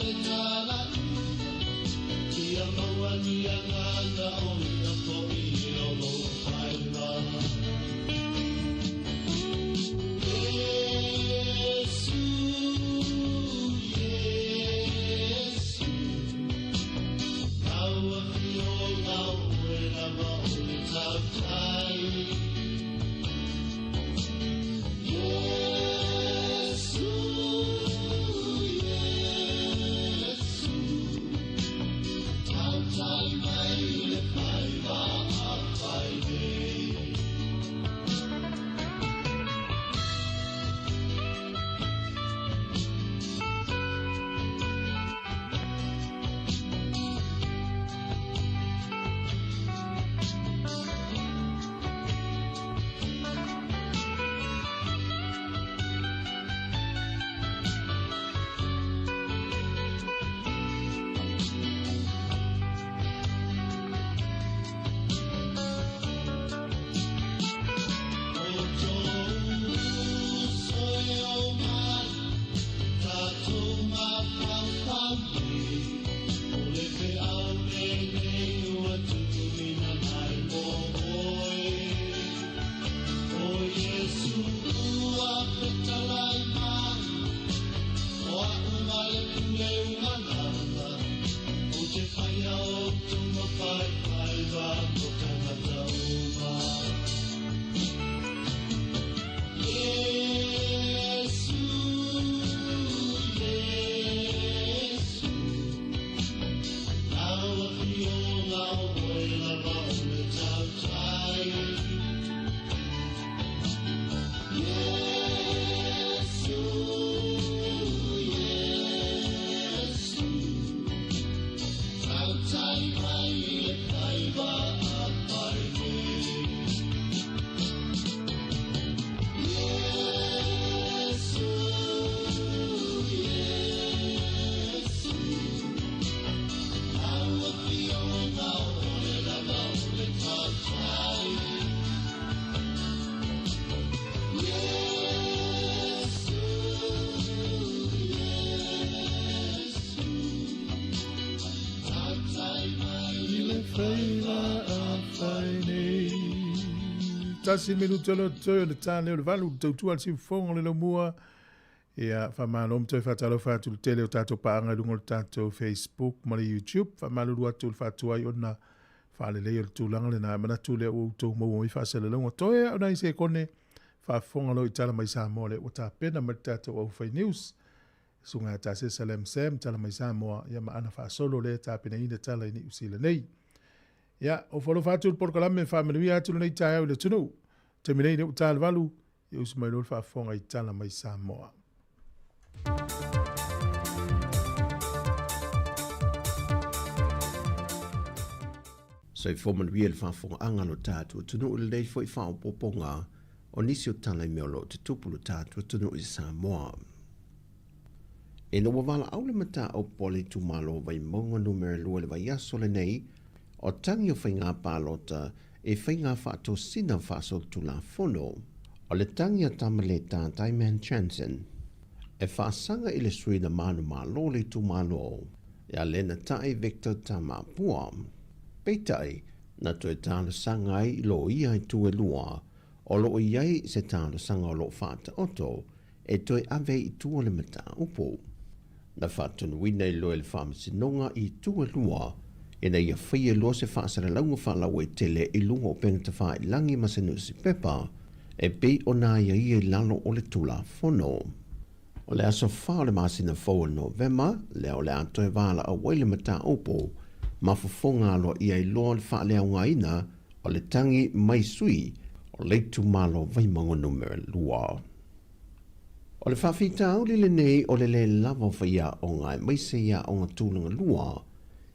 le talaiga, Ia maua ni agaga o ia fo'i o lou faiva. Iesu, Iesu, Lau Afioga o Oe lava o le tautai. Iesu, Iesu, tautai mai le faiva a fai nei. O tōu uso e o mai, tātou mafaufau nei, o le feau lenei ua tuuina mai mo oe. O Iesu ua fetalai mai, o a'u ma le pule umalama, ou te faia outou ma faifaiva mo tagata uma. Iesu, Iesu, Lau Afioga o Oe lava o le tautai. Iesu, Iesu, tautai mai le faiva a fai nei. Iesu, Iesu, Lau Afioga o Oe lava o le tautai. Iesu, Iesu, tautai mai le faiva a fai nei. 1 minute o le toe o le tā lea o le 8, le tautua le siufofoga o le laumua. Ia, faamalo ma toe faatalofa atu i le tele o tatou paaga i luga o le tatou Facebook ma le YouTube. Faamalulu atu i le faatuai ona faaleleia o le tulaga lena. E manatu lea ua outou maua mai faasalalauga. Toe lava o nai sekone faafofoga loa i tala mai Samoa lea ua tapena mai le tatou aufai news. Susuga ia Tasesa Lam Sam, tala mai Samoa, ia ma ana faasolo lea e tapenaina tala i Niu Sila nei. Ia, ofo alofa atu i le polokalame faamanuia atu lenei taeao i le atunuu. Taimi nei lea ua ta le 8, ia usu mai loa le faafofoga i tala mai Samoa. Soifua manuia le faafofogaaga a lo tatou atunuu i lenei foi faaopoopoga o nisi o tala i mea o lo o tutupu lo tatou atunuu i Samoa. Ina ua valaau le mataupu a le itumalo o Vaimauga Numera 2 i le vaiaso lenei o tagi o faiga palota i faiga faatosina faasolitulafono, o le tagi a Tamaleta Taiman Jansen e faasaga i le sui na manumalo o le itumalo ia Lena Tai Victor Tamapua. Peitai, na toe talosaga ai i loia i Tuelua o lo o i ai se talosaga o lo o faataoto e toe ave i tua le mataupu. Na faatonuina i loa e le Faamasinoga i Tuelua ina ia faia loa se faasalalauga faalauaitele i luga o upega tafailagi ma se nusipepa e pei ona aiaia i lalo o le Tulafono. O le aso 4 o le masina fou o Novema lea o le a toe valaau ai le mataupu ma fofoga aloaia ai loa le faaleaogaina o le tagi mai sui o le itumalo Vaimauga Numera 2. O le faafitauli lenei o le lē lava o faiaoga aemaise i aoga tulaga lua,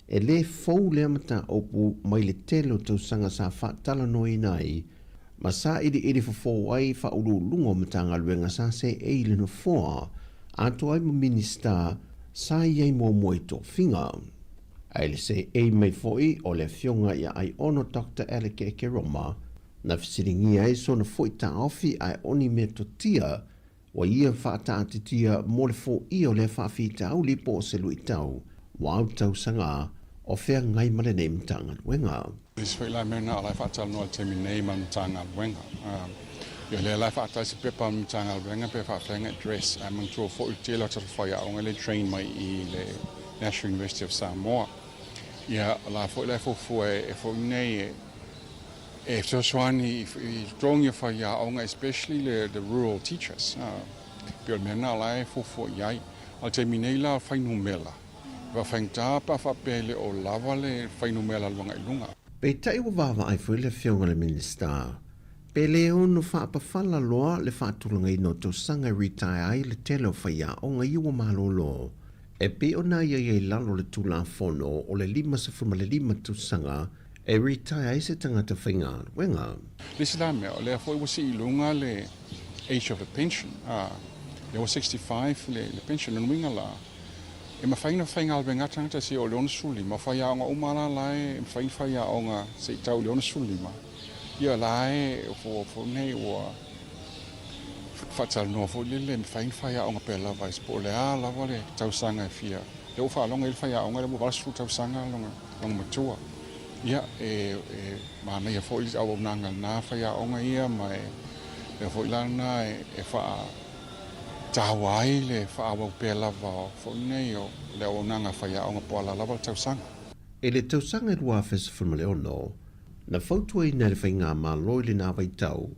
e lē fou lea mataupu mai le tele o tausaga sa faatalanoaina ai ma sailiili fofo ai faauluuluga o Matagaluega sa seei i le nofoa atoa ai ma Minisita sa i ai muamua i tofiga. Ae i le seei mai foi o le Afioga ia Aiono Doctor Alec Ekeroma, na fesiligia ai sona foi taofi ae o ni metotia Ua ia faataatitia mo le foia o lea faafitauli po o se luitau ua autausaga o feagai ma lenei Matagaluega. Le isi foi la mea lena o la e faatalanoa i le taimi nei ma le Matagaluega. Ia o lea la e faatali se pepa a le Matagaluega pe faafefea ona address ae manatua foi le tele o tatou faiaoga lea e train mai i le National University of Samoa. Ia o la foi la e fuafua e foi nei e e fesoasoani i totogi o faiaoga especially le the rural teachers. Pei o le mea lena o la e fuafua i ai. A o le taimi nei la o le fuainumera, e faafaigata pe a faapea e le o lava le fuainumera alu agai i luga. Peitai ua vaavaai foi le Afioga i le Minisita, pe le ono faapafala loa le faatulagaina o tausaga e retire ai le tele o faiaoga ia ua malolo, e pei ona i ai i lalo o le Tulafono o le 55 tausaga e retire ai se tagata faigaluega. Le isi la mea, o lea foi ua sii i luga le age of the pension, lea ua 65 le pension. Lona uiga la, e mafai ona faigaluega tagata seia oo i le 65, o faiaoga uma la la e mafai ona faiaoga se i tau i le 65, ia la e foi nei ua faatalanoa foi lele e mafai ona faiaoga pea lava po o le a lava le tausaga e fia. Lea ua faalogo i ai le faiaoga lea ua 80 tausaga lona matua. Ia, e manaia foi le auaunaga a lena faiaoga ia ma e mea foi la lena e faataua ai le faaauau pea lava foi nei o le auaunaga a faiaoga po o a lava le tausaga. I le tausaga e 2016, na fautuaina e le Faigamalo i lena vaitau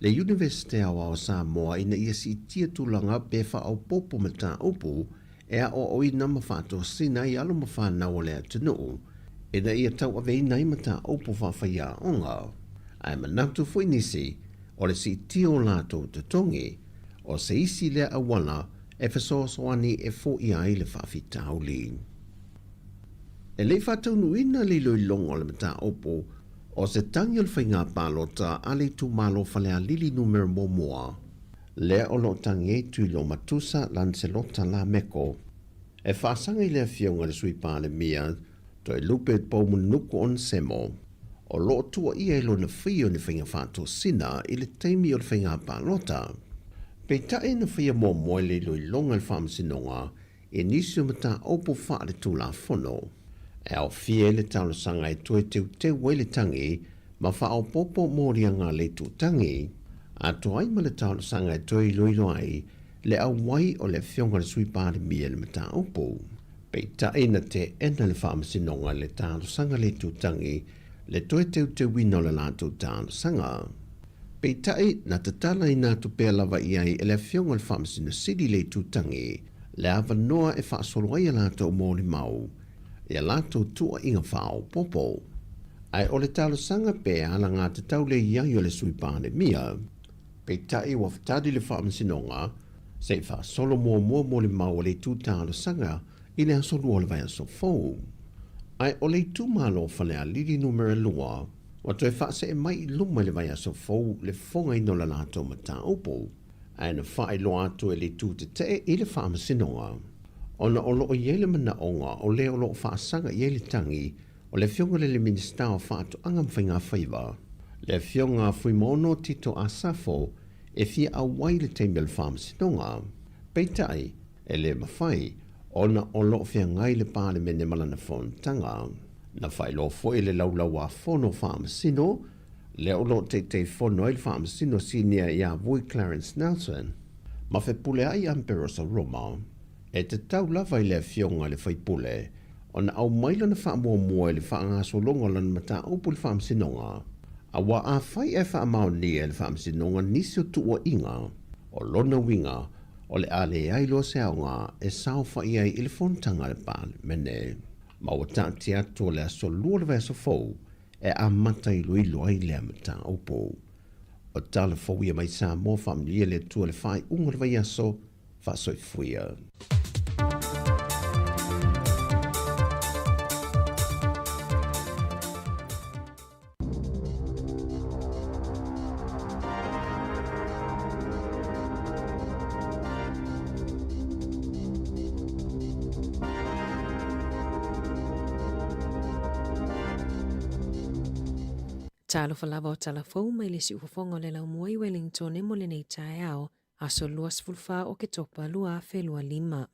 le Iunivesite Aoao o Samoa ina ia siitia tulaga pe faaopoopo mataupu e aoaoina ma faatosina ai alo ma fanau o le atunuu ina ia tauaveina ai mataupu faafaiaoga. Ae manatu foi nisi, o le siitia o latou totogi, o se isi lea auala e fesoasoani e foia ai le faafitauli. E le i faataunuuina le iloiloga o le mataupu, o se tagi o le faiga palota a le itumalo Falealili Numera Muamua, lea o lo o tagi ai Tuiloomatusa Lancelota Lameko, e faasaga i le Afioga i le Sui Palemia Toelupe Poumunuku Onesemo, o lo o tuuaia i lona faia o ni faiga faatosina i le taimi o le faiga palota. Peitai na faia muamua i le iloiloga a le Faamasinoga i nisi o mataupu faaletulafono e aofia ai le talosaga e toe teuteu ai le tagi ma faaopoopo moliaga a le itutagi, atoa ai ma le talosaga e toe iloilo ai le auai o le Afioga i le Sui Palemia i le mataupu. Peitai na teena le Faamasinoga i le talosaga a le itutagi le toe teuteuina o le latou talosaga. Peitai, na tatalaina atu pea lava i ai e le Afioga i le Faamasino Sili le itutagi le avanoa e faasolo ai a latou molimau i a latou tuuaiga faaopoopo. Ae o le talosaga pe alagatatau le i ai o le Sui Palemia. Peitai ua tali le Faamasinoga se i faasolo muamua molimau a le itu talosaga i le aso 2 o le vaiaso fou. Ae o le itumalo o Falealili Numera 2 ua toe faasee mai i luma i le vaiaso fou le fofogaina o le latou mataupu. Ae na faailoa atu e le itu tetee i le Faamasinoga ona o lo o i ai le manaoga o le o lo o faasaga i ai le tagi o le Afioga i le Minisita o Faatoaga ma Faigafaiva, le Afioga Fuimaono Tito Asafo, e fia auai i le taimi o le Faamasinoga. Peitai, e le mafai, ona o lo o feagai le Palemene ma lana fonotaga. Na faailoa foi e le Laulau-a-Fono Faamasino, lea o lo o Taitaifono ai le Faamasino Sinia ia Vui Clarence Nelson, ma Fepuleai Amperosa Roma, e tatau lava i le Afioga i le Faipule ona aumai lana faamuamua i le faagasologa o lana mataupu i le Faamasinoga, aua afai ae faamaonia e le Faamasinoga nisi o tuuaiga, o lona uiga o le a leai loa se aoga e saofai ai i le fonotaga a le Palemene. Ma ua taatia atu o le aso 2 o le vaiaso fou e amata iloilo ai lea mataupu. O tala fou ia mai Samoa, faamanuia le Atua i le faaiuga o le vaiaso, faasoifuia. Talofa lava o tala fou mai le siufofoga o le laumua i Wellington mo lenei taeao. aso 24 o Oketopa 2025.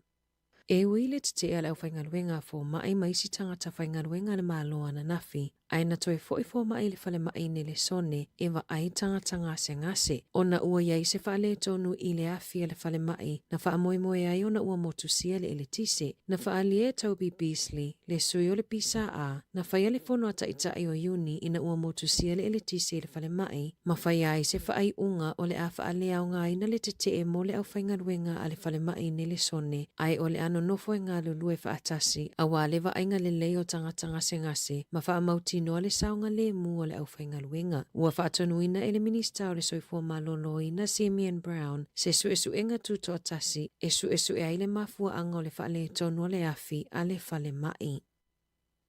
E ui i le tetee a le aufaigaluega a fomai ma isi tagata faigaluega a le Malo ananafi, ae na toe foi fomai i le falemai i Nelesone e vaai tagata gasegase, ona ua i ai se faaletonu i le afi a le falemai na faamoemoe ai ona ua motusia le eletise. Na faaalia e Toby Beasley, le sui o le PSA, na faia le fono a Taitai o Iuni ina ua motusia le eletise i le falemai, ma faia ai se faaiuga o le a faaleaogaina le tetee mo le aufaigaluega a le falemai i Nelesone, ae o le a nonofo e galulue faatasi aua le vaaiga lelei o tagata gasegase ma faamautinoa le saogalemu o le aufaigaluega. Ua faatonuina e le Minisita o le Soifua Maloloina Simeon Brown se suesuega tutoatasi e suesue ai le mafuaaga o le faaletonu o le afi a le falemai.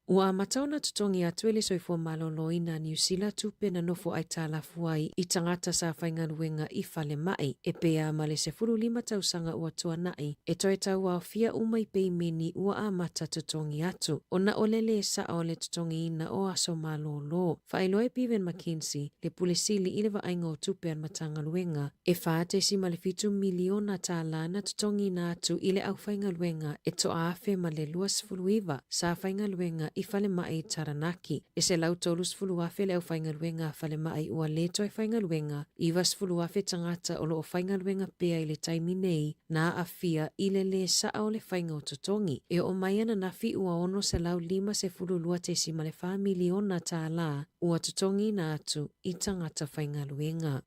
Ua amata ona totogi atu e le Soifua Maloloina a Niu Sila tupe na nofo aitalafu ai i tagata sa faigaluega i falemai, e pea ma le 15 tausaga ua tuanai, e toe tauaofia uma i peimeni ua amata totogi atu, ona o le lē sao o le totogiina o aso malolo. Faailoa e Bevan McKenzie, le Pule Sili i le vaaiga o tupe a le Matagaluega, e $4.7 miliona tālā na totogiina atu i le aufaigaluega e toaafe ma le 29 sa faigaluega i falemai i Taranaki. E 130,000 le aufaigaluega a falemai ua le toe faigaluega, 90,000 tagata o lo o faigaluega pea i le taimi nei na aafia i le lē sao o le faiga o totogi. E oo mai ananafi ua $652.4 miliona tālā ua totogiina atu i tagata faigaluega.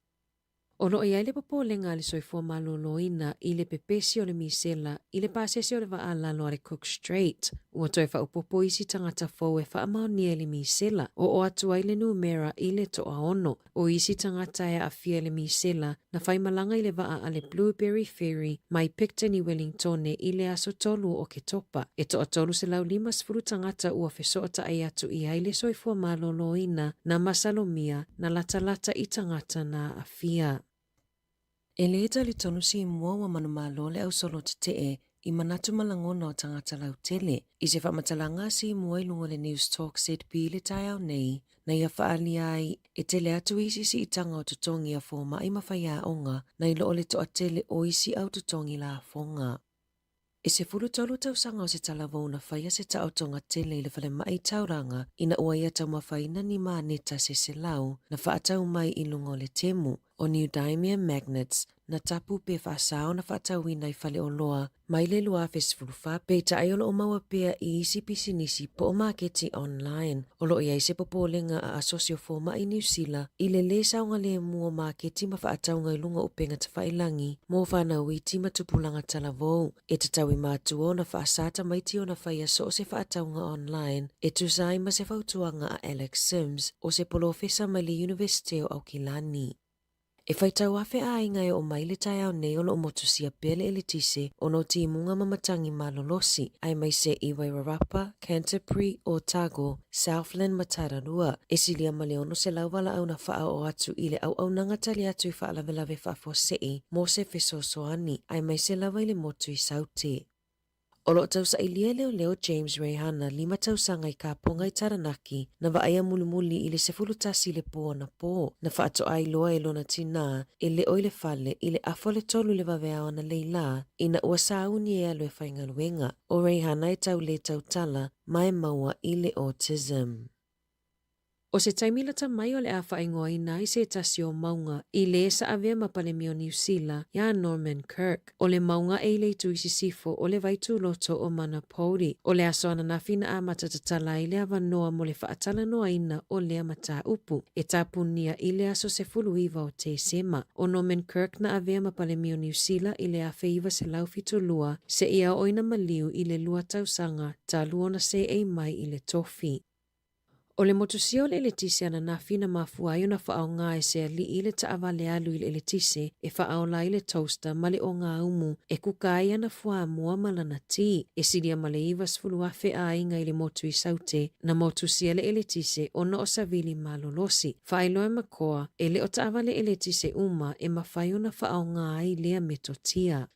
O lo o i ai le popolega a le soifua maloloina i le pepesi o le misela i le pasese o le vaa lalo a le Cook Strait. Ua toe faaopoopo isi tagata fou e faamaonia i le misela, oo atu ai le numera i le toaono. O isi tagata e aafia i le misela na faimalaga i le vaa a le Blueberry Ferry mai Picton i Wellingtone i le aso 3 o Oketopa. E toa 350 tagata ua fesootai atu i ai le soifua maloloina na masalomia na latalata i tagata na aafia. E lē talitonu Simua ua manumalo le ausolo tetee i manatu ma lagona o tagata lautele. I se faamatalaga a Simua i luga o le Newstalk ZB i le taeao nei, na ia faaalia ai e tele atu isi siitaga o totogi a fomai ma faiaoga nai lo o le toatele o isi au totogi lafoga. E 13 tausaga o se talavou na faia se taotoga tele i le falemai Tauranga ina ua ia taumafaina ni māneta se 100 na faatau mai i luga o le temu o Neodymium magnets na tapu pe faasao na faatauina i Faleoloa mai le 2014 peitai o lo o maua pea i isi pisinisi po o maketi online. O lo o i ai se popolega a Asosi o Fomai Niu Sila i le lē saogalemu o maketi ma faatauga i luga o upega tafailagi mo fanau iti ma tupulaga talavou. E tatau i mātua ona faasā tamaiti ona faia so o se faatauga online e tusa ai ma se fautuaga a Alex Sims o se polofesa mai le Iunivesite o Aukilani. E faitau afe aiga e oo mai le taeao nei o lo o motusia pea le eletise ona o timuga ma matagi malolosi, aemaise i Wairarapa, Canterbury, Otago, Southland ma Tararua. E silia ma le 600 valaau na faaoo atu i le auaunaga tali atu i faalavelave faafuasei mo se fesoasoani, aemaise lava i le motu i Saute. O lo o tausailia e leoleo James Reihana, lima tausaga i Kaponga i Taranaki, na vaaia mulimuli i le 11 i le pō anapō, na faatoa iloa e lona tinā e leo i le fale i le afa o le tolu i le vaveao analeila ina ua sauni e alu e faigaluega. O Reihana e tau lē tautala ma e maua i le autism. O se taimi lata mai o le a faaigoaina ai se tasi o mauga i lē sa avea ma Palemia o Niu Sila iā Norman Kirk. O le mauga e i le itu i sisifo o le vaitūloto o Manapouri. O le aso ananafi na amata tatala ai le avanoa mo le faatalanoaina o lea mataupu e tapunia i le aso 19 o Tesema. O Norman Kirk na avea ma Palemia o Niu Sila i le 1972 seia oo ina maliu i le lua tausaga talu ona seei mai i le tofi. O le motusia o le eletise ananafi na mafua ai ona faaaoga e se alii le taavale alu i le eletise e faaola ai le toaster ma le ogaumu e kuka ai ana fuamoa ma lana ti. E silia ma le 90,000 aiga i le motu i Saute na motusia le eletise ona o savili malolosi. Faailoa e Makoa, e le o taavale eletise uma e mafai ona faaaoga ai lea metotia.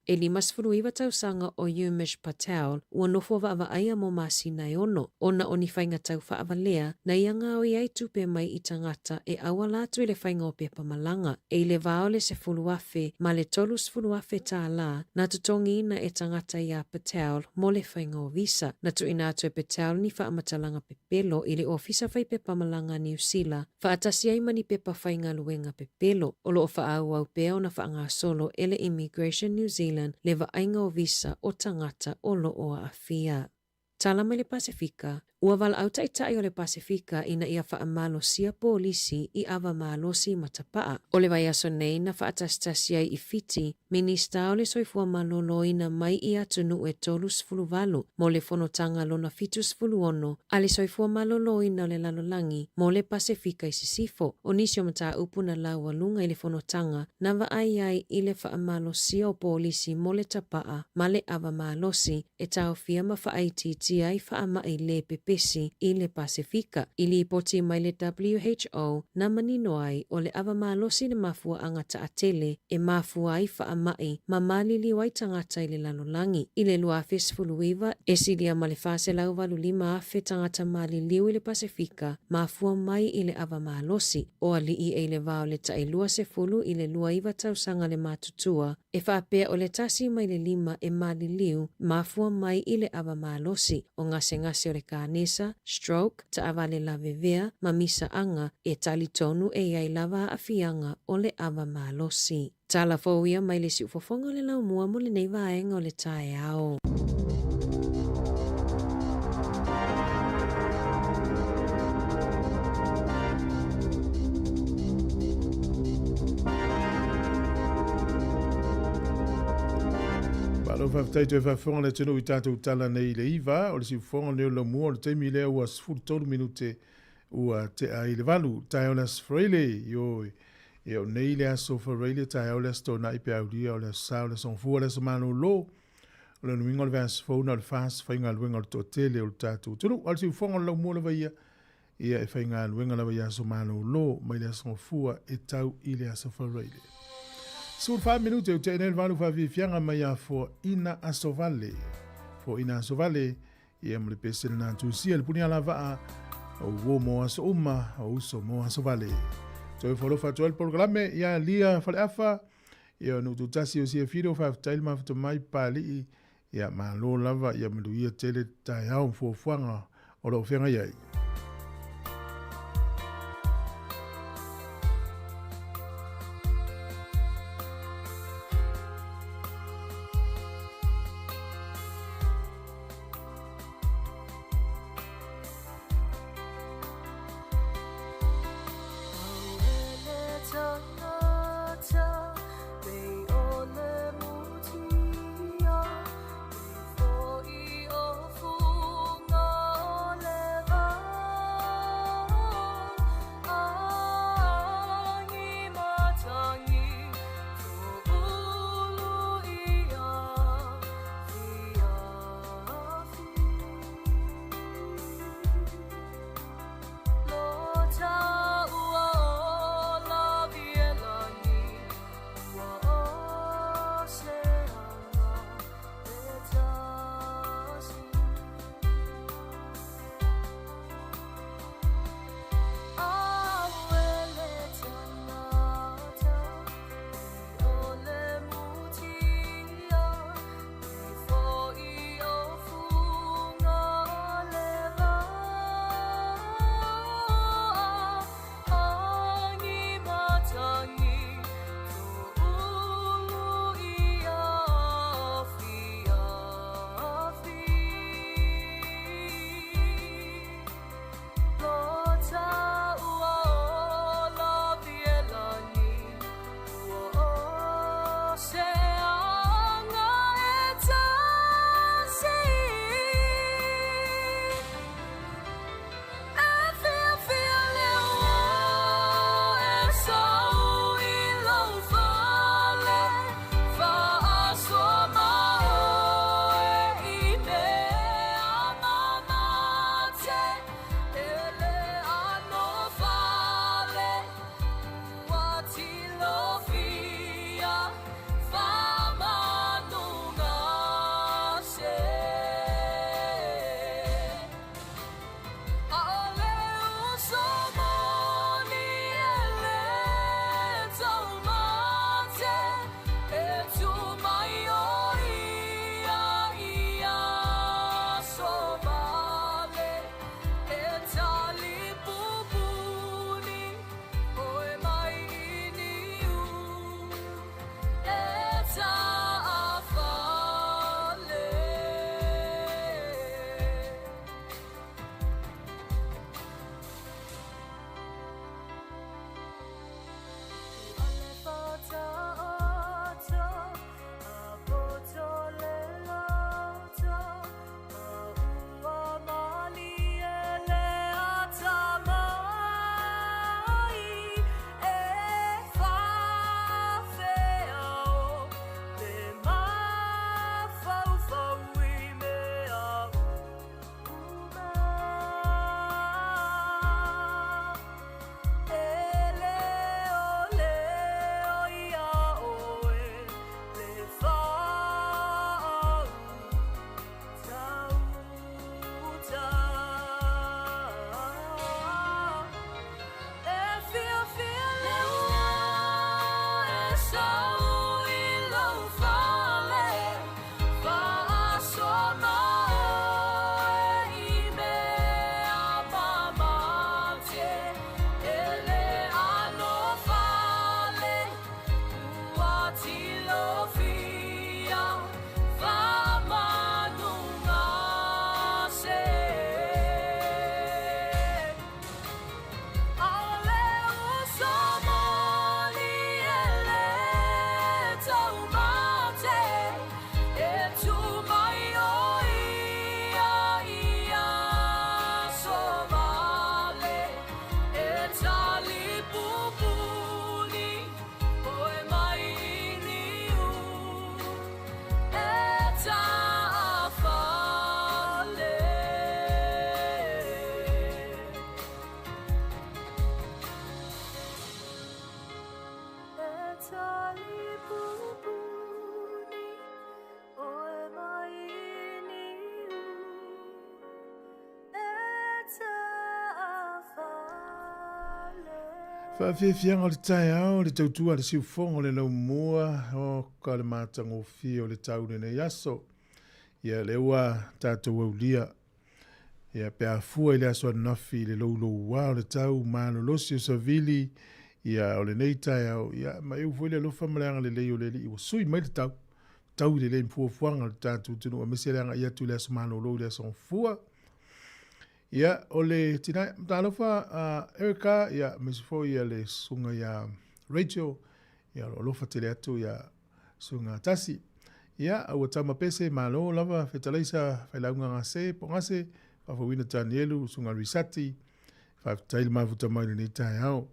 E 59 tausaga o Umesh Patel ua nofo vaavaaia mo masina e ono, ona o ni faiga tau faavalea na ia gaoi ai tupe mai i tagata e auala atu i le faiga o pepa malaga. E i le va o le 10,000 ma le 30,000 tālā na totogiina e tagata iā Patel mo le faiga o visa. Na tuuina atu e Patel ni faamatalaga pepelo i le Ofisa Fai Pepa Malaga a Niu Sila, faatasi ai ma ni pepa faigaluega pepelo. O lo o faaauau pea ona faagasolo e le Immigration New Zealand le vaaiga o visa o tagata o lo o aafia. Tala mai le Pasefika, Ua valaau taitai o le Pasefika ina ia faamalosia polisi i ava malosi ma tapaa. O le vaiaso nei na faatasitasi ai i Fiti, Minista o le Soifua Maloloina mai i atunuu e 38 mo le fonotaga lona 76 a le Soifua Maloloina o le Lalolagi mo le Pasefika i Sisifo. O nisi o mataupu na laualuga i le fonotaga na vaai ai i le faamalosia o polisi mo le tapaa ma le ava malosi e taofia ma faaitiitia ai faamai le pepesi i le Pasefika. I lipoti mai le WHO na manino ai o le ava malosi le mafuaaga taatele e mafua ai faamai ma maliliu ai tagata i le lalolagi. I le 2019, e silia ma le 485,000 tagata maliliu i le Pasefika mafua mai i le ava malosi. O alii e i le va o le tai 20 i le 29 tausaga le matutua, E faapea o le tasi mai le lima e maliliu mafua mai i le ava malosi, o gasegase o le kanesa, stroke, taavale lavevea, ma misaaga, e talitonu e i ai lava aafiaga o le ava malosi. Tala fou ia mai le siufofoga o le laumua mo lenei vaega o le taeao. Malo faafetai toe faafofoga le atunuu i tatou tala nei i le iva o le siufofoga lenei o le laumua o le taimi lea ua 13 minute ua tea i le valu. Taeao le Aso Faraile, ioe. Ia o nei le Aso Faraile, taeao le Aso Toonai pe aulia o le Aso Sa o le Aso Gafua o le Aso Malolo. O le nuiga o le vaiaso fou na o le FAS faigaluega o le toatele o le tatou atunuu. A o le siufofoga o le laumua lava ia, ia e faigaluega lava i aso malolo mai le Aso Gafua e tau i le Aso Faraile. 14 minute ua tea nei le valu faafiafiaga mai ia Foaina Aso Vale. Foaina Aso Vale, ia ma le pese lena tusia le puni alavaa o uo mo aso uma o uso mo aso vale. Toe folofa atu ai le polokalame ia Lia Faleafa, ia o Nuututasi o sia Fido, faafetai le mafuta mai Papalii, ia malo lava, ia manuia tele taeao ma fuafuaga o lo o feagai ai. Faafiafiaga o le taeao, le tautua a le siufogo le laumua o ka le matagofie o le tau lenei aso. Ia lea ua tatou aulia ia pe a fua i le aso ananafi i le louloua o le tau malolosi o savili ia o lenei taeao ia ma eu foi le alofa ma le agalelei o le Alii ua sui mai le tau tau i lelei ma fuafuaga a le tatou atunuu aemaise le agai atu i le aso malolo i le aso Gafua. Ia, o le tina, talofa a Erica, ia, aemaise foi ia le susuga ia Rachel, ia, o lo alofa tele atu ia susuga Tasi. Ia, ua tama pese, malo lava, fetalaisa, failauga gase, po gase, faafouina Tanielu, susuga Risati, faafetai le mafuta mai lenei taeao.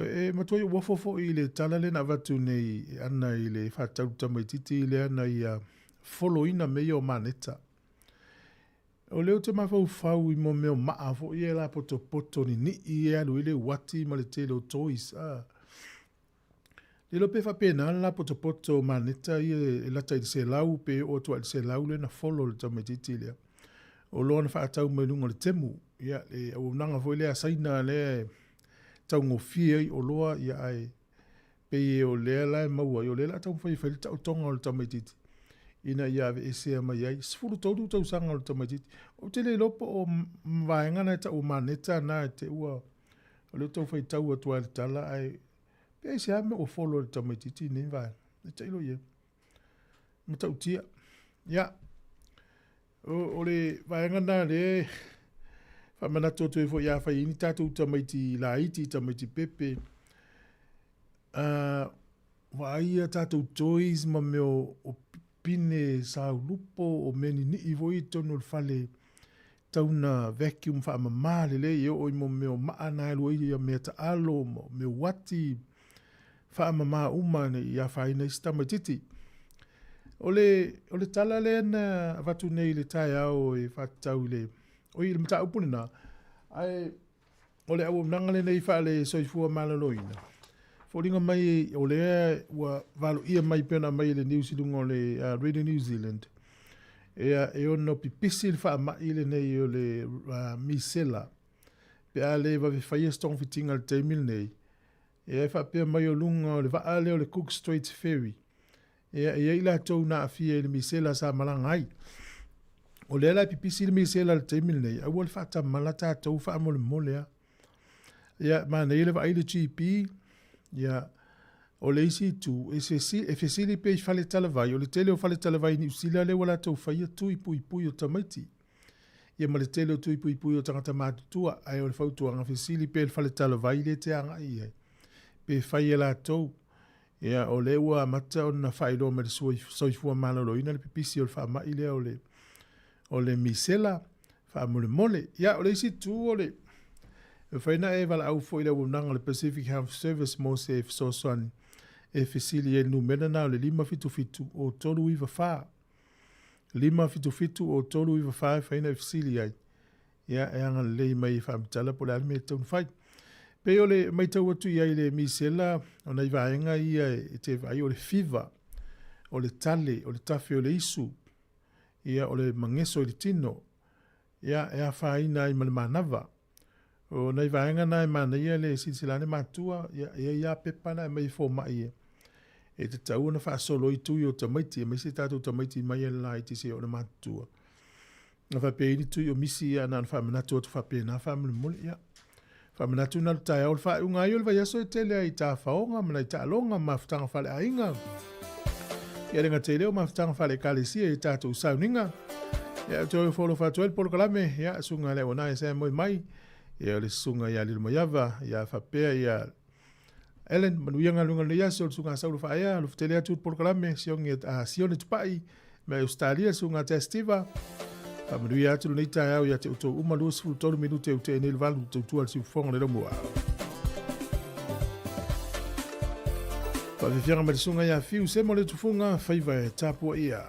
E matua i uafo foi i le tala lea na avatu nei e ana i le faatatau tamaitiiti lea na ia foloina mea ia o maneta. O lea ou te mafaufau i mo mea o maa foi ia e lapotopoto ninii e alu ai le uati ma le tele o toys a. Le iloa pe faapena le lapotopoto o maneta ia e lata i le 100 pe oo atu lava i le 100 lea na follow e le tamaitiiti lea. O loa na faatau mai luga o le Temu, ia le auaunaga foi lea a Saina lea e taugofie ai oloa ia ae Pei o lea la e maua ai, o lea o le a taumafai e fai le taotoga o le tamaitiiti ina ia aveesea mai ai. 13 tausaga o le tamaitiiti. Ou te le iloa po o vaega na e tau o maneta na e te ua, o lea ou te tau faitau atu lava i le tala, ae pe aisea mea ua follow e le tamaitiiti nei vaega. E tailo i ai. Matautia. Ia, o le vaega lena lea e faamanatu atu ai foi afai e i ai ni tatou tamaiti laiti, tamaiti pepe, vaai a tatou toys ma mea o pine saulupo, o mea ninii foi i totonu o le fale, tau na vacuum faamama lelei e oo i mea o maa na e alu ai mea taalo ma mea uati, faamama uma ne i afaina ai se tamaitiiti. O le, o le tala lea na avatu nei i le taeao e faatatau i le, oi, i le mataupu lena, ae o le auaunaga lenei faale-soifua maloloina, foliga mai o lea ua valoia mai pei ona aumai e le news i luga o le Radio New Zealand, ea, e ono pipisi le faamai lenei o le misela pe a le vave faia se togafitiga i le taimi lenei, ea e faapea mai o luga o le vaa lea o le Cook Straits Ferry, ea, e i ai latou na aafia i le misela sa malaga ai. O lea la e pipisi le misela i le taimi lenei, aua le faatamala tatou faamolemole a. Ia, manaia le vaai i le GP, ia, o le isi itu, e, sesi, e fesili pea i faletalavai, o le tele o faletalavai i Niu Sila lea ua latou faia tui puipui o tamaiti. Ia ma le tele o tui puipui o tagata matutua, ae o le fautuaga fesili pea i le faletalavai lea e te agai i ai, pe fai e latou. Ia, o lea ua amata ona faailoa mai le Soifua Maloloina le pipisi o le faamai lea o le, o le misela, faamolemole. Ia, o le isi itu o le, e mafai ona e valaau foi i le auaunaga o le Pacific Health Service mo se fesoasoani e fesili ai i le numera lena o le 577 o 394. 577 o 394 e mafai ona e fesili ai. Ia, e agalelei mai e faamatala po o le a le mea e tatau ona fai. Pei o le matau atu i ai i le misela, o nai vaega ia e te vaai o le fiva, o le tale, o le tafe o le isu, ia, o le mageso i le tino, ia, e afaina ai ma le manava. O nai vaega na e manaia le silasila ane matua, ia, e i ai lava pepa na e aumai e fomai e, e tatau ona faasolo ai tui o tamaiti, aemaise tatou tamaiti mai e le laiti seia oo i le matutua. Na faapea ai ni tui o misi, ia, na ona faamanatu atu faapena faamolemole, ia. Faamanatu na o le taeao o le faaiuga ai o le vaiaso e tele ai i tafaoga ma nai taaloga ma mafutaga faaleaiga. Ia le gata i lea o mafutaga faale-ekalesia i tatou sauniga. Ia, ou te ofo atu ai le polokalame, ia, susuga le auana e moe mai, ia, o le susuga ia Lilomaiava, ia, faapea ia Ellen, manuia galuega o lenei aso, le susuga Saulo Faaea, alofa tele atu le polokalame, Sione, Sione Tupai, mai Ausetalia, le susuga Testiva, faamanuia atu lenei taeao ia te outou uma, 23 minute ua tea nei le 8, tautua le siufofoga o le laumua. Faafiafiaga mai le susuga ia Fiu Semo le tufuga, faiva e tapuaia.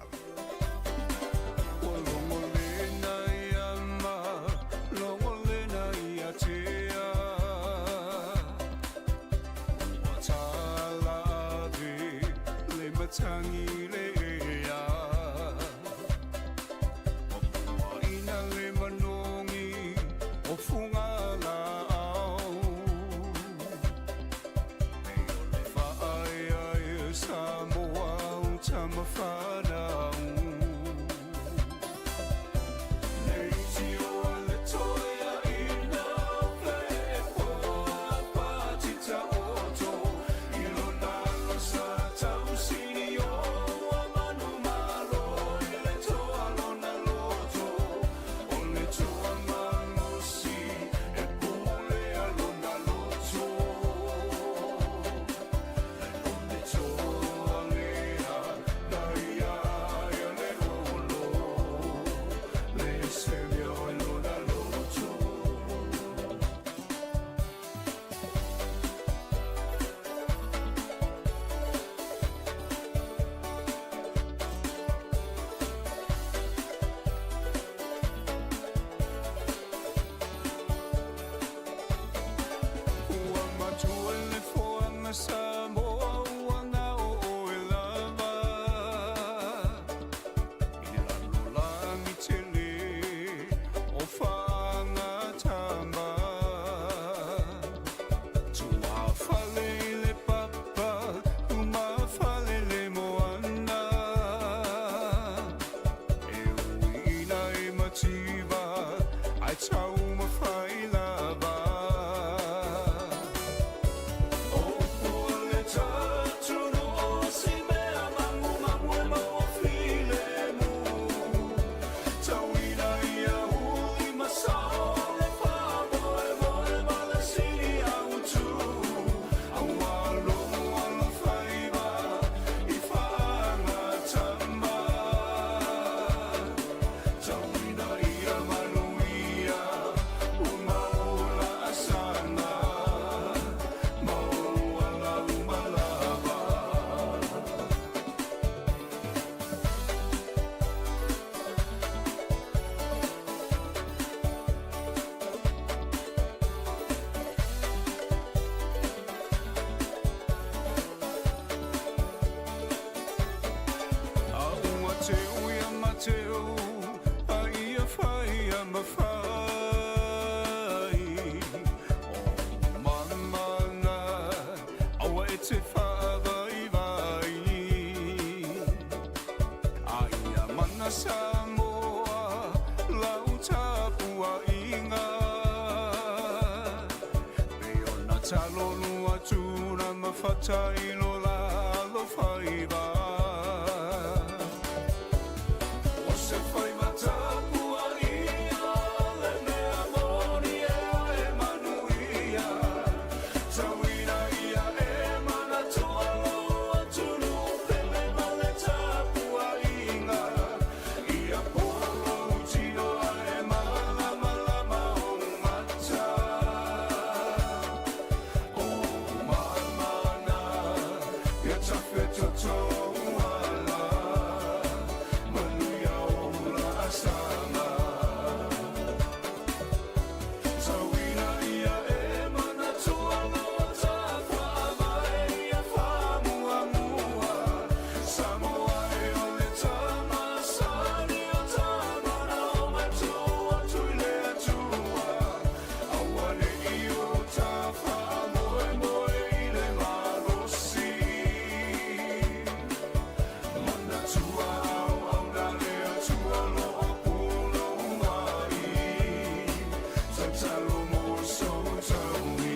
a ia fai a mafai. O mana aua e te whaavaivai. A ia mana Samoa lau tapuaiga. Pei ona talolu atu na mafata i lo la alofaiva. O se faiva tapuaia le mea moni ea e manuia. Tauina ia e manatua lou atunuu pele ma le tapuaiga. Ia po lou tino ae malamalama ou mata. O mana ia tafetotou ala. Manuia o laasaga. Tauina ia e manatua lou tafaavae ia faamuamua. Samoa e o le tama sani o tama na o matua atu i le Atua. Aua ne i o ta faamoemoe i le malosi. Manatua auauna le Atua o lo o pulou ai. Tatalo mo sou taui.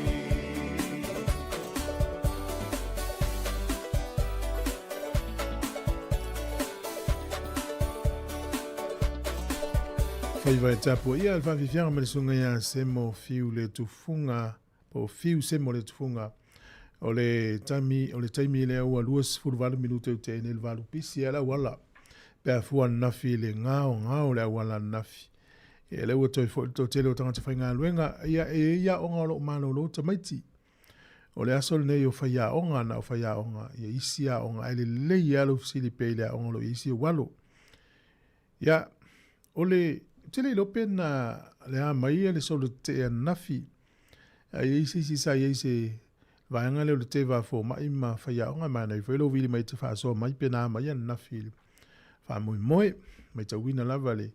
Faiva e tapuaia le faafiafiaga ma le susuga ia Semo Fiu le Tufuga po o Fiu Semo le Tufuga. O le taimi, o le taimi lea ua 28 minute ua tea ai nei le valu pisi a le auala pe a fua ananafi i le gaogao o le auala ananafi. Ia lea ua toe foi le toatele o tagata faigaluega, ia e i ai aoga o lo o malolo tamaiti. O le aso lenei o faiaoga, na o faiaoga ia isi aoga, ae lelei lava lou fesili pea i le aoga o lo o i ai isi ou alo. Ia, o le, ou te le iloa pe na le a mai ia le solo tetee ananafi, a i ai se isi sa i ai se vaega lea o le teva a fomai ma faiaoga, e manaia foi lou vili mai e te faasoa mai pe na a mai ananafi i le faamoemoe. Matauina lava le,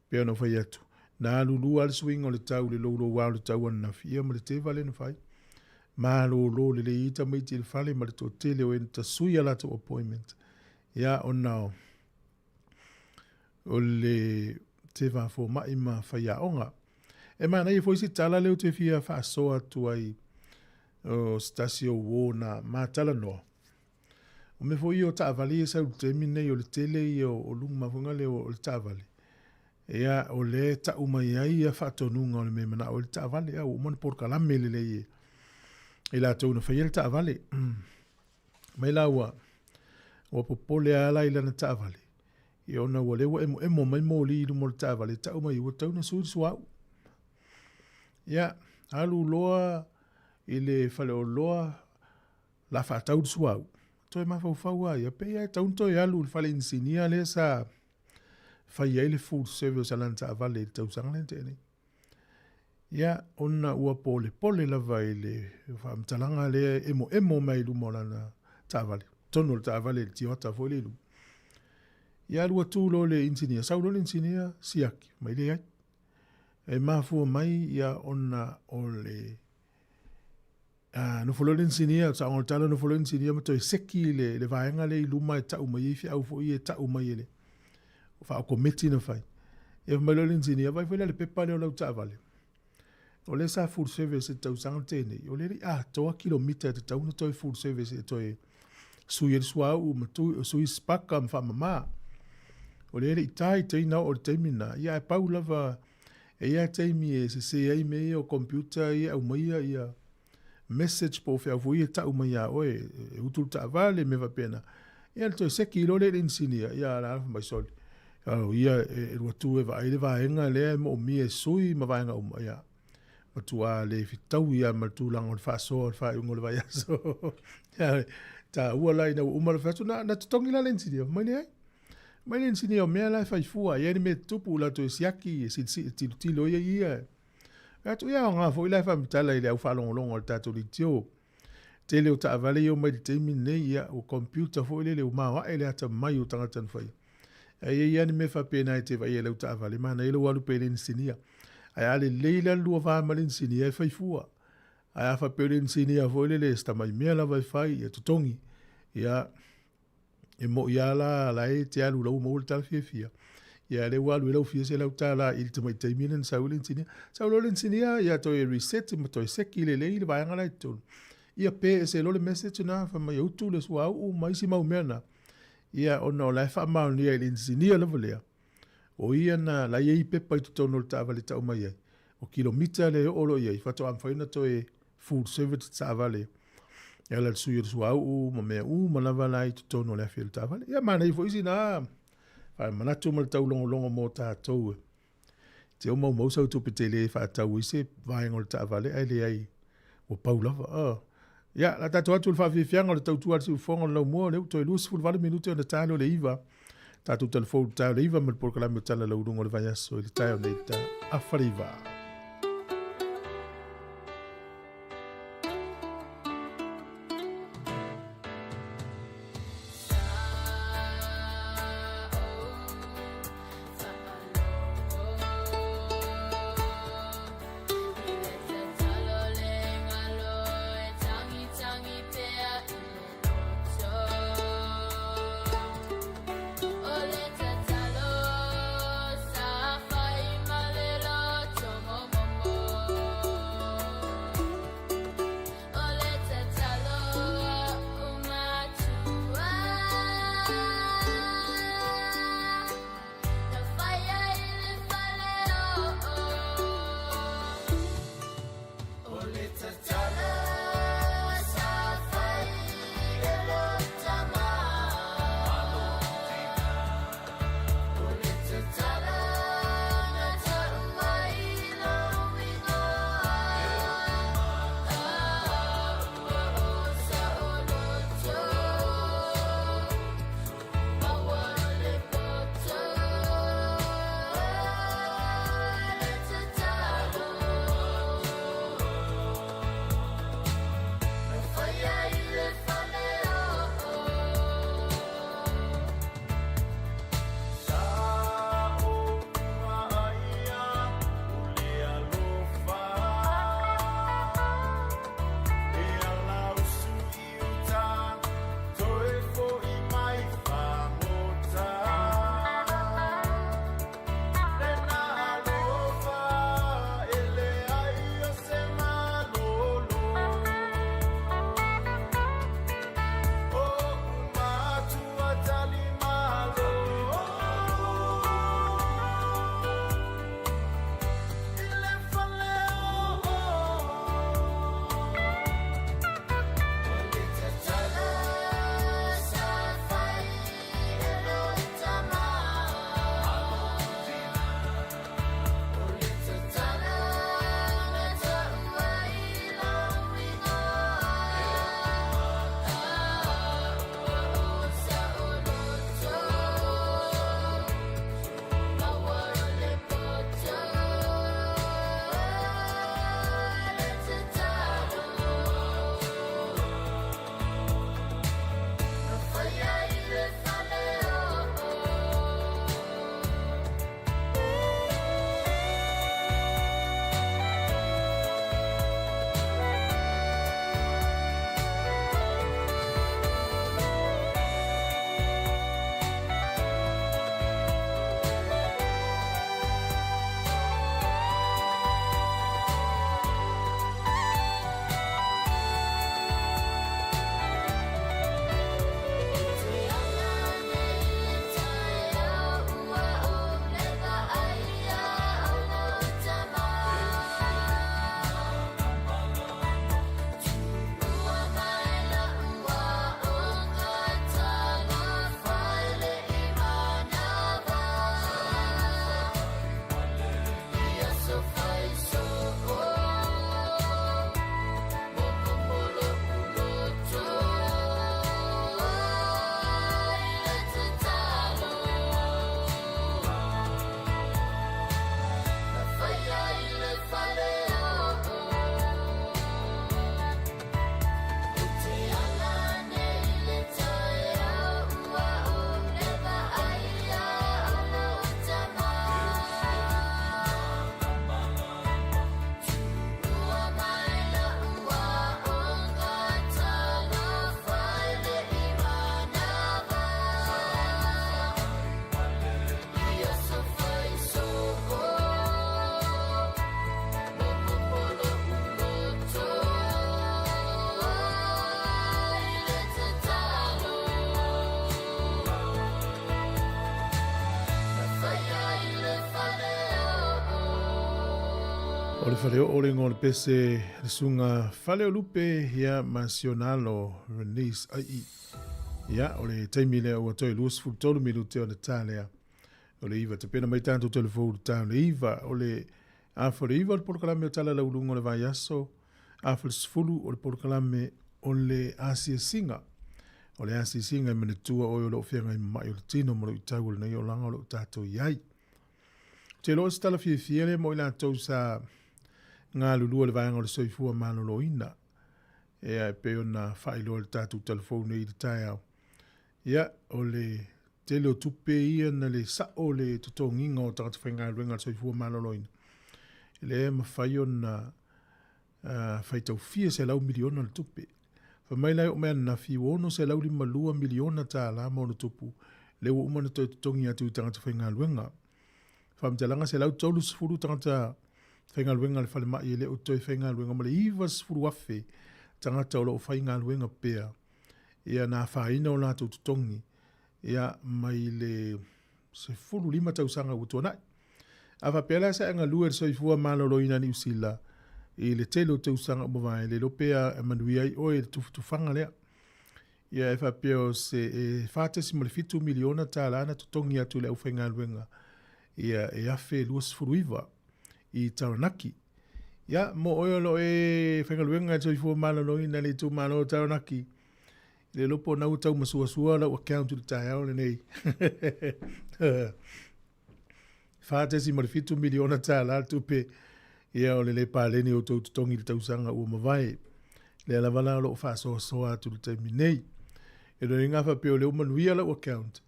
pei ona ou fai atu, na alu lua lava le suiga o le tau i le louloua o le tau ananafi, ia ma le teva lea na fai. Malolo lelei ai tamaiti i le fale ma le toatele o e na tasui a latou appointment, ia ona o o le teva fomai ma faiaoga. E manaia foi se tala lea ou te fia faasoa atu ai o se tasi o uo na ma talanoa. O mea foi ia o taavale ia e sau i le taimi lenei o le tele ia o luga mafuaaga lea o le taavale. Ia o lea e tau mai ai ia faatonuga o le mea e manao ai le taavale. Ia ua uma ona polokalame lelei e i latou na faia le taavale. Mai la ua ua popole lava la i lana taavale, ia ona ua lea ua emoemo mai moli i luma o le taavale, tau mai ua tatau ona sui le suauu. Ia, alu loa i le faleoloa la faatau le suauu, toe mafaufau lava ia, pei lava e tatau ona toe alu i le fale inisinia lea sa fai ai le full service a lana taavale i le tausaga lea na tea nei. Ia, ona ua polepole lava i le faamatalaga lea e emoemo mai i luma o lana taavale, totonu o le taavale i le Toyota foi lea i luma. Ia alu atu loa le inisinia, sau loa le inisinia siaki, mai leai. E mafua mai ia ona o le A nofo loa le inisinia, o saoga o le tala, nofo loa le inisinia ma toe seki le, le vaega lea i luma e tau mai ai feau foi ia e tau mai e le faaokometi na fai. Ia fai mai loa le inisinia, vaai foi la i le pepa lea o lau taavale. O lea sa full service i le tausaga na tea nei, o lea e le i atoa kilomita e tatau ona toe full service e toe sui ai le suauu ma tu, sui sipaka ma faamama. O lea e le i ta i teina oo i le taimi lena, ia ae pau lava E i ai taimi e sese ai mea ia o computer ia e aumaia ia message po o feau foi ia e tau mai ia oe e utu le taavale mea faapena. Ia le toe seki loa lea i le inisinia, ia la fai mai soli. O ia e alu atu e vaai le vaega lea e moomia e sui ma vaega uma, ia matua le fetaui lava ma le tulaga o le faasoa o le faaiuga o le vaiaso. Ia taua la ina ua uma le fai atu, na, na totogi la le inisinia, fai mai leai. Mai le inisinia o mea la e fai fua, e i ai le mea e tutupu, o latou e siaki, e silisili, e tilotilo ia ia. Fai atu, ia aoga foi la e faamatala i le au faalogologo a le tatou leitio. Tele o taavale ia e omai i le taimi lenei, ia, ua computer foi lele, ua maoae le atamai o tagata na faia. Ae i ai lava ni mea faapena e te vaai ai i lau taavale, manaia lou alu pea i le inisinia. Ae a lelei la le lua va ma le inisinia, e fai fua. Ae a faapea o le inisinia foi lele e si tamai mea lava e fai, ia totogi. Ia, e moi lava la, la e te alu la ua maua le tala fiafia. Ia, lea ua alu ai lau fia $100 i le tamai taimi lea na sau ai le inisinia. Sau loa le inisinia, ia toe reset ma toe seki lelei le vaega la i totonu. Ia pe ese loa le message na, fai mai e utu le suauu ma isi mau mea na. Ia, ona o la e faamaonia e le inisinia lava lea, o ia na, la e i ai pepa i totonu o le taavale e tau mai ai, o kilomita lea e oo loa i ai, faatoa mafai ona toe full service le taavale e ala i le sui o le suauu ma mea uma lava la i totonu o le afi o le taavale. Ia, manaia foi sina faamanatu ma le taulogologo mo tatou e te o maumau sau tupe tele e faatau ai se vaega o le taavale ae leai ua pau lava. Oh. Ia, la tatou atu le faafiafiaga o le tautua a le siufofoga o le laumua, lea ua toe 28 minute ona ta lea o le 9. Tatou talafou i le taeao o le 9 ma le polokalame o Tala Lauluga o le Vaiaso i le taeao nei ta afa le 9. O le faleoo le igoa o le pese, le susuga Faleolupe ia ma si ona alo Renice Ai'i. Ia, o le taimi lea ua toe 23 minute ona ta lea o le iva. Tapena mai tatou telefou i le ta o le iva. O le afa o le iva o le polokalame o Tala Lauluga o le Vaiaso, afa o le 10 o le polokalame o le asiasiga. O le asiasiga e manatua oe o lo o feagai ma mai o le tino ma luitau o lenei olaga o lo o tatou i ai. Ou te iloa o se tala fiafia lea mo i latou sa galulue i le vaega o le soifua maloloina. Ia, e pei ona faailoa i le tatou talafou nei i le taeao. Ia, o le tele o tupe ia na le sao le totogiga o tagata faigaluega a le soifua maloloina. E le mafai ona faitau fia selau miliona le tupe. Fai mai la e oo mai ananafi ua $652 miliona tala ma ona tupu lea ua uma ona toe totogi atu i tagata faigaluega. Faamatalaga 130 tagata faigaluega a le falemai e le o toe faigaluega ma le 90,000 tagata o lo o faigaluega pea ia na afaina o latou totogi ia mai le 15 tausaga ua tuanai. A faapea la sa e galue i le soifua maloloina Niu Sila i le tele o tausaga ua mavae, le iloa pe a manuia ai oe i le tufatufaga lea. Ia e faapea o se e $4.7 miliona tala na totogi atu i le aufaigaluega ia e 1029 i Taranaki. Ia, mo oe o lo o e faigaluega i le soifua maloloina i le itumalo o Taranaki, Le iloa po o na ua tau masuasua lau account i le taeao lenei. $4.7 miliona tala le tupe ia o le le paleni o outou totogi i le tausaga ua mavae. Lea lava la o lo o faasoasoa atu i le taimi nei. E le iga faapea o lea ua manuia lau account,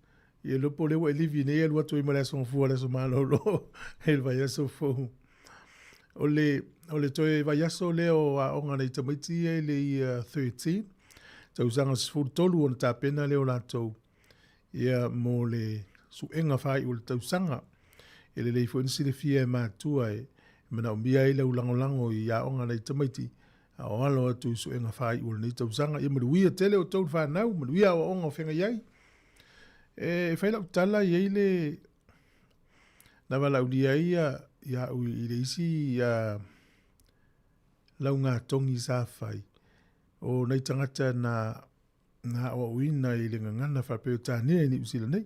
ia iloa po o lea ua e livi nei e alu atu ai ma le aso gafua le aso malolo i le vaiaso fou. O le, o le toe vaiaso lea o aoga nai tamaiti ia i le Year 13, tausaga 13 ona tapena lea o latou ia mo le suega faaiu o le tausaga. E lelei foi ona silafia e matua e manaomia ai lau lagolago i aoga nai tamaiti a o alo atu i suega faaiu o lenei tausaga. Ia manuia tele outou le fanau, manuia aoaoga o feagai ai. E fai lau tala i ai le Na valaaulia ai ia ia au i le isi ia laugatogi sa fai, o nai tagata na na aoaoina i le gagana faa-Peretania i Niu Sila nei.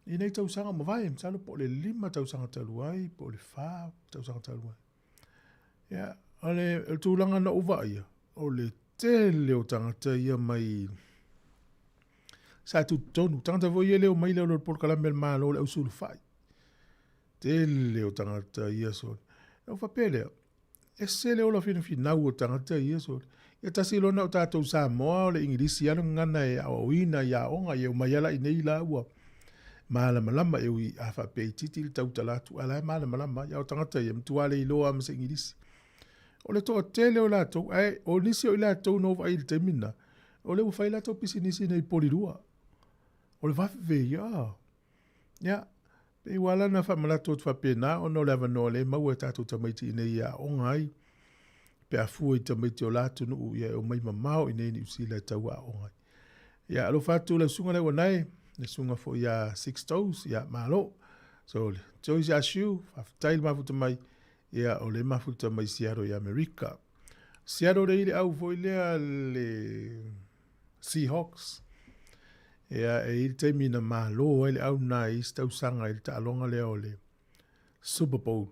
I nei tausaga ua mavae, masalo po o le 5 tausaga talu ai, po o le 4 tausaga talu ai. Ia, o le, o le tulaga na ou vaaia, o le tele o tagata ia mai sa tutotonu. Tagata foi ia e le omai lea o le polokalame a le Malo le au sulufai. Tele o tagata ia sole. Na ou faapea lea, ese le ola finafinau o tagata ia sole. Ia tasi loa na o tatou Samoa o le Igilisi lava le gagana e aoaoina i aoga, ia omai lava la i inei la ua malamalama e ui a faapea itiiti le tautala atu, a o la e malamalama. Ia o tagata ia, matua le iloa lava ma se Igilisi. O le toatele o latou, ae o nisi o i latou na ou vaai i le taimi lena, o lea ua fai latou pisinisi nei i Polilua. O le vave ia. Ia, pei ua ala ona faamanatu atu faapena ona o le avanoa lea e maua e tatou tamaiti i inei e aoga ai, pe a fua i tamaiti o la atunuu ia e omai mamao i inei i Niu Sila e tau aoga ai. Ia, alofa atu lau susuga Leauanae, le susuga foi ia Six Toes, ia malo. So, Joyce Ashiu, faafetai le mafuta mai, ia o le mafuta mai Seattle i Amerika. Seattle lea i le au foi lea le Seahawks. Ia, e i le taimi na malo ai le au na i isi tausaga i le taaloga lea o le Super Bowl.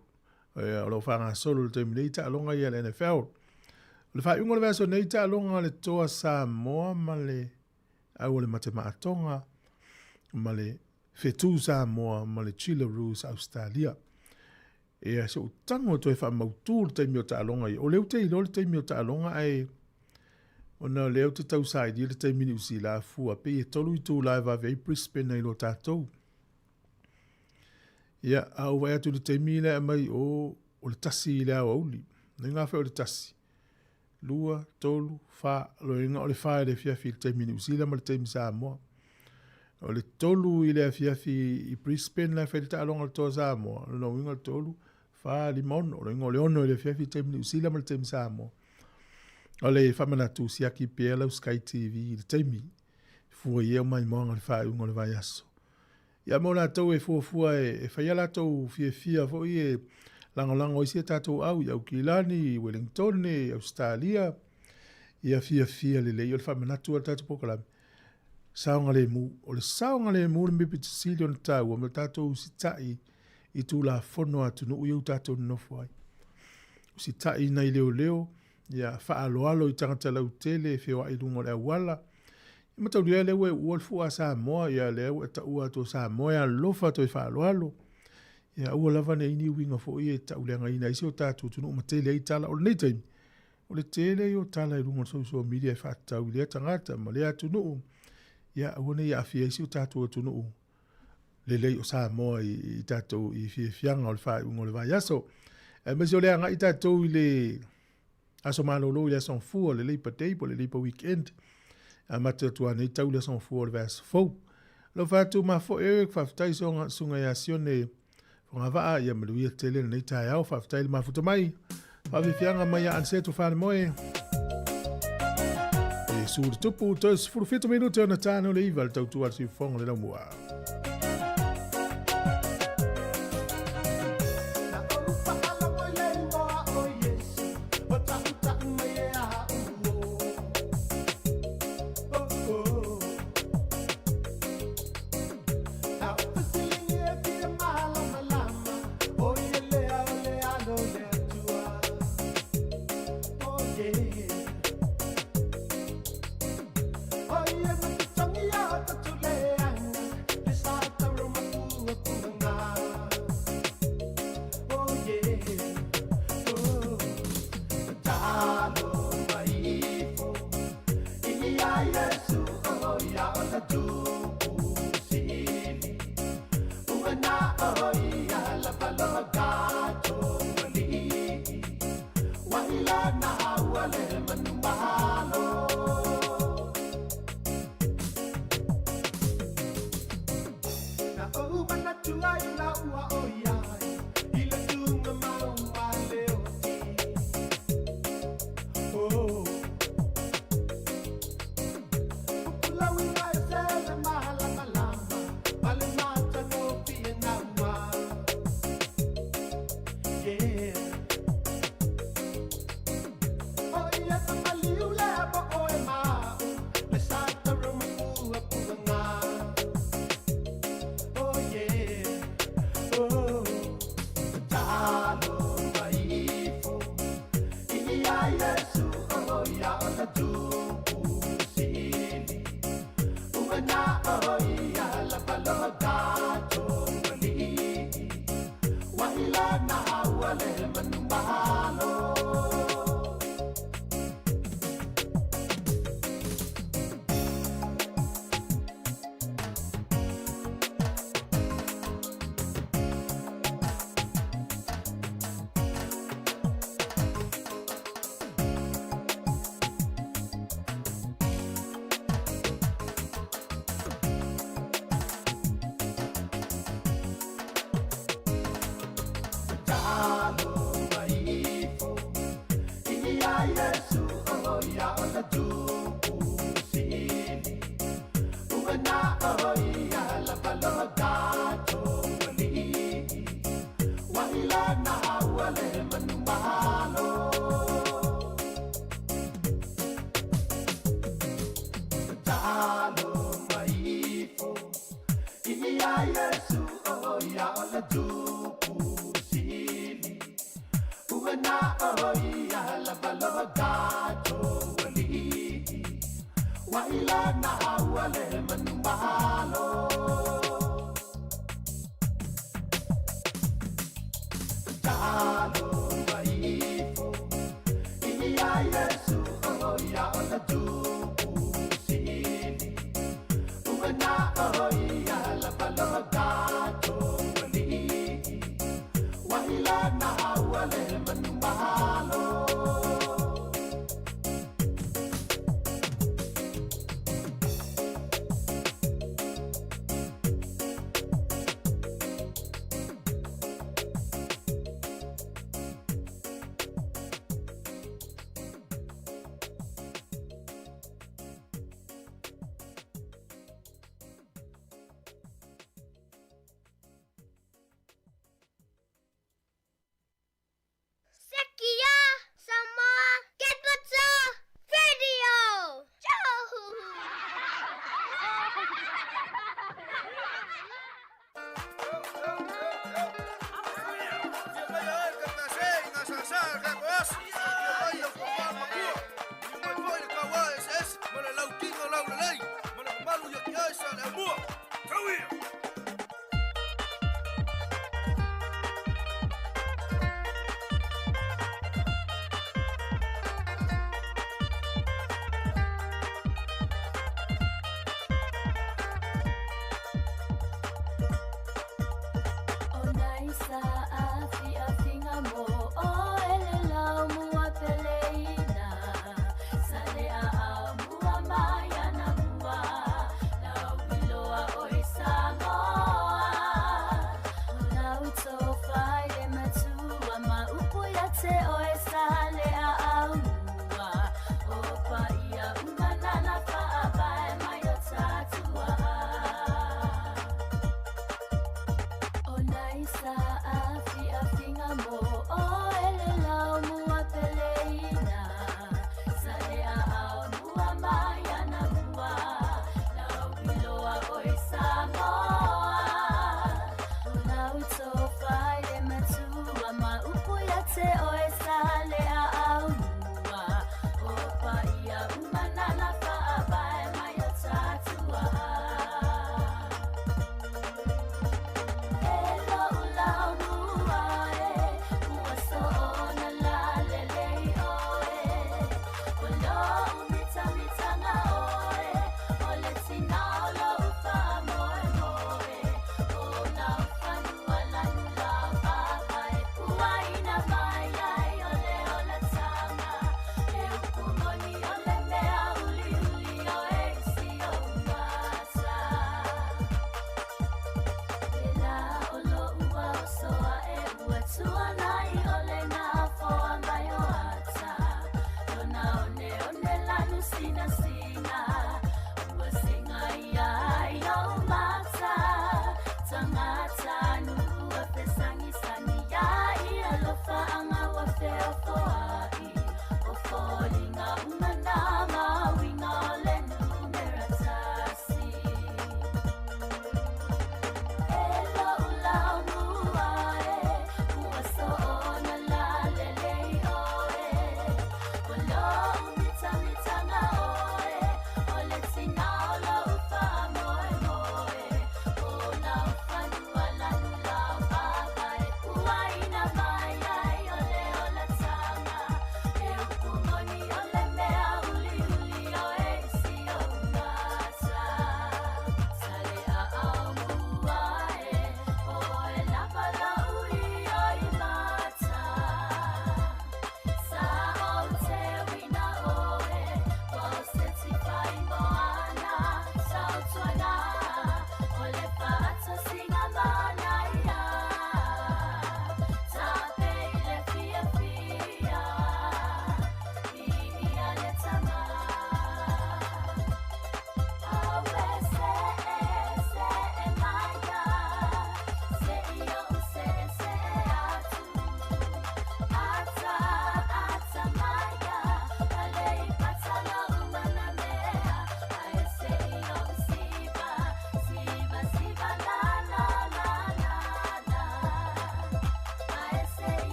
Ia, o lo o faagasolo i le taimi nei taaloga ia a le NFL. O le faaiuga o le vaiaso nei taaloga a le Toa Samoa ma le au o le Matemaatoga ma le Fetu Samoa ma le Chillaroos Australia. Ia, se ou tago e toe faamautu le taimi o taaloga ia. O lea ou te iloa le taimi o taaloga ae ona o lea ou te tausailia le taimi Niu Sila a fua, pei e 3 itula e vave ai Brisbane nai lo tatou. Ia, a ou vaai atu i le taimi lea e aumai o, o le 1 i le aoauli. Le iga foi o le 1, 2, 3, 4, loiga o le 4 i le afiafi i le taimi Niu Sila ma le taimi Samoa. O le 3 i le afiafi i Brisbane la e fai le taaloga a le Toa Samoa, o lona uiga o le 3, 4, 5, 6, o lona uiga o le 6 i le afiafi i le taimi Niu Sila ma le taimi Samoa. O le faamanatu siaki pea lau Sky TV i le taimi fua i ai au maimoaga i le faaiuga o le vaiaso. Ia mo latou e fuafua e fai a latou fiafia foi e lagolago ai si a tatou au i Aukilani, i Welingtone, i Ausetalia, ia fiafia lelei. O le faamanatu o le tatou polokalame, saogalemu. O le saogalemu le mea pito sili ona taua ma tatou usitai i Tulafono a atunuu ia ua tatou nonofo ai. Usitai nai leoleo, ia faaaloalo i tagata lautele e feoai i luga o le auala. Ia mataulia lea ua e uua le fua a Samoa, ia lea ua e taua atu o Samoa e alofa toe faaaloalo. Ia aua lava ne i ni uiga foi e tauleagaina ai si o tatou atunuu ma tele ai tala. O lenei taimi, o le tele ia o tala i luga o le social media e faatatau i lea tagata ma lea atunuu. Ia aua ne i aafia ai si o tatou atunuu lelei o Samoa i tatou i fiafiaga o le faaiuga o le vaiaso. Aemaise o le agai tatou i le aso malolo i le aso Gafua, le Labour Day po o le Labour Weekend. Amata atu lava nei tau le aso Gafua o le vaiaso fou. Alofa atu mafoe e, faafetai susuga ia Sione Fogavaa, ia manuia tele lenei taeao. Faafetai le mafuta mai. Faafiafiaga mai ia Aniseto Falemoe. E su le tupu, toe 17 minute ona tano le iva le tautua le siufofoga le laumua.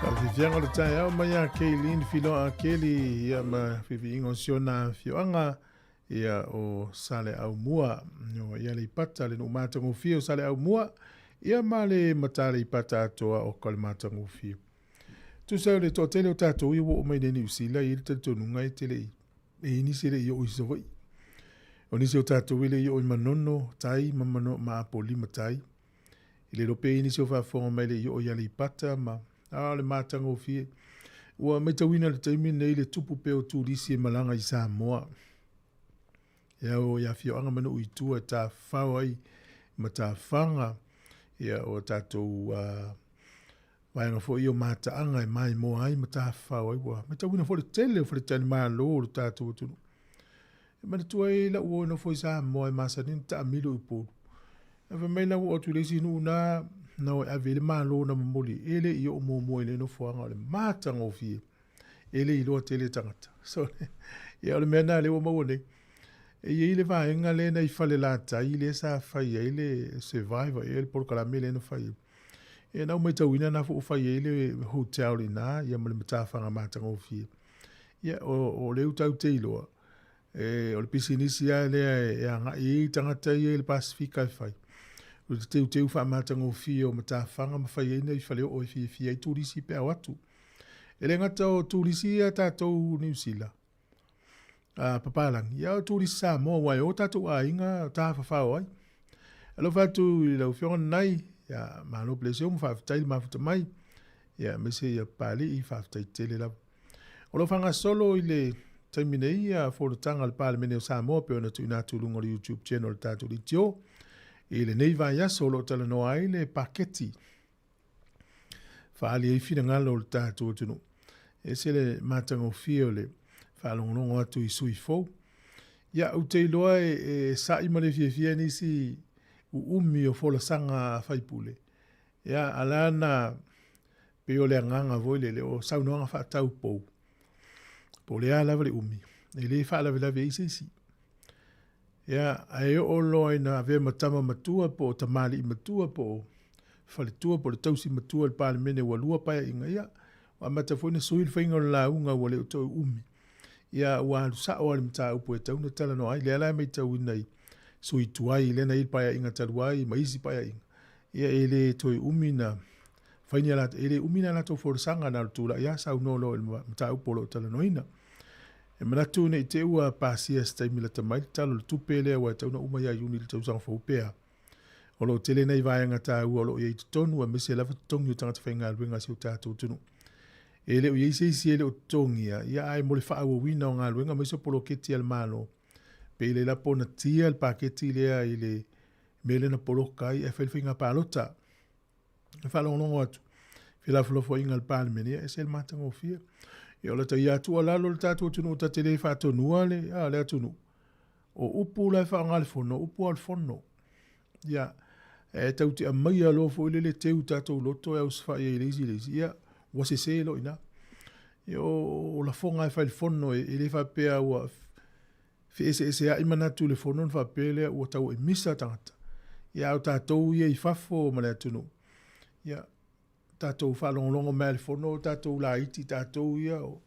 Faafiafiaga o le taeao mai ia Kaylene Filoa Akeli ia ma fiifiiga o si ona afioaga ia o Saleaaumua. O ia Aleipata le nuu matagofie o Saleaaumua ia ma le mata Aleipata atoa o ka le matagofie. Tusa o le toatele o tatou ia ua oo mai nei Niu Sila e i ai le talitonuga e te le i e i ai nisi e le i oo i Savaii. O nisi o tatou e le i oo i Manono tai ma Mano ma Apolima tai. E le iloa pe i ai nisi o faafofoga mai e le i oo i Aleipata ma a o le matagofie. Ua matauina i le taimi lenei le tupu pea o turisi e malaga i Samoa. E ao i afioaga ma nuu i tua e tafafao ai ma tafaga ia o tatou uh, vaega foi o mataaga e maimoa ai ma tafafao ai. Ua matauina foi le tele o faletalimalo o le tatou atunuu. E manatua ai lau uo e nofo i Samoa e masani ona taamilo i Upolu. Ae fai mai la ua oo atu i le isi nuu na, na o e ave i le malo na momoli e le i oo muamua i le nofoaga o le matagofie. E le iloa tele tagata. So, ia o le mea lena lea ua maua nei. E i ai le vaega lea na i Falelatai lea sa fai ai le Survivor ea le polokalame lea na fai ai. Ia na ou matauina na foi ua fai ai le hotel i ina ia ma le matafaga matagofie. Ia o, o lea ua tatou te iloa, e, o le pisinisi lava lea e agai ai tagata ia i le Pasefika e fai. O le teuteu faamatagofie o matafaga ma fai ai nai faleoo e fiafia ai turisi pe a o atu. E le gata o turisi ia tatou Niu Sila, a papalagi, ia o turisi Samoa, aua e o tatou aiga tafafao ai. Alofa atu i lau Afioga Nanai, ia malo peleseuma, faafetai le mafuta mai, ia aemaise ia Papalii, faafetai tele lava. O lo o faagasolo i le taimi nei ia fonotaga a le Palemene o Samoa pei ona tuuina atu i luga o le YouTube channel o le tatou leitio. I lenei vaiaso o lo o talanoa ai le paketi faaali ai finagalo o le tatou atunuu. E ese le matagofie o le faalogologo atu i sui fou. Ia, ou te iloa e, e sa'i ma le fiafia nisi uumi o folasaga a faipule. Ia, a la na pei o le agaga foi lele o saunoaga faataupou, po o le a lava le umi, e le faalavelave ai se isi. Ia, ae oo loa ina avea ma tama matua po o tamalii matua po o faletua po o le tausi matua i le Palemene ua lua paeaiga, ia, ua amata foi ona sui le faiga o le lauga ua le o toe umi. Ia, ua alu sao lava i le mataupu e tatau ona talanoa ai. Lea la e matauina i sui tuai lea na i ai le paeaiga talu ai ma isi paeaiga, ia e le toe umi na fai ni a latou, e le umi ni a latou folasaga na o le tulai lava saunoa loa i le mataupu o lo o talanoaina. E manatu ne i te i ua pasia se taimi lata mai le Tala o le Tupe lea aua e tatau ona uma ia Iuni i le tausaga fou pea. O lo o tele nai vaega taua o lo o i ai i totonu aemaise lava totogi o tagata faigaluega a si o tatou atunuu. E le o i ai se isi e le o totogia, ia ae mo le faaauauina o galuega aemaise o poloketi a le Malo, pe le lapo ona tia le paketi lea i le mea lea na poloka ai ae fai le faiga palota. E faalogologo atu, felafolafoaiga a le Palemene, ia ese le matagofie. Ia o lata ia tuualalo le tatou atunuu ta te le faatonua le, a, le atunuu. O upu la e faaaoga le fono, o upu lava o le fono. Ia, e tau te aumaia loa foi lele teu tatou loto e ausafai ai i le isi i le isi, ia, ua sese loa i ina. Ia, o, o lafoga e fai i le fono, e, e le faapea ua feeseesea'i manatu i le fono ona faapea lea ua tau emisa tagata. Ia, a o tatou ia i fafo ma le atunuu, ia, tatou faalogologo mai i le fono o tatou laiti tatou ia o,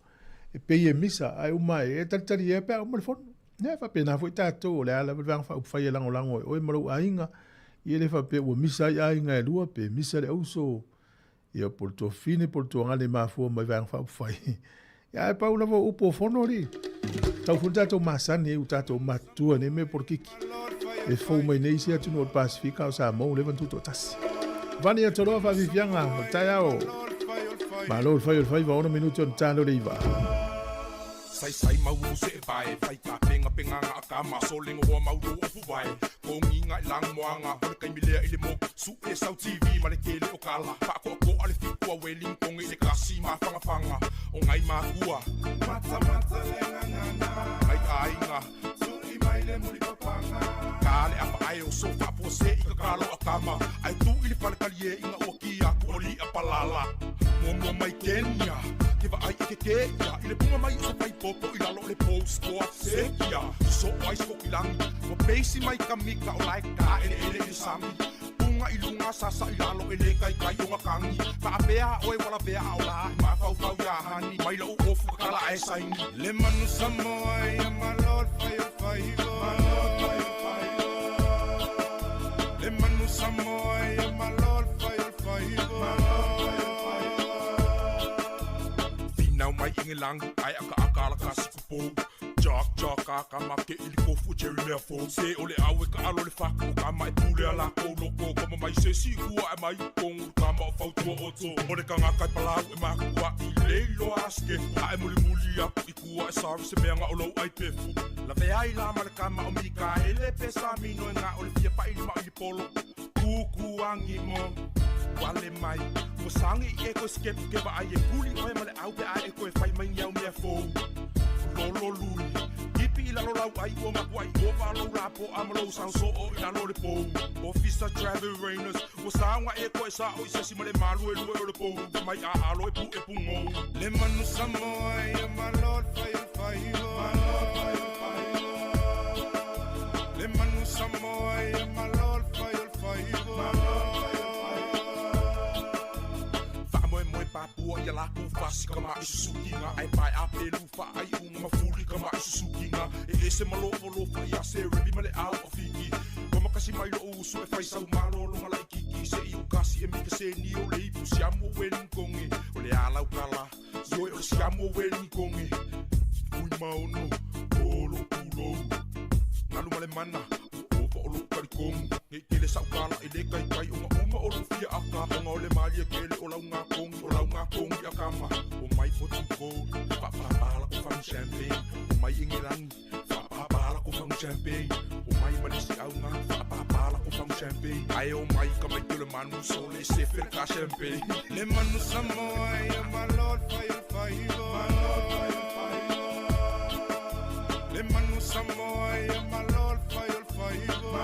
e pei e misa, ae uma ae, e talitali ea pe a uma le fono. Ia, e faapena foi tatou, o le a lava le Vaega Faaupufai e lagolago e oe ma lou aiga, ia e le faapea ua misa ai aiga e lua, pe misa le auso, Ia, po o le tuafafine po o le tuagane e mafua mai Vaega Faaupufai. Ia, ae pau lava o upu o fono alii. Tau foi tatou masani ai ua tatou matutua i nei mea polokiki. E fou mai nei isi atunuu o le Pasefika a o Samoa ua leva ona tutoatasi. Vani Atoloa faafiafiaga o le taeao. Malo le fai o le faiva, 6 minute ona ta lea o le 9. Saisai mau u se vae fai ka penga penga nga ka ma so le ngoa mau lu ofu vae ko ngi nga lang moanga o le kaimi lea i le moku su e sau TV ma le kele o kala fa ko ko ale fi kua weling kongi le kasi ma fanga fanga o ngai makua mata mata le ngangana ngai ainga tui mai le muli papanga ka le apa ai o so fa po se i ka kalo a kama ai tu i le fale kalie inga ua kia ku oli a palala Mua mua mai Kenya Ke vaai i ke kēia I le bunga mai o se paipopo I lalo o le post-koa Sekia Soso o ai Skokilangi Ua peisi mai ka mika O lae ka eleele i le sami Bunga i lunga sasa i lalo E le kaikai o ngakangi Faapea oe walavea A o la mafaufau iā hani Mai lou ofu kakala ae saini Le manu Samoa ia malo le fai o le faiva Malo le fai o le faiva Le manu Samoa ia malo le fai o le faiva Finau mai Ingilangi ae akaaka ala kasi kupou Chok chok aka ma ke ili kofu Jerry mea fou Se o le au e ka alo le faku o kama e pule a lākou loko Koma mai se si kua e mai kongu kama o fautua oto O le kangaka e palau e makua i leilo aske A e mulimuli aku i kua e sorry se mea nga o lou ai pefu Lawe ai la ma le kama o Mikaele pe sa mino e nga o le fia paili ma o ili polo Kūkū angi mo wale mai Ua sagi i e koe skepu ke vaai e kuli oe ma le au pe a e koe fai mai ni au mea fou Lolo lui Kipi i lalo lau lau ai ua makuai ova lou lapoa ma lou sao soo i lalo o le pou. Officer Trevor Raynors, ua saoga ea koe sao i se isi ma le maluelue o le pou fai mai a alo e pu'e pugou. Le manu Samoa ia malo le fai o le faiva. Le manu Samoa ia malo le fai o le faiva. Faamoemoe papua ia lakou fasi kama'i susukiga ae pae a pelu faaiuga ma fuli kama'i susukiga e ese ma lofolofa ia Serevi ma le au afiki. Ua makasi mai lo'u uso e fai sau malologa laʻikiki seʻi ou kasi e mikaseni o le ipu siamu o Welinikoge o le a lau kala ioe o le siamu o Welinikoge. Fuimaono o lo'u pulou galu ma le mana ua ova o lo'u kalikonu nei tele sa'u kala e le kaikai ona uma o lo'u fia aka ona o le malie kele o lauga kogi o lauga kogi a kama o mai Portugal faapapala ko fagu champagne o mai Engelani faapapala ko fagu champagne o mai Malisi auga faapapala ko fagu champagne ae o mai ka mai le manu sole se fe ka champagne. Le manu Samoa ia malo le fai o le faiva. Le manu Samoa ia malo le fai o le faiva.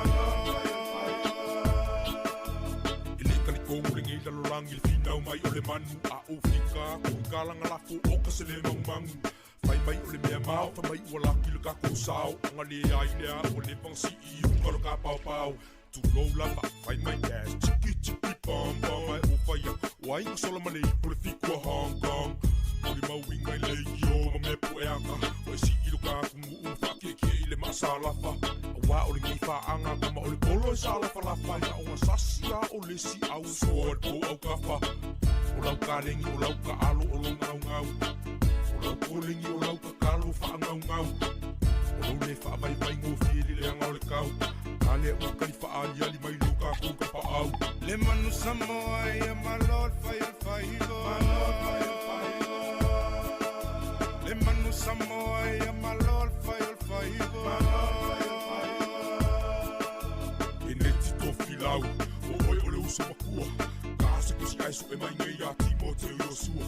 E le kalikonu lenei lalolagi le finau mai o le manu a o fika ko kalanga lafo o ka se le magumagu fai mai o le mea mao fai mai ua laki le kakou sao ona le ai lea ua le pagasii i uka o le kapaopao tulou lava fai mai gas tiki tiki pam pam ae o fai atu o aiga sola ma le ipu le fiku a Hong Kong muli mauiga i le io ma mea pueaka o e sii lo kakunuu ma faakiekie i le maasalafa auā o lenei faaga kama o le polo e salafalafa na ona sasi a o le si au soa le po aukafa o lau kalegi o lau kaalo o lou gaugau o lau polegi o lau kakalo faagaugau o lou le faavaivai gofie i le leaga o le kau a lea ua kali faaaliali mai lo kakou tapaau. Le manu Samoa ia malo le fai o le faiva. Le manu Samoa ia malo le fai o le faiva. E neti tofilau o oe o le uso makua ka se kusi ae soe mai nei ia Timoteo Iosua.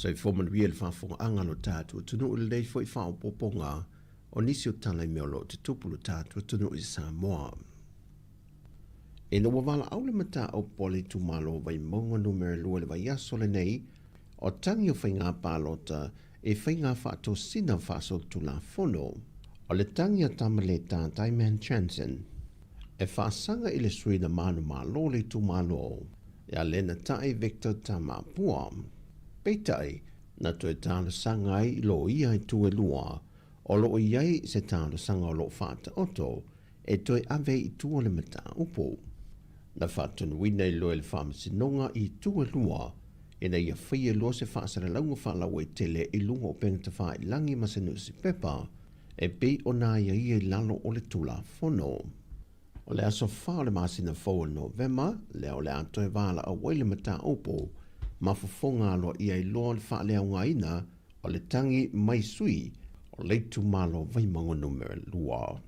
Soifua manuia le faafogaaga a lo tatou atunuu i lenei foi faaopoopoga o nisi o tala i mea o lo o tutupu lo tatou atunuu i Samoa. Ina ua valaau le mataupu a le itumalo o Vaimauga Numera 2 i le vaiaso lenei, o tagi o faiga palota e faiga faatosina faasolitulafono. O le tagi a Tamaleta Daiman Jansen e faasaga i le sui na manumalo o le itumalo ia Lenatai Victor Tamapua. Peitai, na toe talosaga ai i loia i Tuelua o lo o i ai se talosaga o lo o faataoto e toe ave ai i tua le mataupu. Na faatonuina i loa e le Faamasinoga i Tuelua ina ia faia loa se faasalalauga faalauaitele i luga o upega tafailangi ma se nusipepa e pei ona aiaia i lalo o le Tulafono. O le aso 4 o le masina fou o Novema, lea o le a toe valaau ai le mataupu ma fofoga aloaia ai loa le faaleaogaina o le tagi mai sui o le itumalo Vaimauga Numera 2.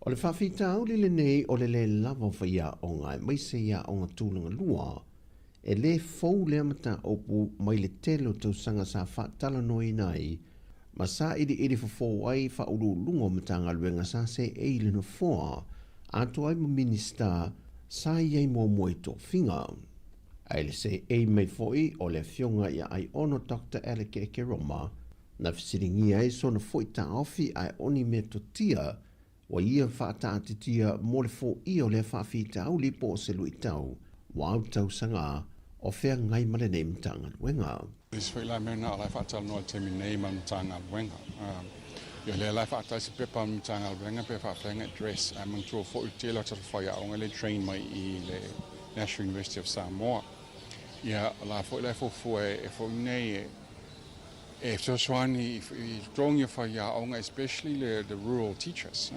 O le faafitauli lenei o le lē lava o faiaoga aemaise i aoga tulaga lua, e lē fou lea mataupu mai le tele o tausaga sa faatalanoaina ai ma sailiili fofo ai faauluuluga o Matagaluega sa seei i le nofoa atoa ai ma Minisita sa i ai muamua i tofiga. Ae i le seei mai foi o le Afioga ia Aiono Doctor Alec Ekeroma, Na fesiligia ai sona foi taofi ae o ni metotia ua ia faataatitia mo le foia o lea faafitauli po o se luitau ua au tausaga o feagai ma lenei Matagaluega. Le isi foi la mea lena o la e faatalanoa i le taimi nei ma le Matagaluega. Ia o lea la e faatali se pepa a le Matagaluega pe faafeai ona address ae manatua foi le tele o tatou faiaoga lea e train mai i le National University of Samoa. Ia o la foi la e fuafua e foi nei e E fesoasoani i totogi o faiaoga especially le the rural teachers.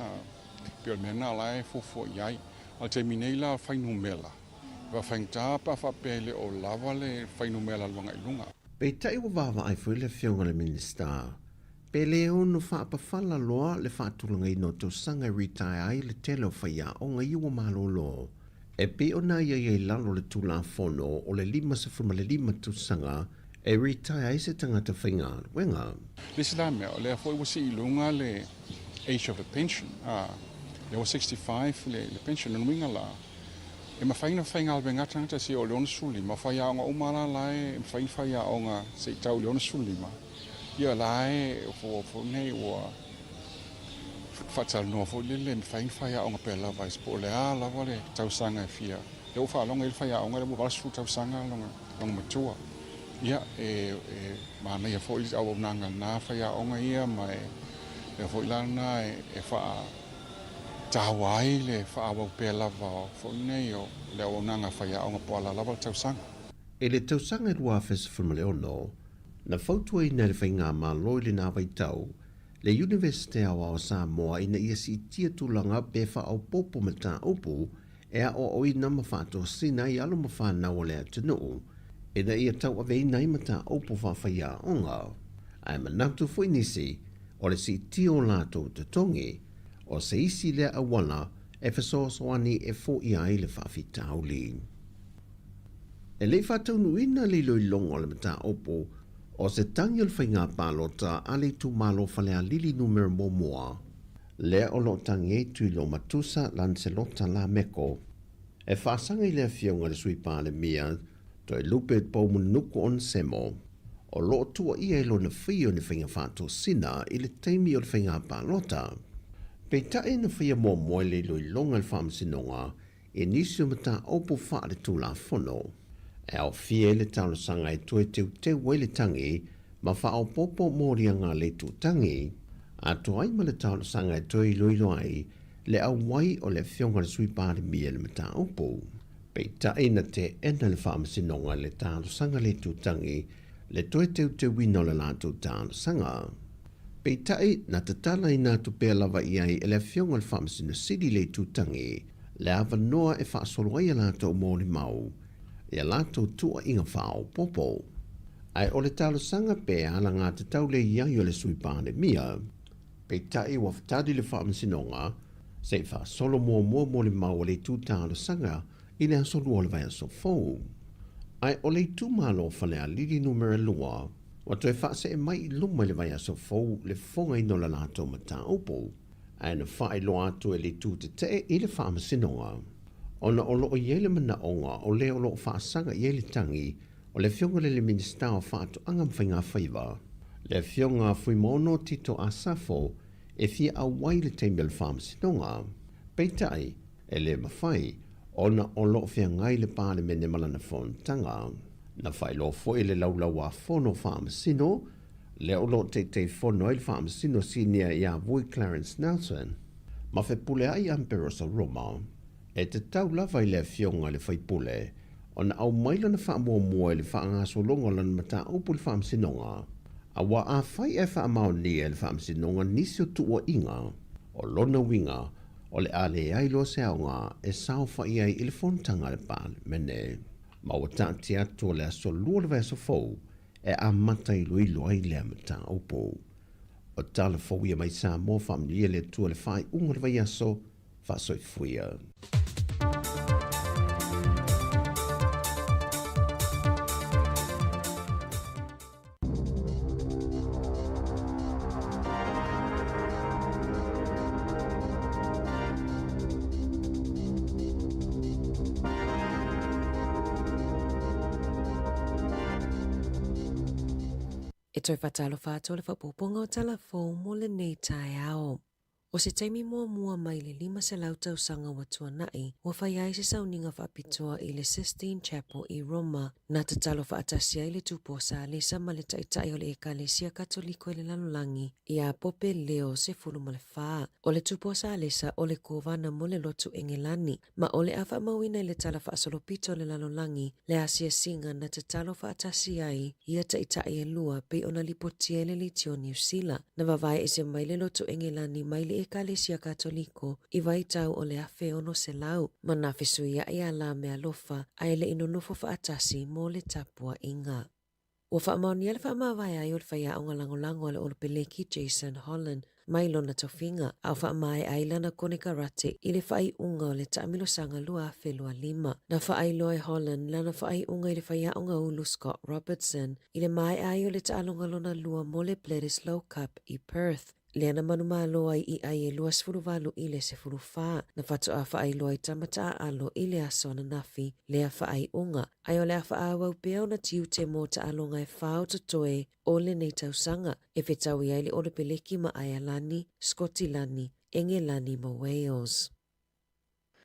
Pei o le mea lena o la e fuafua i ai. A o le taimi nei la o le fuainumera, e faafaigata pe a faapea e le o lava le fuainumera alu agai i luga. Peitai ua vaavaai foi le Afioga i le Minisita. Pe le ono faapafala loa le faatulagaina o tausaga e retire ai le tele o faiaoga ia ua malolo. E pei ona i ai i lalo o le Tulafono o le 55 tausaga e retire ai se tagata faigaluega. Le isi la mea, o lea foi ua sii i luga le age of the pension, a, lea ua 65 le pension, lona uiga la, e mafai ona faigaluega lava tagata seia oo i le 65, o faiaoga uma la la e mafai ona faiaoga se i tau i le 65, ia la e foi nei ua faatalanoa foi lele e mafai ona faiaoga pea lava po o le a lava le tausaga e fia. Lea ua faalogo i ai le faiaoga lea ua 80 tausaga lona matua. Ia, e manaia foi le auaunaga a lena faiaoga ia ma e mea foi la lena e faataua ai le faaauau pea lava foi nei o le auaunaga a faiaoga po o a lava le tausaga. I le tausaga e 2016, na fautuaina e le Faigamalo i lena vaitau le Iunivesite Aoao o Samoa ina ia siitia tulaga pe faaopoopo mataupu e aoaoina ma faatosina ai alo ma fanau o le atunuu ina ia tauaveina ai mataupu faafaiaoga. Ae manatu foi nisi, o le siitia o latou totogi, o se isi lea auala e fesoasoani e foia ai le faafitauli. E le i faataunuuina le iloiloga o le mataupu o se tagi o le faiga palota a le itumalo Falealili Numera Muamua, lea o lo o tagi ai Tuiloomatusa Lancelota Lameko, e faasaga i le afioga i le Sui Palemia Toelupe Poumunuku Onesemo, o lo o tuuaia i lona faia o ni faiga faatosina i le taimi o le faiga palota. Peitai na faia muamua i le iloiloga a le Faamasinoga i nisi o mataupu faaletulafono e aofia ai le talosaga e toe teuteu ai le tagi ma faaopoopo moliaga a le itutagi, atoa ai ma le talosaga e toe iloilo ai le auai o le Afioga i le Sui Palemia i le mataupu. Peitai na teena le Faamasinoga i le talosaga a le itutagi le toe teuteuina o le latou talosaga. Peitai, na tatalaina atu pea lava i ai e le Afioga i le Faamasino Sili le itutagi le avanoa e faasolo ai a latou molimau i a latou tuuaiga faaopoopo. Ae o le talosaga pe alagatatau le i ai o le Sui Palemia. Peitai ua tali le Faamasinoga se i faasolo muamua molimau a le itu talosaga i le aso 2 o le vaiaso fou. Ae o le itumalo o Falealili Numera 2 ua toe faasee mai i luma i le vaiaso fou le fofogaina o le latou mataupu. Ae na faailoa atu e le itu tetee i le Faamasinoga ona o lo o i ai le manaoga o le o lo o faasaga i ai le tagi o le Afioga i le Minisita o Faatoaga ma Faigafaiva, le Afioga Fuimaono Tito Asafo, e fia auai i le taimi o le Faamasinoga. Peitai, e le mafai, ona o lo o feagai le Palemene ma lana fonotaga. Na faailoa foi e le Laulau-a-Fono Faamasino, lea o lo o Taitaifono ai le Faamasino Sinia ia Vui Clarence Nelson, ma Fepuleai Amperosa Roma, E tatau lava i le Afioga i le sui usufono ona aumai lana faamuamua i le faagasologa o lana mataupu i le Faamasinoga, aua afai ae faamaonia e le Faamasinoga nisi o tuuaiga, o lona uiga o le a leai loa se aoga e saofai ai i le fonotaga a le Palemene. Ma ua taatia atu o le aso 2 o le vaiaso fou e amata iloilo ai lea mataupu. O tala fou ia mai Samoa, faamanuia le Atua i le faaiuga o le vaiaso, Faasoifuia. E toe faatalofa atu o le faaopoopoga o tala fou mo lenei taeao. O se taimi muamua mai le 500 tausaga ua tuanai, ua fai ai se sauniga faapitoa i le Sistine Chapel i Roma, na tatalo faatasi ai le Tupu o Salesa ma le Taitai o le Ekalesia Katoliko i le lalolagi, ia Pope Leo XIV. O le Tupu o Salesa o le Kovana mo le Lotu Engelani, ma o le a faamauina i le Tala Faasolopito o le Lalolagi le asiasiga na tatalo faatasi ai ia taitai e lua pei ona lipotia e le Leitio Niu Sila. Na vavae ese mai le lotu Engelani mai le Ekalesia Katoliko i vaitau o le 1600 ma na fesuiaʻi a la meaalofa ae le i nonofo faatasi mo le tapuaiga. Ua faamaonia le faamavae ai o le faiaoga lagolago a le Olopeleki Jason Holland mai lona tofiga, a o faamaea ai lana konekarate i le faaiuga o le taamilosaga 2025. Na faailoa e Holland lana faaiuga i le faiaoga ulu Scott Robertson i le maea ai o le taaloga lona lua mo le Bledisloe Cup i Perth, lea na manumalo ai i ai e 28 i le 14. Na faatoa faailoa i tama taaalo i le aso ananafi lea faaiuga, ae o le a faaauau pea ona tiute mo taaloga e fā o totoe o lenei tausaga, e fetaui ai le Olopeleki ma Aealani, Skotilani, Engelani ma Wales.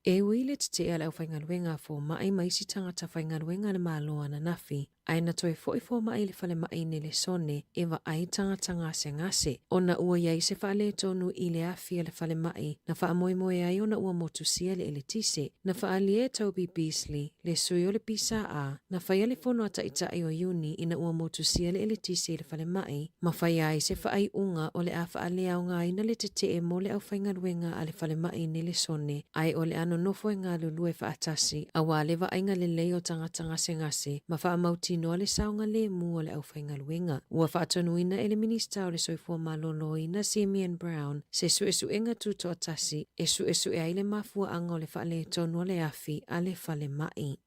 E ui i le tetee a le aufaigaluega a fomai ma isi tagata faigaluega a le Malo ananafi, ae na toe foi fomai i le falemai i Nelesone e vaai tagata gasegase, ona ua i ai se faaletonu i le afi a le falemai na faamoemoe ai ona ua motusia le eletise. Na faaalia e Toby Beasley, le sui o le PSA, na faia le fono a Taitai o Iuni ina ua motusia le eletise i le falemai, ma faia ai se faaiuga o le a faaleaogaina le tetee mo le aufaigaluega a le falemai i Nelesone, ae o le a nonofo e galulue faatasi aua le vaaiga lelei o tagata gasegase ma faamautinoa le saogalemu o le aufaigaluega. Ua faatonuina e le Minisita o le Soifua Maloloina Simeon Brown se suesuega tutoatasi e suesue ai le mafuaaga o le faaletonu o le afi a le falemai.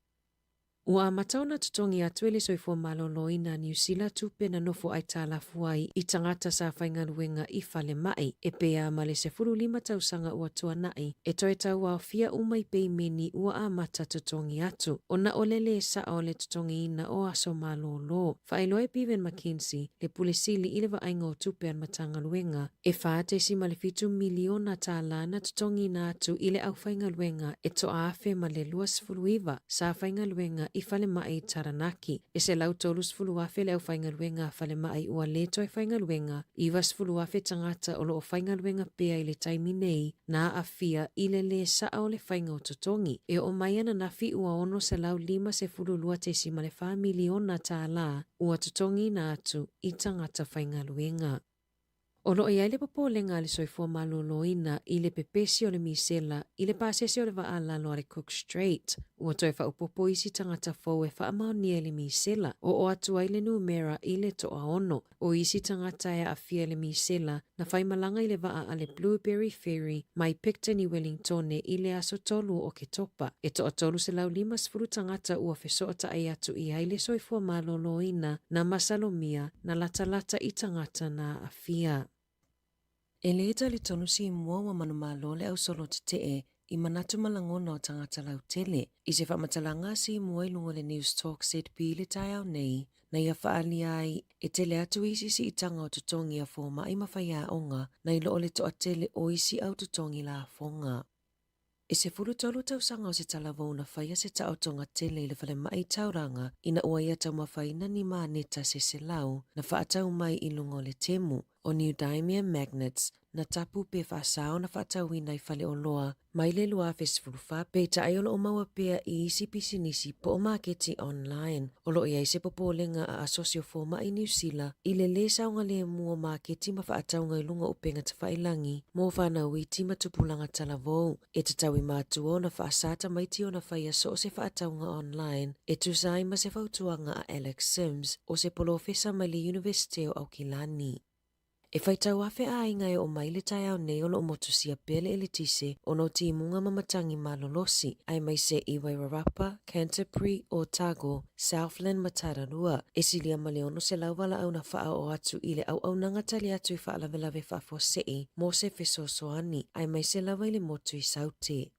Ua amata ona totogi atu e le Soifua Maloloina a Niu Sila tupe na nofo aitalafu ai i tagata sa faigaluega i falemai, e pea ma le 15 tausaga ua tuanai, e toe tauaofia uma i peimeni ua amata totogi atu, ona o le lē sao o le totogiina o aso malolo. Faailoa e Bevan McKenzie, le Pule Sili i le vaaiga o tupe a le Matagaluega, e $4.7 miliona tālā na totogiina atu i le aufaigaluega e toaafe ma le 29 sa faigaluega i falemai i Taranaki. E 130,000 le aufaigaluega a falemai ua le toe faigaluega, 90,000 tagata o lo o faigaluega pea i le taimi nei na aafia i le lē sao o le faiga o totogi. E oo mai ananafi ua $652.4 miliona tālā ua totogiina atu i tagata faigaluega. O lo o i ai le popolega a le soifua maloloina i le pepesi o le misela i le pasese o le vaa lalo a le Cook Strait. Ua toe faaopoopo isi tagata fou e faamaonia i le misela, oo atu ai le numera i le toaono. O isi tagata e aafia i le misela na faimalaga i le vaa a le Blueberry Ferry mai Picton i Wellingtone i le aso 3 o Oketopa. E toa 350 tagata ua fesootai atu i ai le soifua maloloina na masalomia na latalata i tagata na aafia. E lē talitonu Simua ua manumalo le ausolo tetee i manatu ma lagona o tagata lautele. I se faamatalaga a Simua i luga o le Newstalk ZB i le taeao nei, na ia faaalia ai e tele atu isi siitaga o totogi a fomai ma faiaoga nai lo o le toatele o isi au totogi lafoga. E 13 tausaga o se talavou na faia se taotoga tele i le falemai Tauranga ina ua ia taumafaina ni māneta se 100 na faatau mai i luga o le temu o Neodymium magnets na tapu pe faasao na faatauina i faleoloa mai le 2014 peitai o lo o maua pea i isi pisinisi po o maketi online. O lo o i ai se popolega a Asosi o Fomai Niu Sila i le lē saogalemu o maketi ma faatauga i luga o upega tafailagi mo fanau iti ma tupulaga talavou. E tatau i mātua ona faasā tamaiti ona faia so o se faatauga online e tusa ai ma se fautuaga a Alex Sims o se polofesa mai le Iunivesite o Aukilani. E faitau afe aiga e oo mai le taeao nei o lo o motusia pea le eletise ona o timuga ma matagi malolosi, aemaise i Wairarapa, Canterbury, Otago, Southland ma Tararua. E silia ma le 600 valaau na faaoo atu i le auaunaga tali atu i faalavelave faafuasei mo se fesoasoani, aemaise lava i le motu i Saute.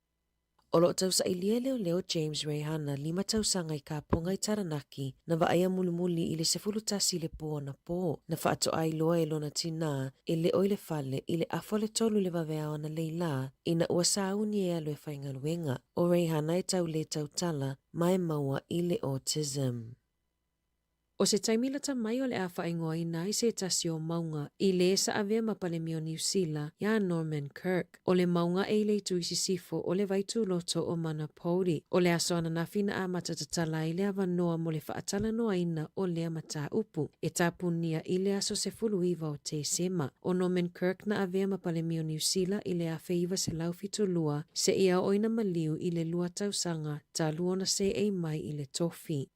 O lo o tausailia e leoleo James Reihana, lima tausaga i Kaponga i Taranaki, na vaaia mulimuli i le 11 i le pō anapō, na faatoa iloa e lona tinā e leo i le fale i le afa o le tolu i le vaveao analeila ina ua sauni e alu e faigaluega. O Reihana e tau lē tautala ma e maua i le autism. O se taimi lata mai o le a faaigoaina ai se tasi o mauga i lē sa avea ma Palemia o Niu Sila iā Norman Kirk. O le mauga e i le itu i sisifo o le vaitūloto o Manapouri. O le aso ananafi na amata tatala ai le avanoa mo le faatalanoaina o lea mataupu e tapunia i le aso 19 o Tesema. O Norman Kirk na avea ma Palemia o Niu Sila i le 1972 seia oo ina maliu i le lua tausaga talu ona seei mai i le tofi.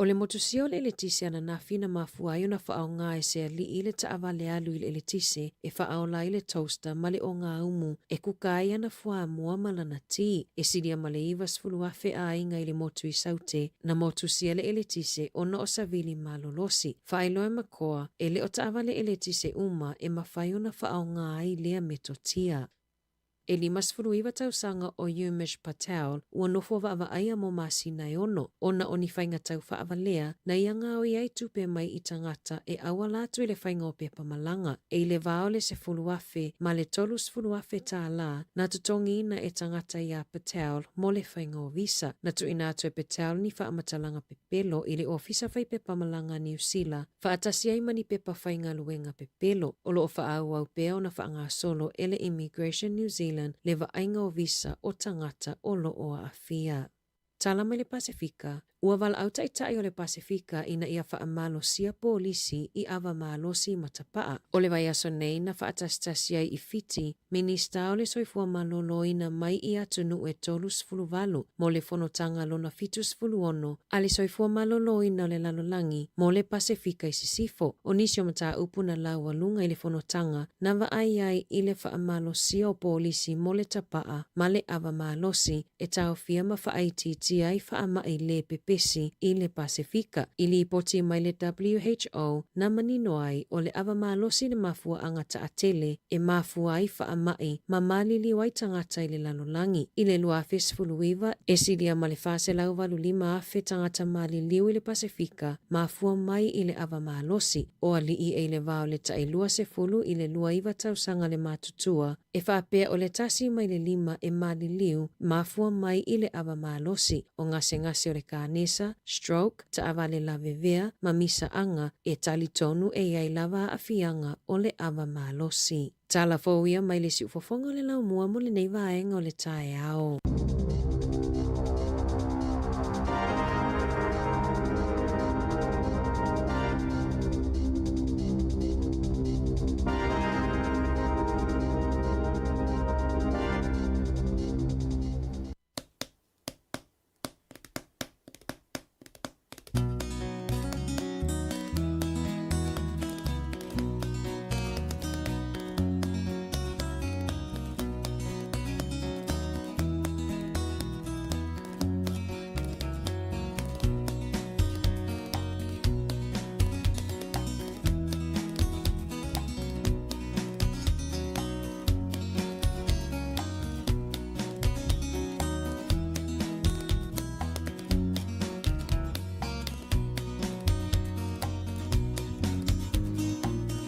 O le motusia o le eletise ananafi na mafua ai ona faaaoga e se alii le taavale alu i le eletise e faaola ai le toaster ma le ogaumu e kuka ai ana fuamoa ma lana ti. E silia ma le 90,000 aiga i le motu i Saute na motusia le eletise ona o savili malolosi. Faailoa e Makoa, e le o taavale eletise uma e mafai ona faaaoga ai lea metotia. E 59 tausaga o Umesh Patel ua nofo vaavaaia mo masina e ono, ona o ni faiga tau faavalea na ia gaoi ai tupe mai i tagata e auala atu i le faiga o pepa malaga. E i le va o le 10,000 ma le 30,000 tālā na totogiina e tagata iā Patel mo le faiga o visa. Na tuuina atu e Patel ni faamatalaga pepelo i le Ofisa Fai Pepa Malaga a Niu Sila faatasi ai ma ni pepa faigaluega pepelo. O lo o faaauau pea ona faagasolo e le Immigration New Zealand le vaaiga o visa o tagata o lo o aafia. Tala mai le Pasefika, Ua valaau taitai o le Pasefika ina ia faamalosia polisi i ava malosi ma tapa'a. O le vaiaso nei na faatasitasi ai i Fiti, Minista o le Soifua Maloloina mai i atunuu e 38 mo le fonotaga lona 76 a le Soifua Maloloina o le Lalolagi mo le Pasefika i Sisifo. O nisi o mataupu na laualuga i le fonotaga na vaai ai i le faamalosia o polisi mo le tapa'a ma le ava malosi e taofia ma faaitiitia ai faamai le pepesi i le Pasefika. I lipoti mai le WHO na manino ai o le ava malosi le mafuaaga taatele e mafua ai faamai ma maliliu ai tagata i le lalolagi. I le 2019, e silia ma le 485,000 tagata maliliu i le Pasefika mafua mai i le ava malosi. O alii e i le va o le tai 20 i le 29 tausaga le matutua E faapea o le tasi mai le lima e maliliu mafua mai i le ava malosi, o gasegase o le kanesa, stroke, taavale lavevea, ma misaaga, e talitonu e i ai lava aafiaga o le ava malosi. Tala fou ia mai le siufofoga o le laumua mo lenei vaega o le taeao.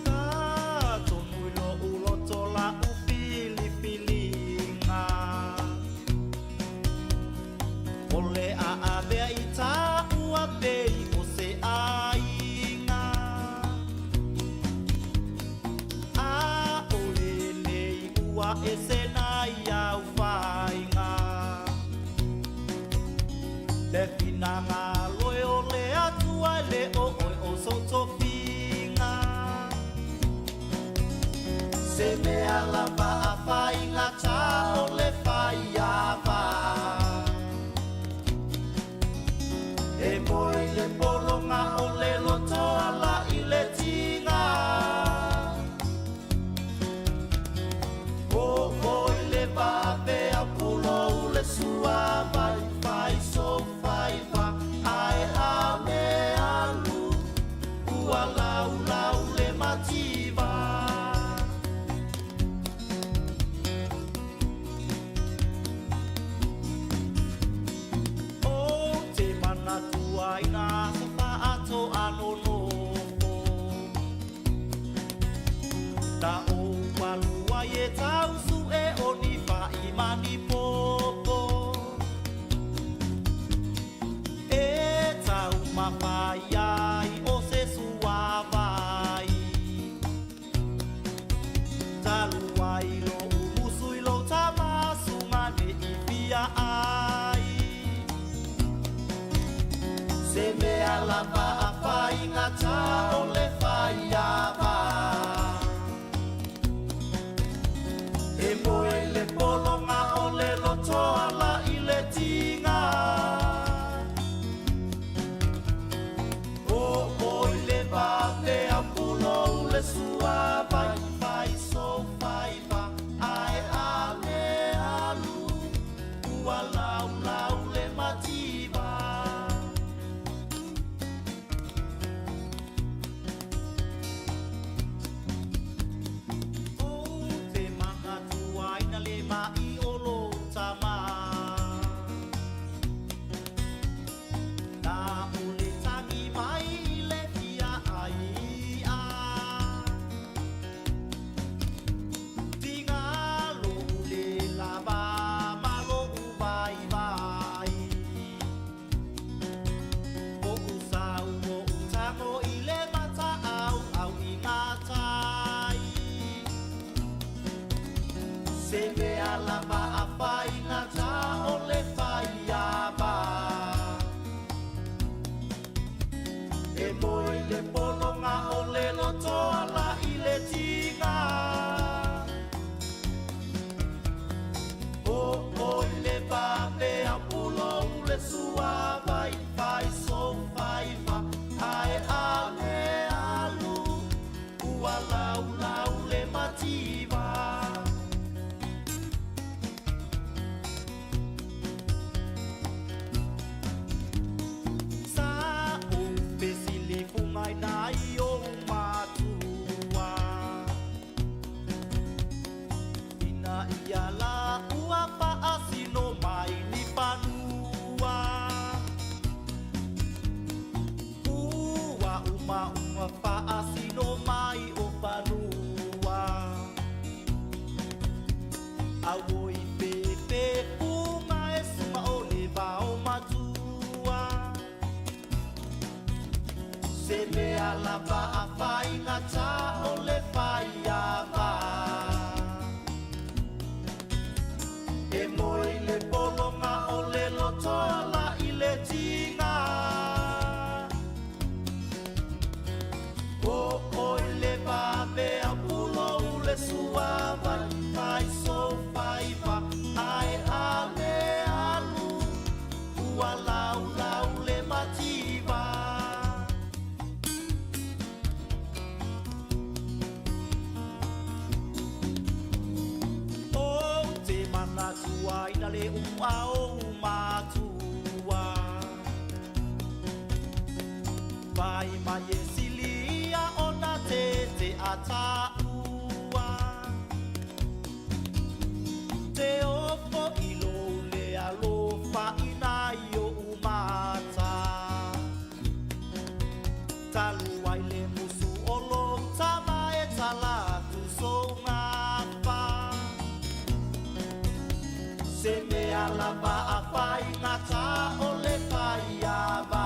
Ka tonu i lo'u loto la'u filifiliga. O le a avea i tāua pei o se aiga. ʻAʻole nei ua ese nai au faiga. Le finagalo e o le Atua e le o ʻoe o sou tofiga. Se mea lava a faigata o le faiava. E moe le pologa o le loto ala i le tiga. O ʻoe le vave au pulou le suavai fai sou faiva ae a me alu ua laulau le mativa. Ou te manatua i ngā aso whaatoa nonofo. Na ou alu ai e tausu e o ni whai ma ni popo. E taumawhai ai o se suavai. Talu ai lo'u musu i lou tamasunga ne i fia ai. Se mea lava a faigata o le faiava. E moe le pologa o le loto ala i le tiga. mea lava a faigata o le faiava. E moe le pologa o le loto ala i le tiga. O oi le vave au pulou le suavai fai so faiva ae ale alu ua laulau le mativa. Sa ou fesilifugaina ai ou matua. Ina ia la ua faasino mai ni fanua. Ua uma uma faasino mai o fanua. Auoi pepe fuga e suga o le vao matua. Se mea lava a faigata o le faiava. E moe le pologa o le loto ala i le tiga. O oi le vave au pulou le suavai fai so faiva ae ale alu ua laulau le mativa. Ou te manatuaina le upu a ou matua. Vai mai e silia ona te te ataua. Te ofo i lou le alofa ina i ou mata. Talu ai le musu o lou tama e talatu sou gafa. Se mea lava a faigata o le faiava.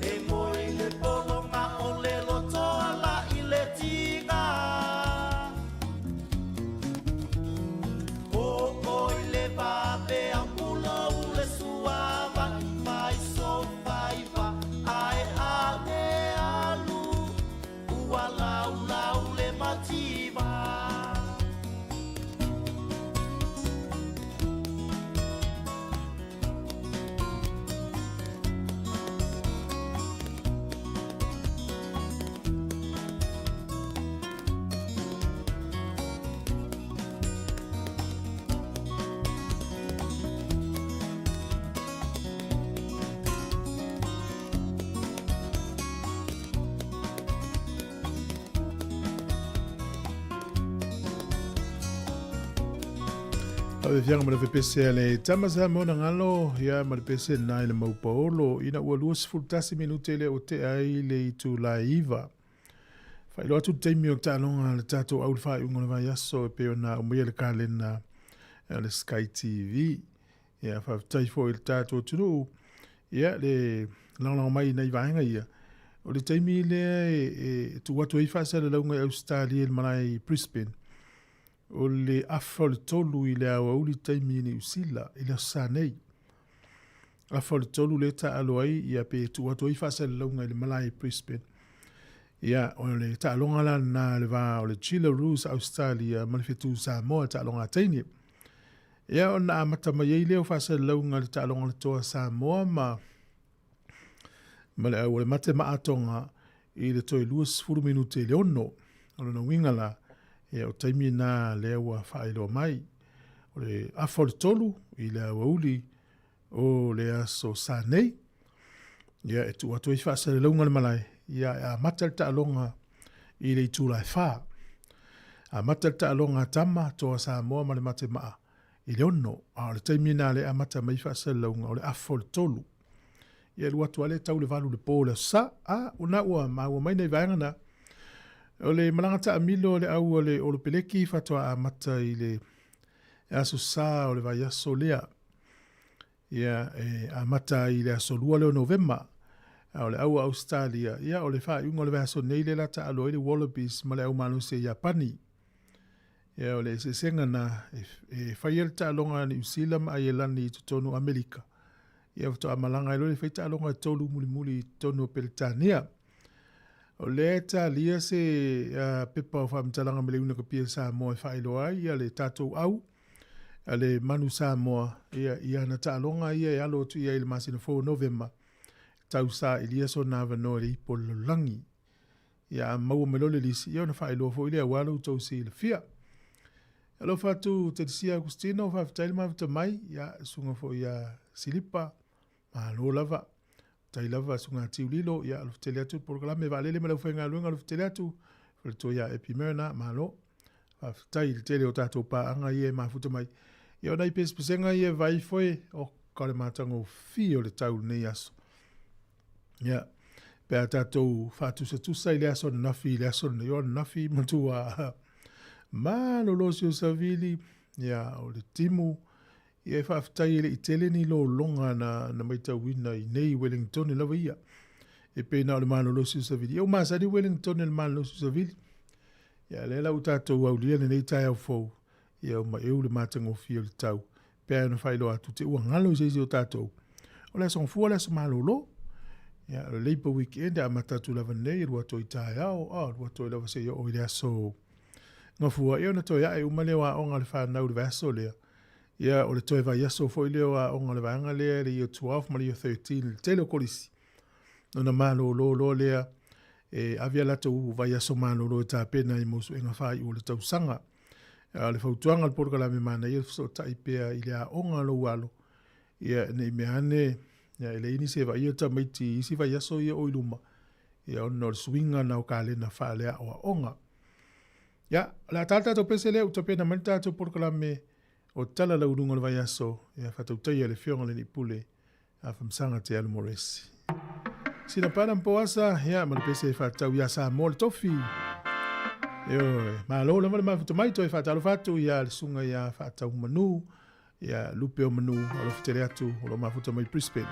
E moe le pologa o le loto ala i le tiga. O oi le vave au pulou le suava fai so faiva ae ale alu ua laulau le mativa. Faafefiaga ma le fepese a le tama Samoa na galo ia ma le pese na i le maupaolo ina ua 21 minute le o tea ai le itula e 9. Faailoa atu le taimi o le taaloga a le tatou au i le faaiuga o le vaiaso e pei ona aumaia le kalena a le Sky TV. Ia, faafetai foi i le tatou atunuu ia le lagolago mai i nai vaega ia. O le taimi lea e tuu atu ai faasalalauga i Ausetalia i le malae i Brisbane, o le afa o le 3 i le aoauli taimi i Niu Sila i le Aso Sa nei. Afa o le 3 lea taalo ai ia pe tuu atu ai faasalalauga i le malae i Brisbane. Ia, o le taaloga la lena le va o le Jillaroos Australia ma le Fetu Samoa taaloga a teine. Ia, ona amata mai ai lea o faasalalauga i le taaloga o le Toa Samoa ma ma le au o le mate maatoga i le toe 20 minute i le 6. O lona uiga la, ia o taimi na lea ua faailoa mai. O le afa o le 3 i le aoauli o le aso Sa nei. Ia e tuu atu ai faasalalauga le malae, ia e amata le taaloga i le itula e 4. Amata le taaloga a tama, Toa Samoa ma le mate maa i le 6, a o le taimi lena lea e amata mai faasalalauga o le afa o le 3. Ia alu atu lava lea tau le 8 i le po o le Aso Sa. A, o na ua maua mai nai vaega na. O le malaga taamilo a le au a le Olopeleki faatoa amata i le Aso Sa o le vaiaso lea. Ia, e amata ai i le aso 2 lea o Novema. A o le au a Ausetalia, ia o le faaiuga o le vaiaso nei lea la taalo ai le Wallabies ma le au malosi a Iapani. Ia, o le eseesega na, e faia le taaloga a Niu Sila ma Aielani i totonu o Amerika, ia faatoa malaga ai loa lea e fai taaloga e tolu mulimuli i totonu o Peretania. O lea e talia se pepa o faamatalaga ma le Iunakapia a Samoa e faailoa ai ia le tatou au a le Manu Samoa ia i ana taaloga ia e alo atu i ai i le masina fou o Novema, tau sailia sona avanoa i le ipu o le lalolagi. Ia a maua mai loa le lisi, ia ona faailoa foi lea aua lo outou silafia. Alofa atu Teresia Agustino, faafetai le mafuta mai, ia susuga foi ia Silipa, malo lava. Tai lava susuga Tiu Lilo, ia alofa tele atu le polokalame vaalele ma le aufaigaluega, alofa tele atu, faletua ia Epi Myrna, malo. Faafetai i le tele o tatou paaga ia e mafuta mai. Ia o nai pesepesega ia e vai foe, o ka le matagofie o le tau lenei aso. Ia, pe a tatou faatusatusa i le aso ananafi i le aso lenei, o ananafi matua malolo si o savili, ia, o le timu, ia e faafetai e le i tele ni lologa na, na maitauina i nei Wellingtone lava ia. E pei na o le malolo si o savili. Ia ua masani Wellingtone i le malolo si o savili. Ia, lea la ua tatou aulia lenei taeao fou, ia ua maeu le matagofie o le tau, pe ai ona faailoa atu te ua galo i se isi o tatou. O le aso Gafua, o le aso malolo. Ia, o le Labour Weekend e amata atu lava nei, e 2 toe taeao, a, 2 toe lava seia oo i le aso Gafua, ia ona toe ae uma lea o aoga a le fanau i le vaiaso lea. Ia, o le toe vaiaso foi lea o aoga a le vaega lea, le Year 12 ma le Year 13, le tele o kolisi. Ona malolo loa lea e ave a latou vaiaso malolo e tapena ai mo suega faaiu o le tausaga. A o le fautuaga a le polokalame manaia le fesootai pea i le aoga a lou alo, ia ne i mea ane ia e leai nisi e vaaia tamaiti i isi vaiaso ia o i luma, ia ona o le suiga na o kalena faaleaoaoga. Ia, o le a ta le tatou pese lea ua tapena mai le tatou polokalame o Tala Lauuluga o le Vaiaso, ia faatautaia e le Afioga i le Alii Pule Afamasaga Te Alu Moresi. Sina pana Poasa, ia, ma le pese e faatatau ia Samoa le tofi. Ioe, malo lava le mafuta mai, toe faatalofa atu ia le susuga ia Faatau Manu, ia Lupe o Manu, alofa tele atu o lo mafuta mai Brisbane.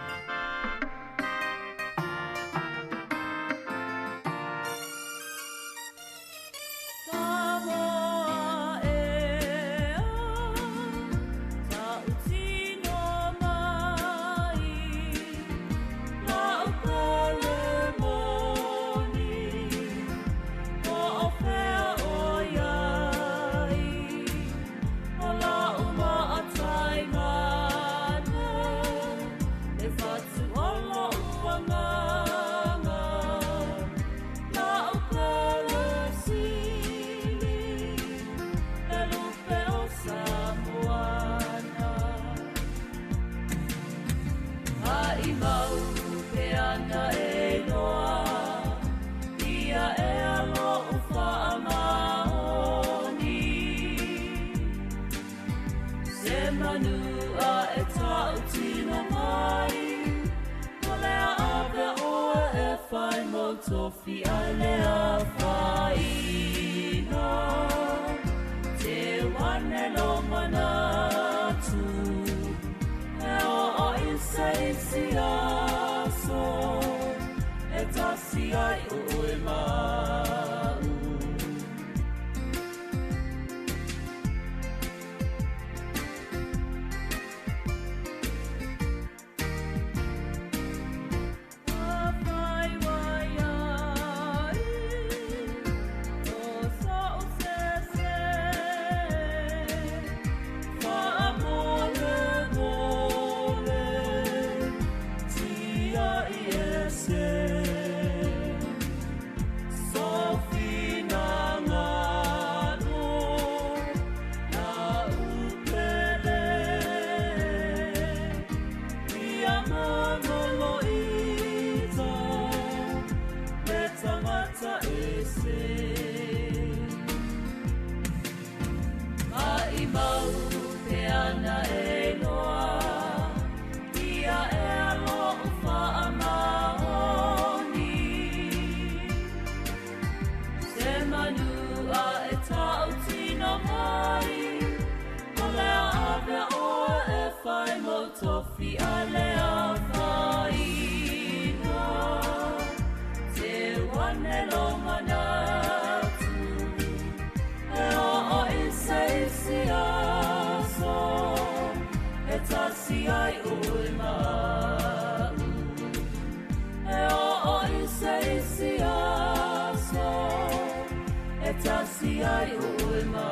E tasi ai oe ma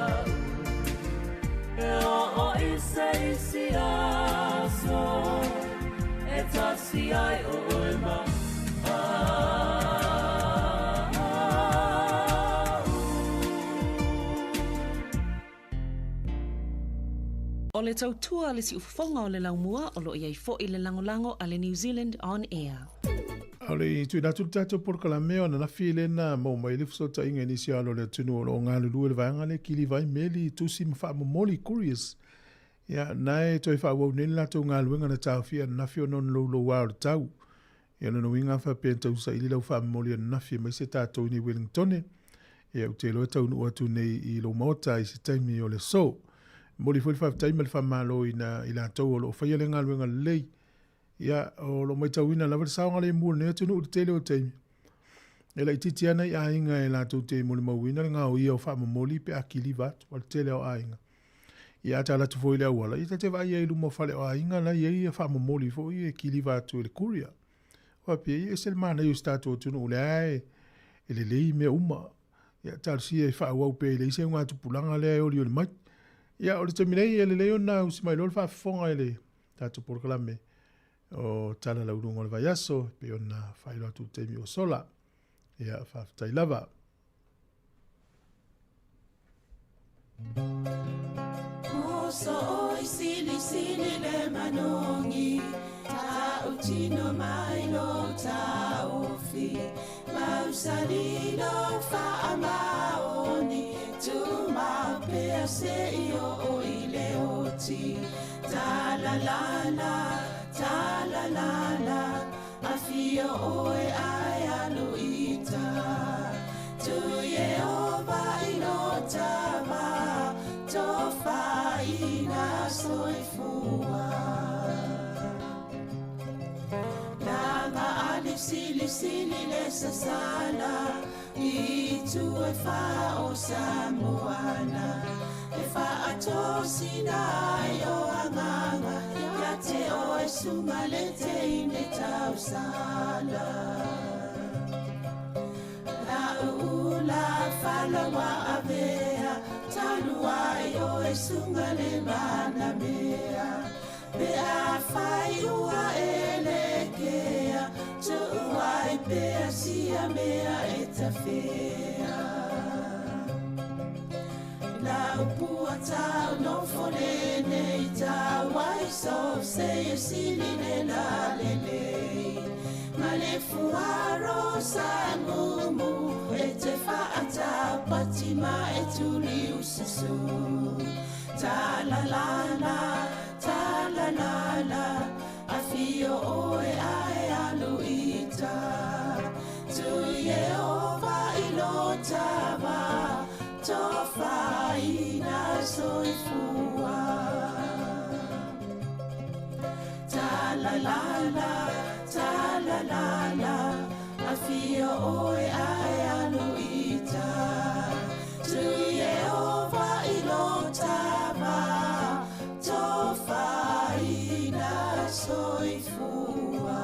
au. E oo i se isi aso E tasi ai oe ma O le tautua a le siufofoga o le laumua o lo o i ai foi le lagolago a le New Zealand On Air. A o le i tuuina atu le tatou polokalame o ananafi lena maua mai ai le fesootaiga i nisi o alo o le atunuu o lo o galulue i le vaega lea kiliva ai meli, tusi ma faamomoli, couriers. Ia, na e toe faaauau nei le latou galuega na taofia ananafi ona o ni louloua o le tau. Ia, o lona uiga a faapea e tausaili lau faamomoli ananafi aemaise tatou i nei Wellingtone, ia ou te iloa e taunuu atu nei i lou maota i se taimi o le aso. E momoli foi le faafetai ma le faamalo i na i latou o lo o faia lea galuega lelei. Ia, o lo o matauina lava le saogalemu o lenei atunuu i le tele o taimi. E laitiiti lava nai aiga e latou te molimauina le gaoia o faamomoli pe a kiliva atu, a o le tele lava o aiga. Ia a tala atu foi i le auala, ia ta te vaai ai i luma o fale o aiga la e i ai faamomoli foi ia e kiliva atu e le courier. Faapea, ia e ese le manaia o si tatou atunuu o lea lava e lelei mea uma. Ia talosia e faaauau pea e leai se augatupulaga lea e olioli mai. Ia o le taimi nei e lelei ona usi mai loa le faafofoga i le tatou polokalame o Tala Lauluga o le Vaiaso e pei ona faailoa atu i le taimi ua sola. Ia faafetai lava. Muso oi sili sili le manogi Tautino mai lo taofi Mausali lo faamaoni Tumau pea se i oo i le oti Talalala, talalala Afio oe ae alu ita Tu Iehova i lo tava Tofaina soifua Lava ali sili sili le sasala I tu e fa o Samoana E faatosina ai o agaga Ia te oe sunga le teine tausala La ula falawa avea Talu ai oe sunga le manamea Pe afai ua e lekea Tuu ai pea sia mea e tafea La upua tau nofo lenei tau ai so se e sili le la lelei Ma le fuaro sa mumu e te whaatau pati ma e tuli ususu Ta la la la, ta la la la Afio oe ae alu ita Tu Iehova i lo tava Tofaina soifua Ta la la la, ta la la la Afio oe ae alu ita Tu Iehova i lo tava Tofaina soifua.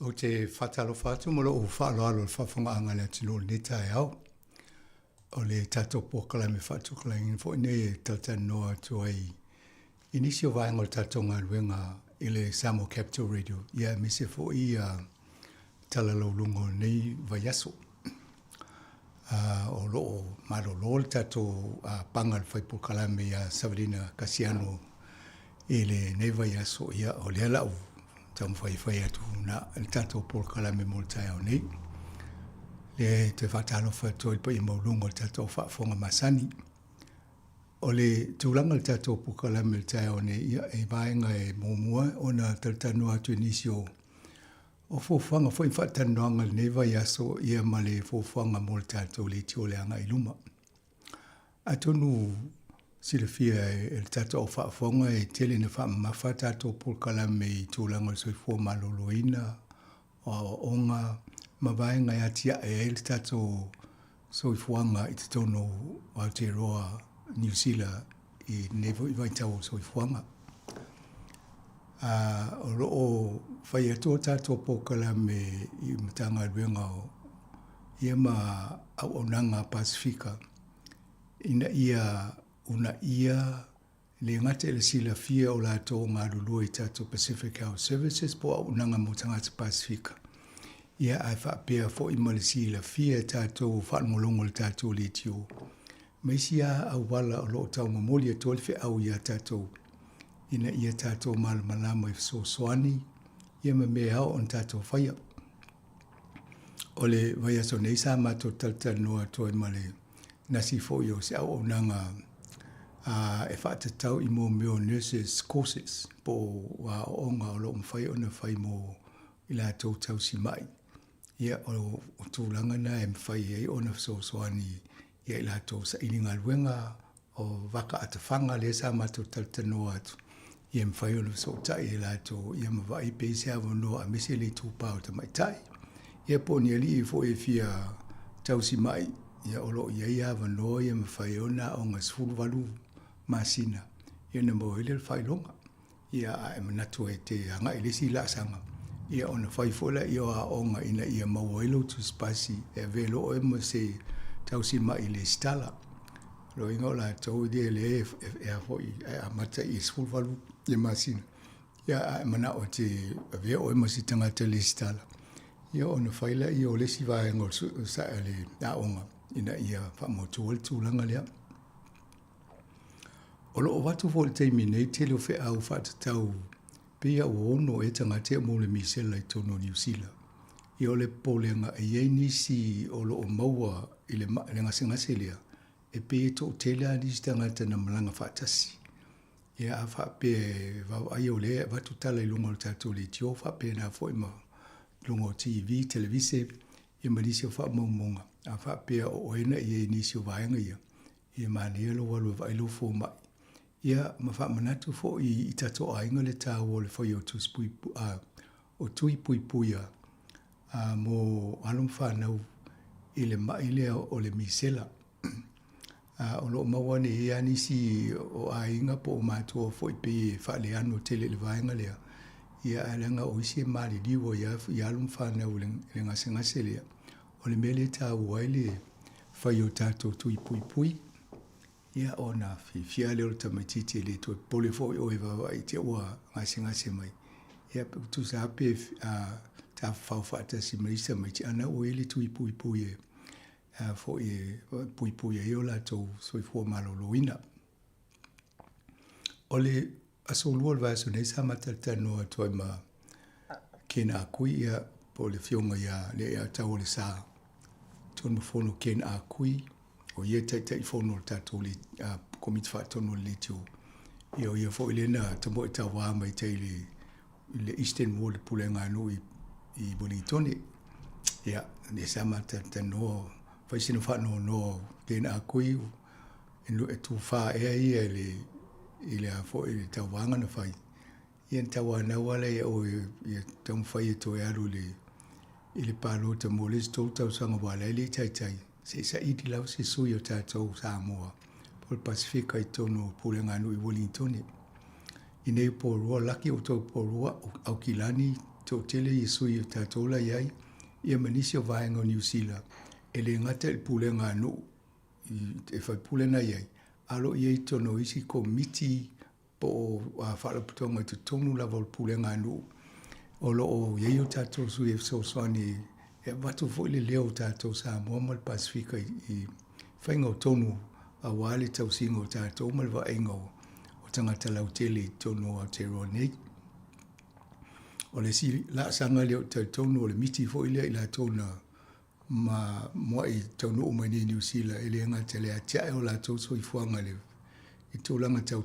Ou te faatalofa atu ma lou faaaloalo i le faafofogaaga a le atunuu i lenei taeao. O le tatou polokalame faatukalagaina foi nei e talatalanoa atu ai i nisi o vaega o le tatou galuega i le Samoa Capital Radio, ia aemaise foi ia tala lauluga o lenei vaiaso. O lo o malolo le tatou paga i le fai polokalame ia Savalina Kasiano i lenei vaiaso, ia o lea la ua taumafai e fai atu na le tatou polokalame mo le taeao nei. Lea e toe faatalofa atu ai i le paia maualuga o le tatou faafofoga masani. O le tulaga o le tatou polokalame i le taeao nei, ia e vaega e muamua ona talatalanoa atu i nisi o o fuafuaga foi ma faatalanoaga i lenei vaiaso ia ma le fuafuaga mo le tatou leitio o le agai i luma. Atonu silafia e le tatou au faafofoga e tele ina faamamafa tatou polokalame i tulaga o le soifua maloloina, o aoaoga ma vaega e atiae ai le tatou soifuaga i totonu o Aotearoa Niu Sila i lenei foi vaitau o le soifuaga. O lo o fai atu a tatou polokalame i Matagaluega o ia ma auaunaga a Pasefika ina ia uunaia le gata i le silafia o latou o galulue i tatou Pacific Health Services po o auaunaga mo tagata Pasefika, ia ae faapea foi ma le silafia e tatou o faalogologo i le tatou leitio ma isi lava auala o lo o taumomoli atu ai le feau ia tatou ina ia tatou malamalama i fesoasoani ia ma mea e ao ona tatou faia. O le vaiaso nei sa matou talatalanoa atu ai ma le nasi foi o se auaunaga e faatatau i mo mea o nurses courses po o aoaoga o lo o mafai ona fai mo i latou tausimai. Ia, o tulaga na e mafai ai ona fesoasoani ia i latou saili galuega o vaka atafaga lea sa matou talatalanoa atu, ia mafai ona fesootai e latou ia ma vaai pe i ai se avanoa aemaise le itupa o tamaitai. Ia po o ni alii foi e fia tausimai, ia o lo o i ai avanoa ia mafai ona aoga 18 masina ia ona maua ai lea o le faailoga. Ia a e manatu ai e te agai i le isi laasaga, ia ona fai foi lea o aoga ina ia maua ai lou tusipasi e avea loa oe ma se tausimai lesitala. O lona uiga o latou ia lea e a foi e amata i le 18 ia masina, ia a e manao e te avea oe ma se tagata lesitala, ia ona fai lea o le isi vaega o le aoga ina ia faamautu ai le tulaga lea. O lo o avatu foi i le taimi nei tele o feau faatatau pei a ua ono ea tagata ia mo le misela i totonu o Niu Sila. Ia o le popolega e i ai nisi o lo o maua i le le gasegase lea, e pei e toatele lava nisi tagata na malaga faatasi. Ia a faapea e vaavaai o lea e avatu tala i luga o le tatou leitio faapena foi ma luga o TV, televise, ia ma nisi o faamaumauga, a faapea o oe na i ai i nisi o vaega ia, Ia manaia lou alu e vaai lou fomai. Ia ma faamanatu foi i tatou aiga le taua o le faia o tusi puipui, a, o tui puipuia a, mo alo ma fanau i le ma'i lea o le misela. A, o lo o maua nei ai lava nisi o aiga po o matua foi pei e faaleano tele i le vaega lea, ia ae leaga o isi e maliliu ai lava i alo ma fanau i le gasegase lea. O le mea lea e taua ai le fai o tatou tui puipui, ia ona fiafia lea o le tamaitiiti e le toe popole foi oe e vaavaai i te ua gasegase mai. Ia tusa lava pe tafafao faatasi ma isi tamaiti, a na ua i ai le tui puipui e foi e puipui ai o latou soifua maloloina. O le aso lua o le vaiaso nei sa matalatalanoa atu ai ma Ken Akui, ia, po o le Afioga ia Leaiataualesa Tunumafono Ken Akui, o ia e Taitaifono o le tatou Komiti Faatonu o le Leitio. Ia, o ia foi lea na tamoe tauā mai tai i le Eastern Ward Pulega a nuu i Wellingtone. Ia, lea sa matalatalanoa, fai sina faanoanoa o Ken Akui, e tufa ea ia i le i le a foi le tauvaga na fai ia na tauanau lava lea ia oe ia taumafai e toe alu i le i le palota mo le isi tolu tausaga aua o la e le i taitai se i saili lava se sui o tatou Samoa po o le Pasefika i totonu o Pulega a Nuu i Wellingtone. I nei Porirua, laki outou i Porirua, Aukilani, toatele ia sui o tatou la i ai, ia ma nisi o vaega o Niu Sila, e le gata i le Pulega a Nuu e faipule na i ai, a o lo o i ai i totonu o isi komiti po o faalapotopotoga i totonu lava o le pulega a nuu, o lo o i ai o tatou sui e fesoasoani e avatu foi le leo o tatou Samoa ma le Pasefika i faiga o tonu aua le tausiga o tatou ma le vaaiga o tagata lautele i totonu o Aotearoa nei. O le isi laasaga lea ou te talitonu o le miti foi lea i latou na ma mua'i taunuu mai nei i Niu Sila, e le gata i le atiae o latou soifuaga i le tulaga tau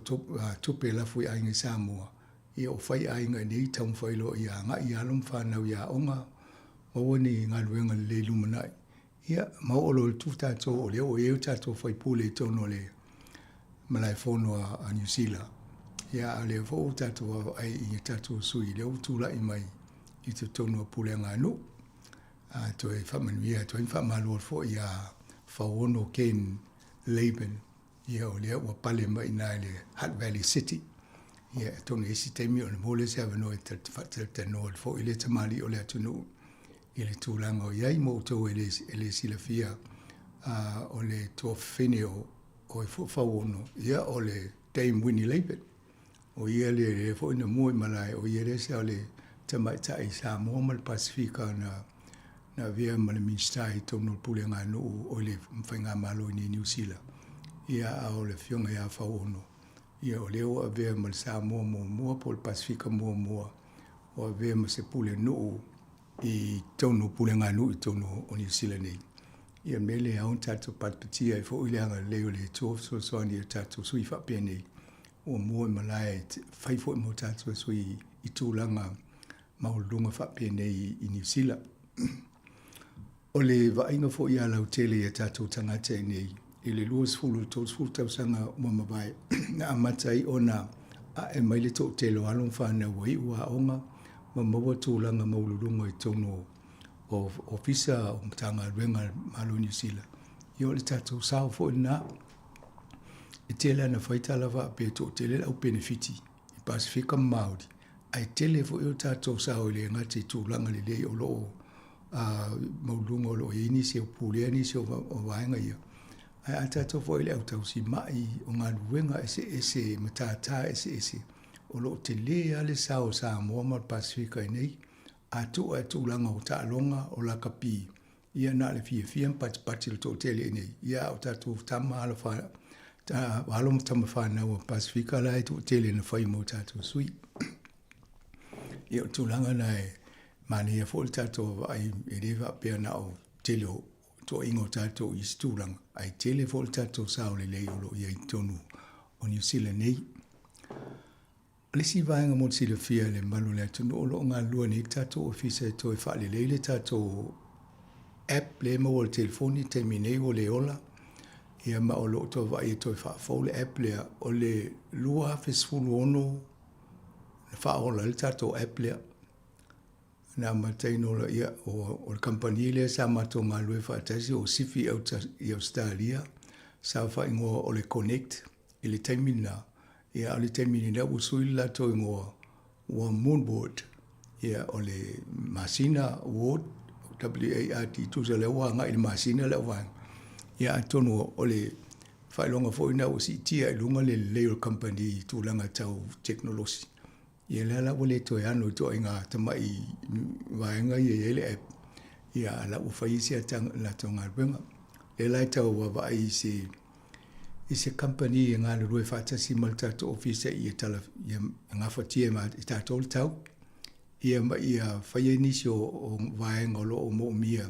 tupe e lafo i aiga i Samoa, ia o fai aiga i nei taumafai loa ia agai i alo ma fanau i aoga, maua ni galuega lelei lumanai. Ia, ma oo loa i le tu tatou o lea ua i ai o tatou faipule i totonu o le malaefono a Niu Sila, ia a o lea foi ua tatou vaavaai i tatou sui lea ua tulai mai i totonu o pulega a nuu. A toe faamanuia atu ai ma faamalo atu foi ia Fauono Ken Laban, ia o lea ua pale mai i ina i le Hutt Valley City. Ia, atonu i isi taimi ona maua lea o se avanoa e faatalatalanoa ai foi le tamalii o le atunuu i le tulaga o i ai mo outou e le, e le silafia o le tuafafine o, o Fauono, ia o le Dame Winnie Laban. O ia le lea foi na mua i malae, o ia lea sa o le tamaitai Samoa ma le Pasefika na na avea ma le Minisita i totonu o le Pulega a nuu o le Faigamalo i nei Niu Sila. Ia a o le Afioga ia Fauono, ia o lea ua avea ma le Samoa muamua po o le Pasefika muamua ua avea ma se pule nuu i totonu o pulega a nuu i totonu o Niu Sila nei. Ia o le mea lea e ao ona tatou patipatia ai foi le agalelei o le Atua fesoasoani i o tatou sui faapenei ua mua i malae e fai foi mo tatou sui i tulaga maualuluga faapenei i Niu Sila. O le vaaiga foi ia lautele i a tatou tagata i nei, i le 20 i le 30 tausaga ua mavae, na amata ai ona ae mai le toatele o alo ma fanau ua iu aoga ma maua tulaga maualuluga i totonu o Ofisa o Matagaluega a le Malo o Niu Sila. Ia o le tatou sao foi lena. E tele lava ina fai tala faapea e toatele le au penefiti i Pasefika ma Māori, ae tele foi o tatou sao e le gata i tulaga lelei o lo o maualuluga o lo o i ai nisi o pulea nisi o vaega ia, ae a tatou foi i le au tausimai o galuega eseese matata eseese, o lo o tele lava le sao o Samoa ma le Pasefika i nei a tuu lava i tulaga o taaloga o lakapi, ia na o le fiafia ma patipati le toatele i nei, ia a o tatou tama alo fa, ta, alo ma tama fanau a Pasefika la e toatele na fai mo tatou sui. Ia o tulaga na e manaia foi le tatou vaai e le faapea na o tele o toaiga o tatou i isi tulaga, ae tele foi le tatou sao lelei o lo o i ai i totonu o Niu Sila nei. O le isi vaega mo le silafia e le mamalu o le atunuu, o lo o galulue nei le tatou ofisa e toe faalelei le tatou app lea e maua i le telefoni i le taimi nei ua le ola, ia ma o lo o toe vaai e toe faafou le app lea. O le 2016 na faaola ai le tatou app lea. Na amataina o ia, o le kamupani lea sa matou galulue faatasi o Sifi i Ausetalia, sa faaigoa o le Connect i le taimi lena, ia a o le taimi nei ua sui le latou igoa ua Moonward, ia o le masina Ward, W-A-R-D, tusa lea ua agai i le masina le vaega. Ia atonu o le faailoga foi lena ua siitia i luga le lelei o le kamupani i tulaga tau tekonolosi. Ia lea la ua le toe ano i ituaiga tamai vaega ia e i ai le app, ia a la ua fai isi a latou galuega. Lea la e tau vaavaai i se i se kamupani e galulue faatasi ma le tatou ofisa ia tala ia gafatia e tatou le tau, ia ma ia faia nisi o vaega o lo o moomia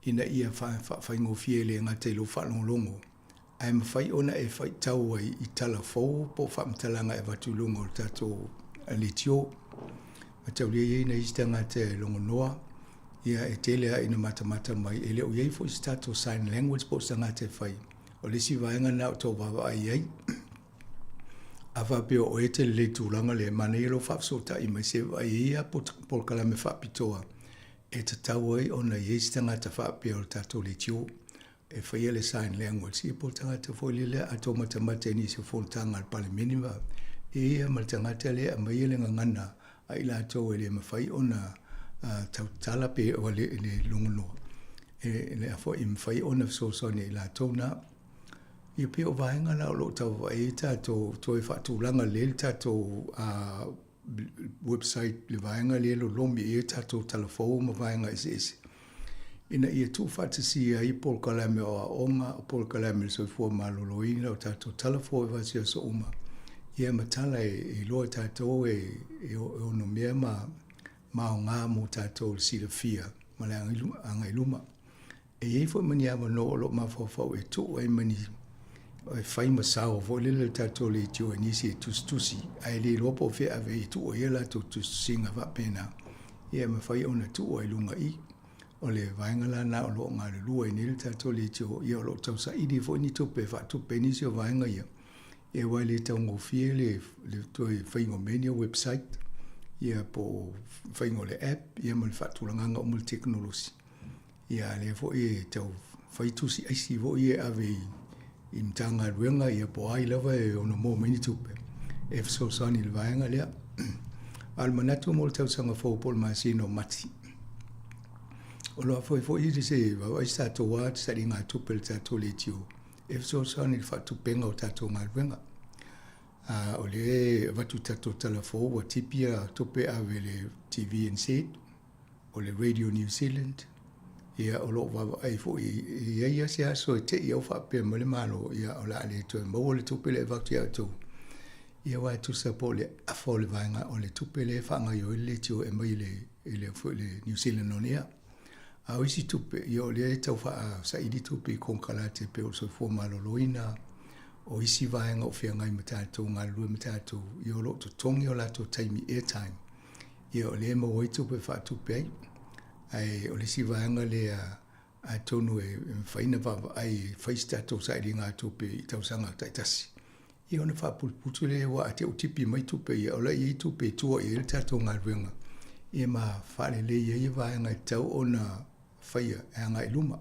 ina ia faafaigofie e le gata i lou faalogologo, ae mafai ona e faitau ai i tala fou po o faamatalaga e avatu i luga o le tatou leitio. Mataulia e i ai nai isi tagata e logonoa, ia e tele lava ina matamata mai, e le o i ai foi se tatou sign language po o se tagata e fai. O le isi vaega lena o tau vaavaai i ai. A faapea o oe e te lelei i le tulaga lea, e manaia lou faafesootai mai se vaai i ia polokalame faapitoa e tatau ai ona i ai se tagata faapea o le tatou leitio e faia le sign language, ia po o le tagata foi lele a tou matamata i nisi o fonotaga a le Palemene ma e ia ma le tagata lea e aumaia le gagana a i latou e le mafai ona tautatala pe ua le logonoa e le foi e mafai ona fesoasoani i latou na. Ia pei o vaega la o lo o tau vaai ai tatou toe faatulaga lelei le tatou website le vaega lea e lolomi i ai tatou talafou ma vaega eseese ina ia tuufaatasia ai polokalame o aoga, o polokalame o le soifua maloloina, o tatou tala fou e vasiaso uma, ia ma tala e iloa e tatou e onomea ma aoga mo tatou le silafia ma le agai i luma. E i ai foi ma ni avanoa o lo o mafaufau e tuu ai ma ni e fai ma sao foi lele le tatou leitio i nisi e tusitusi ae le iloa po o fea e ave ai e tuu ai a latou tusitusiga faapena, ia e mafai ona tuu ai i luga i. O le vaega la lena o lo o galulue ai nei le tatou leitio, ia o lo o tausaili foi ni tupe e faatupe ai nisi o vaega ia, ia aua e le taugofie le toe faiga o mea nei o website, ia po o faiga o le app, ia ma le faatulagaga uma o le tekonolosi. Ia a lea foi e tau fai tusi aisi foi ia e ave i Matagaluega ia po o ai lava e ono maua mai ni tupe. e fesoasoani i le vaega lea. A o le manatu mo le tausaga fou po o le masina o Mati, o lo o foi foi i se vaavaai se tatou a sailiga tupe i le tatou leitio e fesoasoani i le faatupeina o tatou galuega. A o lea e avatu i tatou tala fou ua tipi ia tupe e ave i le TVNZ, o le Radio New Zealand, ia o lo o vaavaai foi e i ai lava se aso e te i au faapea mai le Malo, ia o le a le toe maua le tupe lea e avatu ia outou. Ia aua e tusa po o le afa o le vaega o le tupe lea e faagaoioi ai le leitio e aumai i le i le foi le New Zealand On Air. A o isi tupe, ia o lea e tau faasaili tupe i konekarate e pei o le soifua maloloina, o isi vaega o feagai ma tatou, galulue ma tatou, ia o lo o totogi o latou taimi airtime. Ia o lea e maua ai tupe e faatupe ai. Ae o le isi vaega lea atonu e mafai ona vaavaai e fai se tatou sailiga tupe i tausaga taitasi. Ia ona faaputuputu lea aua a te i ua tipi mai tupe ia, o la e i ai tupe e tua i ai le tatou galuega ia ma faalelei ai vaega e tatau ona faia e agai i luma.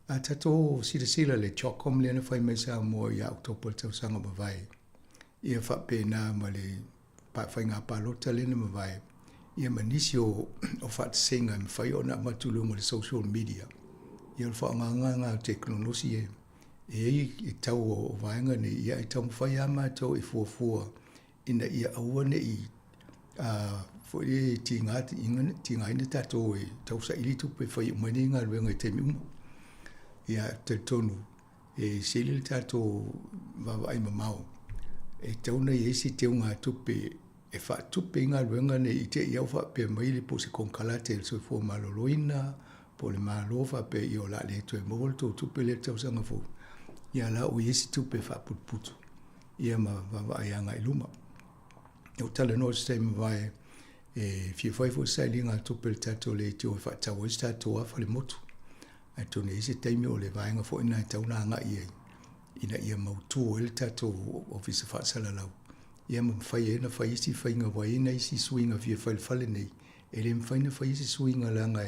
A tatou silasila i le CHOGM lea na fai mai Samoa ia Oketopa i le tausaga mavae, ia faapena ma le faiga palota lea na mavae, ia ma nisi o faatasega e mafai ona avatu i luga o le social media. Ia o le faaaogaina lena o tekonolosi e i ai le tau o vaega nei, ia e taumafai lava matou e fuafua ina ia aua ne i foi lea tigaina tatou e tausaili tupe e fai uma ai nei galuega i taimi uma. Ia e talitonu e sili le tatou vaavaai mamao e tatau ona i ai se teugatupe e faatupe ai galuega nei i te i lava ua faapea mai le po o se konekarate a le Soifua Maloloina po o le Malo faapea ia o le a le toe maua le tou tupe lea i le tausaga fou, ia la ua i ai se tupe e faaputuputu ia ma vaavaai agai i luma. Na ou talanoa i se taimi ua mavae e fia fai foi se sailiga tupe i le tatou leitio e faatau ai se tatou afa i le motu. Atonu e i ai se taimi o le vaega foi lena e tatau ona agai i ai ina ia mautu ai le tatou Ofisa Faasalalau ia ma mafai ai ona fai isi faiga ua i ai nai isi suiga fia fai i le fale nei, e le mafai ona fai isi suiga leaga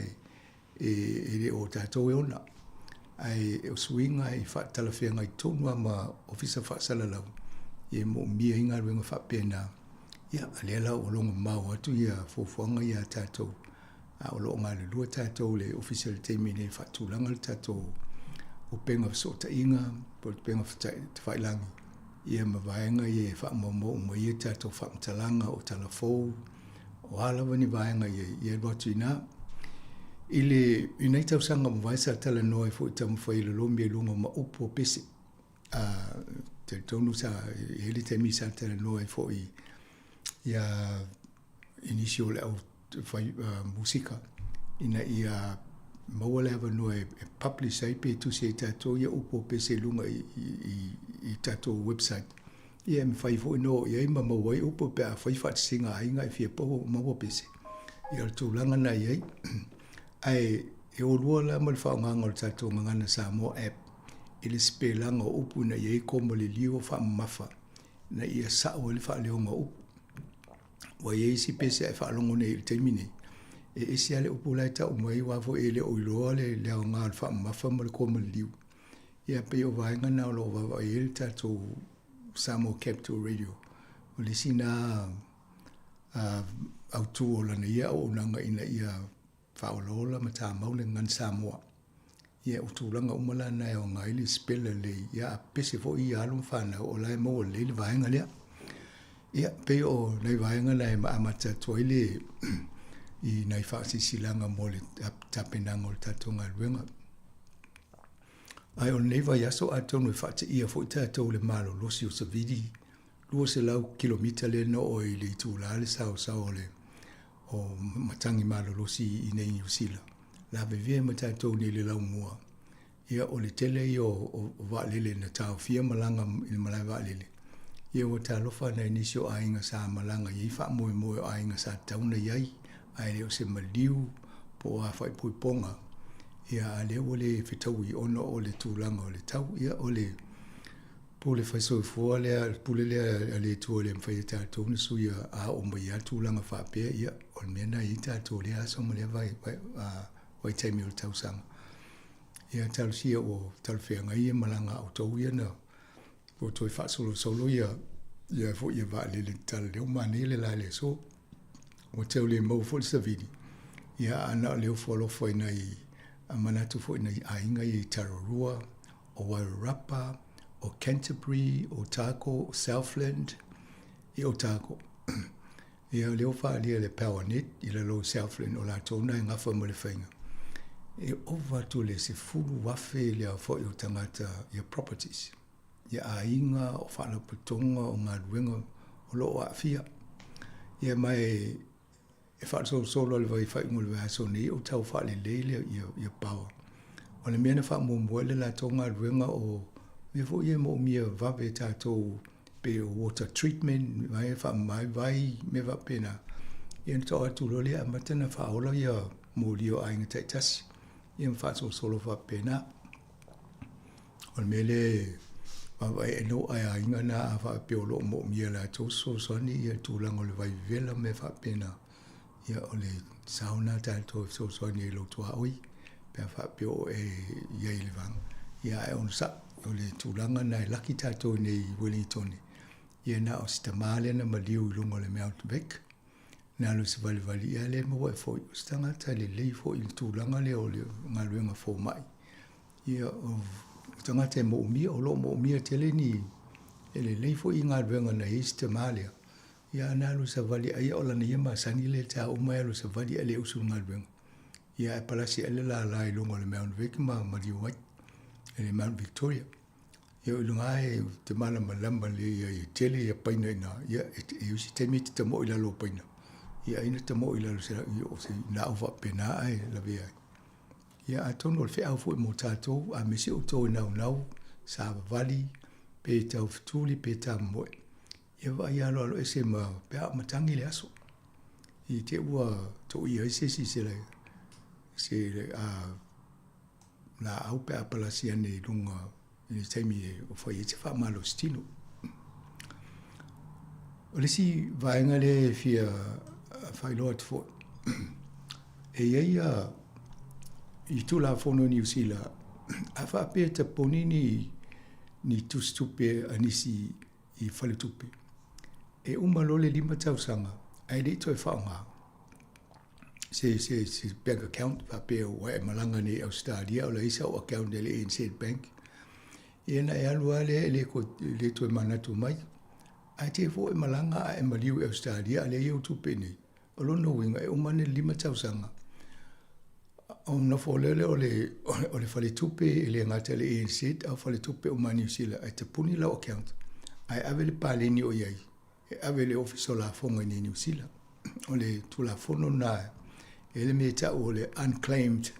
e le o tatou e ona. Ae o suiga e faatalafeagai tonu lava ma Ofisa Faasalalau e moomia ai galuega faapena. Ia, o lea la ua logo mamao atu ia fuafuaga ia a tatou, a o lo o galulue tatou i le Ofisa i le taimi nei e faatulaga le tatou upega fesootaiga po o le upega tafailagi, ia ma vaega ia e faamaumau uma ai a tatou faamatalaga, o tala fou, o a lava ni vaega ia, ia alu atu i ina. I le, i nai tausaga ua mavae sa talanoa ai foi i taumafai e lolomi ai i luga ma upu o pese. A, talitonu sa, e i ai le taimi sa talanoa ai foi ia i nisi o le au fai musika ina ia maua le avanoa e publish ai pe tusi ai tatou ia upu o pese i luga i tatou website. Ia e mafai foi ona oo i ai ma maua ai upu pe a fai faatasiga a aiga e fia maua pese. Ia o le tulaga lena e i ai. Ae e o lua la ma le faaaogaina o le tatou Gagana Samoa app i le sipelaga o upu ina ia i ai koma liliu o faamamafa ina ia sao ai le faaleoga o upu. Ua i ai isi pese a e faalogo nei i le taimi nei, e ese lava le upu la e tau mai aua foi e le o iloa le aoga o le faamamafa ma le koma liliu. Ia pei o vaega na o lo o vaavaai ai le tatou Samoa Capital Radio. O le isi na autu o lana ia auaunaga ina ia faaolaola ma tamau le gagana Samoa. Ia o tulaga uma la na e aoga ai le sipela lelei, ia a pese foi ia alo ma fanau o la e maua lelei le vaega lea. Ia pei o nai vaega na e amata atu ai le i nai faasilasilaga mo le tapenaga o le tatou galuega. Ae o lenei vaiaso atonu e faateia foi tatou i le malolosi o Savili, 200 kilomita lea na oo ai i le itula le saosao o le o matagi malolosi i inei i Niu Sila. Lavevea ma tatou nei i le laumua. Ia o le tele ia o vaalele na taofia malaga i le malae vaalele. Ia ua talofa nai nisi o aiga sa malaga i ai faamoemoe o aiga sa tatau ona i ai, ae le o se maliu po o a faaipoipoga. Ia a lea ua le fetaui ona o le tulaga o le tau. Ia o le Pule fai soifua lea, le pule lea a le Atua e le mafai e tatou ona suia a oo mai lava tulaga faapea, ia, o le mea lena e i ai tatou i lea aso ma lea vaitaimi o le tausaga. Ia, talosia ua talafeagai ia malaga a outou ia na ua toe faasolosolo ia. Ia foi ia vaalele tala leo manaia le la i le aso. Ua tau le maua foi le savili, ia a na o le ofo alofa i nai manatu foi i nai aiga ia i Tararua, o Wairarapa, o Canterbury, o Otago, o Southland, ia Otago. Ia o lea ua faaalia le power net i lalo o Southland o latou na e gafa ma le faiga. E ova atu le 10,000 le aofai o tagata ia properties. Ia aiga, o faalapotopotoga, o galuega o lo o aafia. Ia ma e e faasolosolo a le vai faaiuga o le vaiaso nei o tau faalelei le ia, ia power. O le mea na faamuamua ai le latou galuega o mea foi ia e moomia vave e tatou pei o water treatment, vai e faamama ai vai, mea faapena. Ia na tau atu loa lea amata na faaola ia moli o aiga taitasi. Ia ma faasolosolo faapena. O le mea lea e vaavaai ai lou aiaiga lena a faapea o lo o moomia e latou fesoasoani ia tulaga o le vai vevela ma mea faapena, ia o le sao lena a tatou e fesoasoani ai i lou tuaoi pe a faapea o e i ai i le vaega. Ia ae onosai, o le tulaga lena e laki tatou i inei i Wellington, ia na o si tama lea na maliu i luga o le Mount Vic, na alu e savalivali ia lea e maua ai foi, o se tagata lelei foi i le tulaga lea o le galuega fomai. Ia, o tagata e moomia, o lo o moomia tele ni, e lelei foi i galuega na i ai si tama lea, ia ana alu e savali ai o lana ia masani lea ta uma e alu e savali ae le usu i le galuega. Ia ae palasi ae le lala i luga o le Mount Vic ma maliu ai, i le Mount Victoria. Ia o i luga e te malamalama lelei ai e tele ia paina i ina, ia e i ai se taimi e te tamoe i lalo o paina, ia ai na tamoe i lalo o se laau faapena ae lavea ai. Ia atonu o le feau foi mo tatou, aemaise outou e naunau, savavali, pe taufetuli pe tamomoe, ia vaai aloalo ese ma pe a o matagi le aso. I te ua toia ai se isi se, se a, laau pe a palasi ane i luga i le taimi e fai ai se faamalosi tino. O le isi vaega lea e fia faailoa atu foi, e i ai a i Tulafono i Niu Sila, a faapea e tapuni ni, ni tusitupe a nisi i faletupe, e uma loa le 5 tausaga ae le i toe faaaoga se, se, se bank account faapea ua e malaga nei i Ausetalia o la e i ai sau account i le ANZ Bank. Ia na e alu lava lea e le, le toe manatu mai. Ae te foi e malaga a e maliu i Ausetalia a leai ou tupe i inei. O lona uiga e uma ane le 5 tausaga ona nofo loa lea o le, o le faletupe e le gata i le ANZ a o faletupe uma a Niu Sila ae tapuni lau account ae ave le paleni o i ai e ave i le Ofisa o Lafoga i inei i Niu Sila. O le Tulafono lena e i ai le mea e tau o le Unclaimed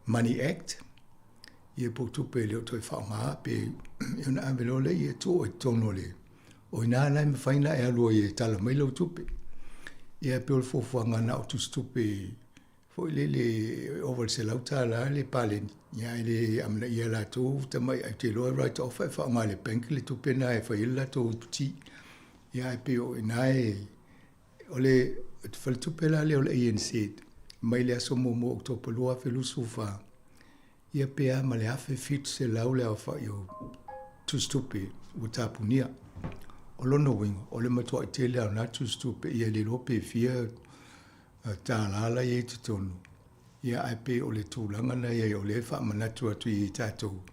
Money Act, ia po o tupe e le o toe faaaoga pe ona ave loa lea e tuu i totonu o le o i ina la e mafai ona e alu ai e tala mai lau tupe. Ia pei o le fuafuaga na o tusitupe foi lele e ova i le $100 le paleni, ia ae le amanaia e latou tamai ou te iloa e write off e faaaoga e le bank le tupe lena e fai ai le latou iputi. Ia ae pei o i ina e o le faletupe la lea o le ANZ mai le aso 1 o Oketopa 2024, ia pe a ma le 1,700 le aofai o tusitupe ua tapunia. O lona uiga, o le matuai tele lava o na tusitupe, ia le iloa pe fia $1 la e i ai i totonu, ia ae pei o le tulaga lena e i ai, o lea e faamanatu atu i tatou,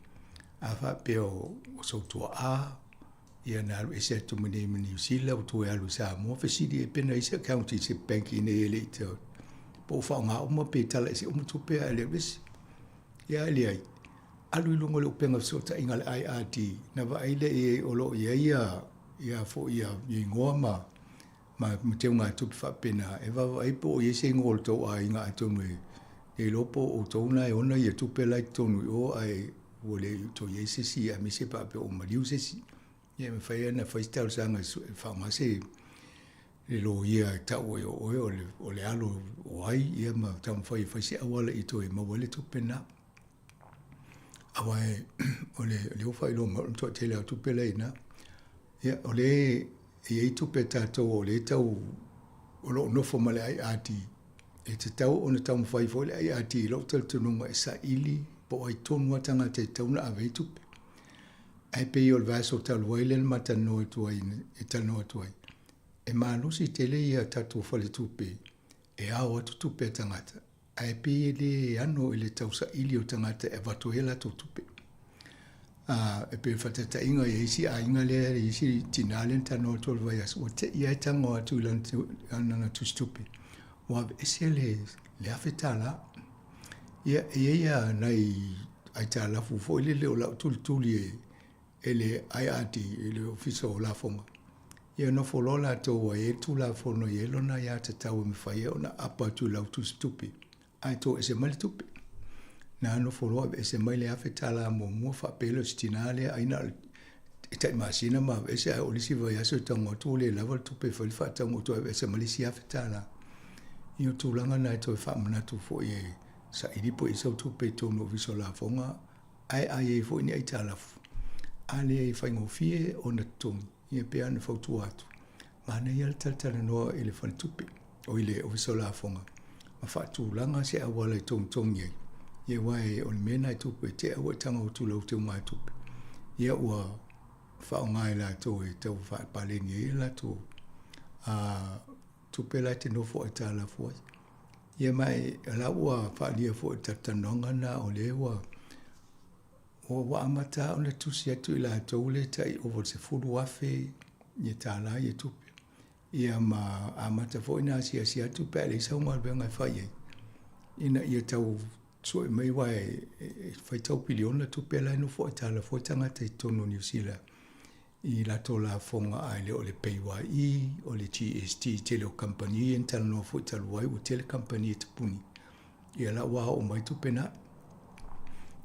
a faapea o sou tuaa, ia na alu ese atu ma nei ma Niu Sila, ua toe alu i Samoa, fesili ai pe na i ai se account i se bank i inei e le i te, po o faaaoga uma pe tala ese uma tupe ae le vesi. Ia ae leai, alu i luga o le upega fesootaiga a le IRD, na vaai lea i ai o lo o i ai ia, ia foi ia igoa ma ma teugatupe faapena, e vaavaai po o i ai se igoa o le tou aiga atonu e le iloa po o outou na e ona ia tupe la i totonu i o ae ua le toe i ai se isi aemaise pe a faapea ua maliu se isi. Ia e mafai lava ona fai se talosaga e faaaoga se le loia e tau ai o oe o le, o le alo o ai ia ma taumafai e fai se auala i toe maua ai le tupe lena. Aua o le, o lea ua faailoa mai o le matuai tele lava o tupe la e i ina. Ia, o lea e i ai tupe a tatou o lea e tau, o lo o nofo ma le IRD. E tatau ona taumafai foi le IRD i lou talitonuga e saili po o ai tonu lava tagata e tatau ona ave ai tupe. Ae pei o le vaiaso talu ai lea na ma talanoa atu ai, e talanoa atu ai, e malosi tele ia tatou faletupe e ao atu tupe a tagata, ae pei e le ano i le tausaili o tagata e avatu ai a latou tupe. A, e pei o le faataitaiga i isi aiga lea, i isi tinā lea na talanoa atu o le vaiaso, ua te i lava e tago atu i lana tusitupe, ua aveese le $1,000. Ia, e i ai lava nai aitalafu foi lele o lau tulituli e le IRD, e le Ofisa o Lafoga. Ia nofo loa latou ua i ai le Tulafono e i ai lona aiatatau e mafai ai ona aapa atu i lau tusitupe ae toese mai le tupe. Na nofo loa aveese mai le $1,000 muamua faapea lea o si tinā lea ai na o le tai masina ma aveese ae oo i le isi vaiaso e tago atu ua le lava le tupe e fai le faatauga ua toe aveese ma le isi $1,000. Ia o tulaga na e toe faamanatu foi e saili po o i ai sau tupe i totonu o Ofisa o Lafoga ae a i ai foi ni aitalafu, a le faigofie ona totogi, ia pei lava ona fautua atu, manaia le talatalanoa i le faletupe, oi le Ofisa o Lafoga, ma faatulaga se auala e togitogi ai, ia aua o le mea lena e tupu e te i lava ua e tago atu i lau teugatupe, ia ua faaaoga e latou e tau faapaleni ai a latou tupe la e te nofo aitalafu ai. Ia ma o la ua faaalia foi i le talatalanoaga lena o lea ua ua amata lava ona tusi atu i latou lea e tai ova i le $10,000 ia tupe. Ia ma amata foi ona asiasi atu pe a leai sau galuega e fai ai, ina ia tau sue mai aua e faitau piliona tupe la e nofo aitalafu ai tagata i totonu o Niu Sila i latou lafoga ae le o le PAYE, o le GST i tele o kamupani ia na talanoa foi talu ai ua tele kamupani e tapuni. Ia la ua oo mai tupe na.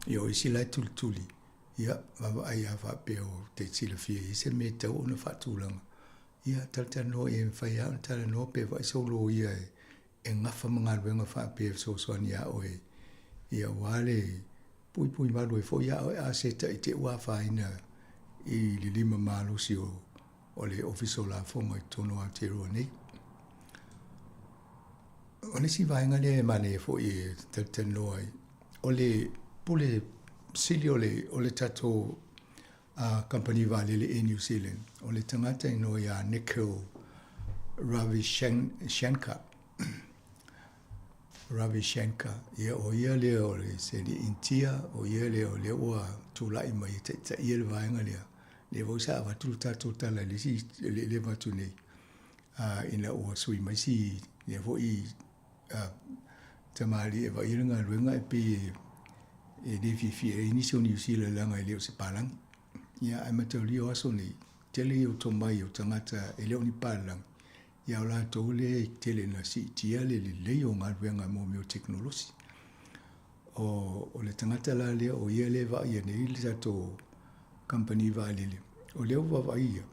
Ia o isi la e tulituli, ia vaavaai lava faapea o te silafia i ai se mea e tatau ona faatulaga. Ia talatalanoa i ai e mafai lava ona talanoa pe vaai sou loia e gafa ma galuega faapea e fesoasoani ia oe ia aua le puipui malu ai foi ia oe a setaʻi te i ua afaina i le lima malosi o le Ofisa o Lafoga i totonu o Aotearoa nei. O le isi vaega lea e manaia foi e talatalanoa ai, o le pule sili o le tatou kamupani vaalele Air New Zealand, o le tagata inoa ia Nikhil Ravi Shankar. Ravi Shankar, ia o ia lea o le se alii Initia, o ia lea o lea ua tulai mai e taitaia le vaega lea. Lea foi sa avatu le tatou tala i le isi eleele atu nei, ina ua sui mai si lea foi tamalii e vaaia le galuega e pei e le fiafia ai nisi o Niu Sila leaga e le o se palagi. Ia ae mataulia o aso nei, tele ia o tomai o tagata e le o ni palagi, ia o latou lea e tele ina siitia le lelei o galuega mo mea o tekonolosi. O le tagata la lea o ia lea e vaaia nei le tatou kamupani vaalele, o lea ua vaavaai ia,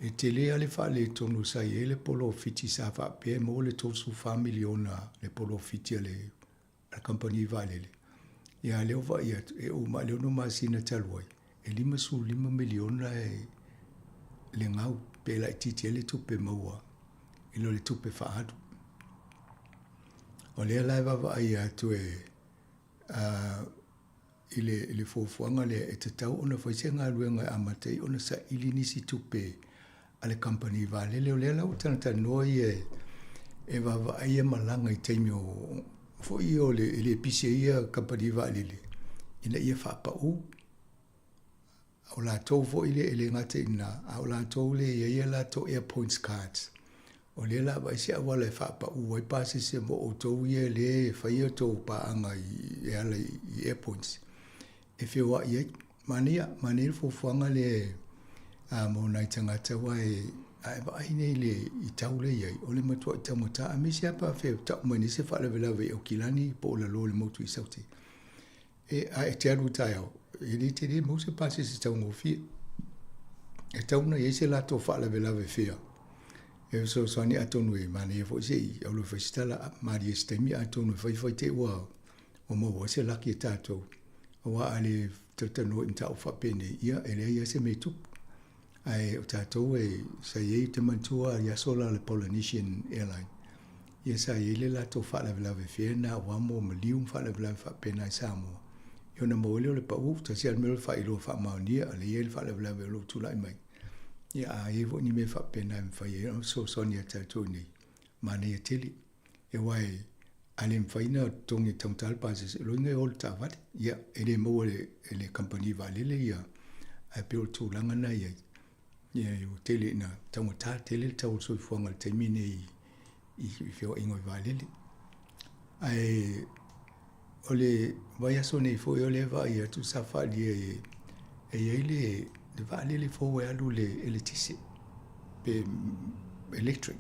e tele lava le faaletonu sa i ai le polofiti sa faapea e maua le $34 miliona le polofiti a le kamupani vaalele. Ia a o lea ua vaai atu, e uma i le 6 masina talu ai, e $55 miliona le gau pe laitiiti ai le tupe maua i lo le tupe faaalu. O lea la e vaavaai atu e i le fuafuaga lea e tatau ona fai se galuega e amata ai ona saili nisi tupe a le kamupani vaalele. O lea la ua talatalanoa ia e vaavaai ia malaga i taimi o foi o le e le pisi ai ia kamupani vaalele ina ia faapau. O latou foi lea e le gata i lena, a o latou lea e i ai a latou air points cards. O lea o le a vaai se auala e faapau ai pasese mo outou ia lea e fai a outou paaga e ala i air points e feoai ai. Manaia, manaia le fuafuaga lea mo nai tagata aua e, a e vaai nei i le i tau lea e i ai, o le matuai taugata, aemaise lava pe a faapea e tau mai nei se faalavelave i Aukilani po o lalo i le motu i Saute. E, a e te alu i taeao, e le tele maua se pasese taugofie. E tatau ona i ai se latou faalavelave fea e fesoasoani atonu e manaia foi se i alu e fai se tala malie i se taimi atonu e fai fai te i ua maua ai se laki e tatou. Aua a le talatalanoa i mataupu faapenei, ia e leai lava se mea e tupu. Ae o tatou e, sa i ai, ou te manatua i aso la o le Polynesian Airline, ia sa i ai le latou faalavelave fea lena aua mo maliu ma faalavelave faapena i Samoa. Ia ona maua ai lea o le pau, tasi lava le mea o le faailoa faamaonia, o lea e i ai le faalavelave o lo o tulai mai. Ia a i ai foi ni mea faapena e mafai ai ona fesoasoani ia tatou nei, manaia tele. Aua a le mafai ona totogi e taugata le pasese, o lona uiga e o i le taavale. Ia, e le maua e le kamupani vaalele ia, ae pei o le tulaga lena e i ai. Ia ua tele ina taugata tele le tau o le soifuaga i le taimi lenei i feoaiga o vaalele. Ae o le vaiaso nei foi o lea e vaai atu sa faaalia e i ai le vaalele fou e alu i le eletise pe electric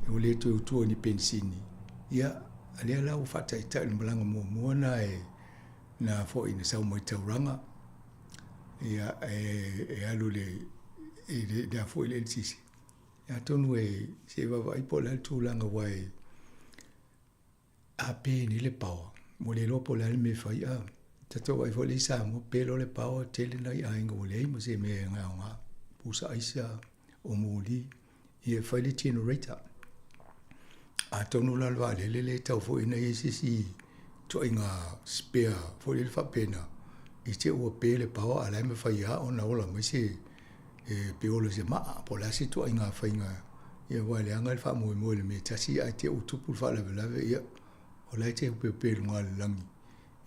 ua le toe utua i ni penisini. Ia, lea la ua faataitai le malaga muamua na e na foi na sau mai taulaga ia e alu i le le foi le eletise. Atonu e se i vaavaai po o le a le tulaga aua e a pe nei le power, ua le iloa po o le a le mea e fai a. Tatou vaai foi lea i Samoa, pe loa le power, tele nai aiga ua leai ma se mea e aoga, pusa aisa, o moli, ia e fai le generator. Atonu la o le vaalele lea e tau foi ina i ai se isi ituaiga spare foi lele faapena, i te i ua pe le power a o la e mafai lava ona ola mai se e pe ola i se maa po o le a se ituaiga faiga ia aua e leaga le faamoemoe i le mea e tasi ae te i ua tupu le faalavelave ia o la e te opeope i luga o le lagi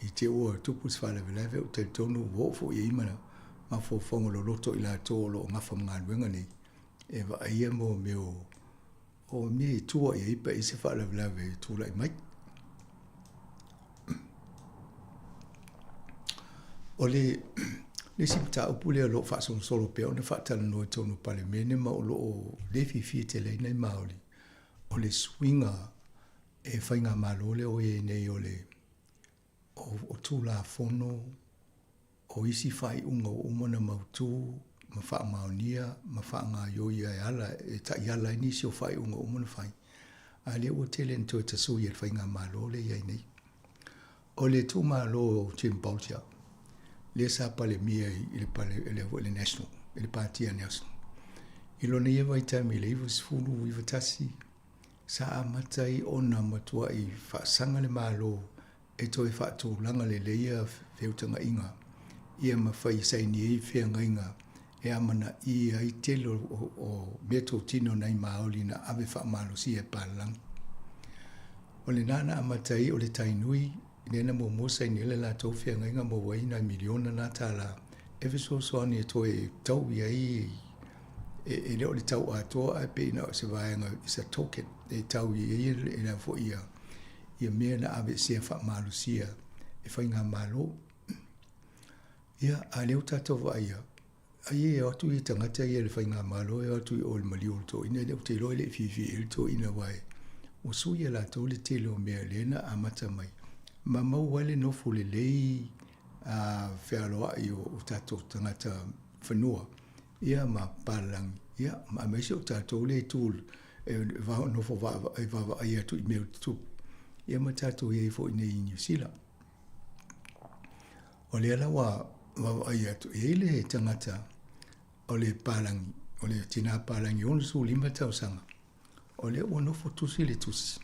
i te i ua tupu se faalavelave ou te talitonu ua oo foi i ai ma mafaufauga loloto i latou o lo o gafa ma galuega nei e vaaia mo mea o o mea i tua i ai pe i ai se faalavelave e tulai mai. O le isi mataupu lea o lo o faasolosolo pea ona faatalanoa i totonu o Palemene ma o lo o le fiafia tele ai nai Māori, o le suiga e faigamalo lea ua i ai nei o le o Tulafono o isi faaiuga ua uma ona mautu ma faamaonia ma faagaoioia e ala e taiala ai nisi o faaiuga ua uma ona fai, a lea ua tele ina toe tasui e le faigamalo lea e i ai nei. O le itumalo o Jim Bolger, lea sa Palemia i le pale, i le, le National, i le Pāti a Nelson. I lona ia vaitaimi i le 1991, sa amata ai ona matuai faasaga le Malo e toe faatulaga lelei feutagaiga ia ma fai saini ai feagaiga e amanaia ai tele o meatotino nai Māori na ave faamalosia e palalagi. O lena na amata ai o le tai nui lea na muamua saini ai le latou feagaiga maua ai nai miliona na tālā e fesoasoani e toe tau i ai e le o le tau atoa ae pei na o se vaega is a token e tau i ai e la foi ia ia mea na aveesea faamalosia e faigamalo. Ia, a lea ua tatou vaaia, ai e o atu ia tagata ia i le faigamalo e o atu i o i le maliu o le toeaina, ou te iloa e le i fiafia i ai le toeaina aua ua sui e latou le tele o mea lea na amata mai ma maua ai le nofo lelei a fealoai o tatou tagata fanua ia ma papalagi, ia, ma aemaise o tatou lea e tu e nofo e vaavaai atu i mea o tutupu, ia ma tatou i ai foi nei i Niu Sila. O lea la ua vaavaai atu, e i ai le tagata o le palagi, o le tinā palagi 65 tausaga, o lea ua nofo tusi le tusi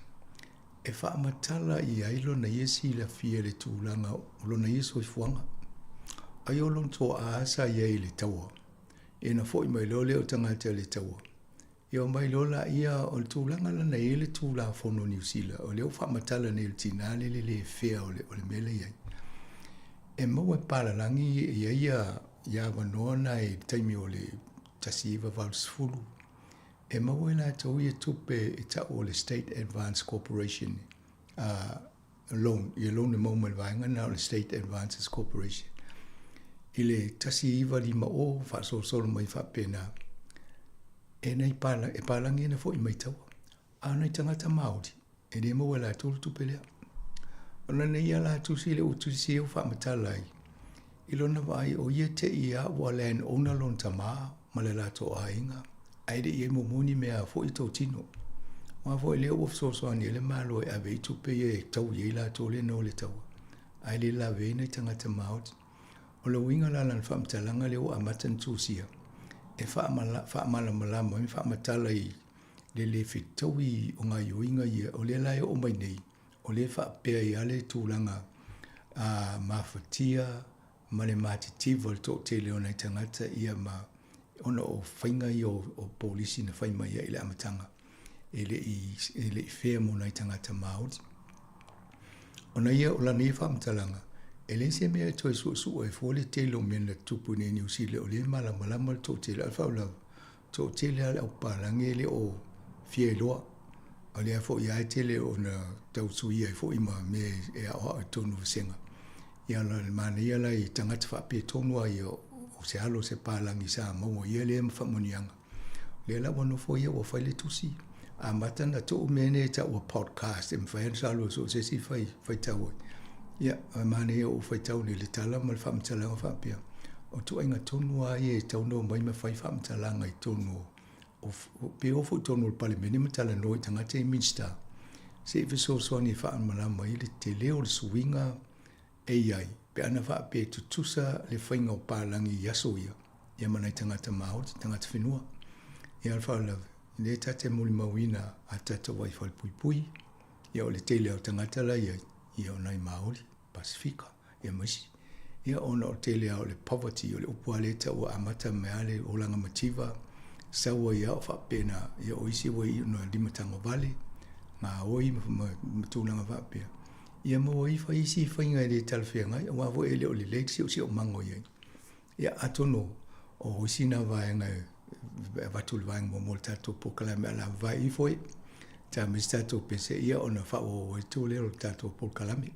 e faamatala i ai lona ia silafia i le tulaga o lona ia soifuaga. Ai o lona toa sa i ai i le taua, ia na foi mai loa lea o tagata i le taua, ia omai loa laia o le tulaga la na i ai le Tulafono o Niu Sila, o lea ua faamatala nei e le tinā lea le le fea o le, o le mea lea i ai. E maua e palalagi e i ai ia, ia avanoa na i le taimi o le 1980, E maua e latou ia tupe e tau o le State Advance Corporation loan, ia loan e maua mai le vaega lena o le State Advances Corporation. I le 1950 faasolosolo mai faapena, e nai pala, e palagi ana foi mai taua. A o nai tagata Māori, e le maua e latou le tupe lea. O lana ia la tusi lea ua tusi ai ua faamatala ai, i lona vaai o ia te i a ua land owner lona tama ma le latou aiga, ae le i i ai muamua ni mea foi totino. Aua foi lea ua fesoasoani ai le Malo e ave ai tupe ia e taui ai latou lea na o le taua, ae le lave ai nai tagata Māori. O le uiga la lana faamatalaga lea ua amata ona tusia, e faamalamalama ai ma faamatala i le le fetaui o gaoioiga ia, o lea la e oo mai nei, o lea e faapea ai lava le tulaga Mafatia ma le matitiva o le toatele o nai tagata ia ma ona o faiga ia o polisi na fai mai ai i le amataga e le i e le i fea mo nai tagata Māori. Ona ia o lana ia faamatalaga, e leai se mea e toe suesue ai fua le tele o mea na tutupu i inei i Niu Sila o lea e malamalama le toatele. A o le faalavelave, toatele lava le aupapalagi e le o fia iloa. O lea foi lava e tele ona tau suia ai foi ma mea e aoao i totonu o vasega. Ia o le manaia la i tagata faapetonu lava ia o se alo o se palagi sa maua ia lea faamanuiaga. O lea la ua nofo ia ua fai le tusi, amata ona tuu mea nei e tau o podcast e mafai ona salu so o se isi fai faitau ai. Ia, e manaia ua faitau nei le tala ma le faamatalaga faapea, o ituaiga tonu lava ia e tatau ona omai ma fai faamatalaga i totonu o, pe oo foi i totonu o le Palemene ma talanoa i tagata ia Minisita, se i fesoasoani e faamalamalama ai le tele o le suiga e i ai pe ana faapea e tutusa le faiga o palagi i aso ia, ia ma nai tagata Māori, tagata whenua. Ia o le faalavelave, lea ta te molimauina a tatou ai falepuipui, ia o le tele o tagata la i ai, ia o nai Māori, Pasifika, ia ma isi. Ia ona o le tele lava o le poverty, o le upu lava lea e tau ua amata mai lava le olaga mativa, sau ai lava o faapena, ia o isi ua iu ina limatagovale, gaoi ma tulaga faapea. Ia maua ifo isi faiga e le talafeagai, aua foi e le o lelei le siosiomaga o i ai. Ia, atonu o isi na vaega e avatu i le vaega muamua o le tatou polokalame a lava ifo e ta ma isi tatou pese ia ona faaauau atu lea o le tatou polokalame.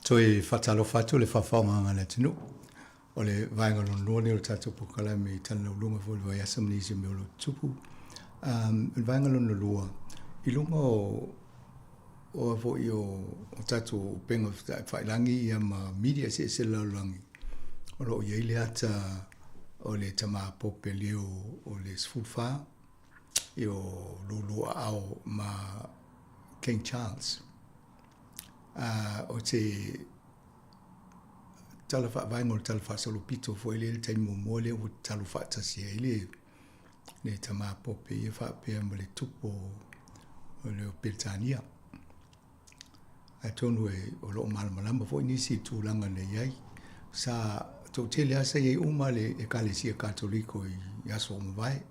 Toe faatalofa atu le faafaaogaga a le atunuu. O le vaega lona lua lenei o le tatou polokalame i Talanauluga foi i le vaiaso ma nisi o mea o lo o tutupu. Um, o le vaega lona lua, i luga o o foi o, o tatou upega failagi ia ma media eseese le lalolagi, o lo o i ai le ata o le tama Pope Leo o le 14, i o lulu aao ma King Charles. O te tala faavaega o le tala faasolopito foi lea i le taimi muamua lea ua tatalo faatasi ai le le tama Pope ia faapea ma le tupu o le Peretania. Atonu e o lo o malamalama foi nisi i tulaga na i ai. Sa toatele lava sa i ai uma le Ekalesia Katoliko i aso ua mavae.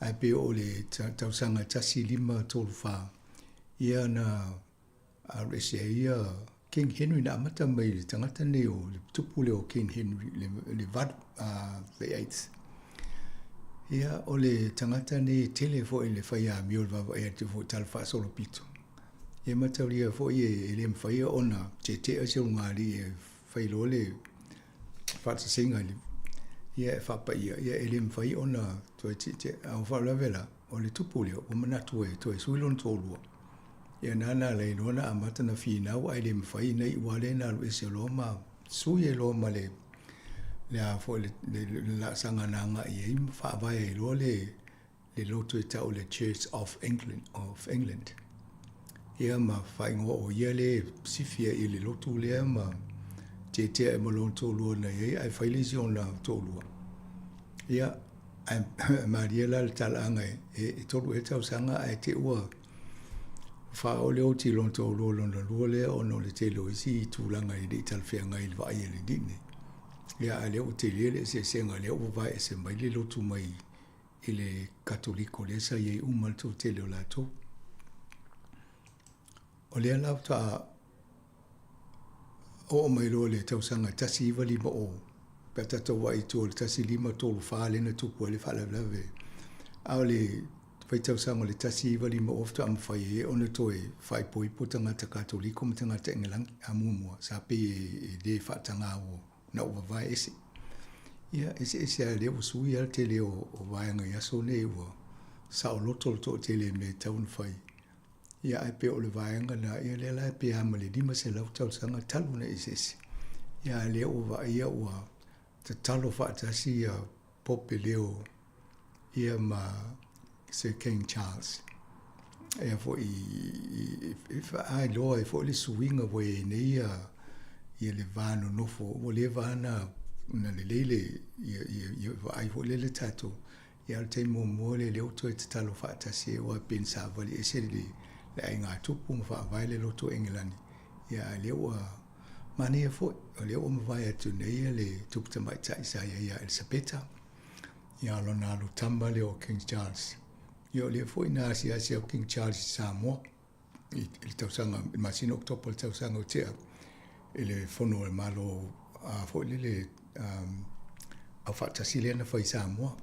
Ae pei o le tausaga 1534 ia na alu ese ai ia King Henry na amata mai le tagata nei o le tupu lea o King Henry le, le valu, the eighth. Ia, o le tagata nei e tele foi le fai amio le vaavaai atu foi tala faasolopito. Ia mataulia foi e, e le mafai ona tetea se ulugalii e fai loa le faatasega i le ia e faapaia, ia e le mafai ona toe tietie. A o faalavelave la, o le tupu lea ua manatu e toe sui lona toalua. Ia na na ala ai loa ona amata ona finau ae le mafai ina iu lava lea ina alu ese loa ma sui ai loa ma le le a foi le, le, le laasaga na agai ai ma faavae ai loa le le lotu e tau le Church of England, of England. Ia ma faaigoa o ia le sifia i le lotu lea ma tietie ma lona toalua na i ai ae fai le isi ona toalua. Ia, ae malie la le talaaga e, e tolu ea tausaga ae te ua faaoo le oti i lona toalua lona lua lea ona o le tele o isi tulaga e le i talafeagai i le vaai a le alii nei. Ia, a lea ua tele le eseesega lea ua vae ese mai le lotu mai i le Katoliko lea sa i ai uma le toatele o latou. O lea la faatoa oo mai loa le tausaga 1950, pe a tatou vaai i tua o le 1534 lea na tupu ai le faalavelave. A o le faitausaga o le 1950 faatoa mafai ai ona toe faaipoipo tagata Katoliko ma tagata Engelagi. A muamua, sa pei e le faatagā ua na ua vavae ese. Ia, eseese lava lea ua sui lava le tele o, o vaega i aso nei ua saoloto le toatele i mea e tatau ona fai. Ia, ae pei o le vaega lena, ia lea la e pei lava ma le 500 tausaga talu ona eseese. Ia, a lea ua vaaia ua tatalo faatasi ia Pope Leo ia ma Sir King Charles. Ia foi e faailoa ai foi le suiga ua i ai nei ia, ia le va nonofo, ua leva na, na lelei le, ia, ia, ia vaai foi lele tatou. Ia o le taimi muamua lea lea ua toe tatalo faatasi ai aua pei na savali ese le, le aiga tupu ma faavae le lotu o Engelani. Ia a lea ua manaia foi, o lea ua mavae atu nei ia le tupu tamaitai sa i ai ia Elisapeta. Ia lona alu tama lea o King Charles. Ia o lea foi na asiasi au King Charles i Samoa i le tausaga, i le masina o Oketopa i le tausaga ua tea i le fono a le Malo a foi lele um, aufaatasi lea na fai i Samoa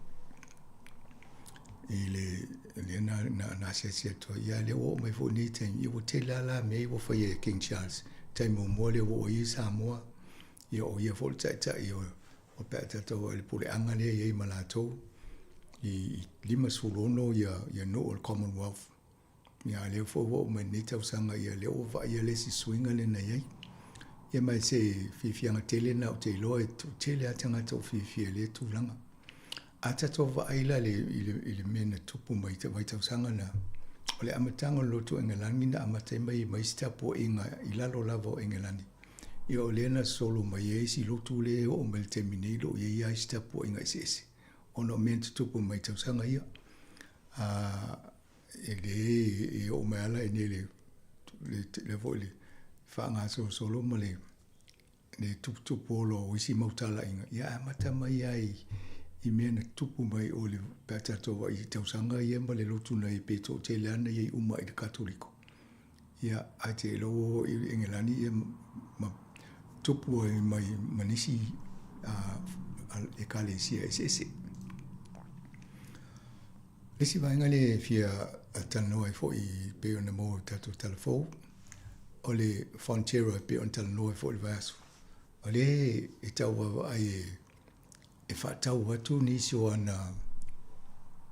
i le lea na, na, na asiasi atu ai. Ia lea ua oo mai foi nei taimi, ia ua tele lava la mea ua faia e King Charles. Taimi muamua lea ua oo ai i Samoa, ia o ia foi le taitai o O pe a tatou i le puleaga lea e i ai ma latou i 56 ia, ia nuu o le Commonwealth. Ia a lea foi ua oo mai lenei tausaga, ia lea ua vaaia le isi suiga lea na i ai. Ia ma se fiafiaga tele lena ou te iloa e toatele lava tagata ua fiafia i lea tulaga. A tatou vaai la i le, i le mea na tupu mai i vaitausaga na, o le amataga o le lotu Engelani na amata ai mai ma isi tapuaiga i lalo lava o Engelani. Ia o lea na sosolo mai ai isi lotu lea e oo mai i le taimi nei o lo o i ai lava isi tapuaiga eseese ona o mea na tutupu mai i tausaga ia. A, e le e oo mai lava la i inei le, le, le foi le faagasolosolo ma le, le tuputupu ola o isi mau talaiga, ia amata mai lava i, i mea na tutupu mai o le, pe a tatou vaai i tausaga ia ma le lotu na i ai pe toatele lava na i ai uma i le Katoliko. Ia, ae te iloa ua oo i Engelani ia ma tupu ai mai ma nisi ekalesia eseese. Le isi vaega lea e fia talanoa ai foi pei ona maua i tatou tala fou, o le Fonterra e pei ona talanoa ai foi i le vaiaso. O lea e tau vaavaai e e faatau atu nisi o ana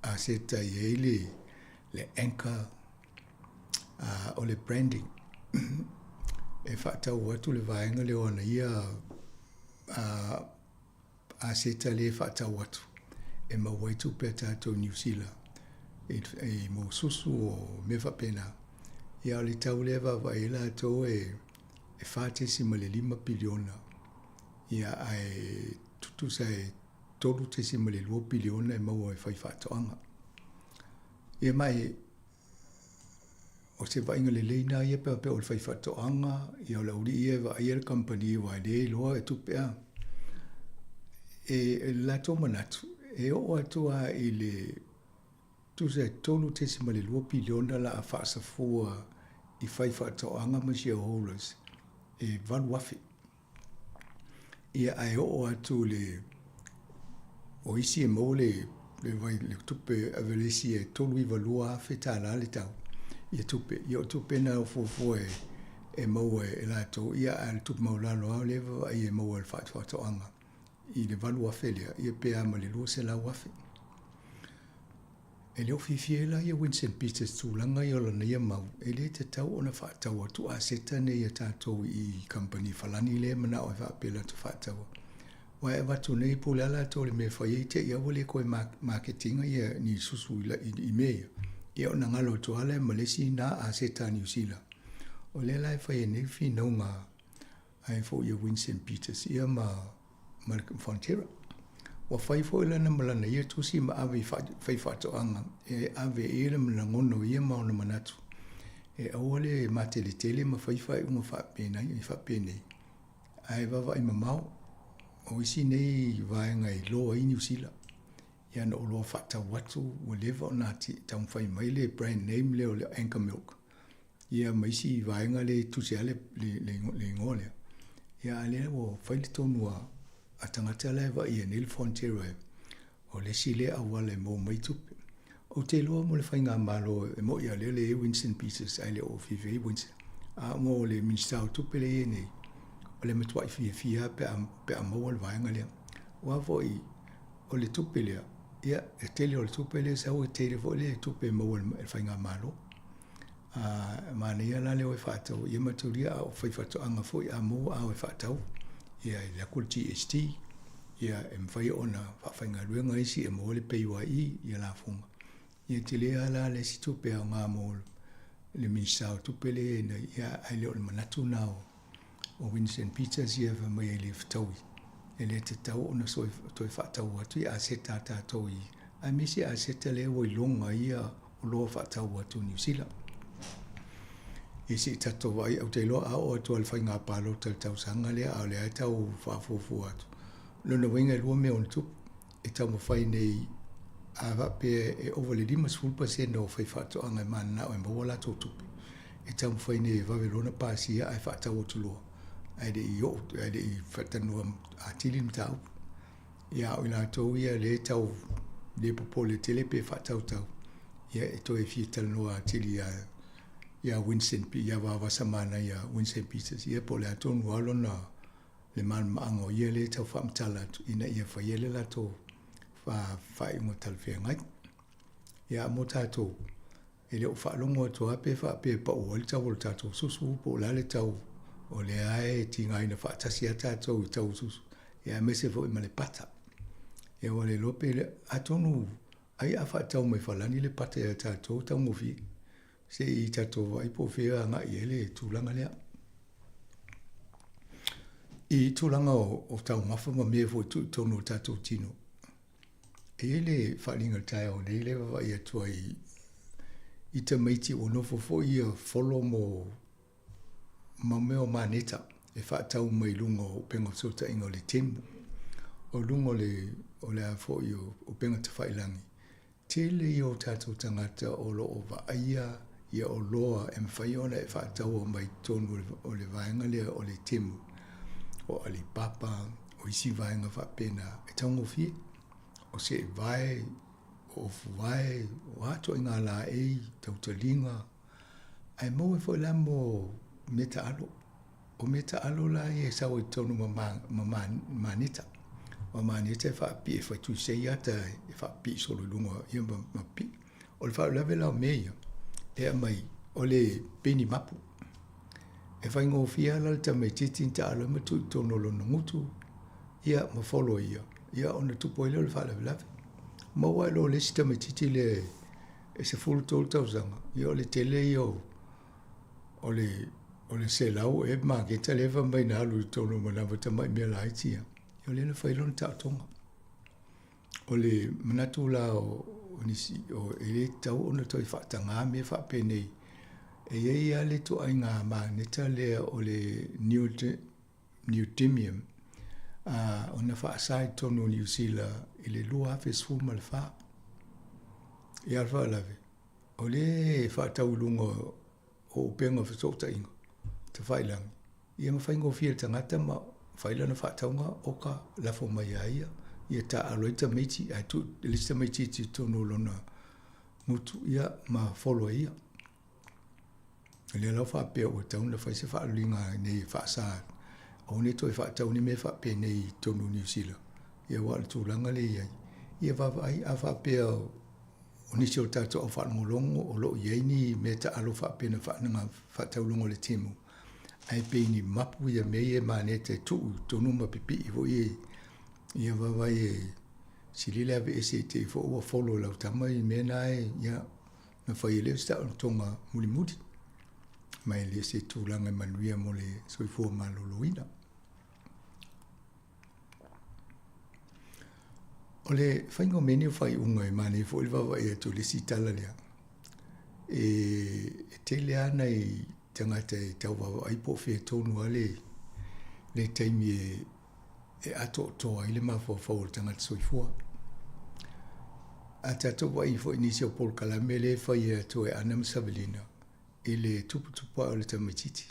aseta e i ai le, le anchor o le branding. E faatau atu le vaega lea o ana ia aseta lea e faatau atu e maua ai tupe a tatou i Niu Sila i, i mō susu o mea faapena. Ia, o le tau lea e vaavaai ai latou e 4.5 piliona, ia, ae tutusa e 3.2 piliona e maua e faifaatoaga. Ia ma e o se vaaiga lelei na ia pe a faapea o le faifaatoaga, ia o le aualii ia e vaaia le kamupani aua e le iloa e tupe a. E, e le latou manatu, e oo atu lava i le tusa e 3.2 piliona la a faasafua i faifaatoaga ma shareholders e 8,000. Ia ae oo atu le o isi e maua le le vai le tupe averesi e $392,000 le tau ia tupe. Ia o tupe na o fuafua e e maua e latou ia ae o le tupe maualalo lava lea e vaavaai e maua e le faatoaga i le 8,000 lea ia pe a ma le 200,000. E le o fiafia ai la ia Winston Peters i tulaga ia o lana ia mau, e le tatau ona faatau atu aseta nei a tatou i kamupani falani lea e manao e faapea latou faataua. Aua e avatu nei po o le a latou le mea e fai ai te i lava ua le toe market ina ia ni susu i mea ia, ia ona galo atu lava lea ma le isi na aseta a Niu Sila. O lea la e fai ai nei le finauga ai foi ia Winston Peters ia ma Malcolm Fonterra. Ua fai foi lana ma lana ia tusi ma ave i faifaatoaga e ave i ai le lagona o ia ma ona manatu e aua le mateletele ma fai faaiuga faapenei, ae vaavaai mamao o isi nei vaega e iloa ai Niu Sila. Ia na oloa faatau atu ua leva ona taumafai mai le brand name lea o le Anchor Milk. Ia ma isi vaega lea e tusi ai le igoa lea. Ia a lea ua fai le tonu a tagata la e vaaia nei le Fonterra o le isi lea auala e maua mai tupe. Ou te iloa mo le faigamalo e moni lava o lea e i ai Winston Peters ae le o fiafia ai Winston. A mo le Minisita o Tupe lea e i ai nei, o le matuai fiafia lava pe a maua le vaega lea. Aua foi o le tupe lea, ia e tele o le tupe lea e sau e tele foi le tupe e maua e le faigamalo. A manaia la le o e faatau, ia matulia a o faifaatoaga foi a maua a o e faatau, ia e alu atu le GST, ia e mafai ona faafaigaluega isi e maua le PAYE, ia lafoga. Ia e tele lava la le isi tupe aoga mo le Minisita o Tupe lea e i ai nei, ia ae le o le manatu lena o o Winston Peters ia fai mai e le fetaui, e le tatau ona toe faatau atu ia aseta a tatou i, aemaise aseta lea ua iloga ia oloa faatau atu i Niu Sila. Ia se i tatou vaai, ou te iloa a oo atu lava i le faiga palota i le tausaga lea, a o lea e tau faafuafua atu. O lona uiga e lua mea o tupu e taumafai nei a faapea e ova i le 50% o faifaatoaga e mananao e maua a latou tupe, e taumafai nei e vave loa ona pasia ae faatau atu loa ae le i oo ae le i faatalanoa atili le mataupu. Ia a o i latou ia lea e tau le popole tele pe faatautau, ia e toe fia talanoa atili ia ia Winston ia Vaovasamanaia Winston Peters, ia po o le a tonu lava lona le malamalamaaga o ia lea e tau faamatala atu ina ia faia le latou faaiuga talafeagai. Ia mo tatou, e le o faalogo atu lava pe faapea e pau ai le tau o le tatou susu po o le a le tau o lea e tigaina faatasi lava tatou i tau o susu, ia aemaise foi ma le pata. Ia ua le iloa pe le, atonu ai a faatau mai falani le pata ia tatou e taugofie. Se i tatou vaai po o fea agai i ai le tulaga lea. I tulaga o taumafa ma mea foi tuu i totonu o tatou tino, e i ai le faaaliga o le taeao nei lea e vaavaai atu ai i tamaiti ua nofo foi ia folo mo ma mea o maneta e faatau mai luga o upega o fesootaiga o le Temu, o luga o le o le a foi o upega tafailagi. Tele ia o tatou tagata o lo o vaaia ia oloa e mafai ona e faataua mai totonu o le vaega lea o le Temu, o Alibaba, o isi vaega faapena e taugofie. O seevae, o ofuvae, o a ituaiga laei, tautaliga, Ae maua foi la mo mea taalo. O mea taalo la ia e sau ai totonu ma ma maneta. Ma maneta e faapipii e fai tuisei ata e faapipii solo i luga ia ma ma pipii. O le faalavelave la o mea ia, e aumai o le peni mapu. E faigofie lava la le tamaitiiti ona taalo ai ma tuu i totonu o lona gutu ia ma follow ia, ia ona tupu ai lea o le faalavelave. Maua ai loa le isi tamaitiiti lea e 13 tausaga, ia o le tele ia o, o le o le $100 ea maketa lea fai mai na alu i totonu o manava tamai mea laiti ia, o lea na fai lona taotoga. O le manatu la o nisi, o e le tatau ona toe faatagā mea faapenei. E i ai lava le ituaiga magneta lea o le neodymium, ona faasa i totonu o Niu Sila i le 2014. Ia a le faalavelave, o lea e faatau i luga o upega o fesootaiga tafailagi, ia ma faigofie i le tagata ma fai lana faatauga oka lafo mai ia ia, ia taaalo ai tamaiti ae tuu le isi tamaitiiti i totonu o lona gutu ia ma folo e ia. O lea la ua faapea ua tatau ona fai se faaluliga nei e faasa aua ne i toe faatau ni mea faapenei i totonu o Niu Sila, ia aua o le tulaga lea e i ai. Ia vaavaai a faapea o nisi o tatou au faalogologo o lo o i ai ni mea taalo faapena faatau i luga o le timu, ae pei ni mapu ia mea ia e maneta e tuu i totonu ma pipii foi ia ia vaavaai e sili le aveese i te i foi ua folo e lau tama i mea na e ia na fai e le o se taotoga mulimuli ma e le o se tulaga e manuia mo le soifua maloloina. O le faiga o mea nei o faaiuga e manaia foi le vaavaai atu i le isi tala lea. E, e tele lava nai tagata e tau vaavaai po o fea tonu lava le, le taimi e, e atoatoa ai le mafaufau o le tagata soifua. A tatou vaai foi i nisi o polokalame lea e fai atu e Ana ma Savelina i le tuputupu ae o le tamaitiiti.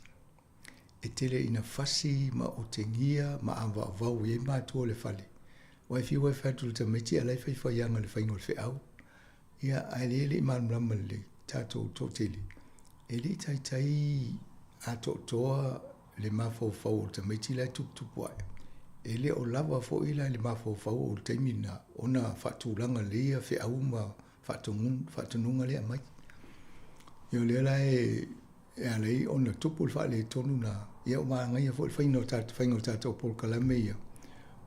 E tele ina fasi ma otegia ma avaavau i ai matua o le fale. Aua e fiu e fai atu i le tamaiti a la e faifaiaga i le faiga o le feau. Ia, ae le le i malamalama lelei tatou toatele, e le i taitai atoatoa le mafaufau o le tamaiti la e tuputupu ae. E le o lava foi la le mafaufau o le taimi lena ona faatulaga lelei ia feau ma faatonuga lea e aumai. Ia o lea la e e ala ai ona tupu le faaletonu lena, ia ua manaia foi le faiga o tatou, faiga o tatou polokalame ia,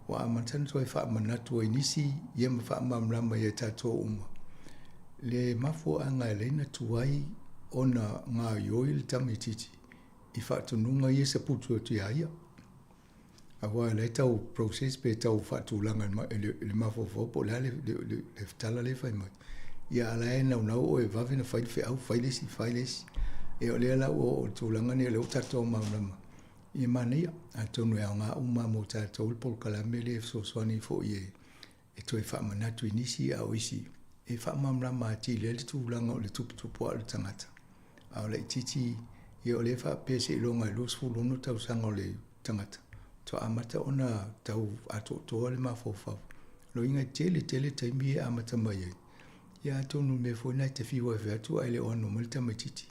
ua amata ona toe faamanatu ai nisi ia ma faamalamalama ia tatou uma le mafuaaga e ala ai ona tuai ona gaoioi le tamaitiiti i faatonuga ia e saputu atu ia ia. Aua o la e tau process pe tau faatulaga i le mafaufau po o le a le tala lea e fai mai. Ia a o la e naunau oe e vave ona fai le feau, fai le isi, fai le isi. Ia o lea la ua oo i le tulaga lenei o lea ua tatou malamalama, ia manaia. Atonu e aoga uma mo tatou le polokalame lea e fesoasoani foi e e toe faamanatu i nisi a o isi e faamalamalama atili ai le tulaga o le tuputupu ae o le tagata. A o laitiiti, ia o lea e faapea seiloga e 26 tausaga o le tagata faatoa amata ona tau atoatoa le mafaufau. O lona uiga e tele tele taimi e amata mai ai. Ia atonu o le mea foi lena e te fiu ai e fai atu ae le o ano mai le tamaitiiti.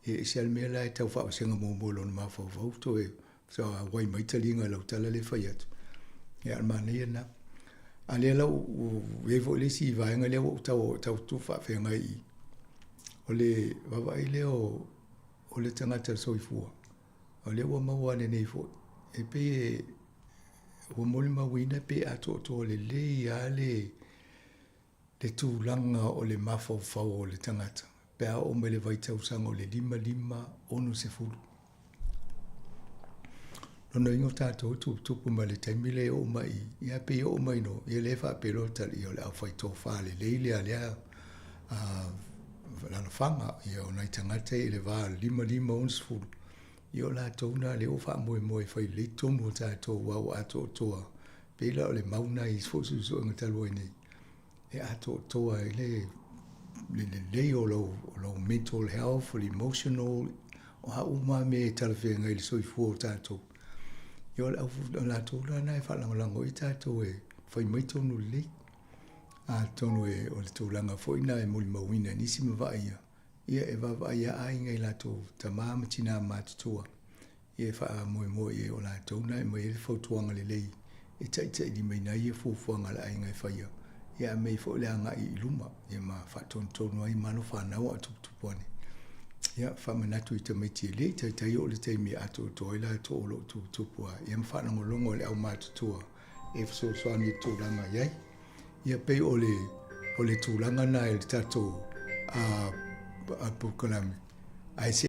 E ese lava le mea la e tau faavasega muamua i lona mafaufau toe auai mai taliga i lau tala lea e fai atu. Ia, o le manaia lena. A lea la ua i ai foi le isi vaega lea ua ou tau tau tu faafeagai i i. O le vaavaai lea o, o le tagata soifua, o lea ua maua ane foi, e pei e, ua molimauina pe atoatoa lelei lava le, le tulaga o le mafaufau o le tagata pe a oo mai le vaitausaga o le 5, 5, 60. Lona uiga o tatou e tuputupu mai le taimi lea e oo mai i, ia pei e oo mai no, ia lea e faapea loa le tali, ia o le aufai tofa lelei lea lea lalofaga, ia o nai tagata i le va o le 5, 5, 60, ia o latou na lea ua faamoemoe e fai lelei tonu o tatou aua ua atoatoa, pei la o le mau na i isi foi suesuega talu ai nei. e atoatoa ai le lelei o lou mental health, o le emotional, o a uma lava mea e talafeagai i le soifua o tatou. Ia o le au o latou la na e faalagolago i ai tatou e fai mai tonu lelei. Atonu e, o le tulaga foi na e molimauina e nisi ma vaaia, ia e vaavaai lava aiga i latou tama ma tina matutua e faamoemoe i ai o latou na e aumai ai le fautuaga lelei e taitailimaina ai fuafuaga a le aiga e faia, ia aumai ai foi le agai i luma ia ma faatonutonu ai malo fanau a o tuputupu ane. Ia faamanatu i tamaiti e le i taitai oo le taimi e atoatoa ai latou o lo o tuputupu a, ia ma faalogologo i le aumatutua e fesoasoani i le tulaga i ai. Ia pei o le, o le tulaga na i le tatou polokalame. Ae se.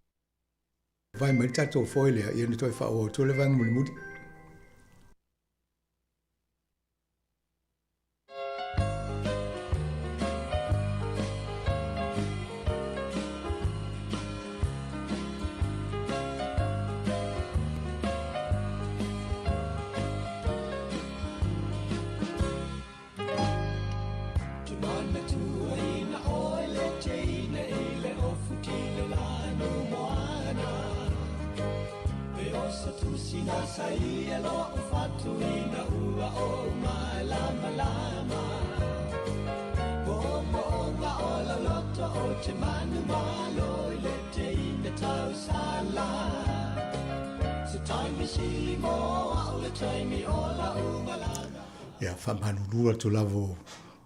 Vae mai le tatou foe lea, ia ona toe faaauau atu le vaega mulimuli. Ia, faamalulu atu lava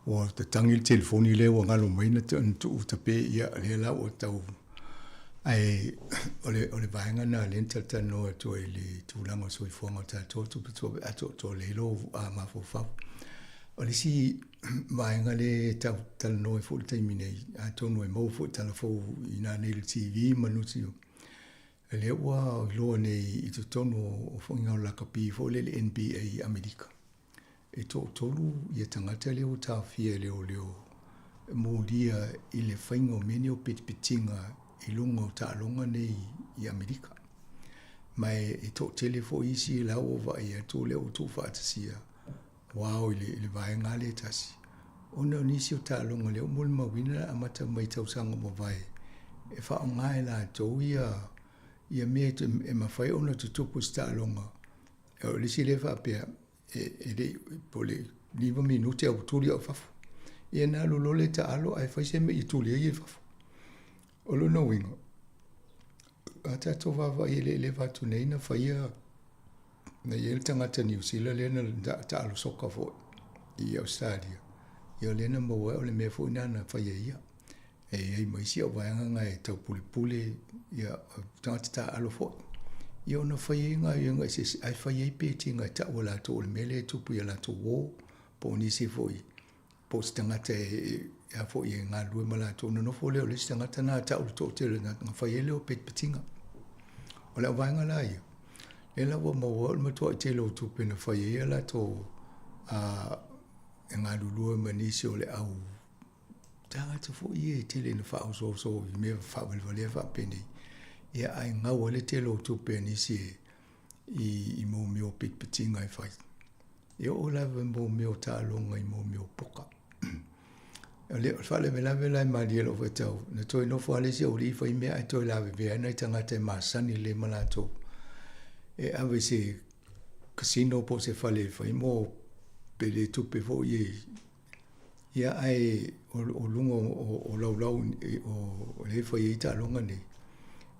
ua tatangi le telefoni lea ua galo mai na tuu tape, ia lea la ua tau. Ae o le, o le vaega lena lea na talatalanoa atu ai i le tulaga o le soifuaga o tatou tupatupa atoatoa lelei lou mafaufau. O le isi vaega lea e tau talanoa ai foi i le taimi nei, atonu e maua foi tala fou i nanei i le TV ma nusi, lea ua iloa nei i totonu o faiga o lakapi foi lea le NBA i Amerika. E toatolu ia tagata lea ua taofia e leoleo e molia i le faiga o mea nei o petipetiga i luga o taaloga nei i Amerika. Ma e toatele foi isi la ua vaai atu lea ua tuufaatasia ua ao i le vaega lea e tasi. Ona o nisi o taaloga lea ua molimauina na amata mai tausaga ua mavae e faaaoga e latou ia mea e mafai ona tutupu i se taaloga. O le isi lea faapea, e le i, po o le 5 minute ae ua tuli au i fafo. Ia na alu loa le taalo ae fai se mea ia tuli ai ia i fafo. O lona uiga, a tatou vaavaai e le i leva atu nei na faia, na i ai le tagata Niu Sila lea na taalo soka foi i Ausetalia, ia o lea na maua ai o le mea foi lena na fai e ia. E i ai ma isi au vaega na e taupulepule ia tagata taaalo foi. Ia ona fai ai gaoioiga eseese ae fai ai betiga e tau e latou o le mea lea e tupu i a latou uo po o nisi foi po o se tagata e a foi e galulue ma latou ona nofo lea o le isi tagata na tau le toatele na fai ai lea o petipetiga. O le au vaega la ia, lea la ua maua ai o le matuai tele o tupe na fai ai a latou e galulue ma nisi o le au tagata foi ia e tele ina faaosooso i mea faavalevalea faapenei, ia ae gau ai le tele o tupe a nisi i mō mea o petipetiga e fai. E oo lava i mō mea o taaloga i mō mea o poka. O le faalavelave la e malie lou faitau, na toe nofo lava le isi aualii fai mea ae toe lavevea ai nai tagata e masani lelei ma latou e ave i se casino po o se fale e fai mō pele tupe foi ia Ia ae o luga o laulau o lea e fai ai taaloga nei,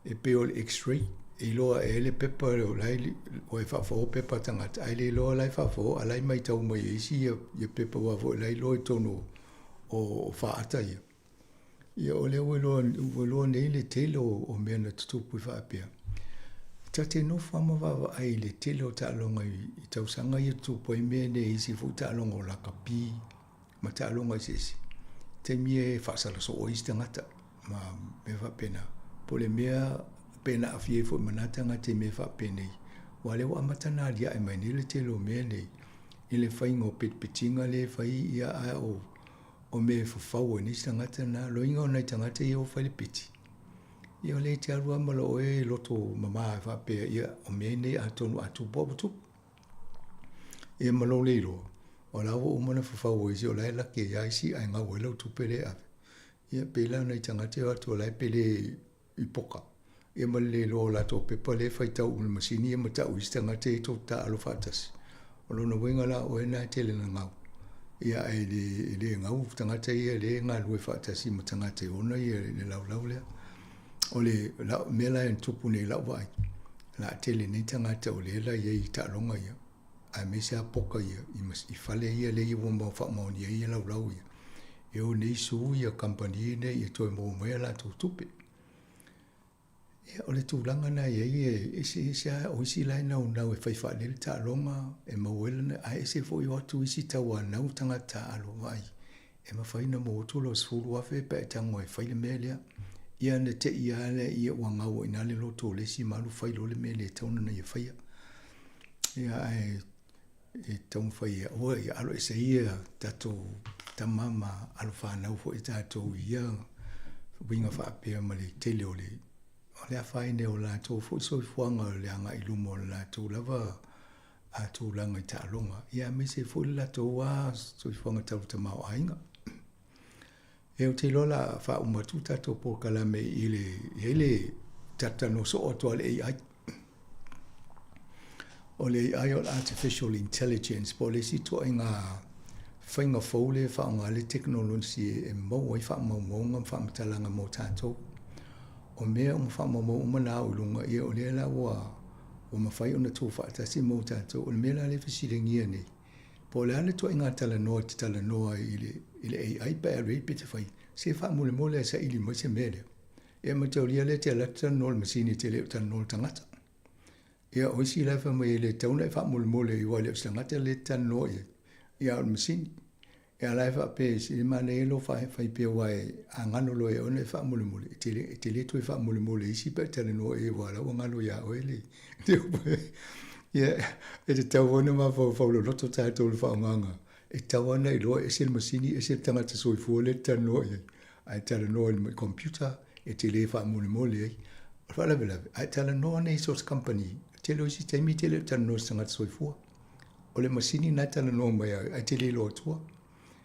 e pei o le x-ray, e iloa e ai le pepa o la e ua e faafao pepa a tagata, ae le iloa la e faafao a o la e matau mai e isi ia pepa aua foi o la e iloa i totonu o faata ia. Ia o lea ua iloa nei le tele o mea na tutupu i faapea. Ta te nofo lava ma vaavaai i le tele o taaloga i tausaga ia tutupu ai mea nei, isi foi taaloga o lakapi ma taaloga eseese. Taimi e faasala soo ai isi tagata ma mea faapena. Po o le mea pe na aafia ai foi ma na tagata i mea faapenei, aua o lea ua amata ona aliae mai nei le tele o mea nei i le faiga o petipetiga lea e fai ia ae o o mea e fafau ai nisi tagata na loiga o nai tagata ia ua fai le peti. Ia o lea e te alu lava ma lou oe loto mama e faapea, ia o mea nei atonu a tupu ua tupu. Ia ma lou le iloa, o la ua uma ona fafau e isi, o la e laki ai lava isi ae gau ai lau tupe lea e ave. Ia pei la o nai tagata e o atu o la e pele i poka, ia ma le le iloa o latou pepa lea e faitau i le masini ia ma tau i isi tagata ia tou te taaalo faatasi. O lona uiga la o oe lena e tele ina gau, ia ae le, e le gau tagata ia lea e galulue faatasi ma tagata e ona ia le laulau lea. O le la, mea la e tupu nei i lau vaai, o le a tele nei tagata o lea la e i ai i taaloga ia, aemaise lava poka ia i fale ia lea ua faamaonia ai laulau ia, e o nei sue ia kamupani nei ia toe maua mai a latou tupe. Ia, o le tulaga lena e i ai, e eseese lava, o isi la e naunau e fai faalelei le taaloga, e maua ai lana, ae ese foi o atu isi tauanau tagata taaalo, vaai, e mafai ona maua atu lau $10,000 pe a e tago e fai le mea lea. Ia ona te i lava lea ia ua gau ai i ina le loto o le isi ma alu fai loa le mea e le tatau ona ia faia. Ia ae e taumafai e aua ia alo ese ia tatou tama ma alo fanau foi tatou i ia uiga faapea ma le tele o le o le afaina o latou foi soifuaga o le agai i luma o le latou lava a tulaga i taaloga, ia aemaise foi le latou a soifuaga tau tamaoaiga. Ia ou te iloa o le a faauma atu le tatou polokalame i le, e i ai le talatalanoa soo atu a le AI. O le AI o le Artificial Intelligence po o le isi ituaiga faiga fou lea e faaaoga ai le tekonolosi e maua ai faamaumauga ma faamatalaga mo tatou. O mea uma faamaumau uma na au i luga, ia o lea la ua ua mafai ona tuufaatasi mo tatou. O le mea la lea e fesiligia nei, po o le a le ituaiga talanoa e te talanoa ai i le, i le AI pe a alu ai pe te fai, se faamolemole e saili mai se mea lea. Ia mataulia lea e te alu atu talanoa i le masini e te le o talanoa i le tagata. Ia o isi la e fai mai e le tatau ona e faamolemole aua e le o se tagata lea e te talanoa i ai, ia a o le masini. Ia a la e faapea e sili manaia lou fai pea aua a galo loa ia oe ona e faamolemole, e te le, e te le toe faamolemole i isi pe a e talanoa i ai aua o la ua galo ia oe le, ia e tatau foi ona mafaufau loloto tatou i le faaaogaga, e tatau lava ona iloa e ese le masini ese le tagata soifua lea e te talanoa i ai. A e talanoa i le computer, e te le faamolemole ai. O le faalavelave, a e talanoa nei i so o se kamupani, o le tele o isi taimi e te le o talanoa i se tagata soifua. O le masini lena e talanoa mai ai, ae te le iloa atua.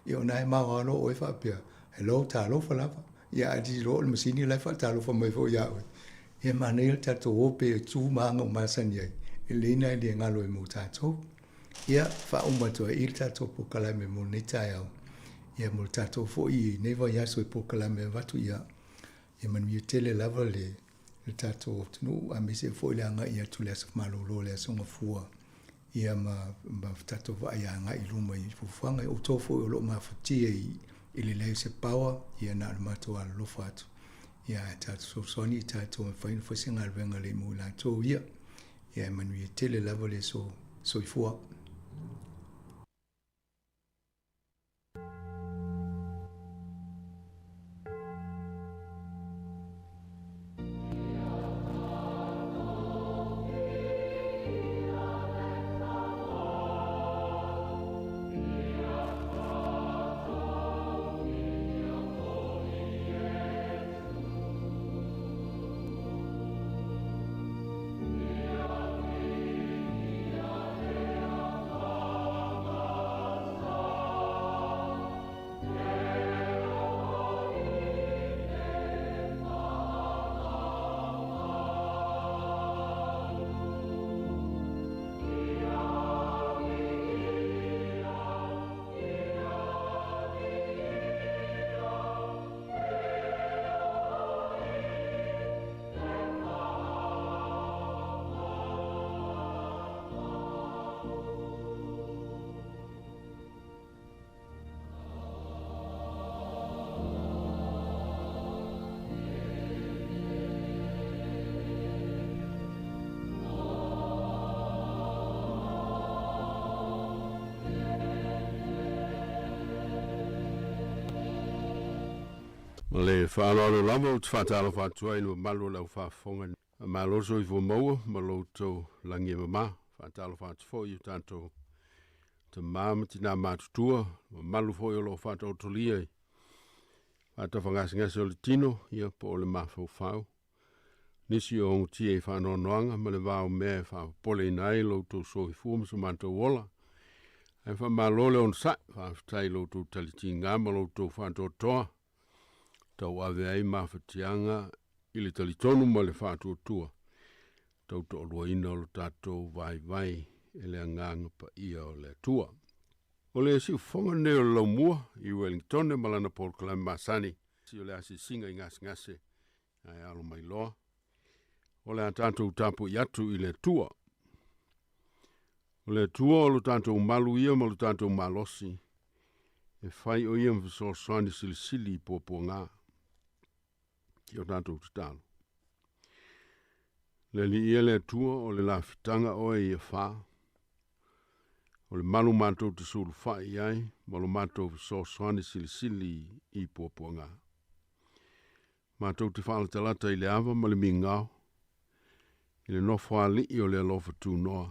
Ia o lena e maoa loa oe faapea, hello, talofa lava. Ia ae te iloa o le masini la e faatalofa mai foi ia oe. Ia manaia le tatou o pea e tu ma aga ua masani ai, e lelei lena e le galo ai mo tatou. Ia, faauma atu ai i le tatou polokalame mo lenei taeao. Ia mo le tatou foi i lenei vaiaso i polokalame avatu ia, ia manuia tele lava le le tatou atunuu aemaise foi le agai atu i le aso malolo le aso Gafua ia ma, ma tatou vaai agai i luma i fuafuaga. O outou foi o lo o mafatia i, i le leai o se power, ia na o le matou alolofa atu. Ia ae tatou fesoasoani i tatou e mafai ona fai se galuega lelei mo i latou ia. Ia e manuia tele lava le aso soifua. Ma le faaaloalo lava ou te faatalofa atu ai i le mamalu o le aufaafofoga. Malo le soifua maua ma lo outou lagi e mama. Faatalofa atu foi i o tatou tama ma tina matutua, mamalu foi o lo o faataotolia i faatafagasegase o le tino, ia po o le mafaufau. Nisi o ogatia i faanoanoaga ma le va o mea e faapopoleina ai lo outou soifua ma so matou ola. Ae faamalo le onosai, faafetai i lo outou talitiga ma lo outou faatoatoa, tauave ai mafatiaga i le talitonu ma le faatuatua, tau toaluaina o lo tatou vaivai e le Agaga Paia o le Atua. O le siufofoga lenei o le Laumua i Wellingtone ma lana polokalame masani, o le asiasiga i gasegase ae alo mai loa. O le a tatou tapuai atu i le Atua. O le Atua o lo tatou malu ia ma lo tatou malosi, e fai o ia ma fesoasoani silisili i puapuaga. Ki o tatou tatalo. Le Alii ia le Atua o le lafitaga oe ia fa. O le malu matou te sulufai i ai ma lo matou fesoasoani silisili i puapuaga. Matou te faalatalata i le ava ma le migao, i le Nofoalii o le alofa tunoa.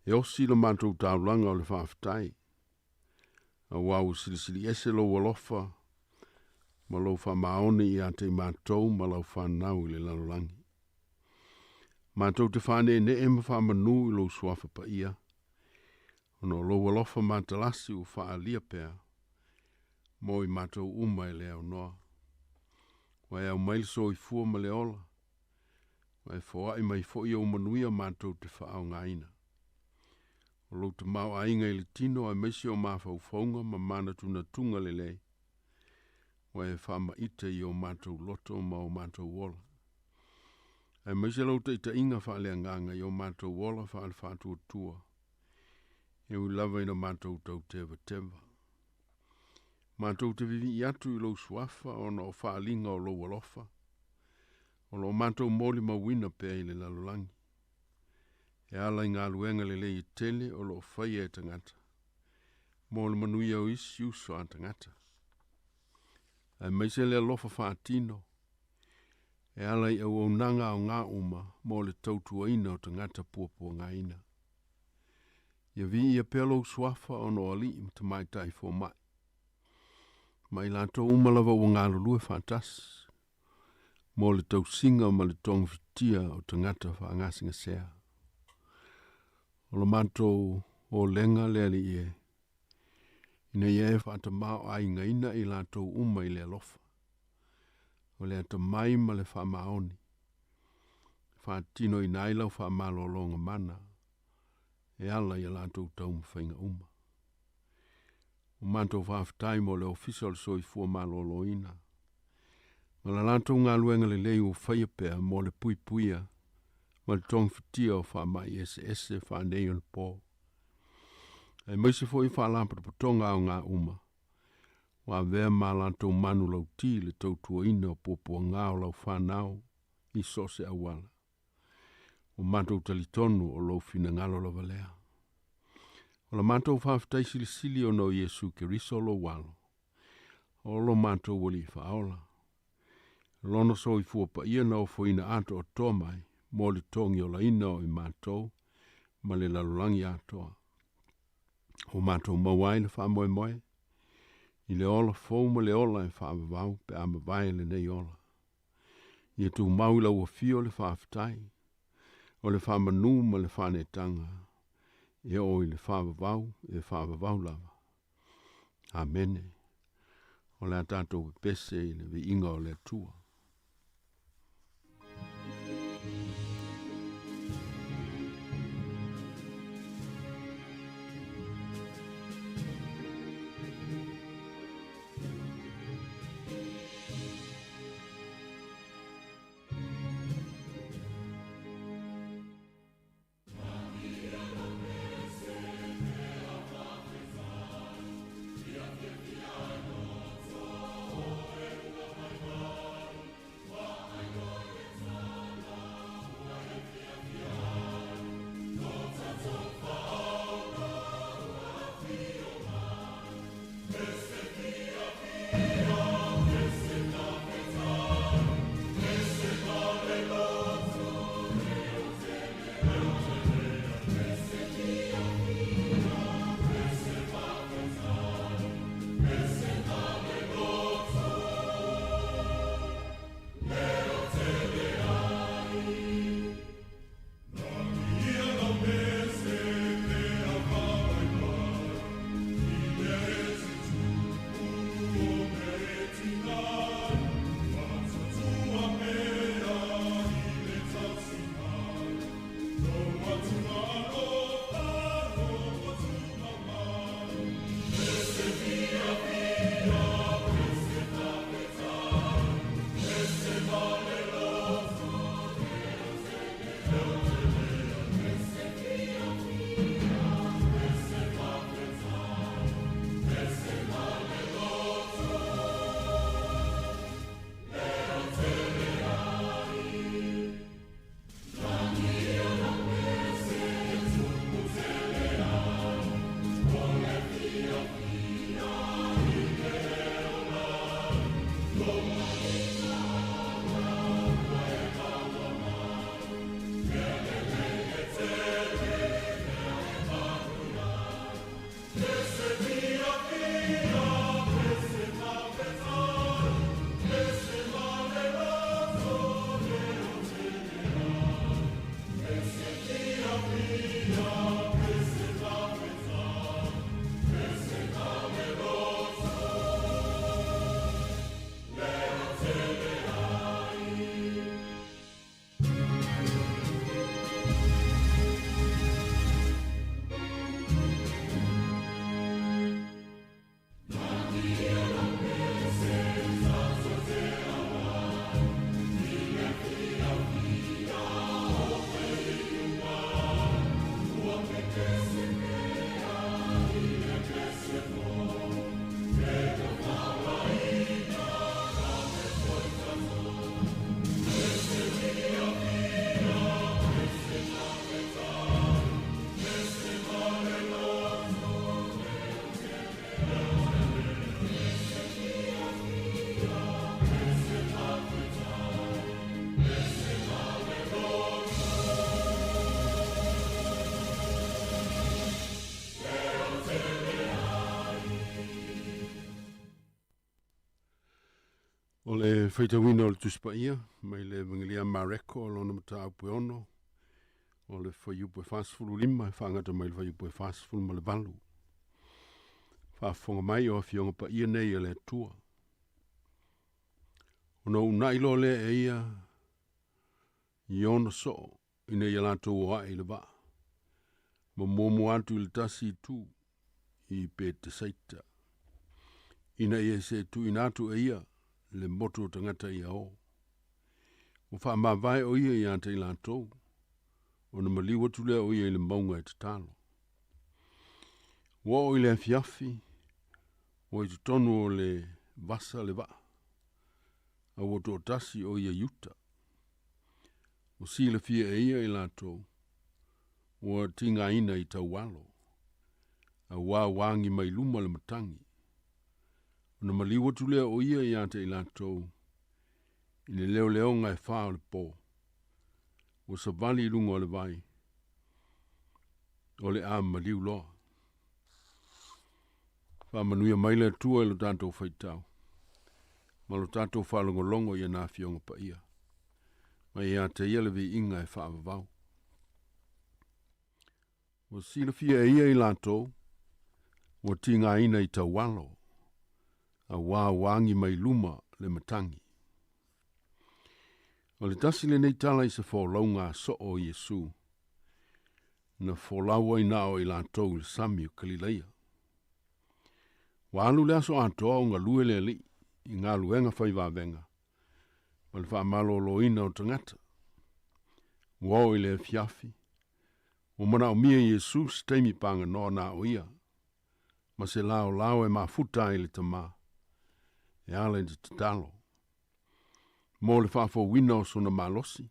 E osi le matou taulaga o le faafetai, auā ua silisiliese lou alofa ma lou faamaoni ia te i matou ma lau fanau i le lalolagi. Matou te faaneenee ma faamanū i lou suafa paia, ona o lou alofa matalasi ua faaalia pea mo i matou uma e le aunoa. Ua e aumai le soifua ma le ola, ua e foai mai foi ou manuia matou te faaaogaina. O lou tamaoaiga i le tino aemaise o mafaufauga ma manatunatuga lelei, ua e faamaite i o matou loto ma o matou ola. Aemaise lou taitaiga faaleagaga i o matou ola faale-faatuatua, e ui lava ina matou tautevateva. Matou te vivii atu i lou suafa ona o faaaliga o lou alofa, o lo o matou molimauina pea i le lalolagi, e ala i galuega lelei e tele o lo o faia e tagata, mo le manuia o isi uso a tagata. Aemaise le alofa faatino, e ala i auaunaga aoga uma mo le tautuaina o tagata puapuagaina. Ia viia pea lou suafa ona o alii ma tamaitai fomai, ma i latou uma lava ua galulue faatasi mo le tausiga ma le togafitia o tagata faagasegasea. O le matou olega le Alii e, ina ia e faatamaoaigaina i latou uma i le alofa, o le atamai ma le faamaoni, e faatinoina ai lau faamalologa mana e ala i a latou taumafaiga uma. Ua matou faafetai mo le Ofisa o le Soifua Maloloina ma la latou galuega lelei ua faia pea mo le puipuia ma le togafitia o faamai eseese faaneionapo, aemaise foi faalapotopotoga aoga uma ua avea ma a latou manulauti i le tautuaina o puapuaga o lau fanau i so o se auala. Ua matou talitonu o lou finagalo lava lea. O la matou faafetai silisili ona o Iesu Keriso lou Alo, o lo matou Alii Faaola, Lona soifua paia na ofoina atoatoa mai mo le togiolaina o i matou ma le lalolagi atoa. Ua matou maua ai le faamoemoe i le ola fou ma le ola e faavavau pe a mavae lenei ola. Ia tumau i lau afio le faafetai, o le faamanu ma le faaneetaga e oo i le faavavau e faavavau lava. Amene. O le a tatou pepese i le viiga o le Atua. le faitauina o le Tusi Paia mai le Evagelia a Mareko o lona mataupu e 6, o le fuaiupu e 45 e faagata mai le fuaiupu e 48. Faafofoga mai o afioga paia nei a le Atua. Ona uunai loa lea e ia i ona soo ina ia latou o ae i le vaa, ma muamua atu i le tasi itu i Petesaita, ina ia se tuuina atu e ia le motu o tagata ia o. Ua faamavae o ia ia te i latou, ona maliu atu lea o ia i le mauga e tatalo. Ua oo i le afiafi, ua i totonu o le vasa le vaa, a ua toatasi o ia i uta. Ua silafia e ia i latou, ua tigaina i taualo, auā ua agi mai luma le matagi. Ona maliu atu lea o ia ia te i latou i le leoleoga e fa o le pō, ua savali i luga o le vai, o le a maliu loa. Faamanuia mai le Atua i lo tatou faitau ma lo tatou faalogologo i ana afioga paia, ma ia te ia le viiga e faavavau. Ua silafia e ia i latou ua tigaina i taualo, auā ua agi mai luma le matagi. O le tasi lenei tala i se folauga a soo o Iesu, na folau ai na o i latou i le sami o Kalilaia. Ua alu le aso atoa o galue le Alii i galuega fai vavega ma le faamaloloina o tagata. Ua oo i le afiafi, ua manaomia e Iesu se taimi paganoa na o ia, ma se laolao e mafuta ai le Tama, e ala i le tatalo, mo le faafouina o sona malosi,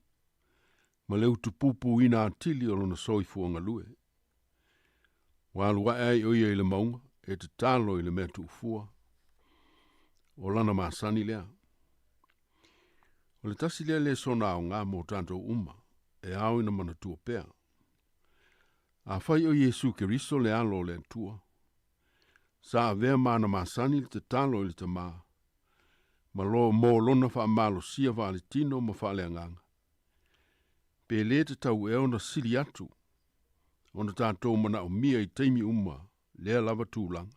ma le utupupuina atili o lona soifua galue. Ua alu ae ai o ia i le mauga e tatalo i le mea tuufua, o lana masani lea. O le tasi lea le sona aoga mo tatou uma, e ao ina manatua pea. Afai o Iesu Keriso le Alo o le Atua, sa avea ma ana masani le tatalo i le Tama, ma lo mo lona faamalosia faaletino ma faaleagaga, pe lē tatau ea ona sili atu ona tatou manaomia i taimi uma lea lava tulaga,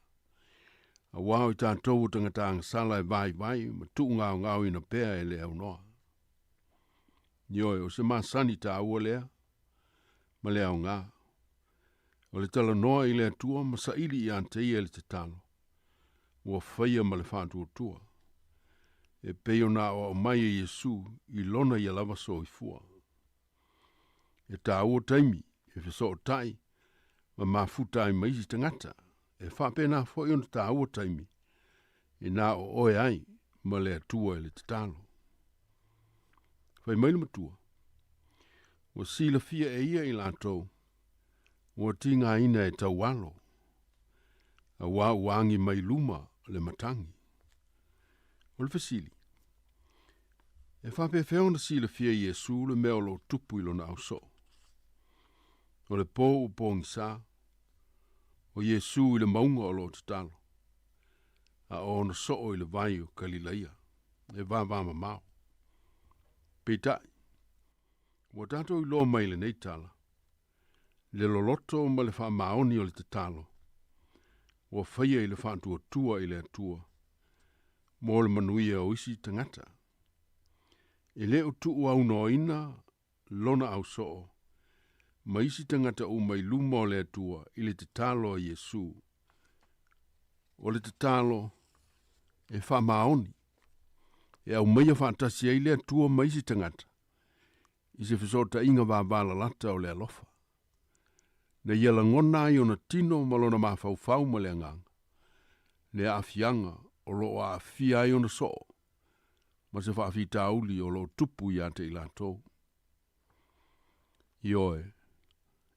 auā o i tatou o tagata agasala e vaivai ma tuugaogaoina pea e le aunoa. Ioe, o se masani tāua lea ma le aoga, o le talanoa i le Atua ma saili ia te ia le tatalo, ua faia ma le faatuatua, e pei ona aoao mai e Iesu i lona ia lava soifua. E tāua taimi e fesootai ma mafuta ai ma isi tagata, e faapena foi ona tāua taimi e na o oe ai ma le Atua i le tatalo. Fai mai le matua, ua silafia e ia i latou, ua tigaina e taualo, auā ua agi mai luma le matagi. O le fesili, e faapefea ona silafia e Iesu le mea o lo o tupu i lona ausoo? O le pō ua pogisa, o Iesu i le mauga o lo o tatalo, a o ona soo i le vai o Kalilaia, e vavamamao. Peitai, ua tatou iloa mai lenei tala, le loloto ma le faamaoni o le tatalo, ua faia i le faatuatua i le Atua, mo le manuia o isi tagata. E le o tuuaunoaina lona ausoo ma isi tagata uma i luma o le Atua i le tatalo a Iesu. O le tatalo e faamaoni, e aumaia faatasi ai le Atua ma isi tagata i se fesootaiga vavalalata o le alofa, na ia lagona ai ona tino ma lona mafaufau ma le agaga, le aafiaga o lo o aafia ai ona soo ma se faafitauli o lo o tupu ia te i latou. Ioe,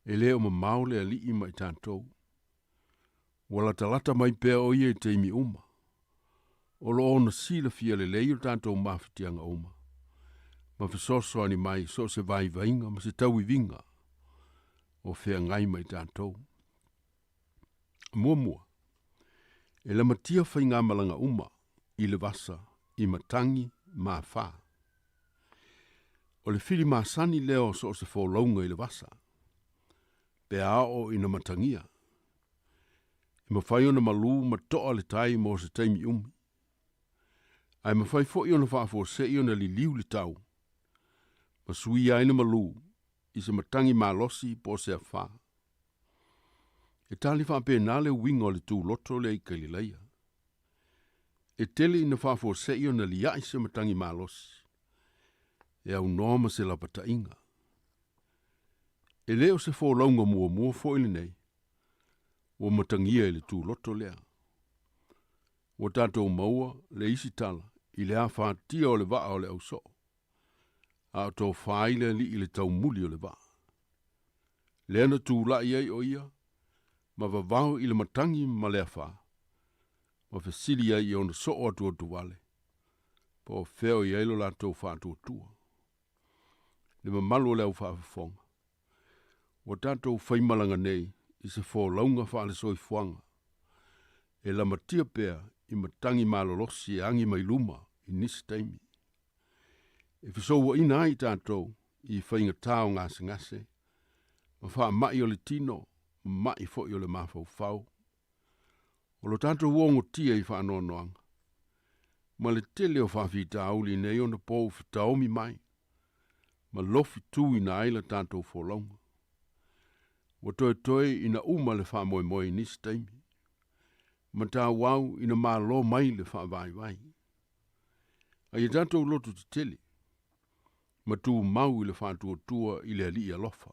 e le o mamao le Alii ma i tatou. Ua latalata mai pea o ia i taimi uma. O lo o ona silafia lelei o tatou mafatiaga uma, ma fesoasoani mai so o se vaivaiga ma se tauiviga o feagai ma i tatou. Muamua, e lamatia faigamalaga uma i le vasa, i matagi ma afā. O le fili masani lea o so o se folauga i le vasa, pe a oo ina matagia. E mafai ona malū ma toa le tai mo se taimi umi. Ae mafai foi ona faafuasei ona liliu le tau, ma suia ai le malū i se matagi malosi po o se afā. E tali faapena le uiga o le tuloto lea i Kalilaia. E tele ina faafuasei ona liaʻi se matagi malosi, e aunoa ma se lapataʻiga. E lē o se folauga muamua foʻi lenei, ua matagia i le tuloto lea. Ua tatou maua le isi tala i le afatia o le vaa o le ausoo, a o tofa ai le alii i le taumuli o le vaa. Lea na tulaʻi ai o ia ma vavao i le matagi ma le afā, ma fesili ai i ona soo atuatuvale, po o fea o i ai lo latou faatuatua. Le mamalu o le au faafofoga, ua tatou faimalaga nei i se folauga faale-soifuaga, e lamatia pea i matagi malolosi e agi mai luma i nisi taimi. E fesouaʻina ai tatou i faigatā o gasegase, ma faamaʻi o le tino, ma maʻi foʻi o le mafaufau. O lo tatou ogotia i faanoanoaga, ma le tele o faafitauli nei ona pou fetaomi mai, ma lofi tuina ai la tatou folauga. Ua toetoe ina uma le faamoemoe i nisi taimi, ma tauau ina malo mai le faavaivai. A ia tatou loto tetele, ma tumau i le faatuatua i le Alii alofa.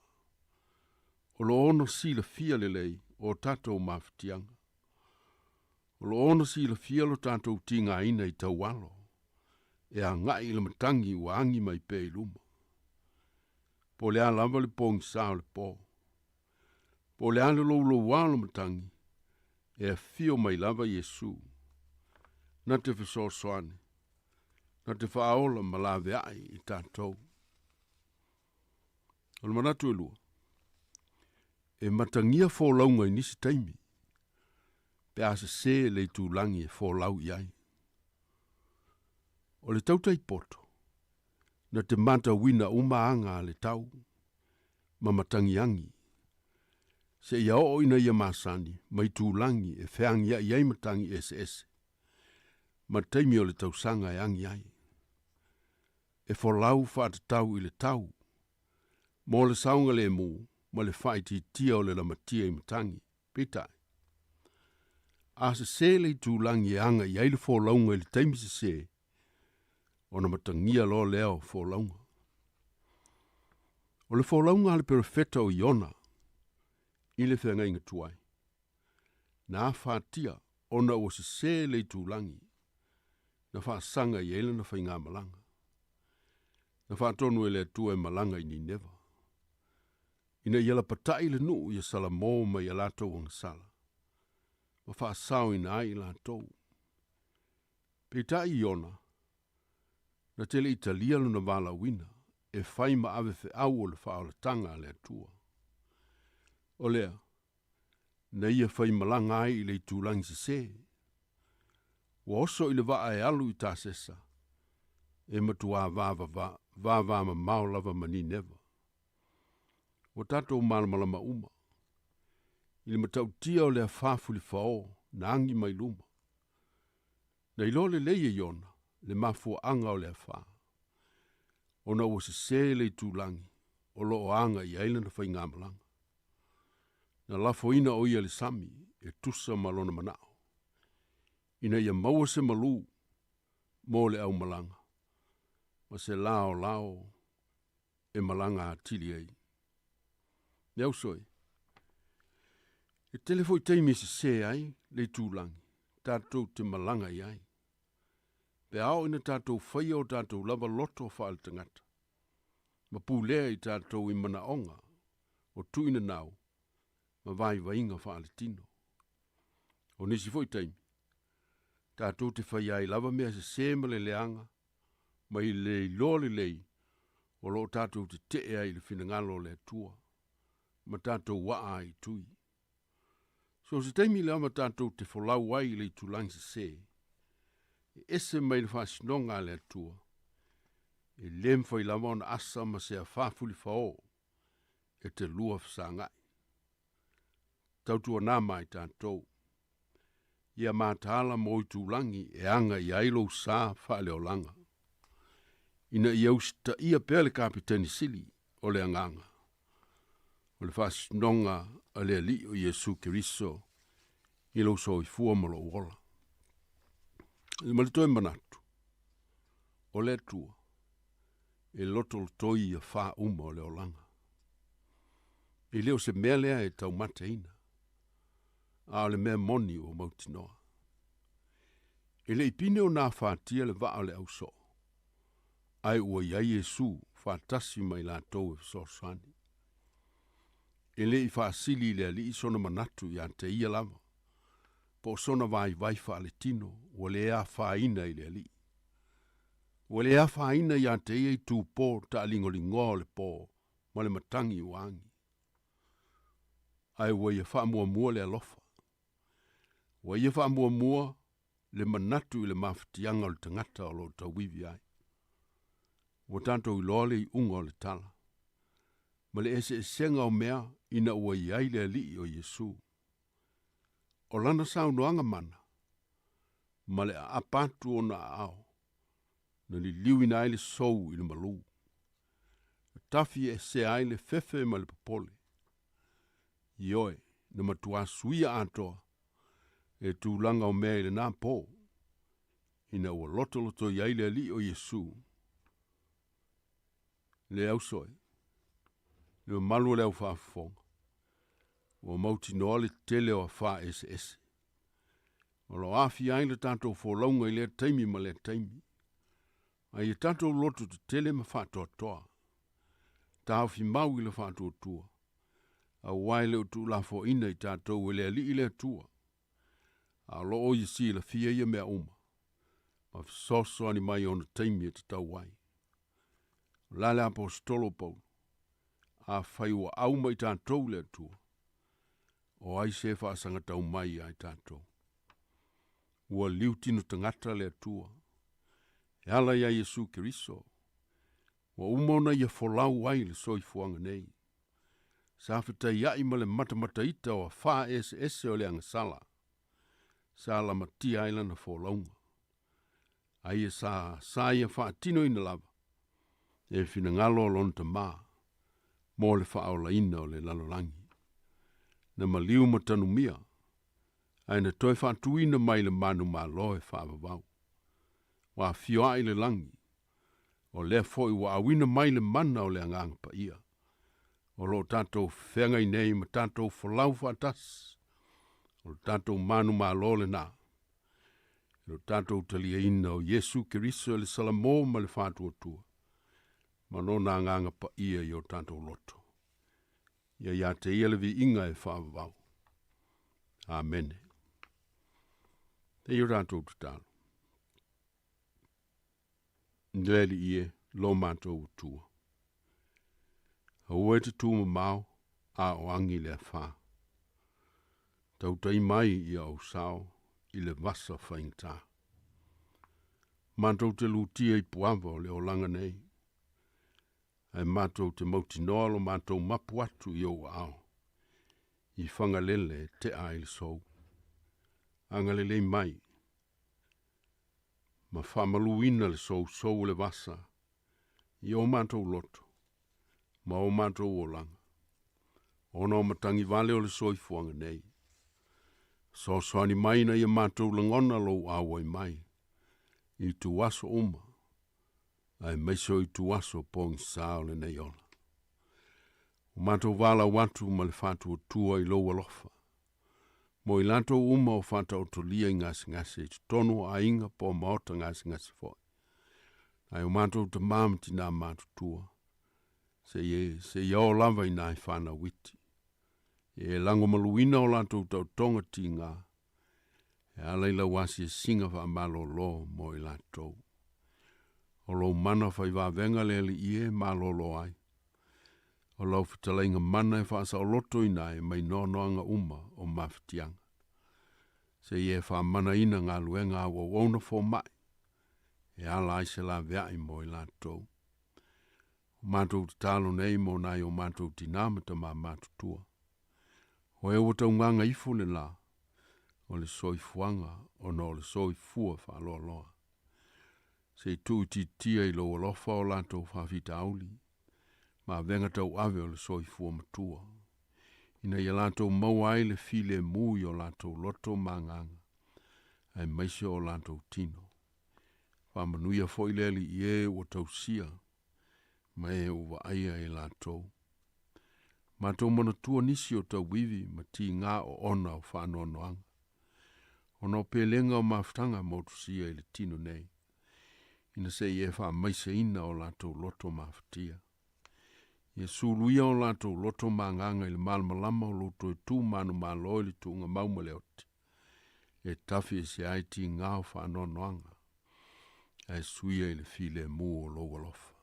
O lo ono silafia lelei o tatou mafatiaga. O lo ono silafia lo tatou tigaina i taualo, e agaʻi i le matagi ua agi mai pea i luma. Po o le a lava le pogisā o le po, po o le a le loulouā o le matagi, e afio mai lava Iesu. Na te fesoasoani, na te faaola ma laveai i tatou. O le manatu e lua, e matagia folauga i nisi taimi, pe a sesē le itulagi e folau i ai. O le tautai poto, na te matauina uma aga a le tau, ma matagiagi, seia oo ina ia masani ma itulagi e feagiaʻi ai matagi eseese, ma taimi o le tausaga e agi ai. E folau faatatau i le tau, mo le saogalemu ma le faaitiitia o le lamatia i matagi. Peitai, a sesē le itulagi e aga i ai le folauga i le taimi sesē, ona matagia loa lea o folauga. O le folauga a le perofeta o Iona i le feagaiga tuai, na afatia ona ua sesē le itulagi na faasaga i ai lana faigamalaga. Na faatonu e le Atua e malaga i Nineva, ina ia lapataʻi le nuu ia salamo mai ia latou agasala, ma faasaoina ai i latou. Peitai Iona, na te le i talia lona valaauina e fai ma ave feau o le faaolataga a le Atua. O lea, na ia faimalaga ai i le itulagi sesē. Ua oso i le vaa e alu i Tasesa, e matuā vavamamao lava ma Nineva. Ua tatou malamalama uma i le matautia o le afā fulifaō na agi mai luma. Na iloa lelei e Iona le mafuaaga o le afā, ona ua sesē le itulagi o loo aga i ai lana faigamalaga. Na lafoina o ia i le sami e tusa ma lona manao, ina ia maua se malū mo le aumalaga, ma se laolao e malaga atili ai. Le uso e, e tele foi taimi e sesē ai le itulagi tatou te malaga i ai. Pe a oo ina tatou faia o tatou lava loto faale-tagata, ma pulea i tatou i manaoga o tuuina nau ma vaivaiga faaletino. O nisi foi taimi, tatou te faia ai lava mea sesē ma le leaga, mai le iloa lelei o loo tatou tetee ai i le finagalo o le Atua, ma tatou aa ai i tui. So se taimi lava tatou te folau ai i le itulagi sesē, e ese mai le faasinoga a le Atua. E lē mafai lava ona asa ma se afā fulifaō e te lua fesagaʻi. Tautuanā ma i tatou, ia mataala mo itulagi e aga i ai lou sā faaleolaga, ina ia usitaia pea le Kapeteni Sili o le Agaga, o le faasinoga a le Alii o Iesu Keriso i lou soifua ma lou ola. Ma le toe manatu, o le Atua e lotolotoi ia fā uma o le olaga. E le o se mea lea e taumateina, a o le mea moni ua mautinoa. E le i pine o nafatia le vaa o le ausoo, ae ua i ai Iesu faatasi ma i latou e fesoasoani. E le i faasili i le Alii sona manatu ia te ia lava, po o sona vaivai faaletino ua le afaina i le Alii. Ua le afaina ia te ia itupo taaligoligoa o le pō ma le matagi ua agi. Ae ua ia faamuamua le alofa. Ua ia faamuamua le manatu i le mafatiaga o le tagata o lo o tauivi ai. Ua tatou iloa le iuga o le tala, ma le eseesega o mea ina ua i ai le Alii o Iesu. O lana saunoaga mana, ma le aapa atu o ona aao, na liliuina ai le sou i le malū. Na tafi esea ai le fefe ma le popole. Ioe, na matuā suia atoa e tulaga o mea i lenā pō, ina ua lotoloto i ai le Alii o Iesu. Le auso e, le mamalu o le au faafofoga, ua mautinoa le tele o afā eseese. O lo o aafia ai le tatou folauga i lea taimi ma lea taimi. A ia tatou loto tetele ma faatoatoa, taofi mau i le faatuatua, auā e le o tuulafoaina i tatou e le Alii le Atua. A o lo o ia silafia ia mea uma, ma fesoasoani mai i ona taimi e tatau ai. O la le Aposetolo o Paulo, Afai ua au mai tatou le Atua, o ai se faasagatau mai iā i tatou? Ua liu tino tagata le Atua, e ala iā Iesu Keriso, ua uma ona ia folau ai le soifuaga nei. Sa fetaiaʻi ma le matamataita o afā eseese o le agasala, sa lamatia ai lana folauga. A ia sa, sa ia faatinoina lava e finagalo o lona Tamā mo le faaolaina o le lalolagi. Na maliu ma tanumia, ae na toe faatuina mai le manumalo e faavavau. Ua afioaʻi le lagi, o lea foi ua auina mai le mana o le Agaga Paia, o lo o tatou feagai nei ma tatou folau faatasi, o le tatou manumalo lenā, i lo tatou taliaina o Iesu Keriso e le Salamo ma le Faatuatua, ma lona Agaga Paia i o tatou loto. Ia ia te ia le viiga e faavavau. Amene. E o tatou tatalo. Le Alii e, lo matou Atua. Aua e te tumamao a o agi le afā. Tautai mai ia ou sao i le vasa faigata. Matou te lutia i puava o le olaga nei, ae matou te mautinoa lo matou mapu atu i ou aao, i Fagalele e tea ai le sou. Agalelei mai, ma faamaluina le sousou o le vasa i o matou loto ma o matou olaga, ona o matagi vale o le soifuaga nei. Fesoasoani mai ina ia matou lagona lou auai mai i ituaso uma, aemaise o ituaso pogisa o lenei ola. Ua matou valaau atu ma le faatuatua i lou alofa, mo i latou uma o faataotolia i gasegase i totonu o aiga po o maota gasegase foi. Nai o matou tamā ma tinā matutua, seia oo lava i nai fanau iti. Ia e lagomaluina o latou taotoga tigā, e ala i lau asiasiga faamalōlō mo i latou. O lou mana fai vavega le Alii e malōlō ai. O lau fetalaiga mana e faasaolotoina ai mai noanoaga uma o mafatiaga. Seia e faamanaina galuega a auauauna fomai, e ala ai se laveai mo i latou. O matou tatalo nei mo nai o matou tinā ma tamā matutua. O e ua taugaga ifo le lā o le soifuaga ona o le soifua faaloaloa. Se i tuuitiitia i lou alofa o latou faafitauli ma avega tauave o le soifua matua, ina ia latou maua ai le filemu i o latou loto ma agaga, aemaise o latou tino. Faamanuia foi le Alii i e ua tausia ma e ua vaaia e latou. Matou manatua nisi o tauivi ma tigā oona o faanoanoaga, ona o pelega o mafutaga motusia i le tino nei, ina se i e faamaiseina o latou loto mafatia. Ia suluia o latou loto ma agaga i le malamalama o lou toe tu manumalo i le tuugamau ma le oti, e tafi ese ai tigā o faanoanoaga, ae suia i le filemu o lou alofa.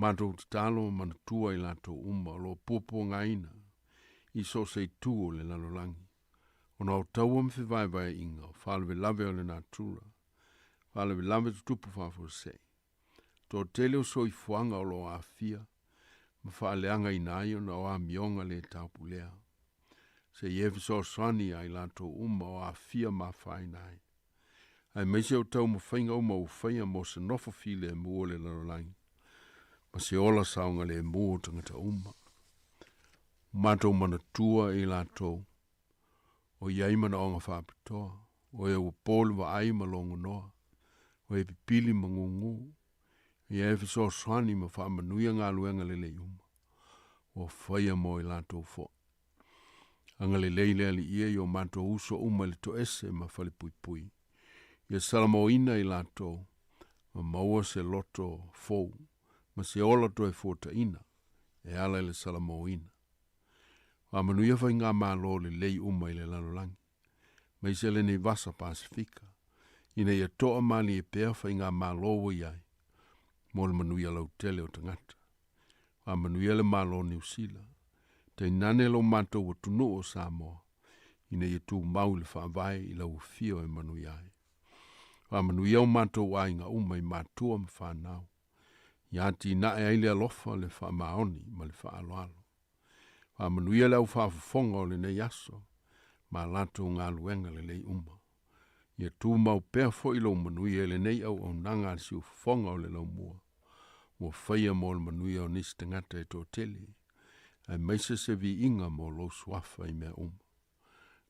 Matou tatalo ma manatua i latou uma o lo o puapuagaina i so o se itu o le lalolagi, ona o taua ma fevaevaeaiga, o faalavelave o le natura, faalavelave tutupu faafuasei, toatele o soifuaga o lo o aafia ma faaleagaina ai ona o amioga le taupulea. Se i e fesoasoani ia i latou uma o aafia ma afaina ai, aemaise o taumafaiga uma ua faia mo se nofo filemu o le lalolagi ma se ola saogalemu o tagata uma. Ua matou manatua i latou o i ai manaoga faapitoa, o e ua po le vaai ma logonoa, o e pipili ma gugū, ia e fesoasoani ma faamanuia galuega lelei uma ua faia mo i latou foi. Agalelei le Alii e i o matou uso uma i le toese ma falepuipui, ia salamoina i latou ma maua se loto fou ma se ola toe fuataina e ala i le salamoina. Faamanuia faigamalo lelei uma i le lalolagi, aemaise lenei vasa Pasefika, ina ia toa malie pea faigamalo ua i ai mo le manuia lautele o tagata. Faamanuia le Malo o Niu Sila, tainane lo matou atunuu o Samoa, ina ia tumau i le faavae i lau afio e manuia ai. Faamanuia o matou aiga uma i matua ma fanau, ia atinae ai le alofa, le faamaoni ma le faaaloalo. Faamanuia le au faafofoga o lenei aso ma latou galuega lelei uma. Ia tumau pea foi lou manuia i lenei auaunaga a le siufofoga o le laumua, ua faia mo le manuia o nisi tagata e toatele, aemaise se viiga mo lou suafa i mea uma.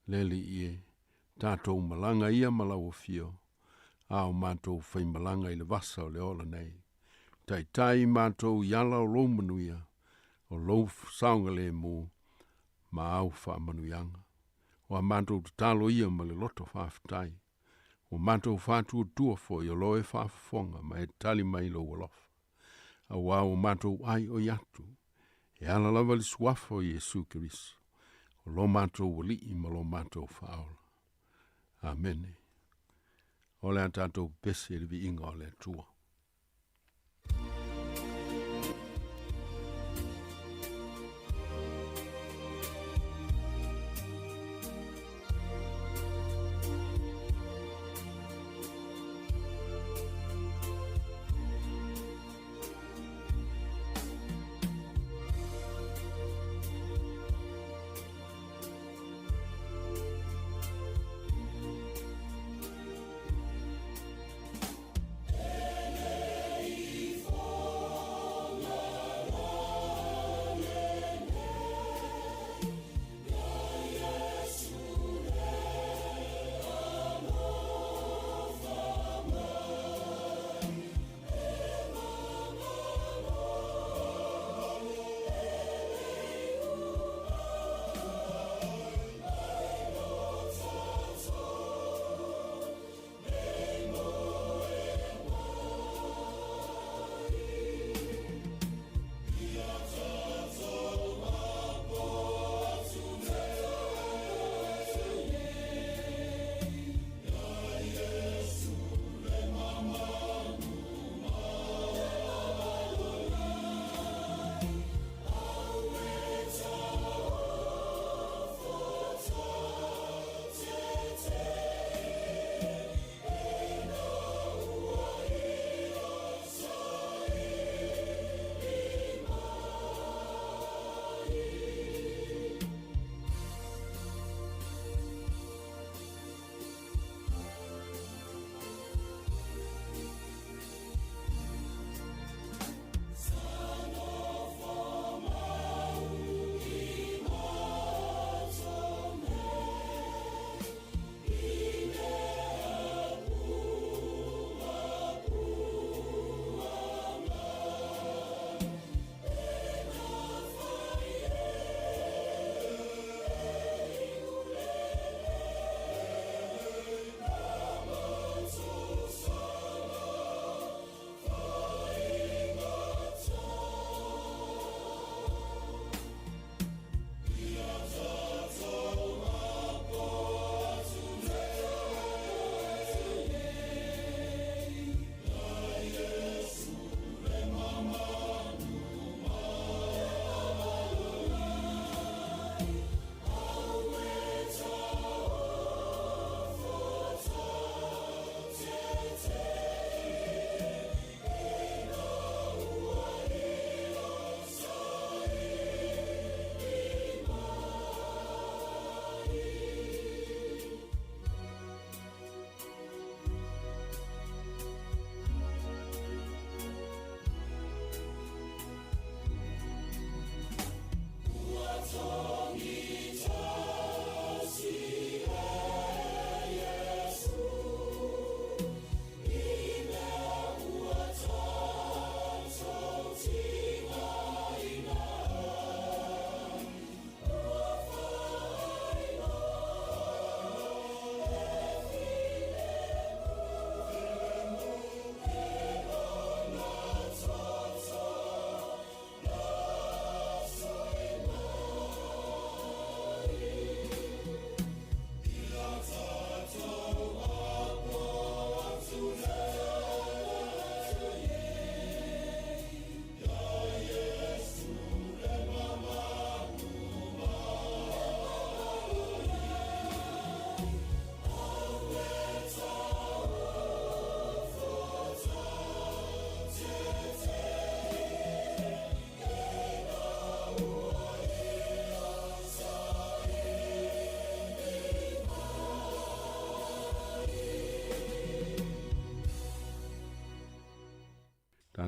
Le Alii e, tatou malaga ia ma lau afio, a o matou faimalaga i le vasa o le ola nei. Taitai i matou i ala o lou manuia, o lou saogalemu, ma au faamanuiaga. O a matou tatalo ia ma le loto faafetai, ua matou faatuatua foi o lo e faafofoga ma e tali mai lou alofa. Auā ua matou aioi atu, e ala lava i le suafa o Iesu Keriso, o lo matou Alii ma lo matou Faaola. Amene. O le a tatou pepese i le viiga o le Atua.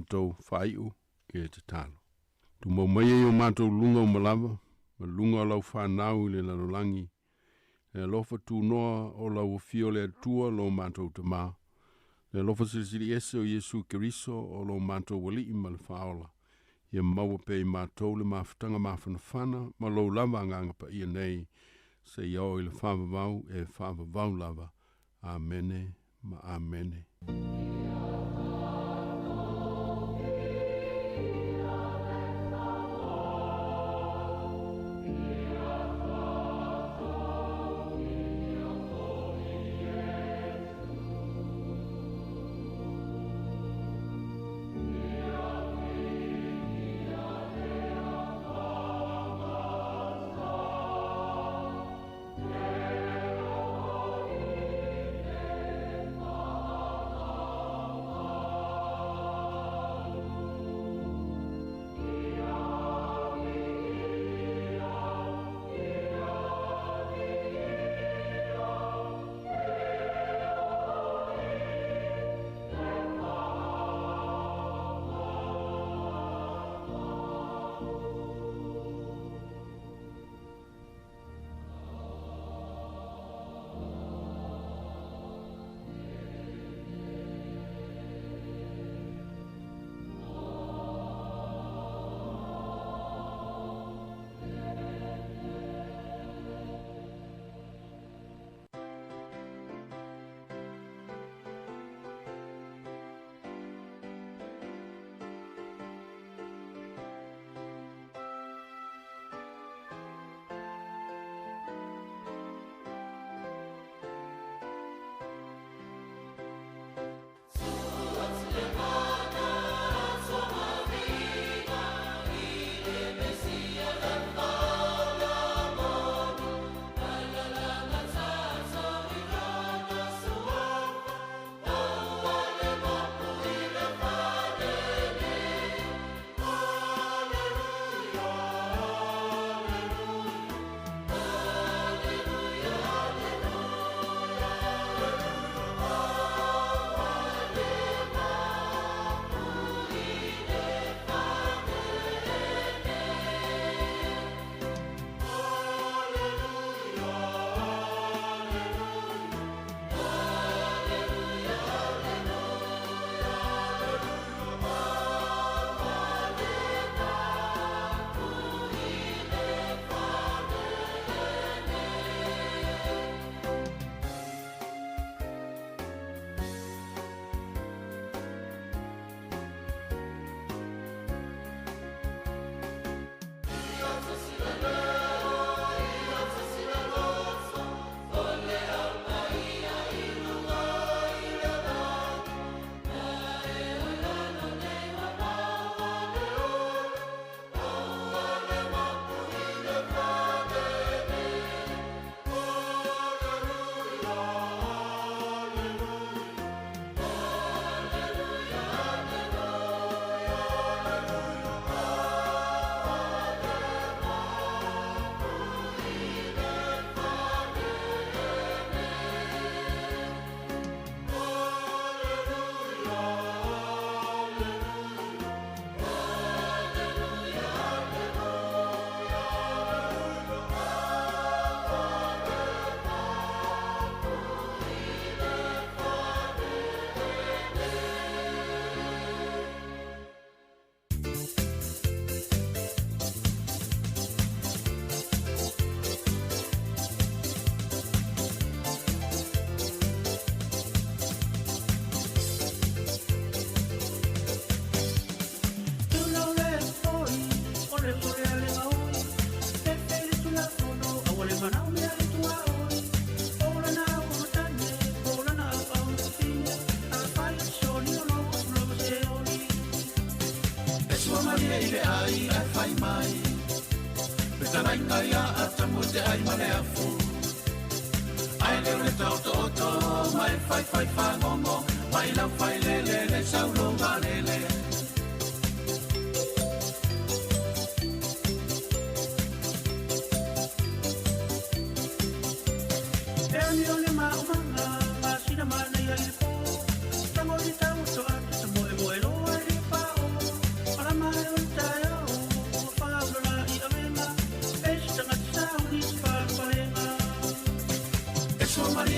Tatou faaiu i le tatalo. Tumau maia i o matou luga uma lava, ma luga o lau fanau i le lalolagi, le alofa tunoa o lau Afio le Atua lo matou Tamā, le alofa silisili ese o Iesu Keriso o lo matou Alii ma le Faaola, ia maua pea i matou le mafutaga mafanafana ma lou lava Agaga Paia nei, seia oo i le faavavau e faavavau lava. Amene ma Amene.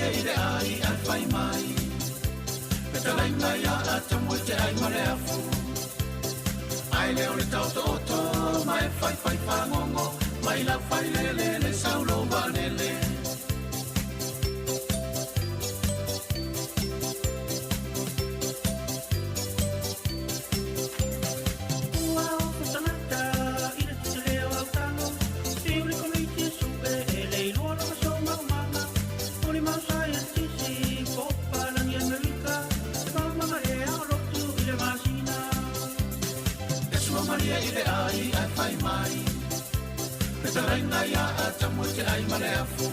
Maria i le ai ae fai mai. Fetalaiga ia Atamu e te ai ma le afu. Ai lea o le taotooto ma e faifai fagogo mai lau failele le saulo vaalele. Ua ofo tagata i le tetele o au tago, fiu le Komiti e su'e e le iloa lona soomaumaga. O le mau saienitisi po o papalagi Amerika, e maumaga ea o lotu i le masina. E sua Maria i le ai ae fai mai. Fetalaiga ia Atamu e te ai ma le afu.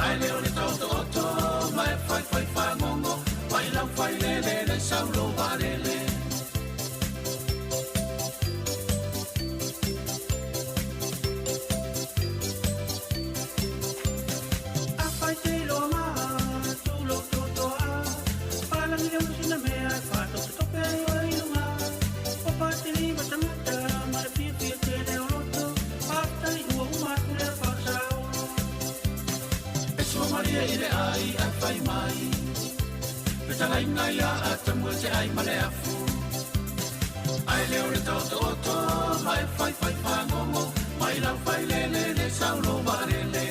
Ai lea o le taotooto ma e faifai fagogo mai lau failele le saulo vaalele. Afai te iloa ma tulou totoa, palagi le masina mea e faatopetope ai oe i luga. O patili ma tagata ma le fiafia tele o loto, faafetai ua uma atu lea faasaolo. E sua Maria i le ai ae fai mai. Fetalaiga ia Atamu e te ai ma le afu. Ai lea o le taotooto ma e faifai fagogo mai lau failele le saulo vaalele.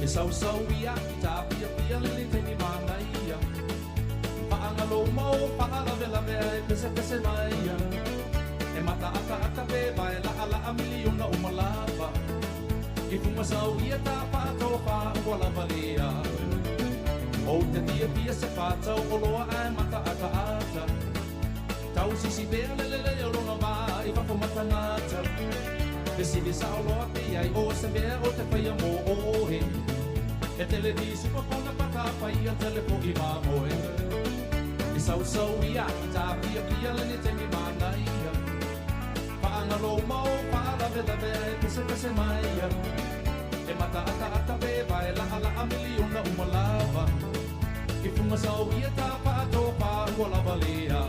E sausau ia i tāpiapia le le taimi manaia. Faagalo mau faalavelavea e pesepese maia. E mataataata pe vae laʻalaʻa miliona uma lava. I fugasau ia tapaatofa ua lava lea. Ou te fiafia se fatau oloa ae mataataata. Tausisi pea le lelei o lona vā i fafo matagata. Fesili saoloa pe ai o se mea o te faia mo oe. E televisu pa pona patapaia telefo'i mamoe. E sausau ia i tāpiapia le ne taimi manaia. Faagalo mau faalavelavea e pesepese maia. E mataataata pe vae laʻalaʻa miliona uma lava. I fugasau ia tapaatofa ua lava lea.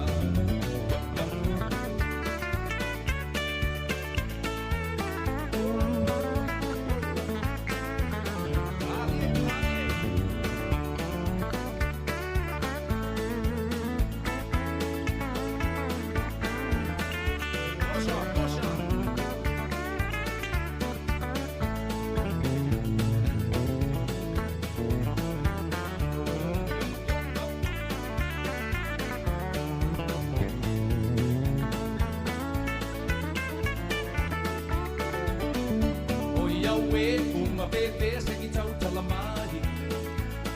O ia ue unga pepe se i tautala mai.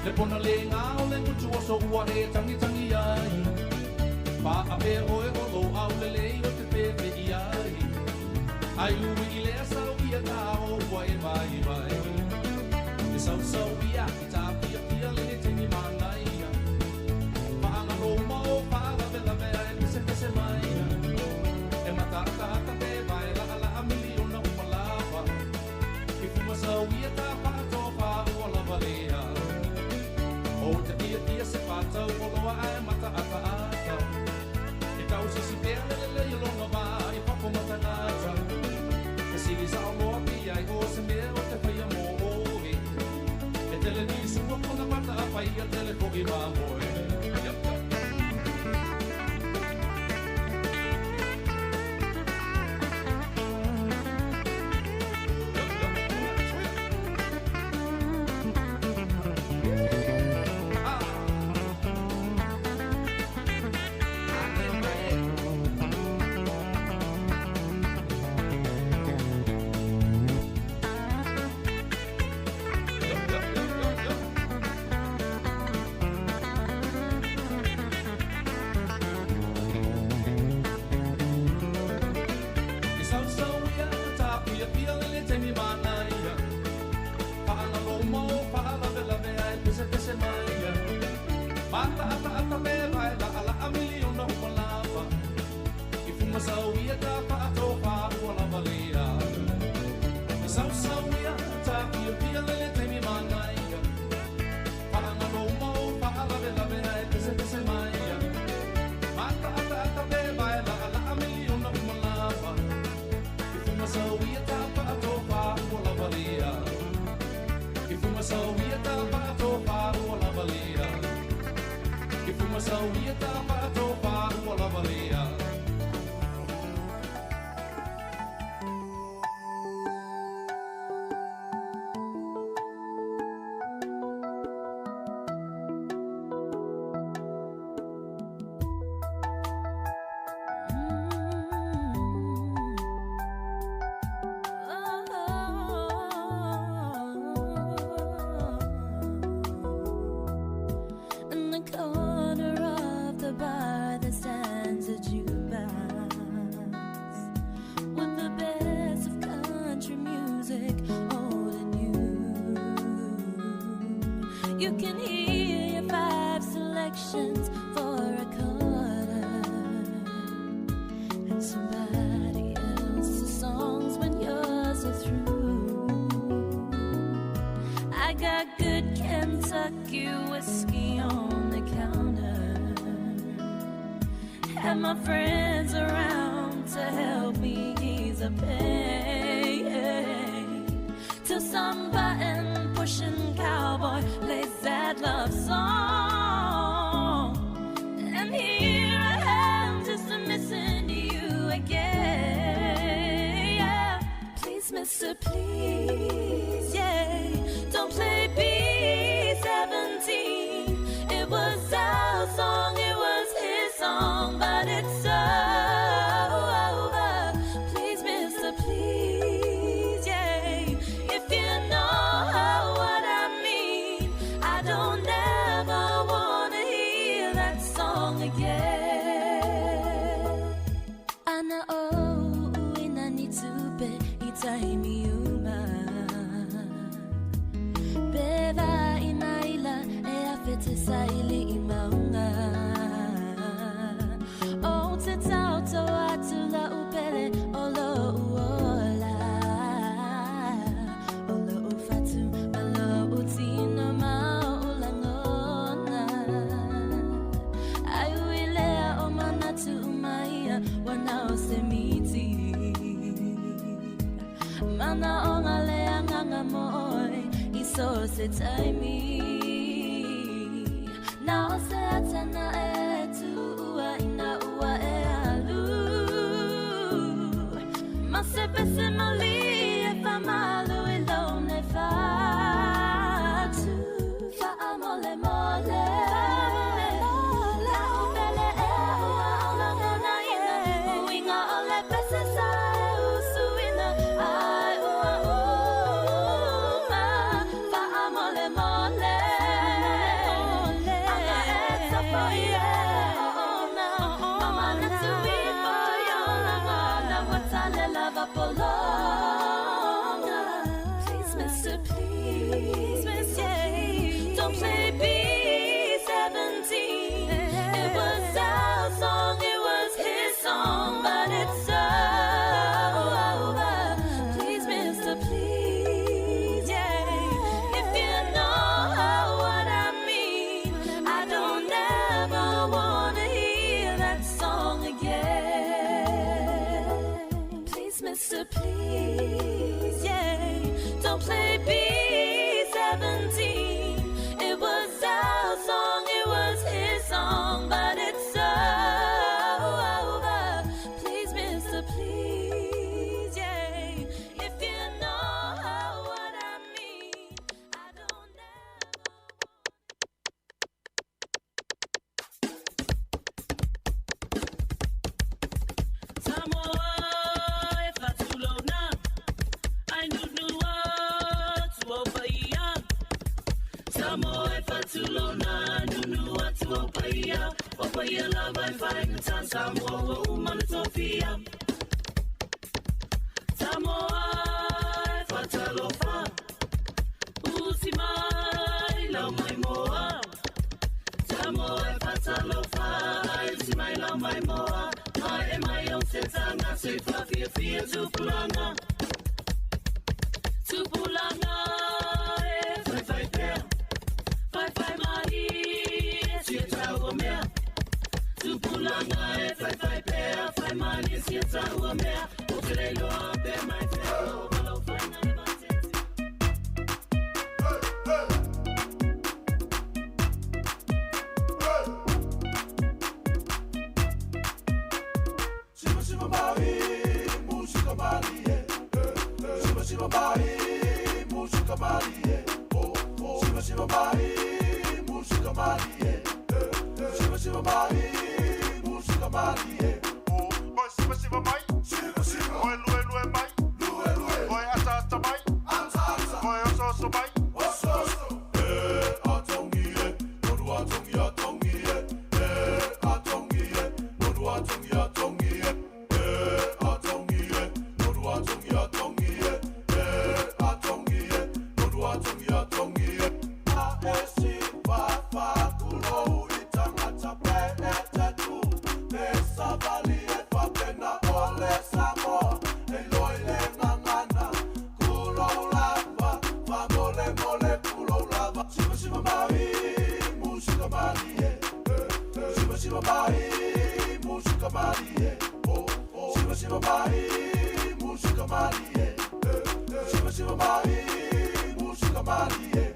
Le pona le ngā o le ngutu o so ua e tangi tangi ai. Wha a pe oe o lo au le lei o te pepe i ai. Ai ui i lea sau ia tā o ua e vai vai. E sau sau ia i tā pia pia le ne taimi manaia. Whaangalo mau whaalavelavea e pese pese maia. E mataataata pe vai laʻalaʻa miliona uma lava. I fugasau ia tā paatofa ua lava lea. O te fiafia se fatau o loa ae mataataata. E tausisi pea le lelei o lona vā i fafo matagata. E sili saoloa pe ai o se mea o te faia mo oe. E televisu You can hear your five selections for a quarter and somebody else's songs when yours are through. I got good Kentucky whiskey on the counter and my friends around to help me ease the pain. Till some button pushing cowboy plays that love song. And here I am just missing you again. Yeah. Please, mister, please, yeah. Don't play B-17. It was our song, it was his song, but it's over. Please, mister, please, yeah. If you know what I mean, I don't ever wanna hear that song again. Ana o uina ni tupe i taimi uma. Peva i maila e awhe te saili i maunga. O te tauto atu la upele o lo uola. O lo ufatu ma lo utino ma o langona. Ai uilea o manatu umaia wana o se miti. Mana o ngā lea nganga moi i so se taimi. Nā o se atana e tuua ina ua e alu. Ma se pese mali e whamalu i lone whatu. Whaamole mole. Lau pele e ua olanga na ina. Uinga o le pese sa e usuina. Ai ua uma. Whaamole mole. Anga e tapo i e ona. Mamana tui fo i ona ngana watale lava polonga. Please, mister, please, mister, please, don't play B-17. It was our song, it was his song, but it's over. Please, mister, please, yeah. If you know what I mean, I don't ever wanna hear that song again. Please, mister, please, yeah. Don't play B-17. It was our song, it was his song, but it's over. Please, mister, please, yeah. If you know what I mean, I don't Samoa e fatulona, ai nunua tuopaia. Samoa e fatulona, nunua tuopaia. Opaia lava e whaingata, Samoa wa umana tofia. Samoa e fatalofa, usimai lau mai moa. Samoa e fatalofa, ai usimai lau mai moa. Mai e mai o te tanga, se whawhia whia tupulanga. Tupulanga e whai whai pea. Whai whai mahi e tia taua mea. Tupulanga e whai whai pea, whai mahi e tia taua mea. O te reiloa pe mai te o malo whainga e matete. Shiva Shiva Mai, Mushika Mali, Shiva Shiva Mai, Mushika Mali, Shiva Shiva Mai, Mushika Mali, Shiva Shiva Mai, Mushika Mali, Oi Shiva Shiva Mai, Shiva Shiva, Oi Lue Lue Mai, Lue Lue, Oi Ata Ata Mai, Ata Ata, Oi Oso Oso Mai, Oso Oso, Eh Atongi eh, Moru Atongi Atongi eh, Eh Atongi eh, Moru Atongi Atongi eh, Eh Atongi eh, Moru Atongi Atongi eh, Eh Atongi eh, Moru Atongi Atongi eh, A E C Siva mai, musika malie. Siva siva mai, musika malie. Siva siva mai, musika malie.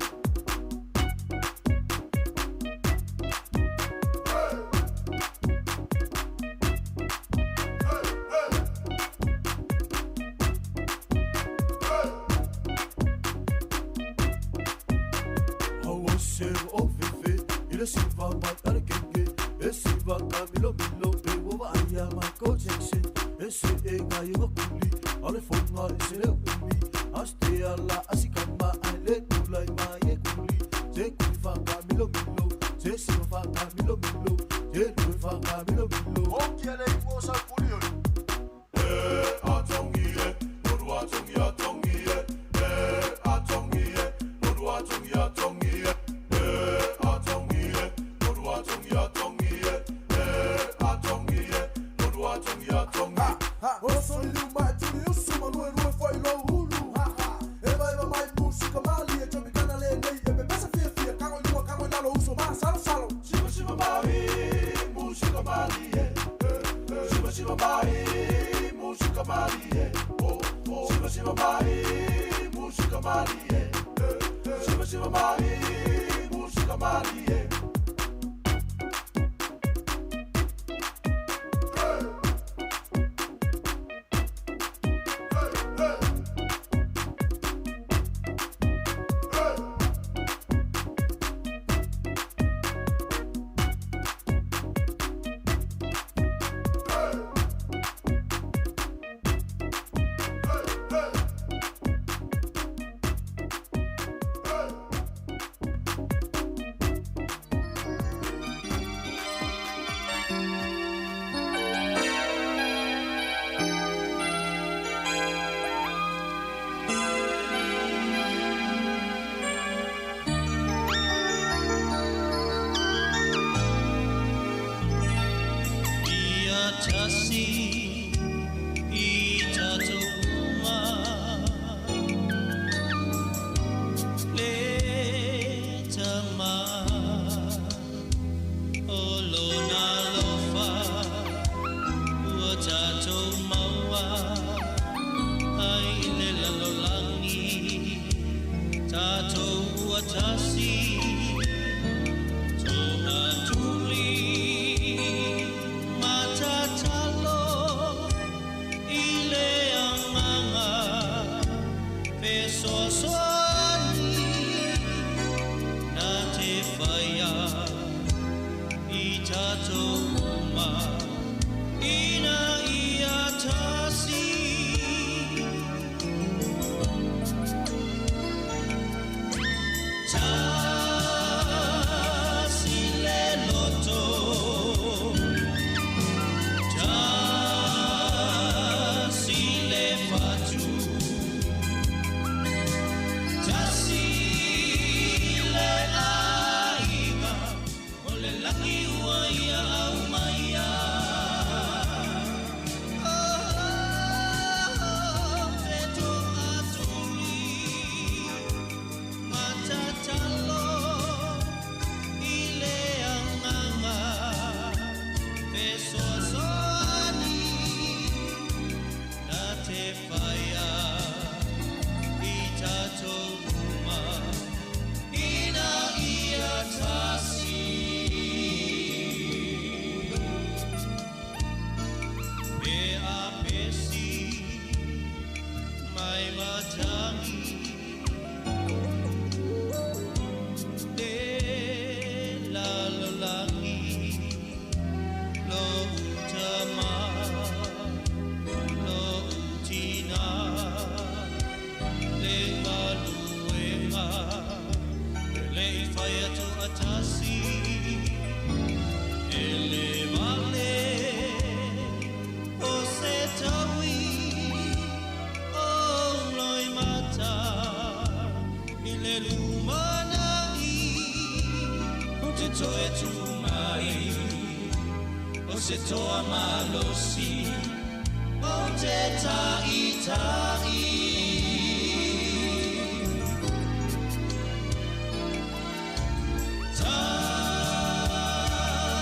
Ta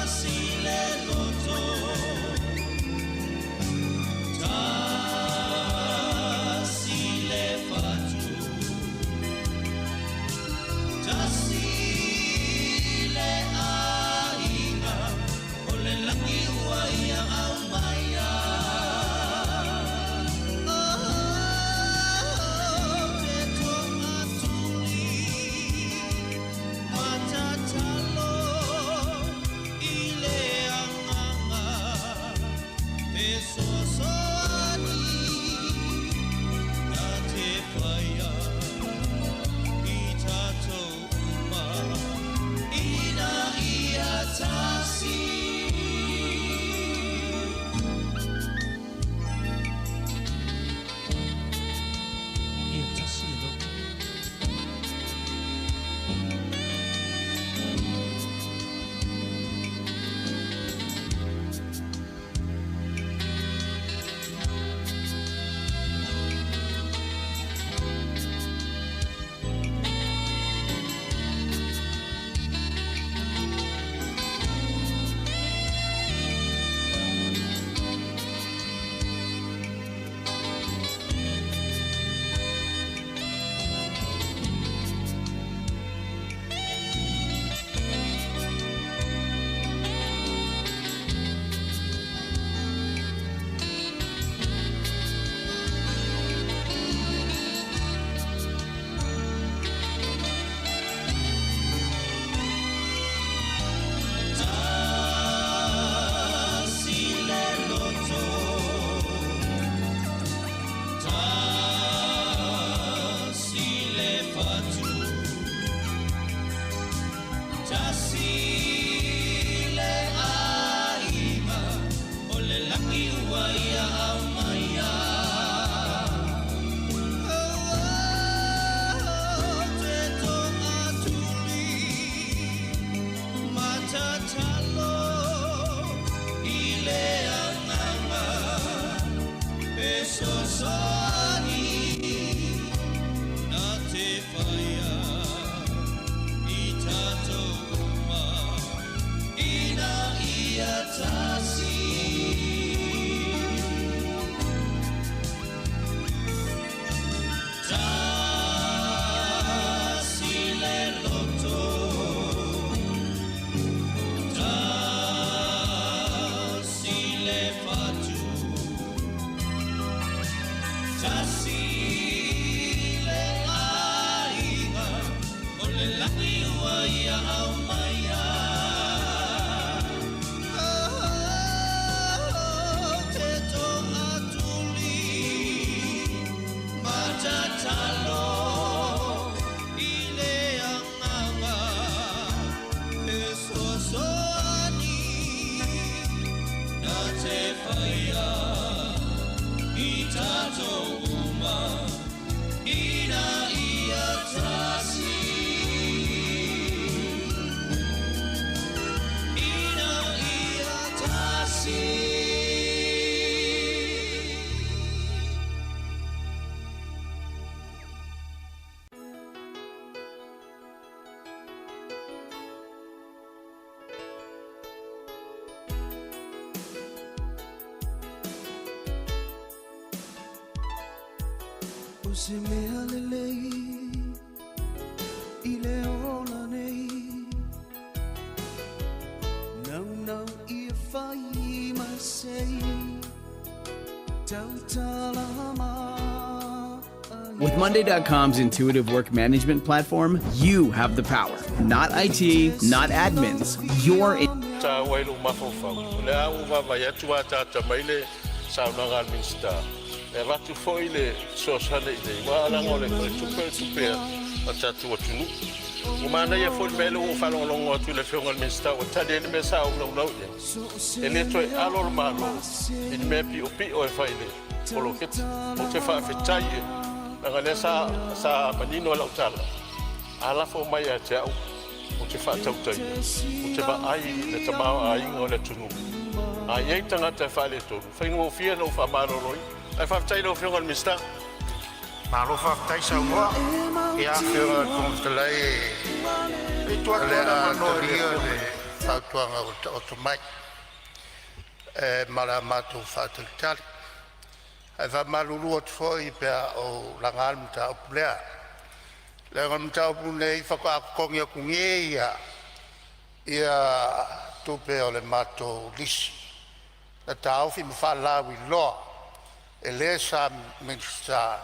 si le O se mea lelei i le ola nei Naunau ia fai ma sei Tautala With Monday.com's intuitive work management platform, you have the power. Not IT, not admins. You're in. Taua i lou mafaufau, o lea ua vaavaai atu ua ataata mai le saunoaga a le Minisita e avatu foi le fesoasoani i inei, aua leaga o le tupe o le tupe a le tatou atunuu. Ua manaia foi le mea lea ua ou faalogologo atu i le Afioga i le Minisita ua tali ai le mea sa ou naunau i ai, e le toe alo le Malo i ni mea piopio e fai i le poloketi. Ou te faafetai i ai, leaga o lea sa manino i lau tala, a lafo mai ia te au, ou te faatautaia, ou te vaai i le tamaoaiga o le atunuu. A i ai tagata e faaletonu, e faigofie ona ou faamaloloina. Ae faafetai i lau Afioga i le Minisita. Malo faafetai saunoa. Ia, Afioga i le Fofoga Fetalai, se i tuu o atu le lava le a avanoa i le talia Afioga le i le fautuaga ua taoto mai e ma le matou faatalitali. Ae faamalulu atu foi pe a ou laga le mataupu lea, leaga o le mataupu lenei faatoa totogi atu nei ia tupe o le matou lisi na taofi ma faalauiloa e le sa Minisita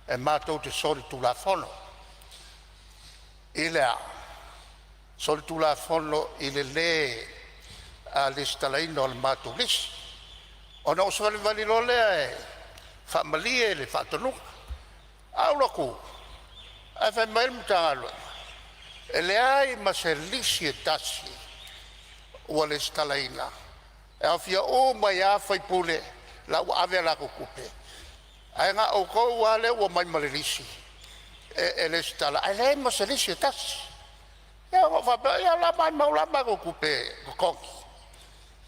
e matou te solitulafono. I le a? Solitulafono i le lē lesitalaina o le matou lisi. Ona ou savalivali loa lea e faamalie le faatonuga. Ae ou alu atu ae fai mai le Matagaluega, e leai ma se lisi e tasi ua resitalaina, e aofia uma ai lava sui usufono la ua ave a latou tupe, ae na o outou lava lea ua omai ma le lisi e resitala ae leai ma se lisi e tasi. Ia ona ou faapea lea, ia o le a maumau la matou tupe totogi?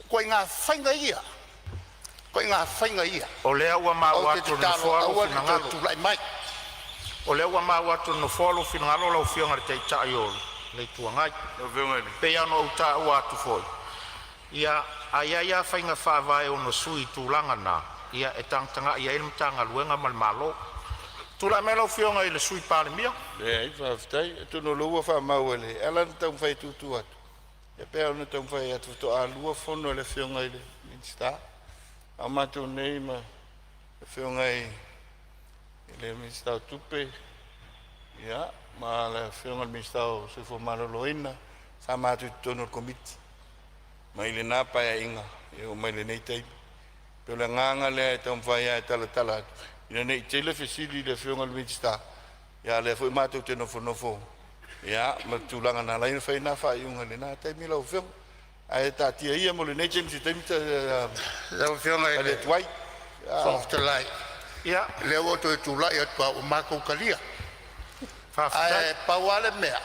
Ituaiga faiga ia, ituaiga faiga ia. O lea ua Ou maua te atu e le tatalo Nofoa lou aua ne i toe finagalo. tulai mai. O lea ua maua atu e le Nofoa lou finagalo lau Afioga i le Taitai o le Itu Agai. E pei lava ona ou taua atu foi, ia, a i ai lava faiga faavae e ono sui i tulaga na, ia e tagatagai i ai le Matagaluega ma le Malo. Tulai mai lau Afioga i le Sui Palemia. Leai, faafetai. Atonu o lea ua faamau e le... E ala ona taumafai e tuutuu atu, e pei ona taumafai atu faatoa lua fono a le Afioga i le Minisita, a o matou nei ma le Afioga i le Minisita o Tupe, ia, ma le Afioga i le Minisita o le Soifua Maloloina, sa matou i totonu o le Komiti mai lena Paeaiga e oo mai lenei taimi. E pei o le agaga lea e taumafai lava e talatala atu ina ne i tele fesili i le Afioga i le Minisita, a o lea foi matou te nofonofo ia ma le tulaga na ala ai ona fai na faaiuga i lena taimi lau Afioga. Ae taatia ia mo lenei taimi i se taimi Lau Afioga i tali le atu ai. Fofoga Fetalai, Ia, lea ua ou toe tulai atu lava ua matou talia. faafetai. Ae pau lava le mea,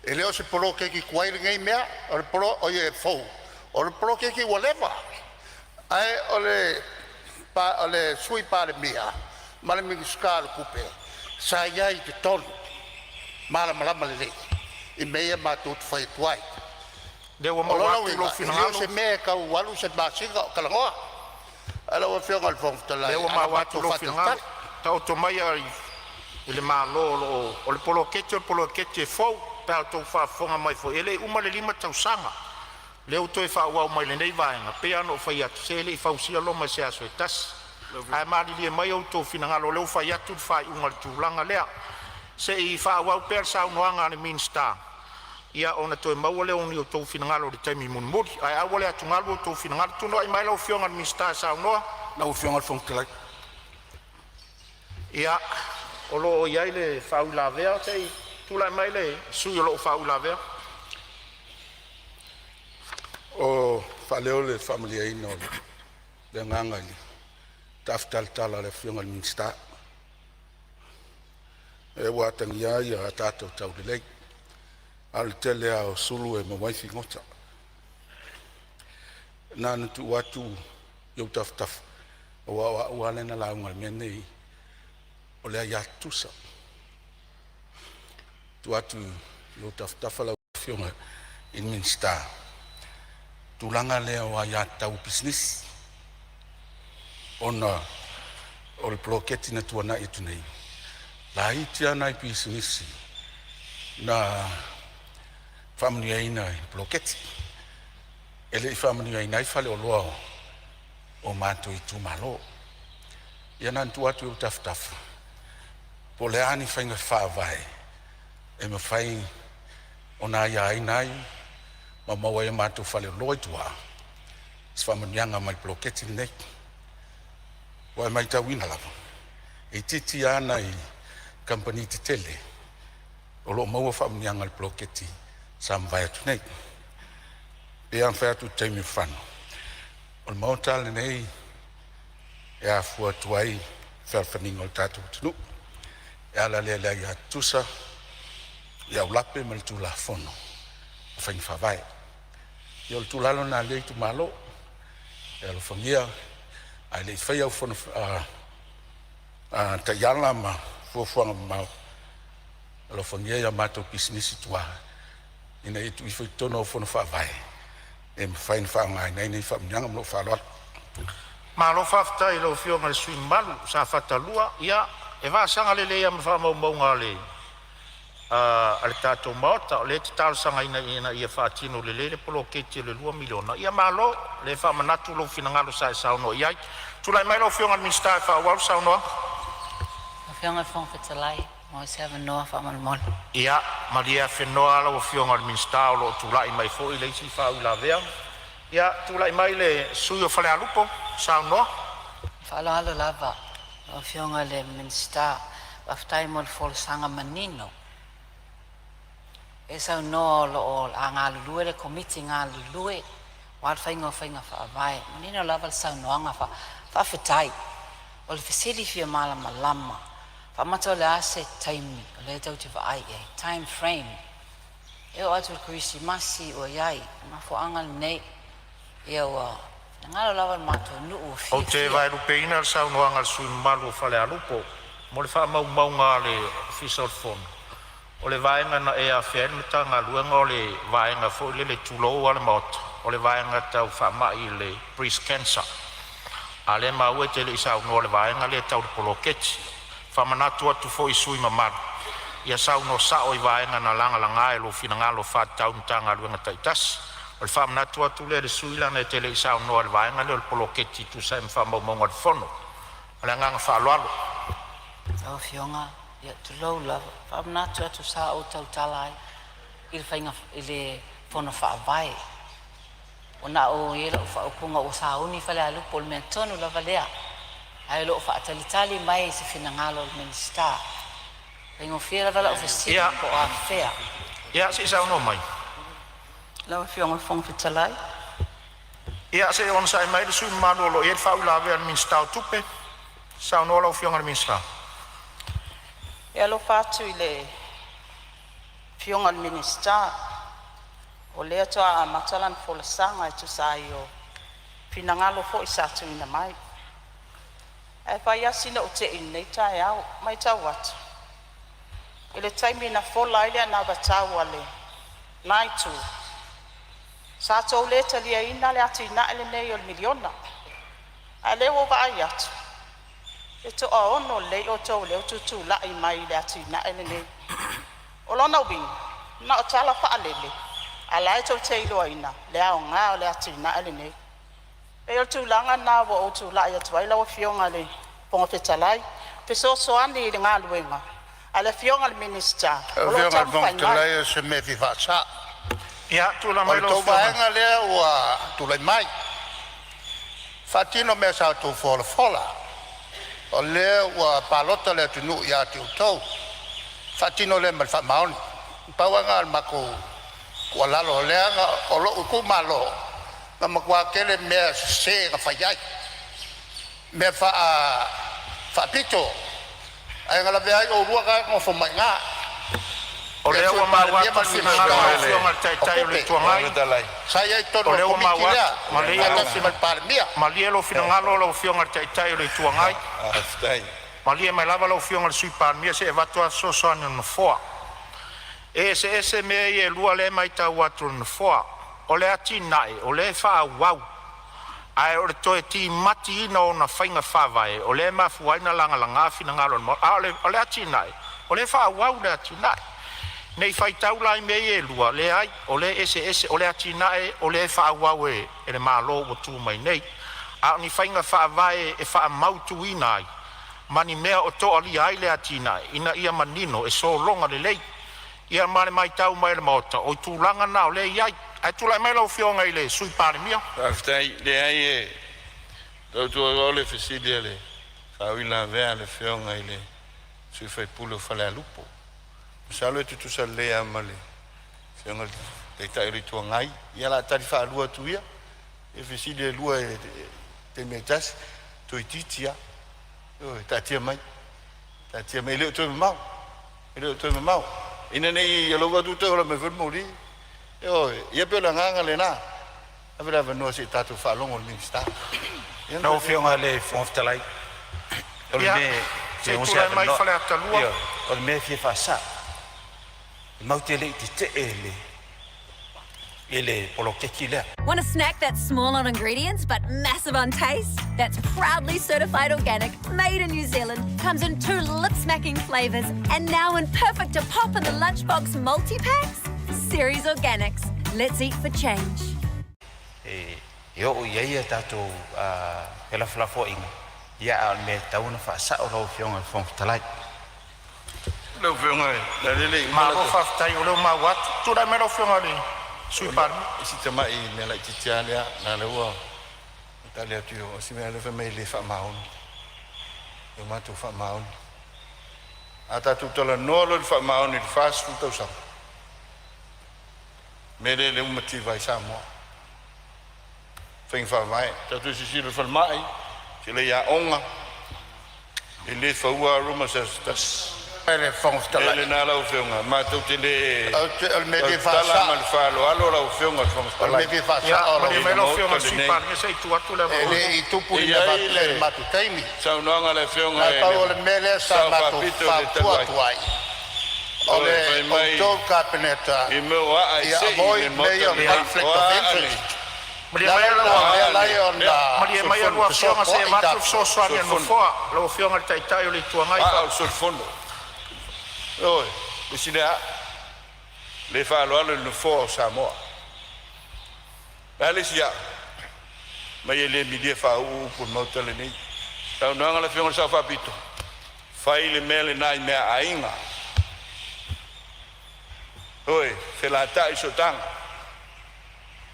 E le o se poloketi tuai lenei mea, o le polo oi e fou, o le poloketi ua leva. Ae o le Sui Palemia ma le Minisita o le Tupe sa i ai i totonu, malamalama lelei i mea ia matou te fai atu ai. Lea ua O maua lona atu lou uiga e le o finagalo. se mea e tau alu se masina o talanoa. Ae lau Afioga i le Fofoga Fetalai, Lea ua a na maua atu matou lou finagalo. faatalitali. Taoto maia i le Malo o lo o o le poloketi o le poloketi e fou pe a outou faafofoga mai foi, e le i uma le 5 tausaga. Lea ua toe faaauau mai e lenei vaega, e pei lava ona ou fai atu, se e le i fausia Roma i se aso se tasi. Ae malilie mai outou finagalo o lea ua fai atu le faaiuga i le tulaga lea. Se i faaauau pea le saunoaga a le Minisita, ia ona toe maua lea o ni outou finagalo i le taimi mulimuli. Ae aua le atugalu outou finagalo. Tulai mai lau Afioga i le Minisita e saunoa. Lau Afioga i le Fofoga Fetalai. Ia, o lo o i ai le faauilavea. Se i tulai mai le sui usufono o lo o faauilavea. O faaleo le faamalieina o le agaga i le taafitalatala a le Afioga i le Minisita, e ua atagia ai a tatou taulelei, a o le tele lava o sulu e maua ai figota. Na ona tuu atu i ou tafatafa, aua o au lava lea na lauga i le mea lenei o le aia tutusa. Tuu atu i ou tafatafa lau Afioga i le Minisita, tulaga lea o aiatatau a pisinisi, ona o le poloketi na tuanai atu nei, laiti lava nai pisinisi na faamanuiaina i le poloketi. E le i faamanuiaina ai faleoloa o matou itumalo. Ia na ona tuu atu i ou tafatafa, po o le a ni faiga faavae e mafai ona aiaina ai ma maua ai a matou faleoloa i tua se faamanuiaga mai le poloketi lenei. Ua e matauina lava, e itiiti lava nai kamupani tetele o lo o maua faamanuiaga i le poloketi sa mavae atu nei. E pei lava ona fai atu i le taimi ua fano, o le maota lenei e afua atu ai fealofaniga o le tatou atunuu, e ala lea i le aia tutusa i aulape ma le Tulafono o Faiga Faavae. Ia o le tuualalo lena a lenei itumalo, e alofagia ae le i faia au fono taiala ma fuafuaga mamao, alofagia ia matou pisinisi i tua ina ia tuu ifo i totonu o au fono faavae e mafai ona faaaogaina ai nei faamanuiaga. Ma lou faaaloalo. Malo faafetai i lau Afioga i le sui usufono mamalu o Safata 2. Ia, e vasaga lelei lava ma faamaumauga a le tatou Maota, o lea e te talosagaina ina ia faatino lelei le poloketi o le $2 miliona. Ia malo, o lea e faamanatu lou finagalo sa e saunoa i ai. Tulai mai lau Afioga i le Minisita e faaauau le saunoaga. Lau Afioga i le Fofoga Fetalai, maua se avanoa faamolemole. Ia, malie afenoa lau Afioga i le Minisita o lo o tulai mai foi le isi faauilavea. Ia, tulai mai le sui usufono mo Falealupo e saunoa. Faaaloalo lava lau Afioga i le Minisita, faafetai mo le folasaga manino. E saunoa o lo o a galulue le Komiti galulue aua le faiga o faiga faavae. Manino lava le saunoaga faafetai. O le fesili fia malamalama, faamata o le a se taimi o lea tou te vaai i ai, time frame. E oo atu i le Kerisimasi ua i ai, o le mafuaaga lenei, ia ua finagalo lava le matou nuu ua Ou te fiafia. vaelupeina le saunoaga a le sui usufono mamalu o Falealupo mo le faamaumauga a le Ofisa o le Fono. O le vaega na e afea ai le Matagaluega o le vaega foi lele tulou lava le Maota, o le vaega tau faamai le breast cancer. A o lea e maua e te le i saunoa i le vaega lea tau le poloketi. Faamanatu atu foi i sui usufono mamalu, ia saunoa sao i vaega na lagalaga i lou finagalo faatatau i Matagaluega taitasi. O le faamanatu atu lea i le sui usufono leaga e te le i saunoa i le vaega lea o le poloketi e tusa ai ma faamaumauga a le Fono. Ma le agaga faaaloalo. Lau Afioga, ia tulou lava, faamanatu atu sa ou tautala ai i le faiga i le fono faavae. Ua na o i ai lau faaupuga ua sauni Falealupo, o le mea tonu lava lea. Ae o lo o faatalitali mai se finagalo o le Minisita. E faigofie lava lau fesili Ia, po o afea. ia se i saunoa mai. Lau Afioga i le Fofoga Fetalai. Ia se i onosai mai le sui usufono mamalu o lo o i ai le faauilavea a le Minisita o Tupe. Saunoa lau Afioga i le Minisita. E alofa atu i le Afioga i le Minisita, o lea faatoa amata lana folasaga e tusa ai o finagalo foi sa tuuina mai. Ae fai lava sina ou tei i lenei taeao, e matau atu i le taimi na fola ai le anavatau a lena itu, sa outou le taliaina le atinae lenei o le miliona. A o lea ua ou vaai atu e toaono lelei outou o lea ua tutulai mai i le atinae lenei. O lona uiga na o tala faalele a o la e tou te iloaina le aoga o le atinae lenei. E pei o le tulaga lena ua ou tulai atu ai lau Afioga i le Fofoga Fetalai, e fesoasoani i le galuega a le Afioga i le Minisita Lau o lo o Afioga i le Fofoga taumafai mai. Fetalai o se mea e fia faasa'o. Ia, tulai O mai le lau tou Afioga. vaega lea ua tulai mai, faatino mea sa outou folafola. O lea ua palota le atunuu ia te outou, faatino lea ma le faamaoni. Pau lava lena o le matou tuualalo, leaga o lou itumalo na matua tele mea sese na fai ai, mea faapito, ae na lavea ai oulua na e nonofo mai i ina, O le lea Sui ua maua Palemia atu ma le le Sui finagalo o Minisita lau Afioga i le o Taitai o le Tupe. Itu Agai. Sa i ai i O totonu o le lea ua Komiti maua lea atu, malie lou faatasi ma le Palemia. Malie lou finagalo lau Afioga i le Taitai o le Itu Agai. Malie mai lava lau Afioga i le Sui Palemia se i avatu a le fesoasoani a le Nofoa. E eseese mea ia e lua lea e matau atu e le Nofoa. O le atinae o lea e faaauau, ae o le toe timatiina o ona faiga faavae o lea e mafua ai ona lagalaga finagalo o le Maota. A o le atinae, o lea e faaauau le atinae. Ne i faitau la i mea ia e lua, leai o lea e eseese. O le atinae o lea e faaauau e le Malo ua tu mai nei, a o ni faiga faavae e faamautuina ai ma ni mea o toalia ai le atinae ina ia manino e sologa lelei. Ia ma le matau mai a le Maota, o tulaga na o lea e i ai. Ae tulai mai lau Afioga i le Sui Palemia. Faafetai. Leai e tautua le fesili a le faauilavea a le Afioga i le sui usufono o Falealupo. Masalo e tutusa lelei lava ma le Afioga i le Taitai o le Itu Agai. Ia o le a tali faalua atu ia i fesili e lua i le taimi e tasi, toeitiiti lava. Ioe, taatia mai, taatia mai, e le o toe mamao, e le o toe mamao. Ina ne i alofa atu toe ola mai foi le moli. Ioe, ia pei o le agaga lena. Ave le avanoa se i tatou faalogo i le Minisita. Ia Lau Afioga i le Fofoga Fetalai, o le Ia, mea se e i ono se tulai mai avanoa, Faleata 2. ioe, o le mea e fia faasao, e matou te le i tetee i le i le poloketi lea. Want a snack that's small on ingredients but massive on taste? That's proudly certified organic, made in New Zealand, comes in two lip-smacking flavours, and now in perfect to pop in the lunchbox multi-packs? Ceres Organics. Let's eat for change. E e oo i ai a tatou felafolafoaiga, ia a o le mea e tatau ona faasao lau Afioga i le Fofoga Fetalai. Lau Afioga i le le i uma Malo lau faafetai o lea ua maua atu. Tulai mai lau Afioga i le Sui Palemia. Si tamai mea laitiiti lava lea, na lea ua tali atu i o si mea lea fai mai e le faamaoni. E o matou faamaoni. A tatou talanoa loa i le faamaoni i le 40 tausaga, mea lea lea ua mativa ai Samoa. Faiga faavae, tatou silasila i le falemai, sila i aoga, e le faua lava Roma i se aso se tasi. Le Fofoga Le Fetalai. lena lau Afioga, matou te le O le mea fia tautala ma faasao, le faaaloalo lau Afioga i le Fofoga o le Fetalai mea fia Ia, faasao lau malie i mai le lau Afioga Maota i le Sui lenei. Palemia se i tuu atu le E avanoa. le i tupu E ni i mea ai faapea i le le matou taimi. saunoaga a le Afioga Na i pau le o le mea lea sa Sao matou Faapito i le talu fautua ai, atu ai, o o le fai le mai outou Kapeneta i mea o aa e ia sei i le avoid Maota mea ia o lenei, conflict o of aa interest. nei, Malie Le mai ala o lau lena o aa lea la nei, e ia, Malie ona mai a solifono, lua Afioga se i fesoasoa'i avatu le tatou. fesoasoani a le solifono, Nofoa, lau Afioga i le Taitai o le Itu Agai. aa o le solifono. Ioe, le isi lea aa, le faaaloalo i le Nofoa o Samoa. O le a le isi aa? Mai e le milia faauu upu o le Maota lenei. Saunoaga a le Afioga i le Sao Faapito, fai le mea lena i meaaiga. Oi, felatai sootaga.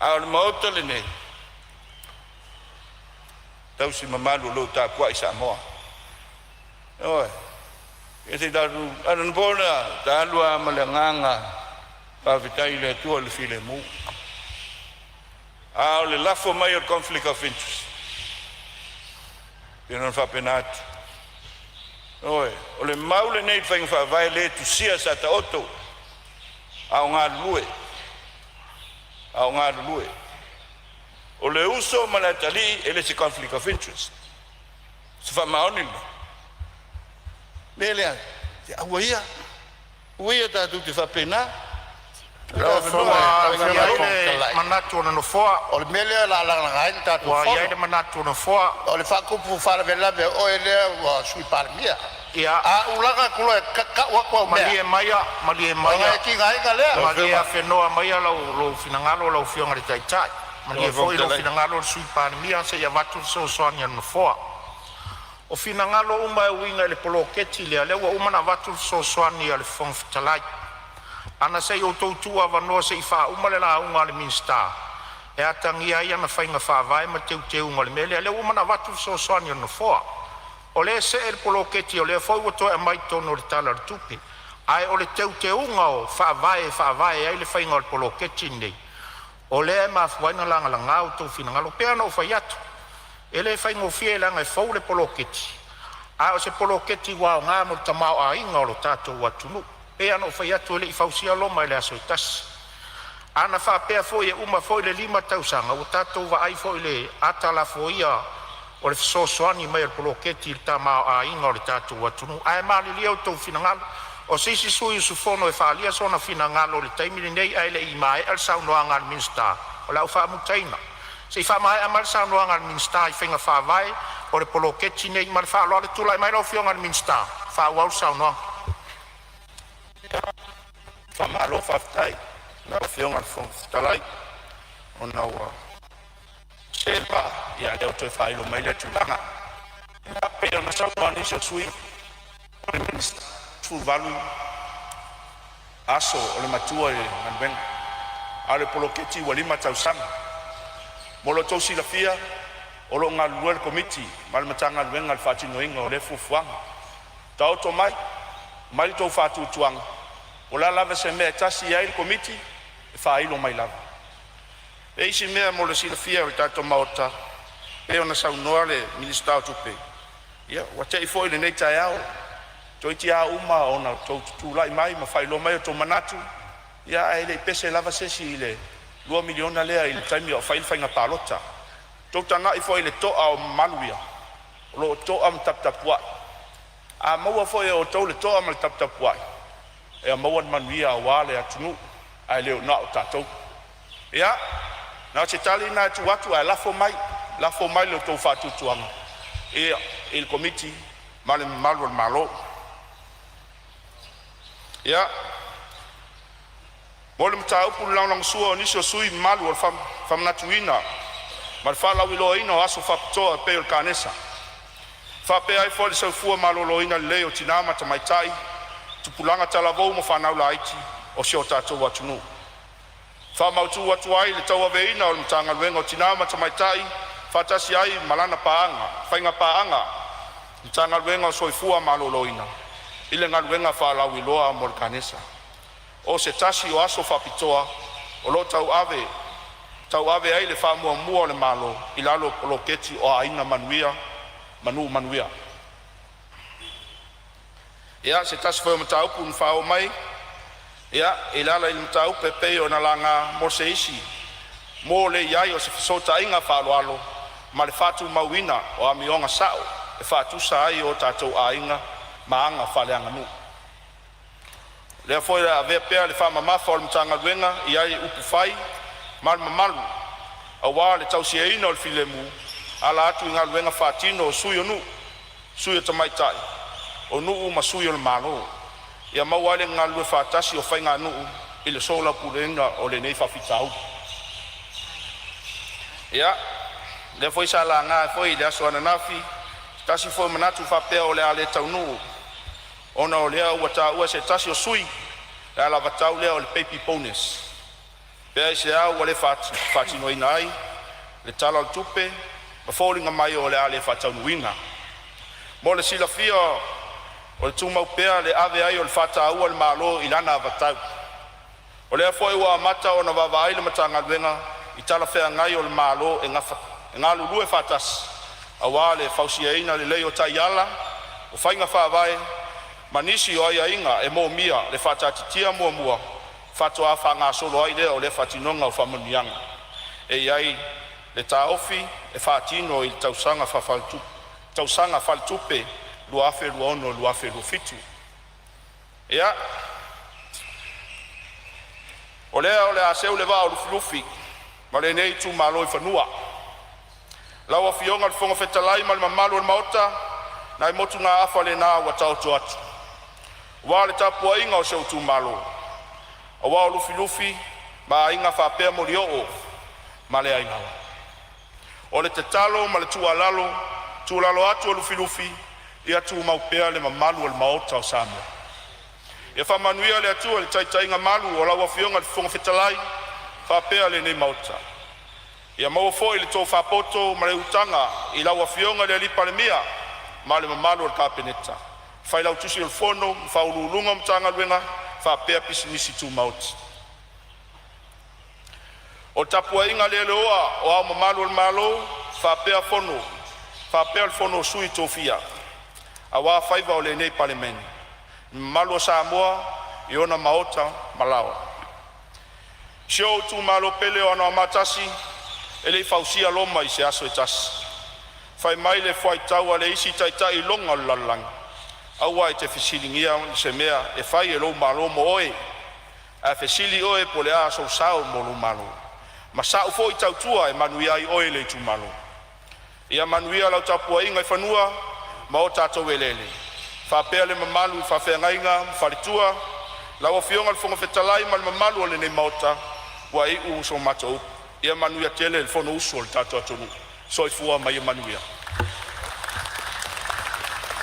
A o le Maota lenei, tausi mamalu o lo o tapuai Samoa. Ioe, e se tatou anapo na talu lava ma le agaga faafetai i le Atua i le filemu. A o le lafo mai o le conflict of interest, pei ona faapena atu. Ioe, o le mau lenei i faiga faavae le tusia sa taoto. A o galulue, a o galulue. O le uso ma le atalii e le se conflict of interest. Se faamaoni lena. Le lea, aua ia, aua ia tatou te faapena. Lau Afioga i le manatu o le Nofoa. O le mea lea o le a lagalaga ai le tatou Ua fono. i ai le manatu o le Nofoa. O le faatupu faalavelave o oe lea ua Sui Palemia. Ia. A ou laga atu loa e tau atu au mea, Malie maia, malie ona maia. e tigaina lea. Malie afenoa maia lou finagalo lau Afioga i le Taitai. Malie foi lou finagalo le Sui Palemia se i avatu le fesoasoani a le Nofoa. O finagalo uma e uiga i le poloketi lea, lea ua uma ona avatu le fesoasoani a le Fofoga Fetalai. Ana se i outou tuuavanoa se i faauma le lauga a le Minisita e atagia ai ana faiga faavae ma teuteuga o le mea lea. Lea ua uma ona avatu le fesoasoani a le Nofoa. O lea e see le poloketi o lea foi ua toe aumai totonu o le Tala o le Tupe, ae o le teuteuga o faavae e faavae ai le faiga o le poloketi lenei, o lea e mafua ai ona lagalaga outou finagalo. E pei lava ona ou fai atu, e le faigofie leaga e fou le poloketi, a o se poloketi ua aoga mo le tamaoaiga o le tatou atunuu. E pei lava ona ou fai atu, e le i fausia Roma i le aso e tasi. Ana faapea foi e uma foi le 5 tausaga, ua tatou vaai foi i le ata lafoia o le fesoasoani mai o le poloketi i le tamaoaiga o le tatou atunuu. Ae malilie outou finagalo, o se isi sui usufono e faaalia sona finagalo i le taimi lenei ae le i maea le saunoaga a le Minisita, o le a ou faamutaina. Se i faamaea mai le saunoaga a le Minisita i faiga faavae o le poloketi lenei. Ma le faaaloalo, tulai mai lau Afioga i le Minisita e faaauau le saunoaga. Faamalo faafetai i lau Afioga i le Fofoga Fetalai ona ua se'e le vaa, ia a o lea ua toe faailo mai lea tulaga. Ia, pei ona saunoa nisi o sui usufono, o le Minisita, 18 aso o le matua i le galuega, a o le poloketi ua 5 tausaga. Mo lo outou silafia, o lo o galulue le Komiti ma le Matagaluega i le faatinoina o lea fuafuaga. Taoto mai, aumai lo outou faatuatuaga, o le a lava se mea e tasi i ai le Komiti, e faailo mai lava. E isi mea mo le silafia e le tatou Maota, pei ona saunoa le Minisita o Tupe, ia ua tea foi lenei taeao, toeitiiti a uma ona outou tutulai mai ma faailoa mai o outou manatu, ia ae le i pese lava se isi i le $2 miliona lea i le taimi a o fai le faiga palota. Tou tagai foi i le to'a o mamalu ia, o lo o to'a ma taputapua'i. A maua foi e outou le to'a ma le taputapuai, e maua le manuia aua le atunuu ae le na o tatou. Ia, na o se tali lena e tuu atu ae lafo mai, lafo mai lo outou faatuatuaga i le Komiti ma le mamalu o le Malo. Ia, mo le mataupu i le lagolagosua o nisi o sui usufono mamalu o le faamanatuina ma le faalauiloaina o aso faapitoa e pei o le Kanesa, faapea ai foi le soifua maloloina lelei o tina ma tamaitai, tupulaga talavou ma fanau laiti o si o tatou atunuu. Faamautu atu ai le tauaveina o le Matagaluega o Tina ma Tamaitai faatasi ai ma lana faiga paaga Matagaluega o le Soifua Maloloina i le galuega faalauiloa mo le Kanesa. O se tasi o aso faapitoa o lo o tauave ai le faamuamua a le Malo i lalo o le poloketi o Aiga Manuia ma Nuu Manuia. Ia, se tasi foi o mataupu na faaoo mai ia e ala i mataupu e pei ona laga mo se isi mo le i ai o se fesootaiga faaaloalo ma le faatumauina o amioga sa'o e faatusa ai o tatou aiga ma aga faaleaganuu. O lea foi o le a avea pea le faamamafa o le Matagaluega i ai upufai ma le mamalu aua le tausiaina o le filemu e ala atu i galuega faatino a sui o nuu, sui o tamaitai o nuu ma sui o le Malo, ia maua ai le galulue faatasi o faiganuu i le soalaupuleina o lenei faafitauli. Ia, lea foi sa laga foi i le aso ananafi se tasi foi o manatu faapea o le a le taunuu ona o lea ua taua e se tasi o sui usufono le alavatau lea o le Baby Bonus. Pe aisea ua le faatinoina ai i le Tala o le Tupe ma foliga mai o le a le faataunuuina. Mo le silafia, o lo o tumau pea le ave ai o le faataua a le Malo i lana avatau. O lea foi ua amata ona vaavaai le Matagaluega i talafeagai o le Malo e galulue faatasi aua le fausiaina lelei o taiala, o faiga faavae ma nisi o aiaiga e moomia le faataatitia muamua faatoa faagasolo ai lea o le faatinoga o faamanuiaga. E i ai le taofi e faatino i le tausaga faaletupe 2026/2027. Ia, o lea o le a seu le vaa o Lufilufi ma lenei itumalo i fanua. Lau Afioga i le Fofoga Fetalai ma le mamalu o le Maota, nai motugaafa lena ua taoto atu aua le tapuaiga a si ou itumalo, aua o Lufilufi ma Aiga faapea Molioo ma le Aigaoa. O le tatalo ma le tuualalo, tuualalo atu a Lufilufi, ia tumau pea le mamalu o le Maota o Samoa. Ia faamanuia le Atua i le taitaiga malu a lau Afioga i le Fofoga Fetalai faapea lenei Maota. Ia maua foi le tofa poto ma le utaga i lau Afioga i le Palemia ma le mamalu o le Kapeneta, Failautusi o le Fono ma Faauluuluga o Matagaluega faapea Pisinisi Tumaoti. O le tapuaiga le leoa a O Ao Mamalu o le Malo faapea le Fono a Sui Tofia aua faiva o lenei Palemene, le mamalu o Samoa i ona maota ma laoa. Si ou itumalo pele o Anoamaa 1, e le i fausia Roma i se aso se tasi. Fai mai le fuaitau a le isi taitai iloga o le lalolagi, aua e te fesiligia se mea e fai e lou malo mo oe, ae fesili oe po o le a sou sao mo lou malo. Ma sa'u foi tautua e manuia ai oe le itumalo. Ia manuia lau tapuaiga i fanua ma o tatou eleele, faapea le mamalu i faafeagaiga ma faletua, lau Afioga i le Fofoga Fetalai ma le mamalu o lenei Maota. Ua iu so matou upu, ia manuia tele le fonousu a lo tatou atunuu. Soifua ma ia manuia.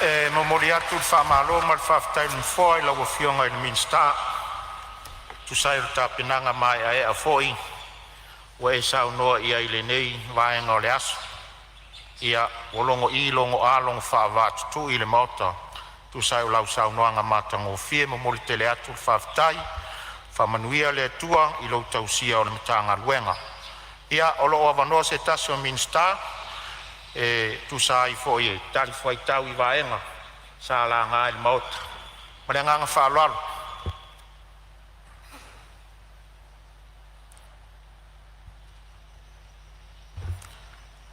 E momoli atu le faamalo ma le faafetai a le Nofoa i lau Afioga i le Minisita e tusa ai o le tapenaga maeaea foi ua e saunoa i ai i lenei vaega o le aso. Ia, ua logo'i logo'a logo faavaatutui le Maota e tusa ai o lau saunoaga matagofie. E momoli tele atu le faafetai, faamanuia le Atua i lou tausia o le Matagaluega. Ia, o lo o avanoa se tasi o Minisita e tusa ai foi e talifuaitau i vaega sa laga e le Maota. Ma le agaga faaaloalo.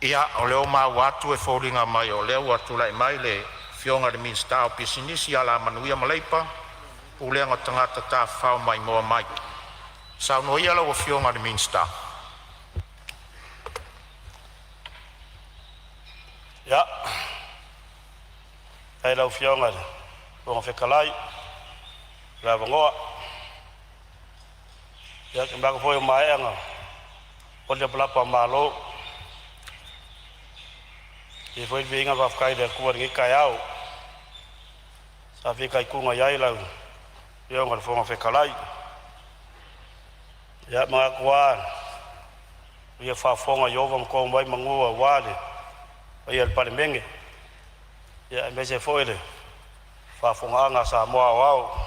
Ia, o lea ua maua atu e foliga mai o lea ua tulai mai le Afioga i le Minisita o Pisinisi, Alamanuia ma Leipa, Pulega o Tagata Tafafao Maimoa Mai. Saunoa ia lau Afioga i le Minisita. Ia, faafetai i lau Afioga i le Fofoga Fetalai mo le avanoa. Ia, ou te manatu foi ua maea ona foli lapalapa o malo, e i ai foi le viiga ma le faafetai i le Atua i lenei taeao sa fitaituga ai lau Afioga i le Fofoga Fetalai. Ia, e manatu lava ua ia faafofoga Ieova ma to mai manu aua le paia o le Palemene, aemaise foi le faafofogaaga a Samoa aoao.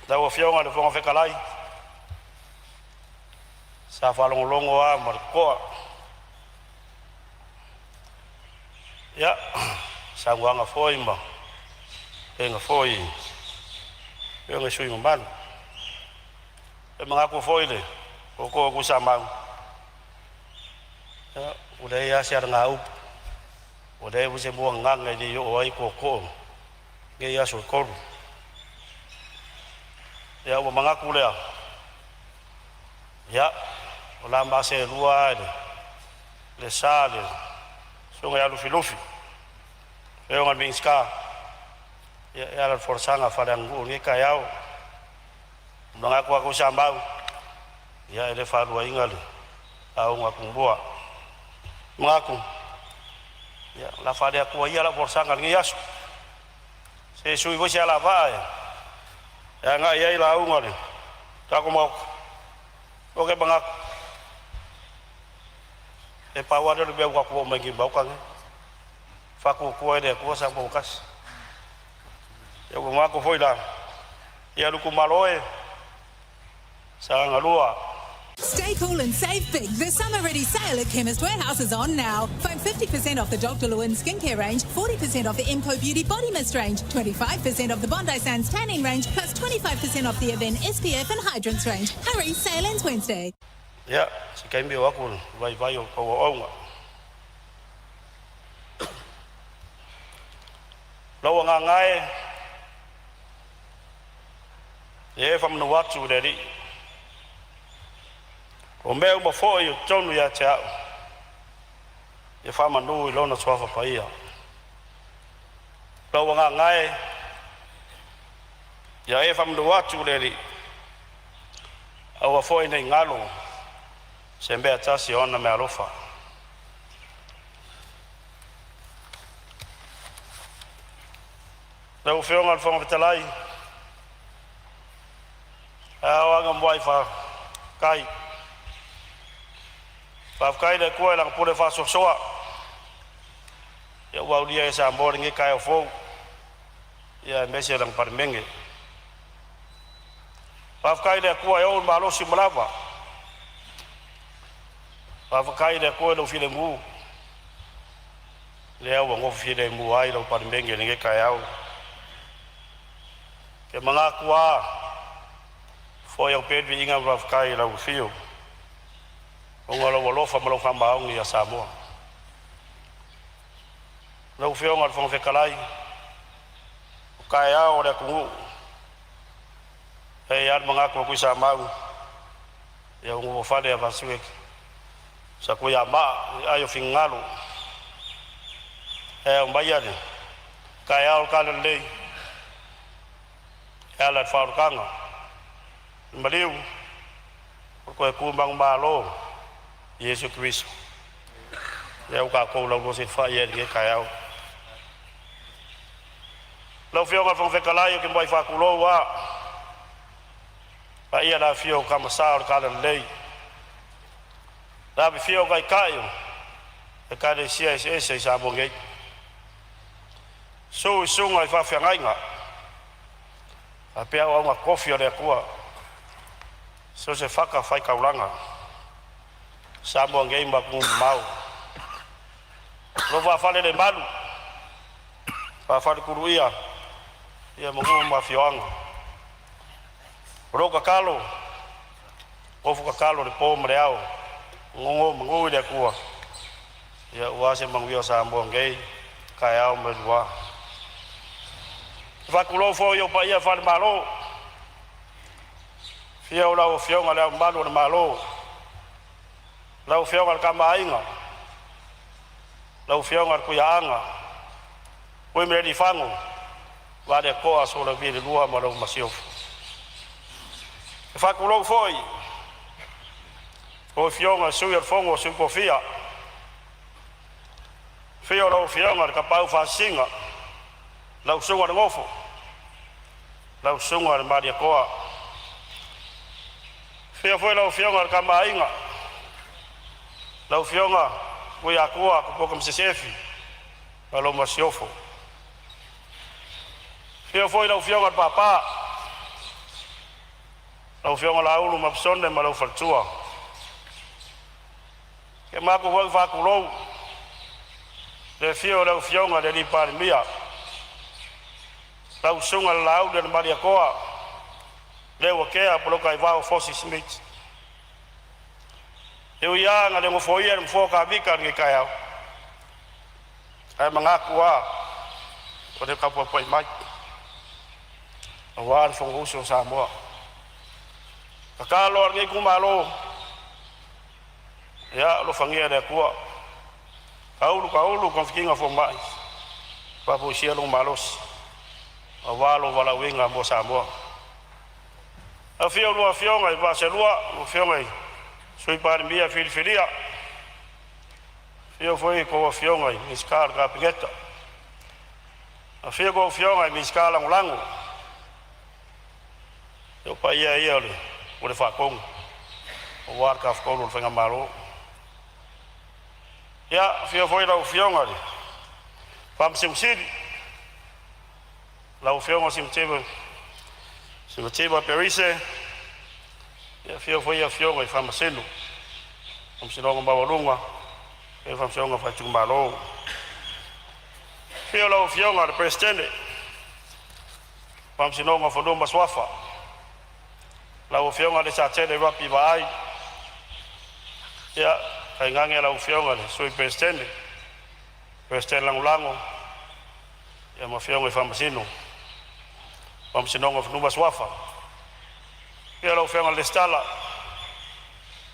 Lau Afioga i le Fofoga Fetalai, sa faalogologo lava ma le totoa i saunoaga foi ma tuleiga foi i afioga i sui usufono mamalu. E manatu foi le tootoo o Tuisamau, ia, ua leai lava se alagaupu, ua leai foi se muagagana e le i oo ai tootoo i nei aso e tolu. Ia ua manatu lea, ia, o le a ma seelua lava i le sa le susuga ia Lufilufi, le afioga i le Minisita, ia, e ala i le folasaga faaleaganuu i lenei taeao. E manatu lava Tuisamau, ia e le faaluaina le lauga a Tumua. E manatu, ia, o le a faale-Atua ia lau folasaga i lenei aso, se i sui foi se alavaa e agai ai lauga a le tatou Maota. Ou te manatu, e pau lava lea o le mea ua tatou omai ai nei i le Maota lenei, Faatuatua i le Atua Samoa ua tasi. Ia ua manatu foi la, ia lou itumalo e, Sagaga 2, Stay cool and save big. The Summer Ready sale at Chemist Warehouse is on now. Find 50% off the Dr. Lewin skincare range, 40% off the MCO Beauty Body Mist range, 25% off the Bondi Sands tanning range, plus 25% off the Avene SPF and Hydrants range. Hurry, sale ends Wednesday. Ia, se taimi o aku vaivai o tou auaunga. Lou agaga e, ia e faamanu atu i le Alii, o mea uma foi o totonu ia te au, ia faamanu i Lona Suafa Paia. Lou agaga e, ia e faamanu atu i le Alii, aua foi nei galo se mea tasi o ana meaalofa. Lau Afioga i le Fofoga Fetalai, e ao aga muai faafetai. Faafetai i le Atua i Lana pule faasoasoa, ia ua aulia e Samoa lenei taeao fou, ia aemaise lana Palemene. Faafetai i le Atua e ou le malosi uma lava. Faafetai i le Atua i lou filemu, lea ua nofo filemu ai lau Palemene i lenei taeao. Ke manatu lava, foi au pea le viiga ma le faafetai i lau afio, ona o lou alofa ma lou faamaoni ia Samoa. Lau Afioga i le Fofoga Fetalai, o taeao o le atunuu, e i ai lava le manatu o Tuisamau, ia ua nofofale a Vasue Satuiamaa i ai o finagalo e aumaia le taeao o le talalelei e ala i le faaolataga, le maliu, o le toe tu manumalo i Iesu Keriso. Lea ua tatou laulua saofai ai i lenei taeao. Lau Afioga i le Fofoga Fetalai, ou te muai faatulou lava, paia i le afifio o Tama Sa o le Talalelei, le afifio o Taitai o Ekalesia eseese i Samoa nei. Susu i susuga i faafeagaiga faapea auauna tofi a le Atua, so o se fatafaitaulaga, Samoa nei ma atunuu mamao. O lo o faafailelemalu, faafalekuluia ia ma nuu ma afioaga. O lou tatalo, nofo tatalo i le po ma le ao, nonomanu i le Atua, ia aua se manuia o Samoa nei, taeao ma le lua. E faatulou foi i ou paia faale-Malo, afio lau Afioga i Le Ao Mamalu o le Malo, lau Afioga i le Tama a Aiga, lau Afioga i le Tuiaana Tuimalealiifano Vaaletoa Sualauvi II ma lau Masiofo. E faatulou foi i lau Afioga i le Sui o le Fono a Sui Tofia, afio lau Afioga i le Tapaau Faasisina, lau Susuga i le Nofo, lau Susuga i le Malietoa. Afio foi lau Afioga i le Tama a Aiga, lau Afioga Tuiatua Tupua Tamasese Efi ma lau Masiofo. Afio foi lau Afioga i le Papa, lau Afioga Laulu Mapisone ma lou faletua. Ke matou foi faatulou le afio o lau Afioga i le alii Palemia, lau Susuga i le Laauli o le Malietoa, Leuatea Polataivao Fosi Smith. E ui lava ina le nofoia le nofoa o Tavita i lenei taeao, ae manatu lava o le tapuapuai mai aua le Fonousu a Samoa. Tatalo a lenei itumalo, ia alofagia e le Atua, taulu taulu togafitiga fomai, faafoisia lou malosi aua lou valaauina mo Samoa. Afio lua Afioga i Vaselua, lau Afioga i Sui Palemia filifilia, afio foi tou Afioga i Minisita o le Kapeneta, afio tou Afioga i Minisita Lagolago. O paia ia o le Pule Faatonu aua le Tafatolu o le Faigamalo. Ia, afio foi lau Afioga i le Faamasino Sili, lau Afioga Simativa Simativa Perise, ia Ia, afio foi afioga i Faamasino, Faamasinoga Maualuga, faapea Faamasinoga Faaitumalo. Afio lau Afioga i le Peresetene, Faamasinoga o Fanua ma Suafa, lau Afioga Lesatele Lampi Vaai, ia tainane lau Afioga i le Sui Peresetene, Peresetene Lagolago, ia ma afioga i Faamasino, Faamasinoga o Fanua ma Suafa. Afio lau Afioga i le Resitala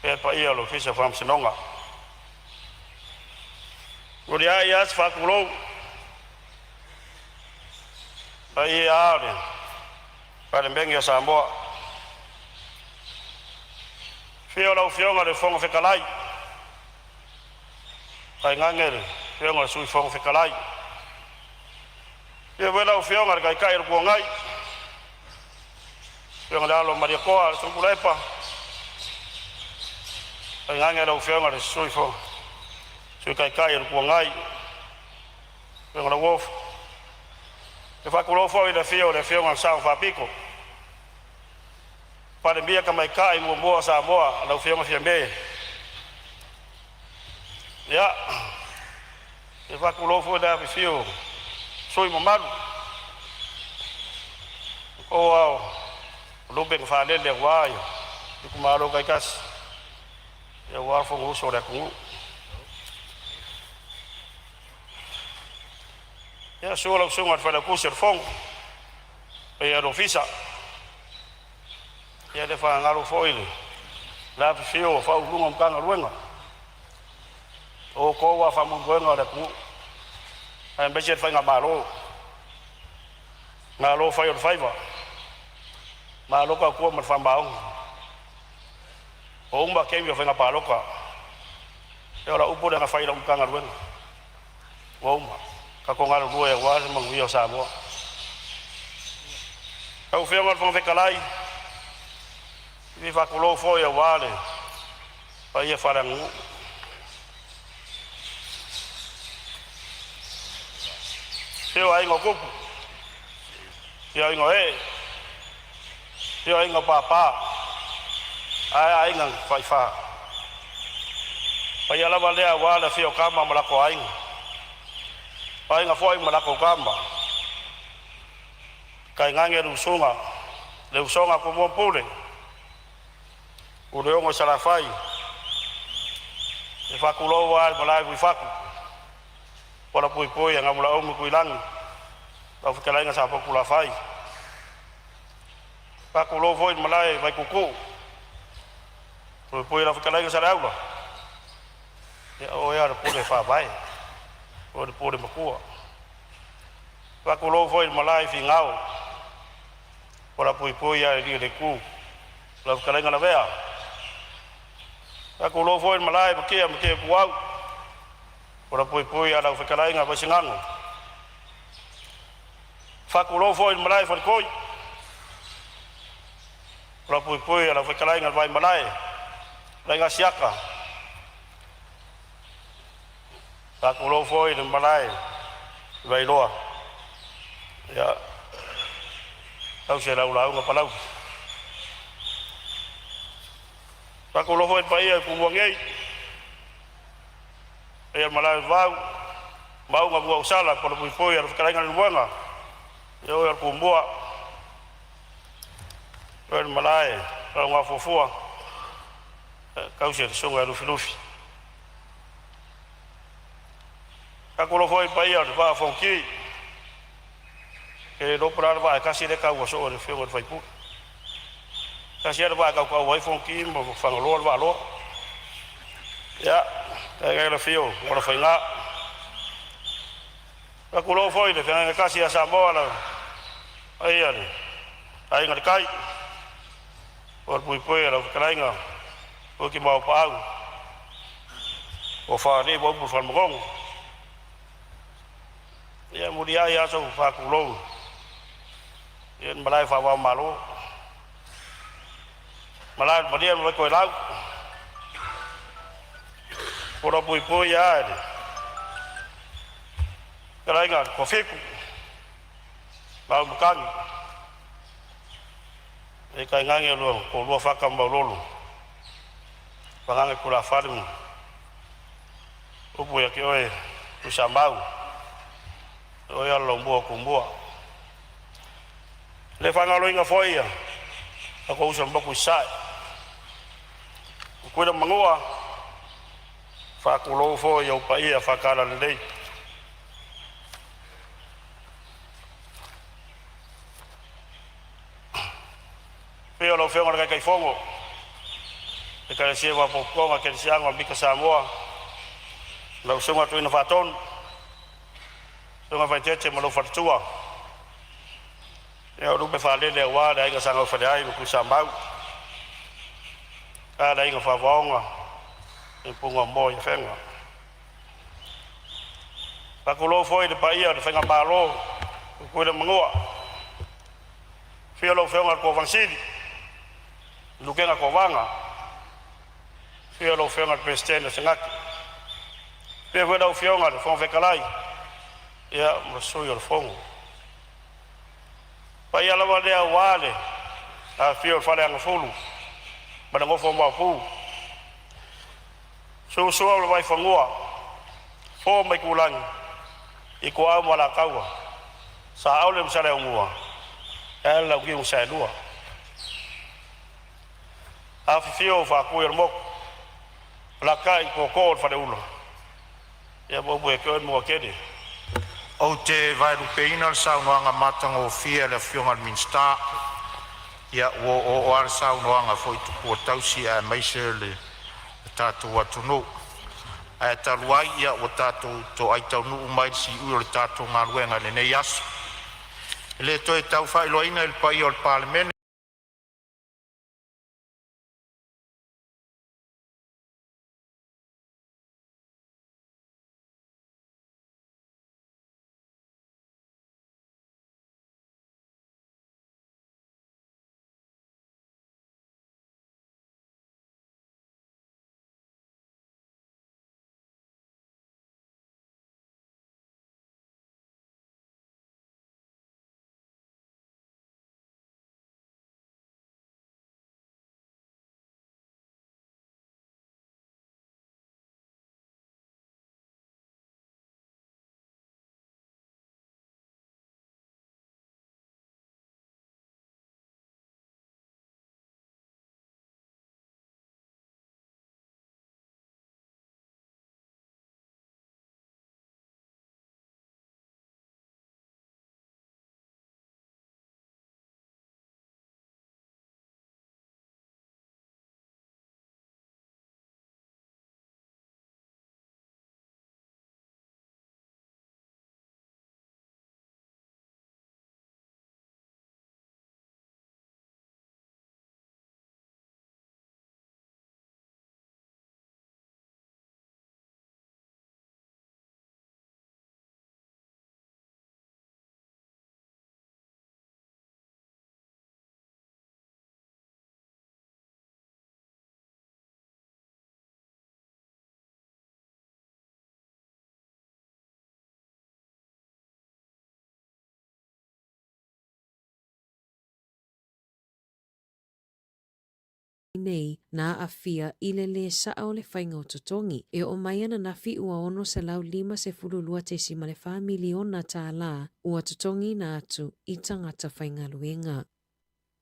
faapea le paia o le Ofisa o Faamasinoga. Muliai lava si faatulou, paia lava o le Palemene o Samoa. Afio lau Afioga i le Fofoga Fetalai, tainane le Afioga i le Sui Fofoga Fetalai. Afio foi lau Afioga i le Taitai o le Itu Agai, Afioga i le Alo o Malietoa Tuilaepa, tainane lau Afioga i le Sui Taitai o le Itu Agai, Afioga Lauofo. E faatulou foi i le afio o le Afioga i le Sao Faapito, Palemia Tamaitai muamua o Samoa, lau Afioga Fiame. Ia, e faatulou foi i le afifio o sui usufono mamalu, o outou o lupe na faalele aua itumalo taitasi aua le Fonousu a le atunuu. Ia, susu lau Susuga i le Failautusi o le Fono, paia i le Ofisa. Ia e le faagalo foi le afifio o Ofisa Sili o Pulega o Matagaluega, o outou lava o faamoemoega o le atunuu aemaise le faigamalo. Malo fai o le faiva, malo tautua ma le faamaoni. Ua uma taimi o faiga palota. Ia o lau upu lea na fai i lau Matagaluega, ua uma. Tatou galulue aua se manuia o Samoa. Lau Afioga i le Fofoga Fetalai, e fia faatulou foi aua le paia faaleaganuu. Afio aiga o Tupu, afio aiga o Ee, afio aiga o Papa, ae a aiga na Tafaifa. Paia lava lea aua le afio o Tama ma latou aiga, o aiga foi ma latou tama, tainane le usuga, le usoga a Tumua ma Pule, Puleono i Salafai. E faatulou lava i le malae i Fuifatu, palavapapale a Namulauulu ma Tuilagi, lau fetalaiga Safotulafai. Faatulou foi i le malae i Vaituutuu, puipui lau fetalaiga Saleaula, ia o oe lava o le pule faavae, o oe o le pule matua. Faatulou foi i le malae i Finao, palavapapale a le alii o le itu, lau fetalaiga Lavea. Faatulou foi i le malae i Matia ma Matia Ituau, palavapapale a lau fetalaiga Vaisigano. Faatulou foi i le malae i Faletoi, palavapapale a lau fetalaiga Vaimalae, fetalaiga Asiata. Faatulou foi i le malae i Vailoa, ia tausi e lau lauga Palauli. Faatulou foi i le paia i Tumua nei, paia i le malae i Vavau, Maauga ma Nuuausala, palavapapale a lau fetalaiga Leulumoega, ia oe o le Tumua, oe le malae Lalogafuafua, tausi e le susuga ia Lufilufi. Faatulou foi i le paia o le Vaa o Fonoti. Ou te le iloa po o le a le vaa e tasi lea e taua soo e le afioga i le sui usufono. Tasi lava le vaa e tautau ai Fonoti ma Fagaloa le Vaaloa. Ia, tainane le afio o Alofaiga. Faatulou foi i le feagaiga tasi ia Samoa, le paia i le Aiga i le Tai, palavapapale a lau fetalaiga Fuatimau Maopaau, Tofa i Alii ma upu i le Fale Manono. Ia, muliai lava sou faatulou i le malae faava o Malo, malae o le Malia ma Vaitoelau, palavapapale a le fetalaiga i le Toafitu, Maaumatagi. E tainane lo toalua Fata ma Maulolo, Vagana i tulafale ma upu ia te oe Tuisamau, o oe Alalaumua o Tumua. E le faagaloina foi ia tatou uso i le motu i Sasae, Tutuila ma Manua, faatulou foi i ou paia faale-Talalelei. Afio lau Afioga i le Taitaifono, Ekalesia Faapotopotoga Kerisiano o Mika Samoa, lau Susuga Tuuina Faatonu, Susuga Vaitete ma lou faletua. Ia o lupe faalele aua le aiga Sa Gaufaleai ma Tuisamau, ae a le aiga Favaoga, le upuga moa i Afega. Faatulou foi i le paia o le faigamalo Tutuila ma Manua, afio lau Afioga i le Kovana Sili, Lukena Kovana, afio lau Afioga i le Peresetene o le Senate, afio foi lau Afioga i le Fofoga Fetalai ia ma Sui o le Fono. O paia lava lea aua le afifio o le Faleagafulu ma le nofo a Maopu, Susu Sua o le Vaifanua, Fofo ma Aitulagi, Ituau ma Alataua, Saole ma Saleaaumua ae le Launiu na Saelua. Afifio Faatui o le Motu, alaalatai Tootoo o le Faleula, ia ma upu ia te oe le Manuatele. Ou te vaelupeina le saunoaga matagofie a le Afioga i le Minisita, ia ua oooo lava le saunoaga foi i tupua tausi aemaise o le tatou atunuu. Ae talu ai ua tatou toai taunuu mai i le siui o le tatou galuega i lenei aso, e le toe tau faailoaina i le paia o le Palemene nei na aafia i le lē saʻa o le faiga o totogi. E oo mai ananafi ua $652.4 miliona tālā ua totogiina atu i tagata faigaluega.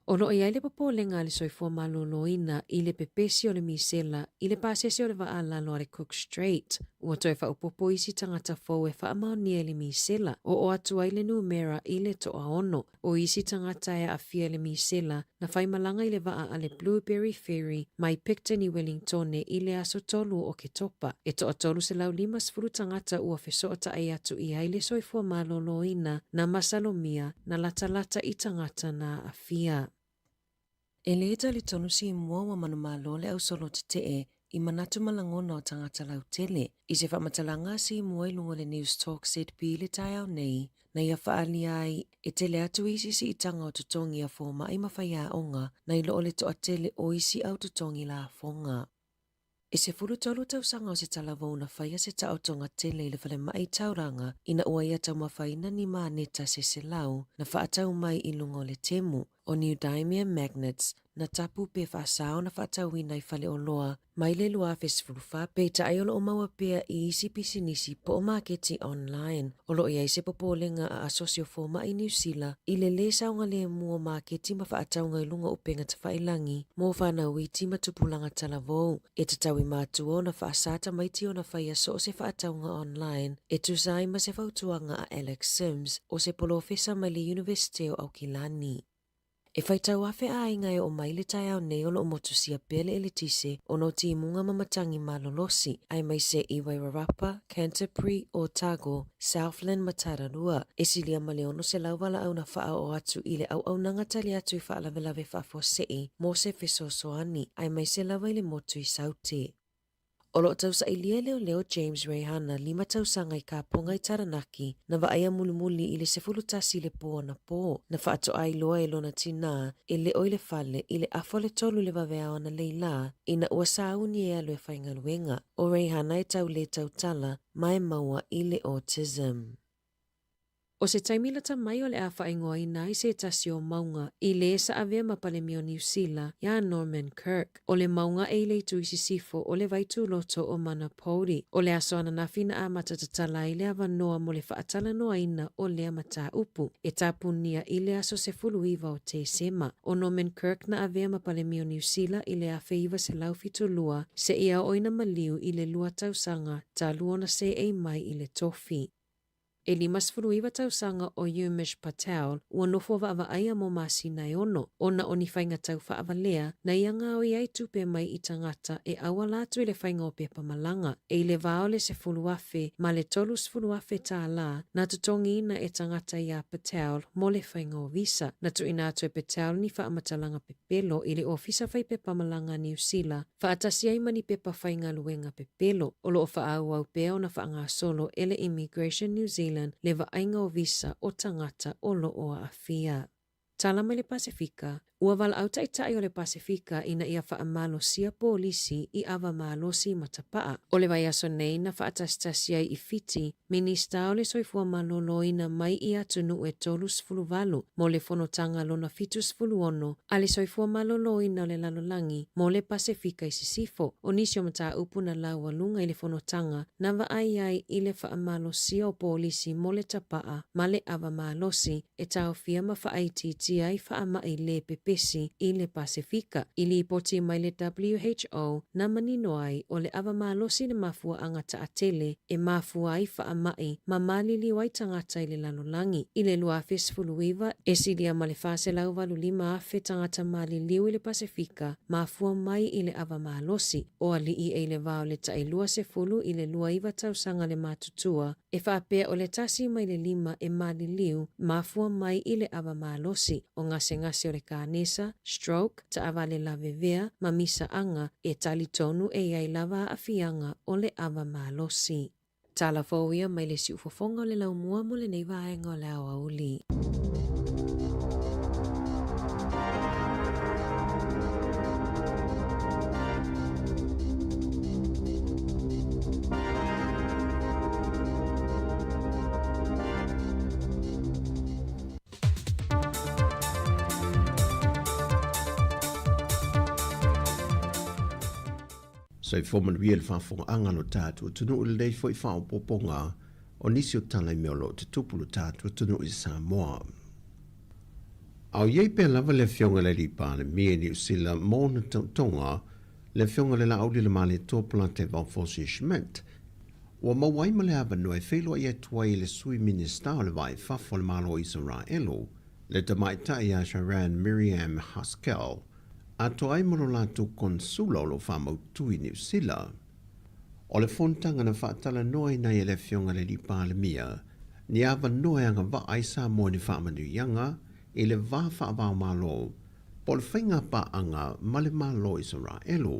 O lo o i ai le popolega a le soifua maloloina i le pepesi o le misela i le pasese o le vaa lalo a le Cook Strait. Ua toe faaopoopo isi tagata fou e faamaonia i le misela, oo atu ai le numera i le toaono. O isi tagata e aafia i le misela na faimalaga i le vaa a le Blueberry Ferry mai Picton i Wellingtone i le aso 3 o Oketopa. E toa 350 tagata ua fesootai atu i ai le soifua maloloina na masalomia na latalata i tagata na aafia. E lē talitonu Simua ua manumalo le ausolo tetee i manatu ma lagona o tagata lautele. I se faamatalaga a Simua i luga o le Newstalk ZB i le taeao nei, na ia faaalia ai e tele atu isi siitaga o totogi a fomai ma faiaoga nai lo o le toatele o isi au totogi lafoga. E 13 tausaga o se talavou na faia se taotoga tele i le falemai Tauranga ina ua ia taumafaina ni māneta se 100 na faatau mai i luga o le temu. O Neodymium magnets na tapu pe faasao na faatauina i faleoloa mai le 2014, peitai o lo o maua pea i isi pisinisi po o maketi online. O lo o i ai se popolega a Asosi o Fomai Niu Sila i le lē saogalemu o maketi ma faatauga i luga o upega tafailagi mo fanau iti ma tupulaga talavou. E tatau i matua ona faasā tamaiti ona faia so o se faatauga online e tusa ai ma se fautuaga a Alex Sims o se polofesa mai le Iunivesite o Aukilani. E faitau afe aiga e oo mai le taeao nei o lo o motusia pea le eletise ona o timuga ma matagi malolosi, aemaise i Wairarapa, Canterbury, Otago, Southland ma Tararua. E silia ma le 600 valaau na faaoo atu i le auaunaga tali atu i faalavelave faafuasei mo se fesoasoani, aemaise lava i le motu i Saute. O lo o tausailia e leoleo James Reihana, lima tausaga i Kaponga i Taranaki, na vaaia mulimuli i le 11 i le pō anapō. Na faatoa iloa e lona tinā e leo i le fale i le afa o le tolu i le vaveao analeila ina ua sauni e alu e faigaluega. O Reihana e tau lē tautala ma e maua i le autism. O se taimi lata mai o le a faaigoaina ai se tasi o mauga i lē sa avea ma Palemia o Niu Sila iā Norman Kirk. O le mauga e i le itu i sisifo o le vai tūloto o Manapouri. O le aso ananafi na amata tatala ai le avanoa mo le faatalanoaina o lea mataupu e tapunia i le aso 19 o Tesema. O Norman Kirk na avea ma Palemia o Niu Sila i le 1972 seia oo ina maliu i le lua tausaga talu ona seei mai i le tofi. E 59 tausaga o Umesh Patel ua nofo vaavaaia mo masina e ono, ona o ni faiga tau faavalea na ia gaoi ai tupe mai i tagata e auala atu i le faiga o pepa malaga. E i le va o le 10,000 ma le 30,000 tālā na totogiina e tagata iā Patel mo le faiga o visa. Na tuuina atu e Patel ni faamatalaga pepelo i le Ofisa Fai Pepa Malaga a Niu Sila, faatasi ai ma ni pepa faigaluega pepelo. O lo o faaauau pea ona faagasolo e le Immigration New Zealand le vaaiga o visa o tagata o lo o aafia. Tala mai le Pasefika, Ua valaau taitai o le Pasefika ina ia faamalosia polisi i ava malosi ma tapa'a. O le vaiaso nei na faatasitasi ai i Fiti, Minista o le Soifua Maloloina mai i atunuu e 38 mo le fonotaga lona 76 a le Soifua Maloloina o le Lalolagi mo le Pasefika i Sisifo. O nisi o mataupu na laualuga i le fonotaga na vaai ai i le faamalosia o polisi mo le tapa'a ma le ava malosi e taofia ma faaitiitia ai faamai lē pepesi i le Pasefika. I lipoti mai le WHO na manino ai o le ava malosi le mafuaaga taatele e mafua ai faamai ma maliliu ai tagata i le lalolagi. I le 2019, e silia ma le 485,000 tagata maliliu i le Pasefika mafua mai i le ava malosi. O alii e i le va o le tai 20 i le 29 tausaga le matutua E faapea o le tasi mai le lima e maliliu mafua mai i le ava malosi o gasegase o le kanesa, stroke, taavale lavevea, ma misaaga e talitonu e i ai lava aafiaga o le ava malosi. Tala fou ia mai le siufofoga o le laumua mo lenei vaega o le aoauli. Soifua manuia le faafofogaaga a lo tatou atunuu i lenei foi faaopoopoga o nisi o tala i mea o lo o tutupu lo tatou atunuu i Samoa. A o i ai pea lava le Afioga i le Alii Palemia i Niu Sila mo ona taotoga, le Afioga i le Laauli le Malietoa Polataivao Fosi Schmidt, ua maua ai ma le avanoa e feiloai atu ai i le Sui Minisita o le Va i Fafo o le Malo o Isaraelu, le Tamaitai ia Sharan Miriam Haskell, atoa ai ma lo latou Konsula o lo o faamautu i Niu Sila. O le fonotaga na faatalanoaina ai e le Afioga i le Alii Palemia ni avanoa e agavaa ai Samoa i ni faamanuiaga i le va faava-o-Malo po o le faiga paaga ma le Malo o Isaraelu.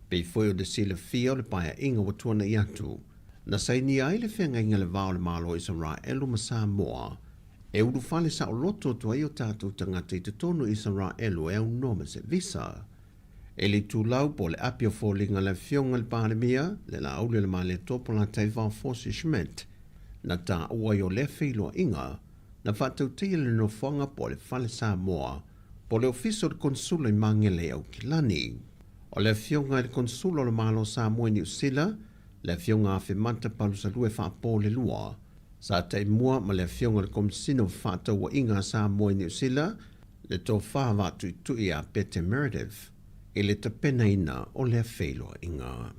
Pei foi ona silafia o le paeaiga ua tuanai atu, na sainia ai le feagaiga i le va o le Malo o Isaraelu ma Samoa e ulufale saoloto atu ai o tatou tagata i totonu o Isaraelu e aunoa ma se visa. E le itulau po o le api o foliga a le Afioga i le Palemia, le Laauli o le Malietoa Polataivao Fosi Schmidt, na taua ai o lea feiloaiga na faatautaia le nofoaga po o le Fale Samoa. po o le Ofisa o le Konesula i Magele i Aukilani. O le Afioga i le Konesula o le Malo o Samoa i Niu Sila, le Afioga Afemata Palusalue Faapolelua, sa taimua ma le Afioga i le Komesina o Fefaatauaiga a Samoa i Niu Sila, le Tofa Vaatuitui ia Pete Meredith, i le tapenaina o lea feiloaiga.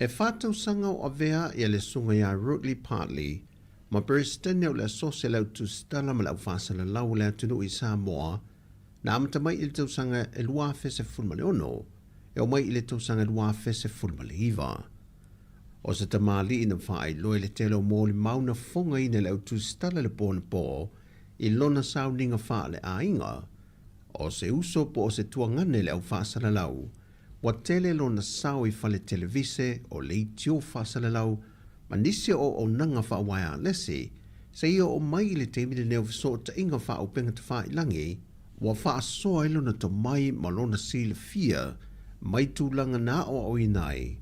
E tausaga o avea ia le susuga ia Rudley Partley ma Peresetene o le Asosi a le Au Tusitala ma le Au Faasalalau o le Atunuu i Samoa, na amata mai i le tausaga e 2016 e oo mai i le tausaga e 2019. O se tamalii na faailoa i le tele o molimau na fofogaina e le Au Tusitala i le po anapo i lona sauniga faaleaiga, o se uso po o se tuagane i le au faasalalau, Ua tele lona sao i fale televise o leitio faasalalau ma nisi o auaunaga faauaealesi, seia oo mai i le taimi lenei o fesootaiga faaupega tafailagi, ua faasoa ai lona tomai ma lona silafia mai tulaga na aoaoina ai,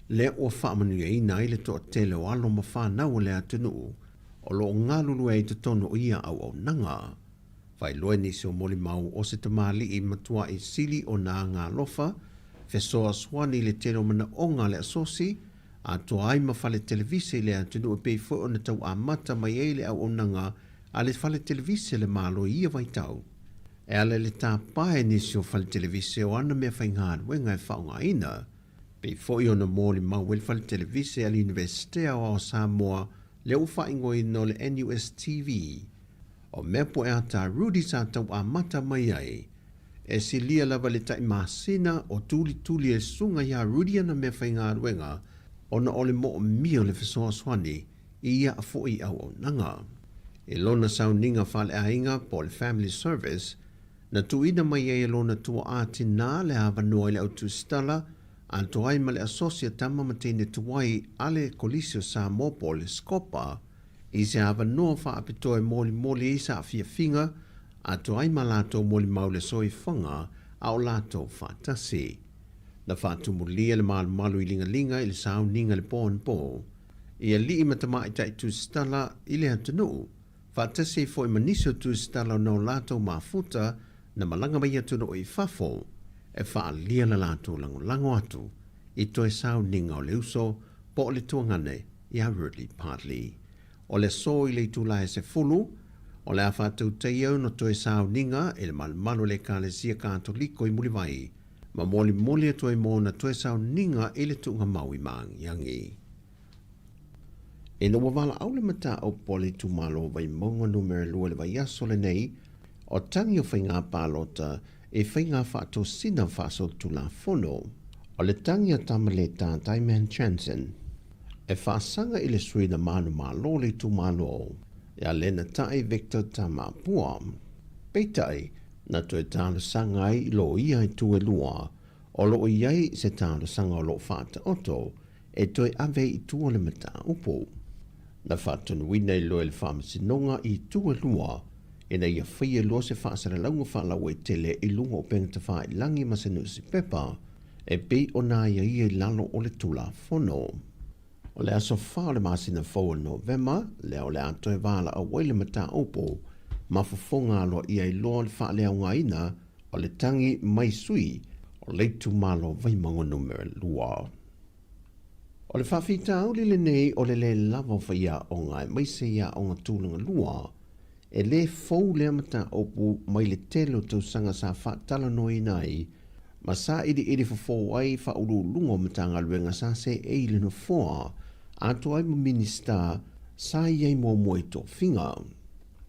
lea ua faamanuiaina ai le toatele o alo ma fanau o le atunuu o lo o galulue ai i totonu o ia auaunaga. Faailoa nisi o molimau o se tamalii matuai sili ona agaalofa, fesoasoani i le tele o manaoga a le asosi, atoa ai ma fale televise i le atunuu e pei foi ona tau amata mai ai le auaunaga a le fale televise a le Malo i ia vaitau. E ala i le tapa e nisi o fale televise o ana mea faigaluega e faaaogaina, pei foi ona molimau ai le fale televise a le Iunivesite Aoao o Samoa lea ua faaigoaina o le NUSTV. O mea po e ata Rudy sa tau amata mai ai. E silia lava i le tai masina o tulituli e susuga iā Rudy ana mea faigaluega ona o le moomia o le fesoasoani i ia foi auaunaga. I lona sauniga faaleaiga po o le Family Service, na tuuina mai ai e lona tuaa tinā le avanoa i le au tusitala atoa ai ma le asosi a tama ma teine tuai a le Kolisi o Samoa po o le SCOPA, I se avanoa faapitoa e molimoli ai saafiafiga atoa ai ma latou molimau le soifuaga a o latou faatasi. Na faatumulia le malumalu i ligalinga i le sauniga i le po anapo i alii ma tamaitai tusitala i le atunuu, faatasi ai foi ma nisi o tusitala ona o latou mafuta na malaga mai atunuu i fafo e faaalia la latou lagolago atu i toe sauniga o le uso po o le tuagane iā Ridley Partley. O le aso i le itula e 10, o le a faatautaia ona toe sauniga i le malumalu o le Ekalesia Katoliko i Mulivai, ma molimoli atu ai mo ona toe sauniga i le tuugamau i Maagiagi. Ina ua valaau le mataupu a le itumalo o Vaimauga Numera 2 i le vaiaso lenei, o tagi o faiga palota i faiga faatosina faasolitulafono. O le tagi a Tamaleta Taiman Jansen e faasaga i le sui na manumalo o le itumalo ia Lenatai Victor Tamapua. Peitai, na toe talosaga ai i loia i Tuelua o lo o i ai se talosaga o lo o faataoto e toe ave ai i tua le mataupu. Na faatonuina i loa e le Faamasinoga i Tuelua ina ia faia loa se faasalalauga faalauaitele i luga o upega tafailagi ma se nusipepa e pei ona aiaia i lalo o le Tulafono. O le aso 4 o le masina fou o Novema lea o le a toe valaau ai le mataupu ma fofoga aloaia ai loa le faaleaogaina o le tagi mai sui o le itumalo Vaimauga Numera 2. O le faafitauli lenei o le lē lava o faiaoga aemaise i aoga tulaga lua, e lē fou lea mataupu mai le tele o tausaga sa faatalanoaina ai ma sailiili fofo ai faauluuluga o Matagaluega sa seei i le nofoa atoa ai ma Minisita sa i ai muamua i tofiga.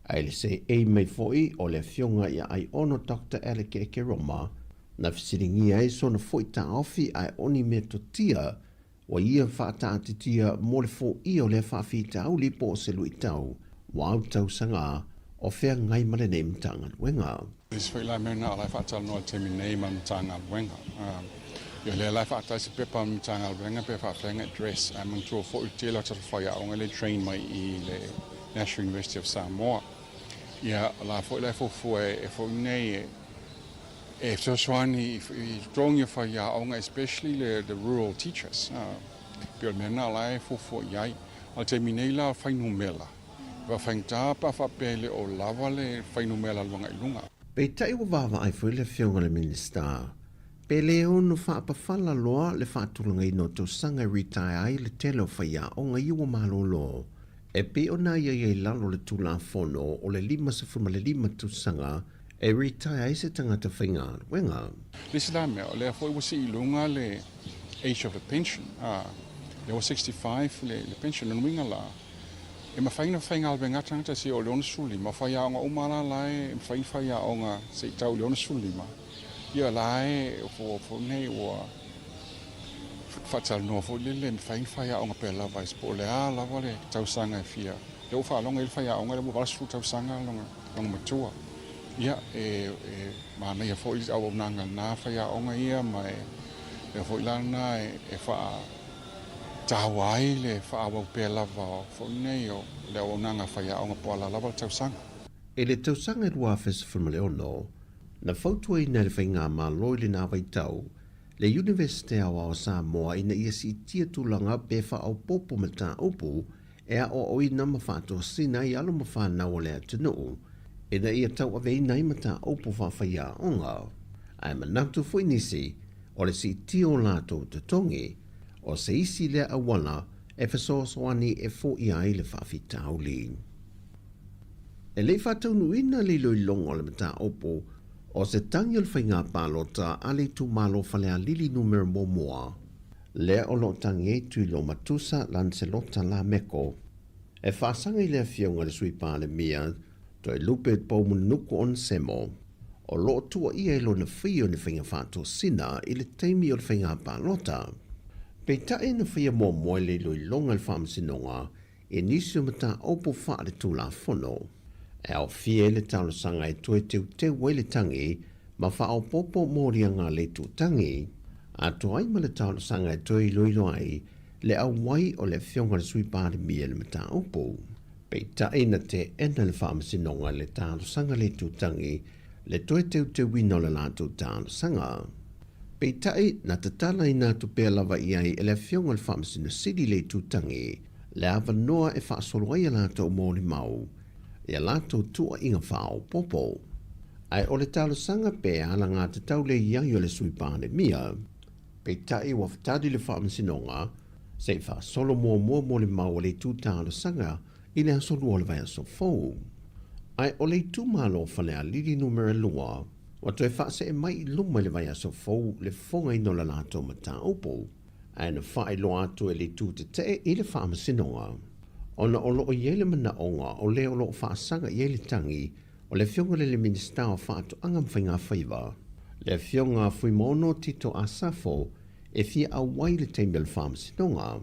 Ae i le seei mai foi o le Afioga ia Aiono Doctor Alec Ekeroma, Na fesiligia ai sona foi taofi ae o ni metotia ua ia faataatitia mo le foia o lea faafitauli po o se luitau ua autausaga o feagai ma lenei Matagaluega. Le isi foi la mea lena o la e faatalanoa i le taimi nei ma le Matagaluega. Ia o lea la e faatasi se pepa a le Matagaluega pe faafefea ona address ae manatua foi le tele o tatou faiaoga lea e train mai i le National University of Samoa. Ia o la foi la e fuafua e foi nei e e fesoasoani i totogi o faiaoga especially le the rural teachers. Pei o le mea lena o la e fuafua i ai. A o le taimi nei la o fuainumera, e faafaigata pe a faapea e le o lava le fuainumera alu agai i luga. Peitai ua vaavaai foi le Afioga i le Minisita, pe le ono faapafala loa le faatulagaina o tausaga e retire ai le tele o faiaoga ia ua malolo, e pei ona aiaia i lalo o le Tulafono o le 55 tausaga e retire ai se tagata faigaluega. Le isi la mea, o lea foi ua sii i luga le age of the pension, a, lea ua 65 le pension, lona uiga la, E mafai ona faigaluega tagata seia oo i le 65, o faiaoga uma la la e mafai ona faiaoga seia tau i le 65, ia la e foi nei ua faatalanoa foi lele e mafai ona faiaoga pea lava po o le a lava le tausaga e fia. Lea ua faalogo i ai le faiaoga lea ua 80 tausaga lona matua. Ia e manaia foi le auaunaga a lena faiaoga ia ma e mea foi la lena e faa taua ai le faaauau pea lava foi nei o le auaunaga faiaoga po o a lava le tausaga. I le tausaga e 2016, na fautuaina e le Faigamalo i lena vaitau le Iunivesite Aoao o Samoa ina ia siitia tulaga pe faaopoopo mataupu e aoaoina ma faatosina ai alo ma fanau o le atunuu ina ia tauaveina ai mataupu faafaiaoga. Ae manatu foi nisi, o le siitia o latou totogi, o se isi lea auala e fesoasoani e foia ai le faafitauli. E le i faataunuuina le iloiloga o le mataupu o se tagi o le faiga palota a le itumalo Falealili Numera Muamua, lea o lo o tagi ai Tuiloomatusa Lancelota Lameko, e faasaga i le Afioga i le Sui Palemia Toelupe Poumunuku Onesemo, o lo o tuuaia i lona faia o ni faiga faatosina i le taimi o le faiga palota. Peitai na faia muamua i le iloiloga a le Faamasinoga i nisi o mataupu faaletulafono, e aofia ai le talosaga e toe teuteu ai le tagi ma faaopoopo moliaga a le itutagi, atoa ai ma le talosaga e toe iloilo ai le auai o le Afioga i le Sui Palemia i le mataupu. Peitai na teena le Faamasinoga i le talosaga a le itutagi le toe teuteuina o le latou talosaga. Peitai, na tatalaina atu pea lava i ai e le Afioga i le Faamasino Sili le itutagi le avanoa e faasolo ai a latou molimau i a latou tuuaiga faaopoopo. Ae o le talosaga pe alagatatau le i ai o le Sui Palemia. Peitai ua tali le Faamasinoga se i faasolo muamua molimau a le itu talosaga i le aso 2 o le vaiaso fou. Ae o le itumalo o Falealili Numera 2 ua toe faasee mai i luma i le vaiaso fou le fofogaina o le latou mataupu, ae na faailoa atu e le itu tetee i le Faamasinoga ona o lo o i ai le manaoga o le o lo o faasaga i ai le tagi o le Afioga i le Minisita o Faatoaga ma Faigafaiva, le Afioga Fuimaono Tito Asafo, e fia auai i le taimi o le Faamasinoga.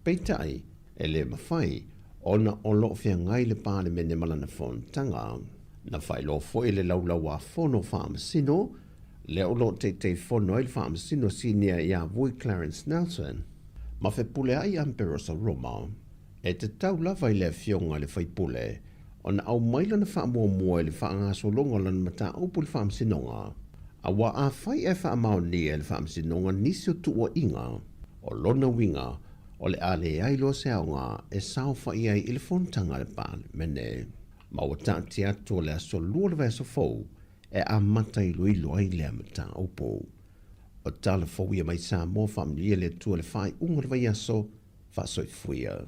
Peitai, e le mafai, ona o lo o feagai le Palemene ma lana fonotaga. Na faailoa foi e le Laulau-a-Fono Faamasino, lea o lo o Taitaifono ai le Faamasino Sinia ia Vui Clarence Nelson, ma Fepuleai Amperosa Roma, E tatau lava i le Afioga i le sui usufono ona aumai lana faamuamua i le faagasologa o lana mataupu i le Faamasinoga, aua afai ae faamaonia e le Faamasinoga nisi o tuuaiga, o lona uiga o le a leai loa se aoga e saofai ai i le fonotaga a le Palemene. Ma ua taatia atu o le aso 2 o le vaiaso fou e amata iloilo ai lea mataupu. O tala fou ia mai Samoa, faamanuia le Atua i le faaiuga o le vaiaso, Faasoifuia.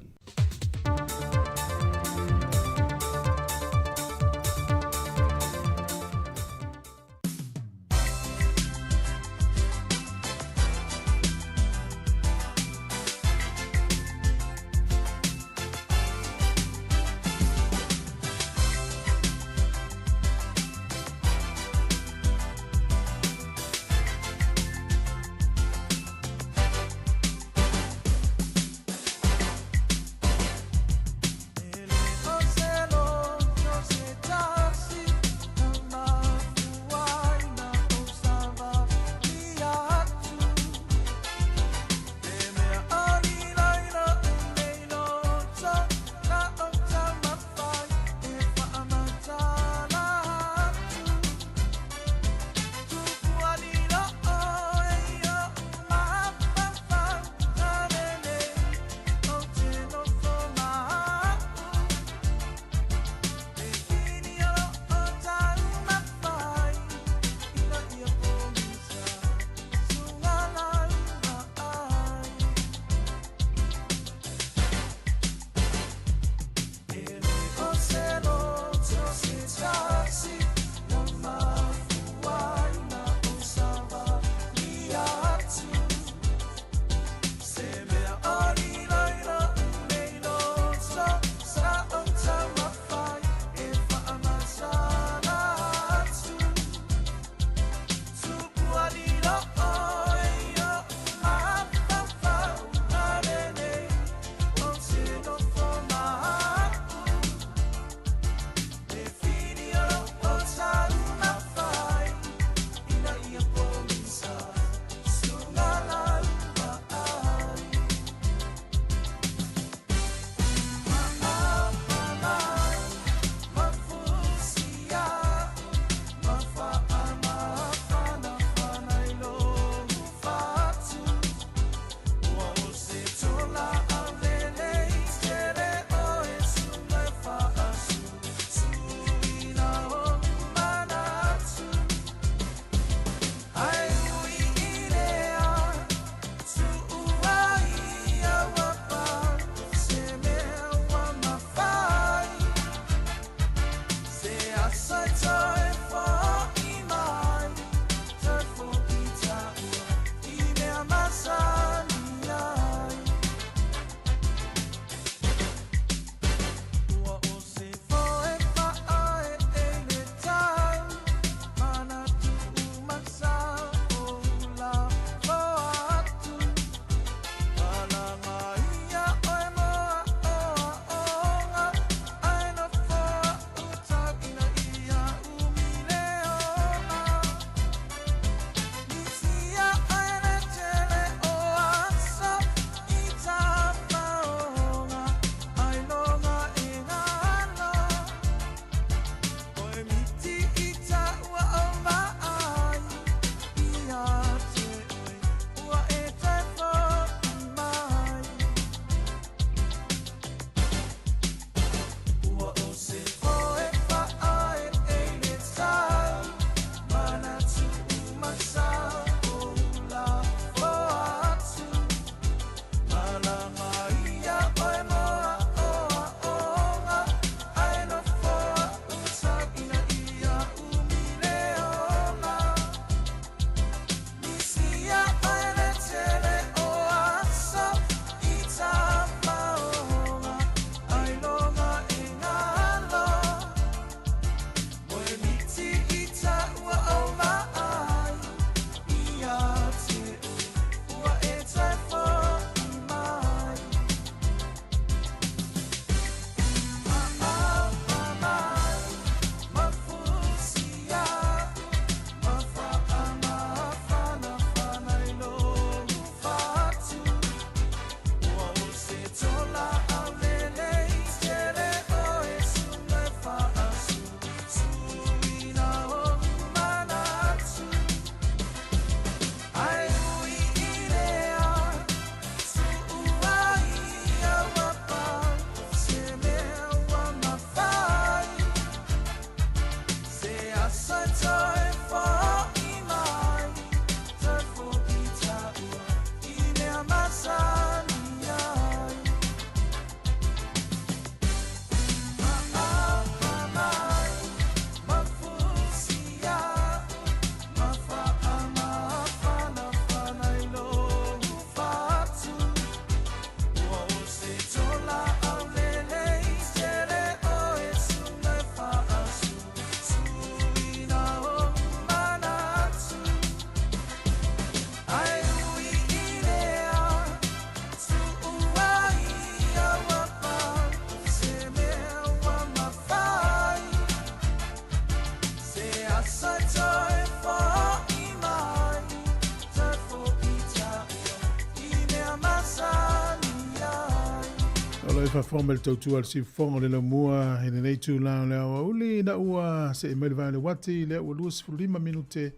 E faafofoga mai le tautua a le siufofoga o le laumua i lenei itula o le aoauli ina ua see mai le vae o le uati lea ua 25 minute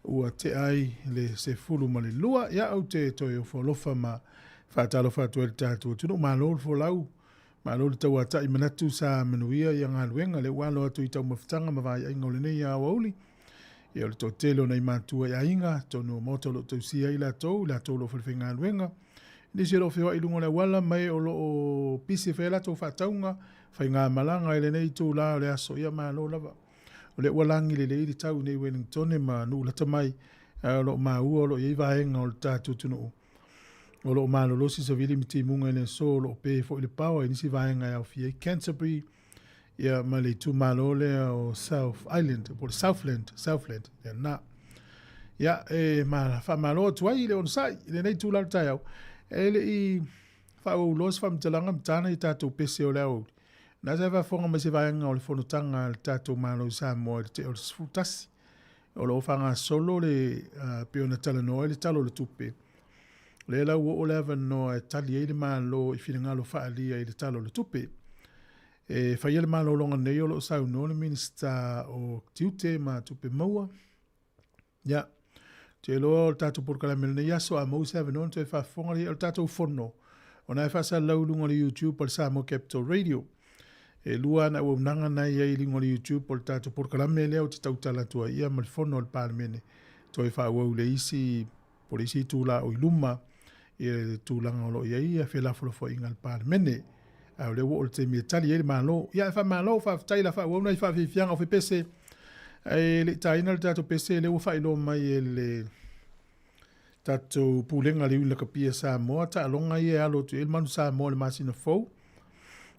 ua tea ai le 12. Ia ou te toe ofo alofa ma faatalofa atu ai i le tatou atunuu. Malo le folau, malo le tauatai manatu sa manuia ia galuega lea ua alo atu i taumafataga ma vaaiaiga o lenei aoauli. Ia o le toatele o nai matua i aiga, tonu o maota o lo o tausia ai latou, i latou o lo o falefaigaluega. Nisi o lo o feoai i luga o le auala ma e o lo o pisi e fai a latou faatauga, faigamalaga i lenei itula o le aso, ia malo lava. O lea ua lagi lelei le tau i nei Wellingtone ma nuu lata mai, ae o lo o maua o lo o i ai vaega o le tatou atunuu o lo o malolosi savili ma timuga i le aso, o lo o pe foi le paoa i nisi vaega e aofia ai Canterbury, ia ma le itumalo lea o South Island, po o le Southland, Southland, ia na. Ia, e ma, faamalo atu ai i le onosai i lenei itula o le taeao, e le i faaauau loa se faamatalaga ma tana i tatou pese o le aoauli. Na sa faafofoga mai se vaega o le fonotaga a le tatou Malo i Samoa i le tea o le 11. O lo o faagasolo le uh, pei ona talanoa ai le Tala o le Tupe. O lea la ua oo le avanoa e tali ai le Malo i finagalo faaalia i le Tala o le Tupe. E faia le malologa nei o lo o saunoa le Minisita o Tiute ma Tupe Maua. Ia, ou te iloa o le tatou polokalame o lenei aso, a maua se avanoa ona toe faafofoga lea o le tatou fono, ona e faasalalau i luga o le YouTube a le Samoa Capital Radio. E lua ana auaunaga na i ai i luga o le YouTube o le tatou polokalame lea ou te tautala atu ai ia ma le fono a le Palemene. Toe faaauau i le isi po o le isi itula o i luma i le tulaga o lo o i ai felafolafoaiga a le Palemene. A o lea ua oo le taimi e tali ai le Malo. Ia, e faamalo, faafetai la faaauau nai faafiafiaga o fepese. Ae le i taina le tatou pese lea ua faailoa mai e le tatou Pulega a le Iuni Lakapi a Samoa, taaloga ia e alo atu i ai le Manu Samoa i le masina fou.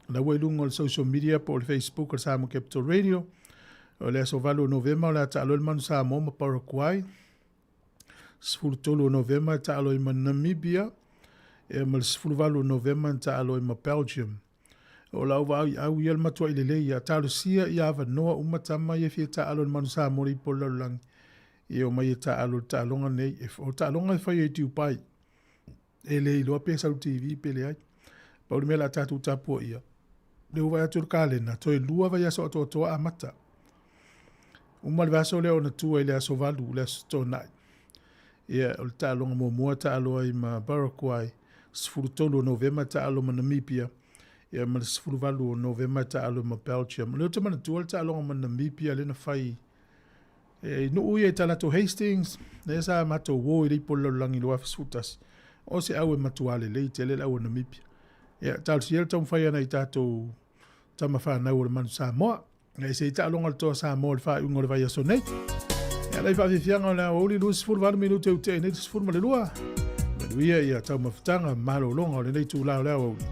O la ua i luga o le social media po o le Facebook a le Samoa Capital Radio. O le aso 8 o Novema o le a taalo ai le Manu Samoa ma Paraguay. 13 o Novema e taalo ai ma Namibia, e ma le 18 o Novema e taalo ai ma Belgium. O lau vaauiau ia le matuai lelei ia talosia ia avanoa uma tama ia fia taalo i le Manu Samoa le ipo o le lalolagi ia omai e taalo i le taaloga nei. O le taaloga e fai ai Dubai. E le iloa pe sau TV pe leai. Pau le mea la tatou tapuaia, lea ua vaai atu i le kalena, toe lua vaiaso atoatoa amata. Uma le vaiaso lea ona tua i le aso 8, le aso Toonai. Ia, o le taaloga muamua taalo ai ma Paraguay, 13 o Novema taalo ma Namibia, ia ma le 18 o Novema taalo ma Belgium. O lea ou te manatua le taaloga ma Namibia lea na fai E, i nuu ia i talaatu o Hastings, lea sa matou uo i le ipo o le lalolagi i le 2011, o se au e matua lelei tele le au a Namibia. Ia, talosia le taumafai ana i tatou tama fanau o le Manu Samoa. E se i taaloga le toa Samoa i le faaiuga o le vaiaso nei. Ia, lai faafiafiaga o le aoauli 28 minute u tea nei le 12. Manuia ia taumafataga malologa o lenei itula o le aoauli.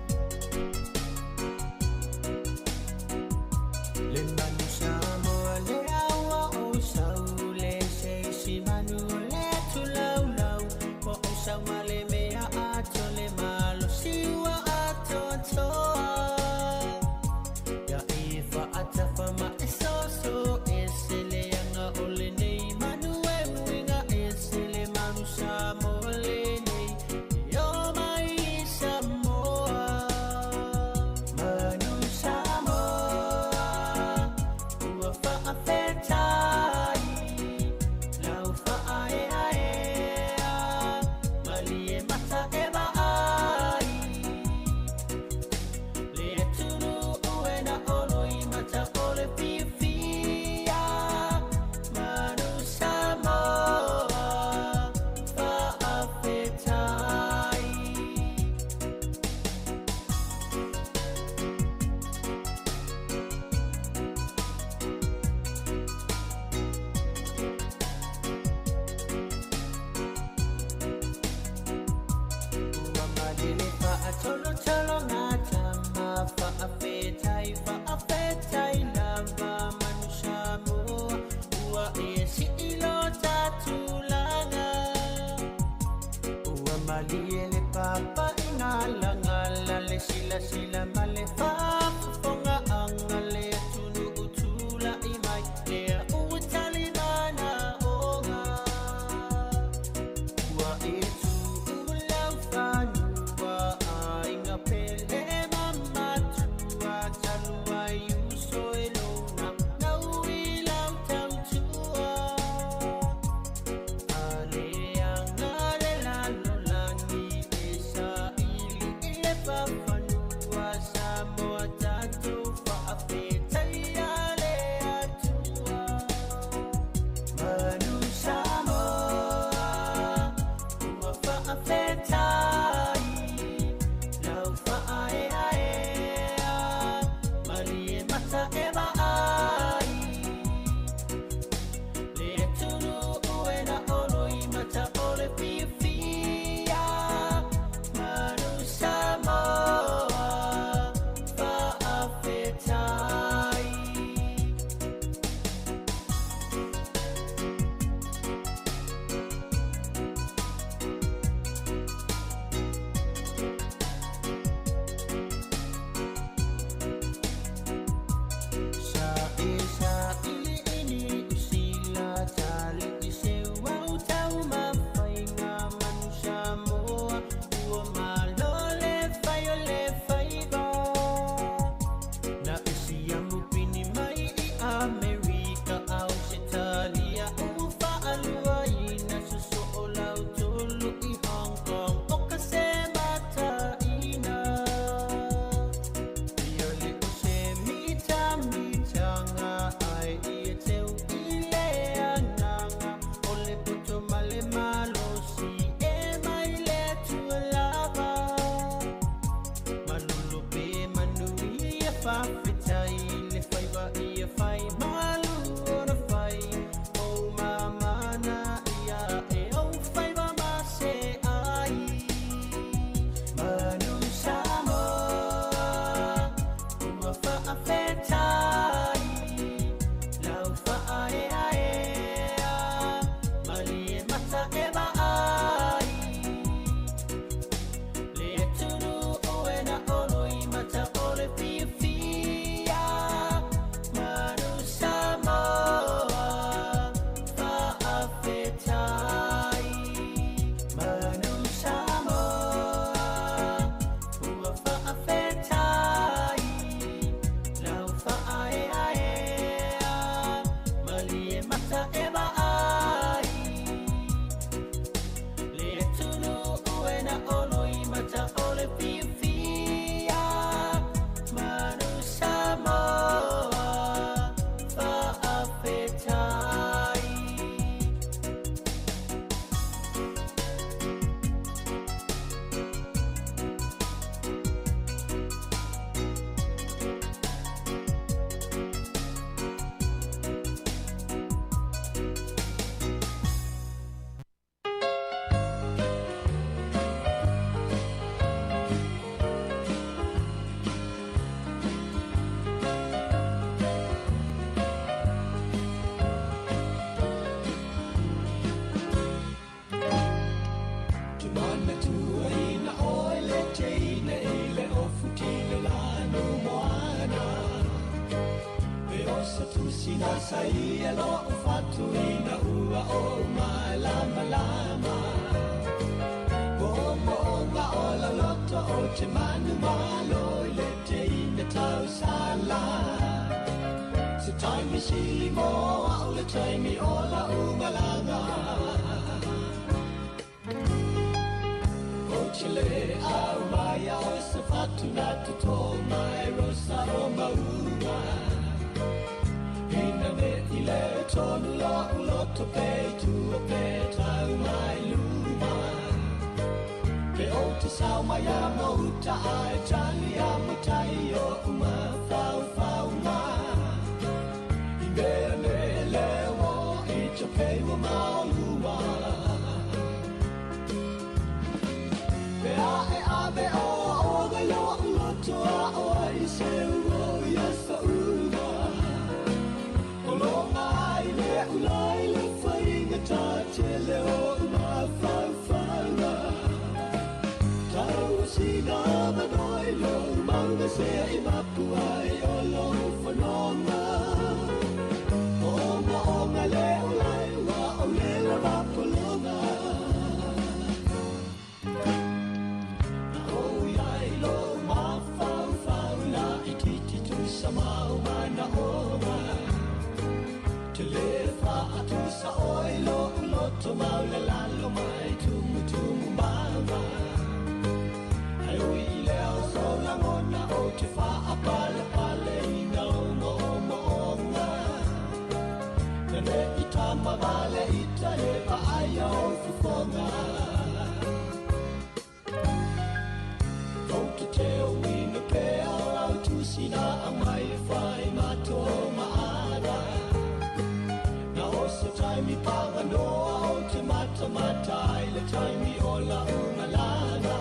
taimi o la'u malaga.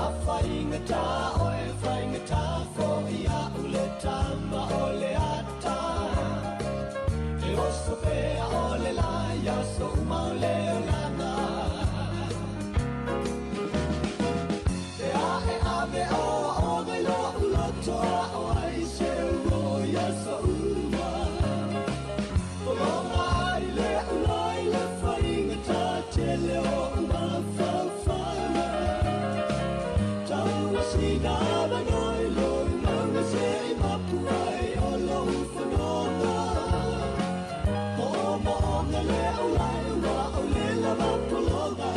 A faigata oe, faigata fo'i a'u le tama o le ata. E oso pea o le lā i aso uma o le olaga. E a'e ave aoaoga i lo'u loto a'o ai se uo i aso uma. Pologa ai le ulai le faigata tele o'u mafaufauga. Tauasina manoi lou mauga se'i mapu ai o lou fonoga. Mo'omo'oga le aulai ua ou le lava pologa.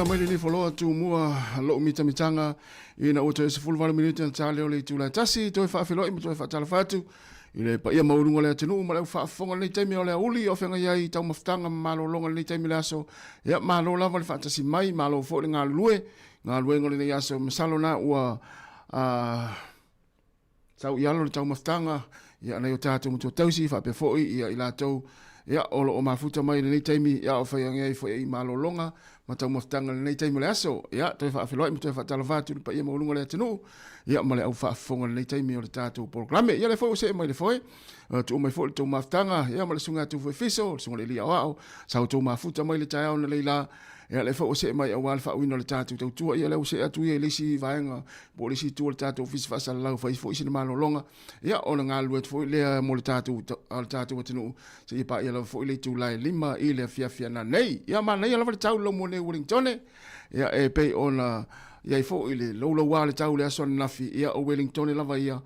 Faafofoga mai lenei foloa tumua lou mitamitaga ina ua toe 18 minute na ta lea o le itula e tasi toe faafeiloai ma toe faatalofa atu i le paia maualuga o le atunuu ma le au faafofoga lenei taimi o le aoauli o feagai ai i taumafataga ma malologa lenei taimi le aso. Ia malo lava le faatasi mai, malo foi le galulue galuega o lenei aso. Masalo na ua Sau i alo le taumafataga ia nai o tatou matua tausi faapea foi ia i latou ia o lo o mafuta mai i lenei taimi ia o faiaga ai foi i malologa ma taumafataga i lenei taimi o le aso. Ia toe faafeiloai ma toe faatalofa atu i le paia maualuga o le atunuu ia ma le au faafofoga i lenei taimi o le tatou polokalame. Ia lea foi ua see mai le foe, tuu mai foi le tou mafutaga ia ma le susuga ia Tufuefiso, le susuga i le Alii Aoao, sa outou mafuta mai le taeao analeila. Ia lea foi ua see mai aua le faauiina o le tatou tautua. Ia lea ua see atu ia i le isi vaega po o le isi itu o le tatou ofisa faasalalau e fai foi sina malologa. Ia ona galulue atu foi lea mo le tatou, le tatou atunuu seia paia lava foi le itula e 5 i le afiafi ananei. Ia manaia lava le tau i lou nei Wellingtone. Ia e pei ona i ai foi le loulou le tau i le aso ananafi. Ia o Wellingtone lava ia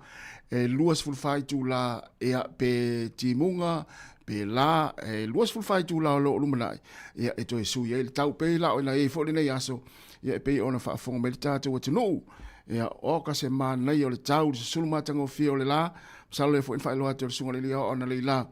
e 24 itula ia pe timuga pe la e 24 itula o lo o lumanai ia e toe sui ai le tau pei la o ina i ai foi lenei aso ia e pei ona faafofoga mai le tatou atunuu ia o ka se manaia o le tau le susulu matagofie o le la masalo lea foi na faailoa atu e le susuga i le alii aoao analeila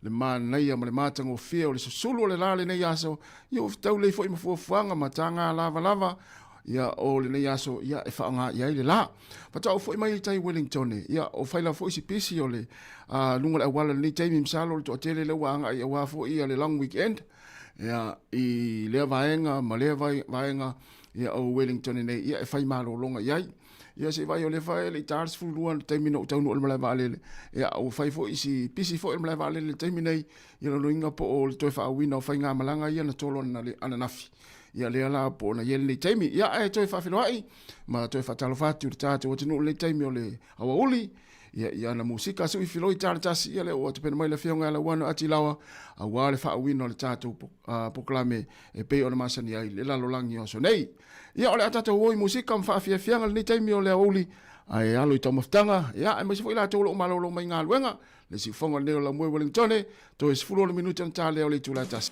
le manaia ma le matagofie o le susulu o le la lenei aso ia ua fetau lelei foi ma fuafuaga ma taga lavalava ia o lenei aso ia e faaaoga i ai le la. Faatoa ou foi mai i tai Wellington ia o fai lava foi si pisi o le luga o le auala i lenei taimi masalo o le toatele lea ua agai aua foi ia le long weekend ia i lea vaega ma lea vaega ia o Wellington nei ia e fai malologa i ai. Ia se i vaai o lea fa e le i ta le 12 i le taimi na ou taunuu i le malae vaalele. Ia ua fai foi si pisi foi le malae vaalele i le taimi nei ia lona uiga po o le toe faauiina o faigamalaga ia na tolo ananafi. Ia lea la po o na i ai lenei taimi. Ia ae toe faafeiloai ma toe faatalofa atu i le tatou atunuu i lenei taimi o le aoauli. Ia i ana musika sui filoi tala tasi ia lea ua tapena mai le afioga ia Lauano Atilawa aua le faauiina o le tatou polokalame e pei ona masani ai le lalolagi o aso nei. Ia o le a tatou o i musika ma faafiafiaga i lenei taimi o le aoauli ae alo i taumafataga ia aemaise foi latou o lo o malolo mai galuega. Le siufoga lenei o Laumue Wellingtone, toe 16 minute ona ta lea o le itula e tasi.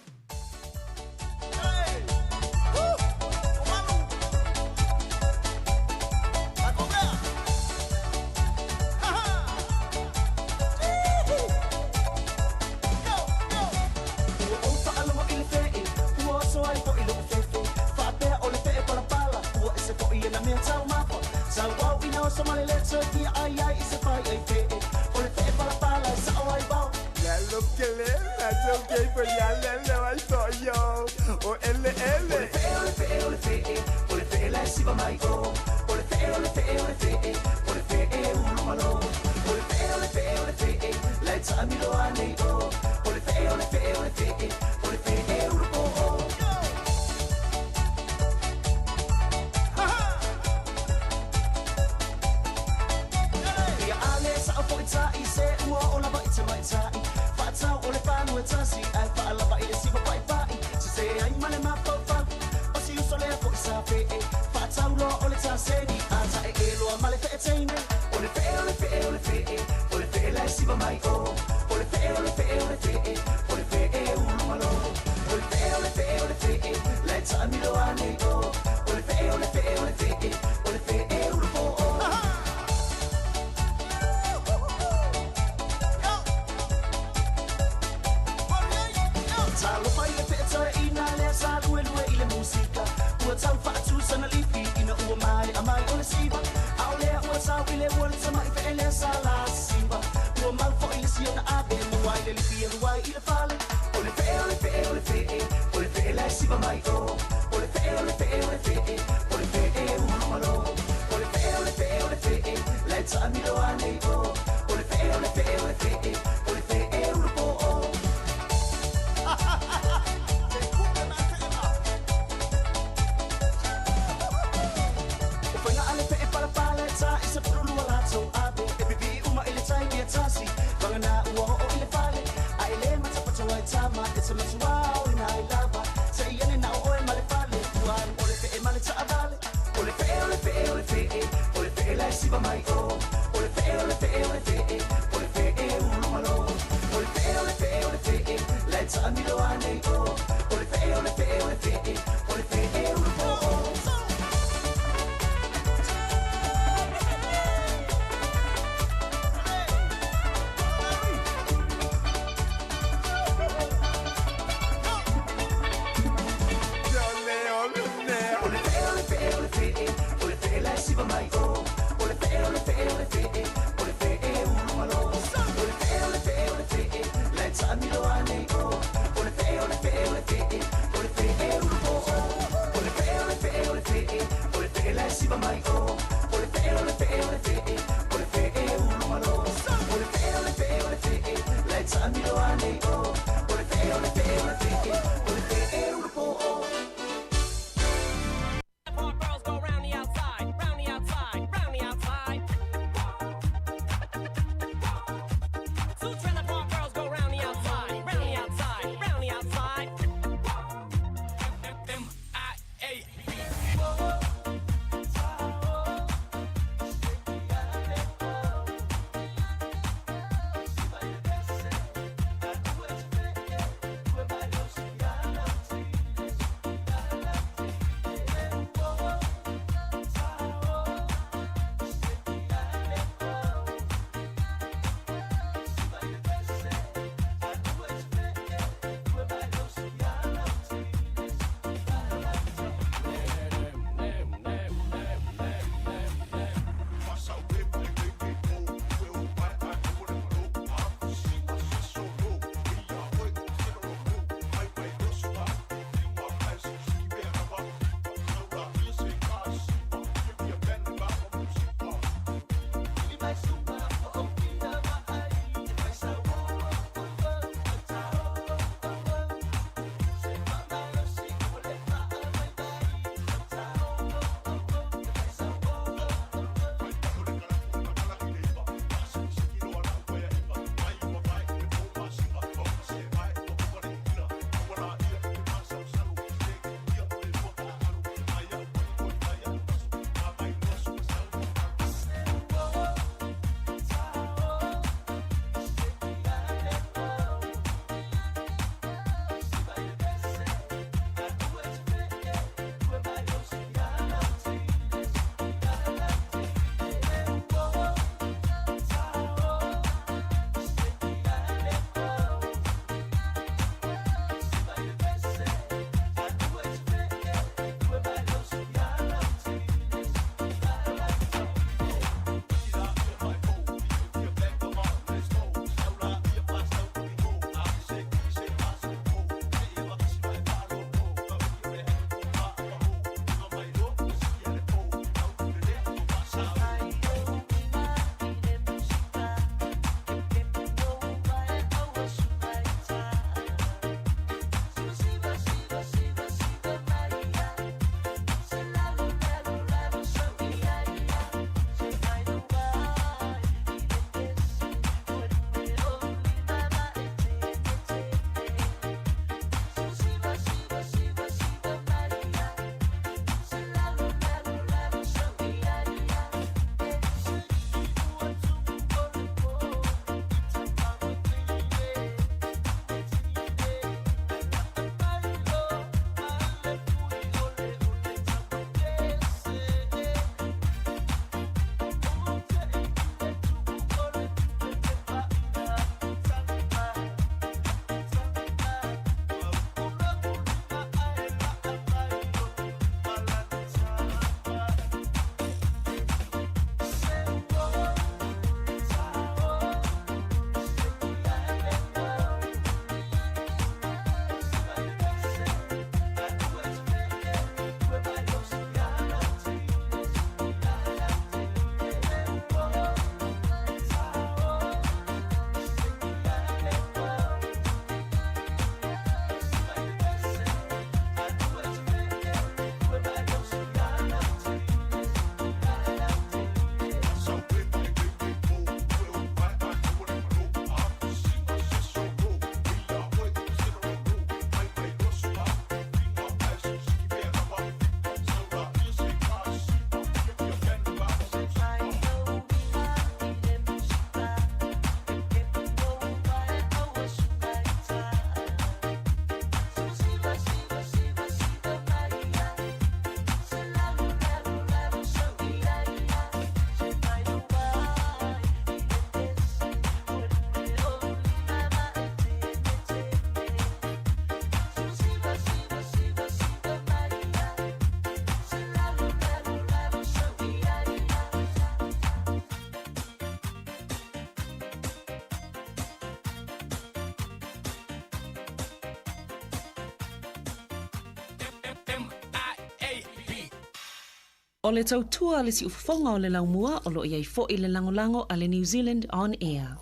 O le tautua a le siufofoga o le laumua o lo o i ai foi le lagolago a le New Zealand On Air.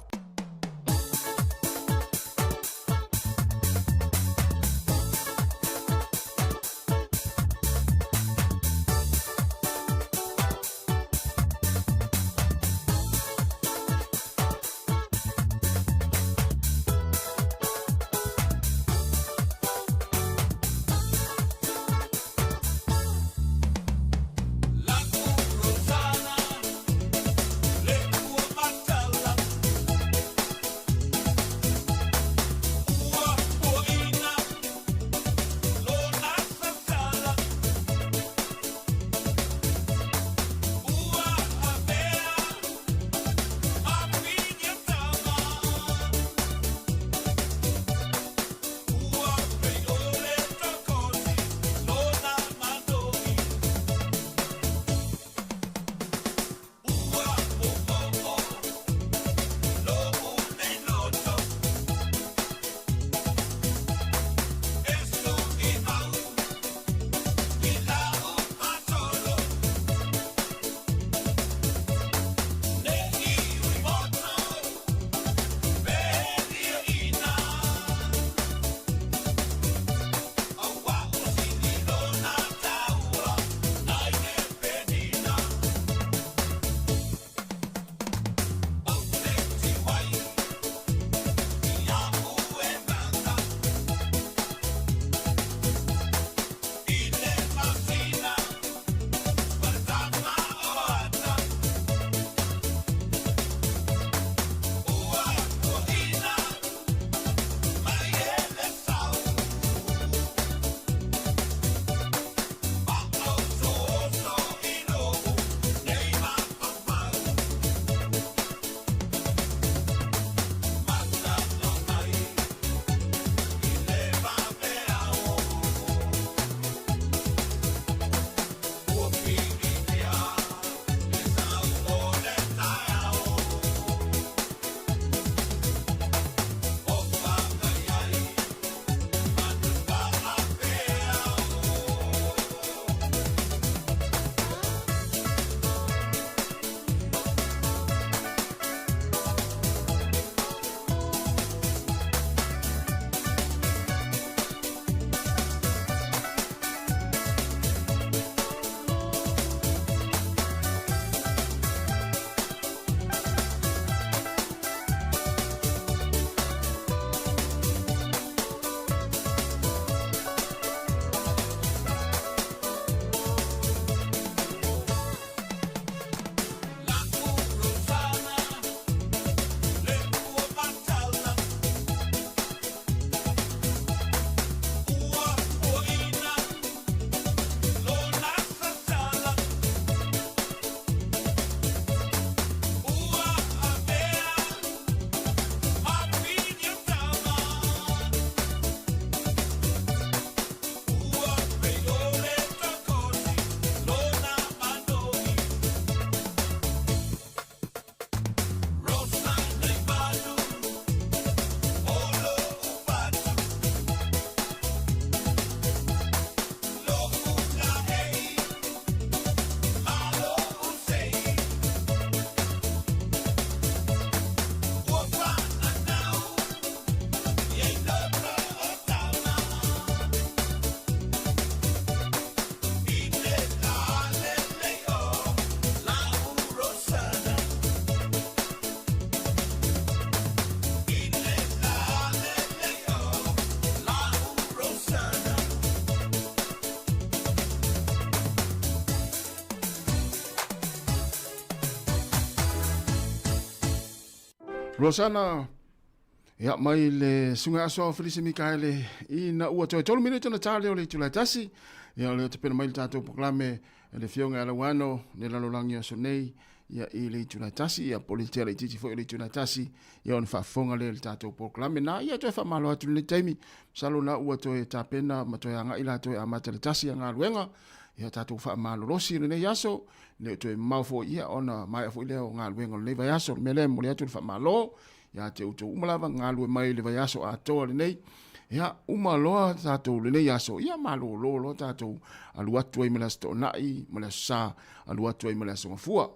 Rosana, Ia mai le suga aso Felise Mikaele ina ua toe tolu minute ona tā lea o le itula e tasi. Ia o lea tapena mai le tātou polokalame e le Afioga ia Lauano le lalolagi o aso nei ia i le itula e tasi ia po o le tea laitiiti foi o le itula e tasi ia ona faafofoga lea i le tātou polokalame na ia toe faamalo atu i lenei taimi. Masalo la ua toe tapena ma toe agai latou e amata le tasi a galuega ia tatou faamalolosi i lenei aso le o toe mamao foi ia ona maea foi lea o galuega o lenei vaiaso. O le mea lea e momoli atu le faamalo ia te outou uma lava galue mai i le vaiaso atoa lenei. Ia, uma loa tatou lenei aso, ia malōlō loa tatou alu atu ai ma le Aso Toonai ma le Aso Sa, alu atu ai ma le Aso Gafua.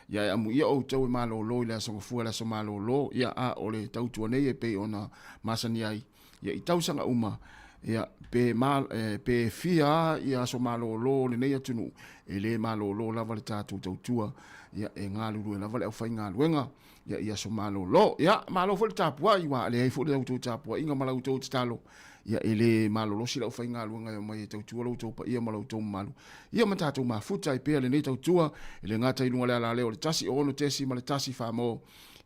Ia e amuia outou e malōlō i le Aso Gafua le aso malōlō, ia a o le tautua nei e pei ona masani ai, ia i tausaga uma, ia pe ma, e, pe fia a ia aso malōlō o lenei atunuu, e lē malōlō lava le tatou tautua, ia e galulue lava le aufaigaluega. Ia i aso malōlō. Ia, malo foi le tapuai, ua leai foi le outou tapuaiga ma la outou tatalo. Ia, e le malolosi le aufaigaluega e omai e tautua lo outou paia ma lo outou mamalu. Ia ma tatou mafuta ai pea lenei tautua, e le gata i luga o le alaleo o le 106.1 Samoa,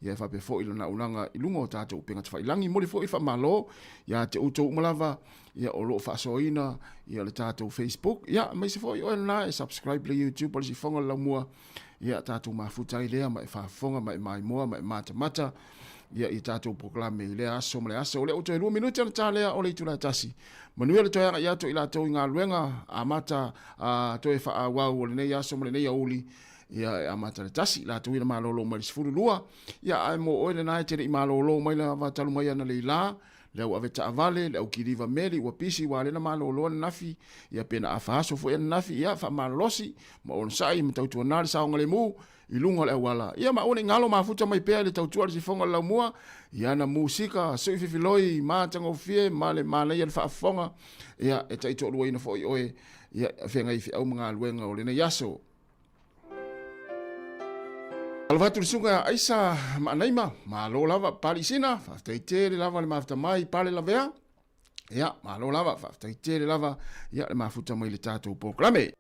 ia e faapea foi lana auaunaga i luga o tatou upega tafailangi. Momoli foi le faamalo ia te outou uma lava, ia o lo o faasoaina ia le tatou Facebook, ia aemaise foi oe lena e subscribe le YouTube o le Sifoga o le Laumua. Ia tatou mafuta ai lea ma e faafofoga ma e maimoa ma e matamata ia i tatou polokalame i lea aso ma le aso. O lea ua toe 2 minute ona ta lea o le itula e tasi. Manuia le toe agai atu i latou i galuega amata a toe faaauau o lenei aso ma lenei aoauli. Ia e amata le tasi latou ina malolo mai le 12. Ia ae mo oe lena e te le i malolo mai lava talu mai analeila le au avetaavale, le au kiliva meli ua pisi ua alena malolo ananafi, ia pe na afa aso foi ananafi, ia faamalolosi ma onosai ma tautuana le saogalemu i luga o le auala. Ia ma aua ne i galo mafuta mai pea i le tautua a le sifoga o le laumua, i ana musika, sui fifiloi, matagofie ma le manaia le faafofoga, ia e taitoaluaina foi oe, ia feagai feau ma galuega o lenei aso. Alofa atu le susuga ia Aisa Maanaima, malo lava Pali Sina, faafetai tele lava le mafuta mai Pale Lavea. Ia, malo lava, faafetai tele lava ia le mafuta mai le tatou polokalame.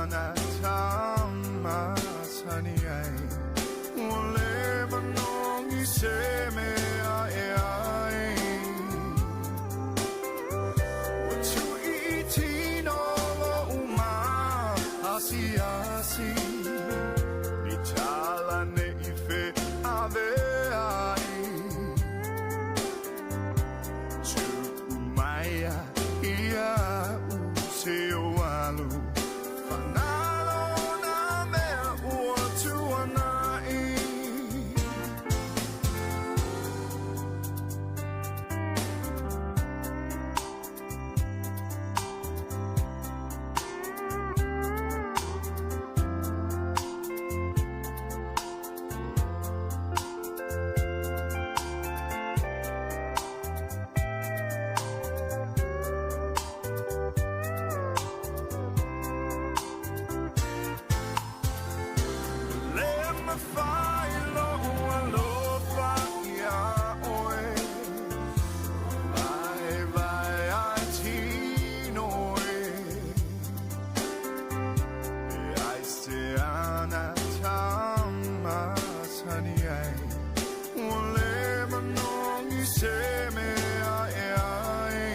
ana tamasani ai Ua leva nogi se mea e ai Ua tu'i tino lo'u maasiasi Ni tala ne'i feaveai Tu'u maia ia'u se o alu Fanalo nā mea ua tuana'i. Le mafai lo'u alofa iā ʻoe Vaevae ai tino e E ai se ana tamasani ai Ua leva nogi se mea e ai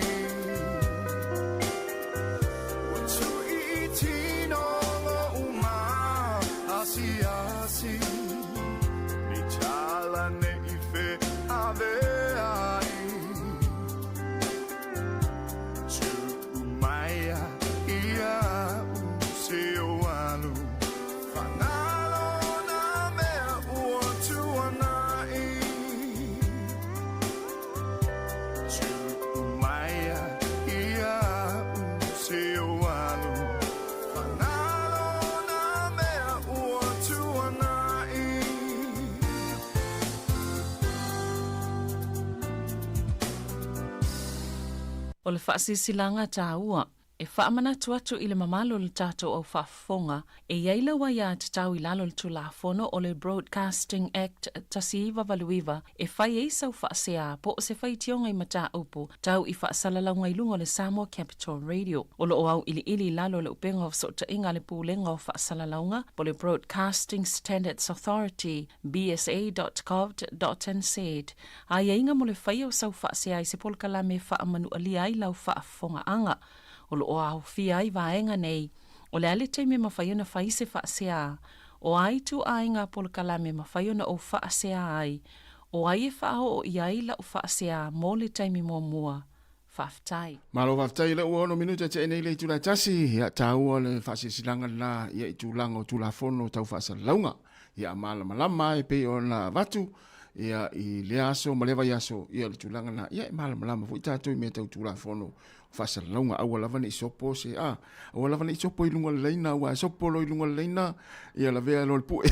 Ua tu'i tino lo'u maasiasi Ni tala ne'i feaveai Tu'u maia ia'u se o alu Fanalo nā mea ua tuana'i Tu'u maia ia'u se o alu Fanalo nā mea ua tuana'i. O le faasilasilaga taua e faamanatu atu i le mamalu o le tatou au faafofoga e i ai lau aiatatau i lalo o le Tulafono o le Broadcasting Act 1989 e fai ai sau faasea po o se faitioga i mataupu tau i faasalalauga i luga o le Samoa Capital Radio. O lo o auiliili i lalo o le Upega o Fesootaiga a le Pulega o Faasalalauga po o le Broadcasting Standards Authority, bsa.govt.nz, aiaiga mo le faia o sau faasea i se polokalame e faamanualia ai lau faafofogaaga. O lo o aofia ai vaega nei, o le a le taimi e mafai ona fai se faasea, o a ituaiga polokalame e mafai ona ou faasea ai, o ai e faaoo i ai lau faasea mo le taimi muamua. Faafetai. Malo faafetai i lou 6 minute tea nei le itula e tasi, ia taua le faasilasilaga lena ia i tulaga o Tulafono tau faasalalauga. Ia malamalama e pei ona avatu ia i lea aso ma lea vaiaso ia le tulaga lena. Ia e malamalama foi tatou i mea tau Tulafono o faasalalauga aua lava ne i sopo se a aua lava ne i sopo i luga o le laina aua e sopo loa i luga o le laina ia lavea loa le pue.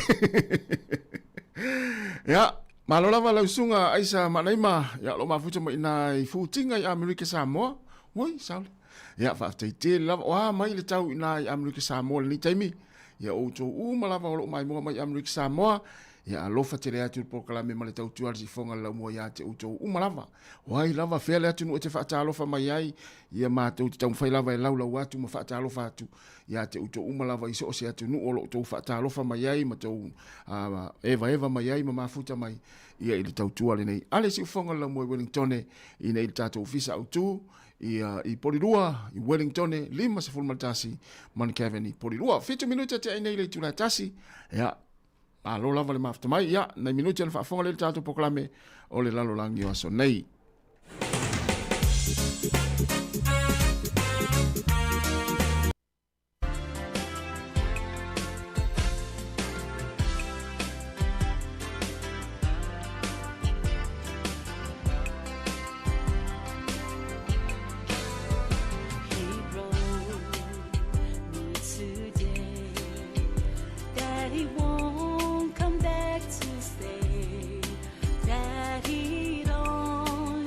Ia Malo lava lau susuga Aisa Maanaima, ia o lo o mafuta mai ina i Futiga i Amerika Samoa. Oi, saole. Ia faafetai tele lava. O a mai le tau ina i Amerika Samoa lenei taimi. Ia outou uma lava o lo o maimoa mai i Amerika Samoa. Ia alofa tele atu le polokalame ma le tautua a le sifoga le laumua ia te outou uma lava. O ai lava fea le atunuu e te faatalofa mai ai, ia matou te taumafai lava e laulau atu ma faatalofa atu ia te outou uma lava i so o se atunuu o lo o outou faatalofa mai ai ma tou evaeva mai ai ma mafuta mai ia i le tautua lenei a le siufofoga o le laumua i Wellingtone i nei le tatou ofisa autu ia i Polilua i Wellingtone 51 Monkaveni i Polilua. 7 minute tea i nei le itula e tasi. Ia, malo lava le mafuta mai. Ia, nai minute ona faafofoga lea i le tatou polokalame o le lalolagi o aso nei. He wrote me today that he won't come back to stay, that he'd only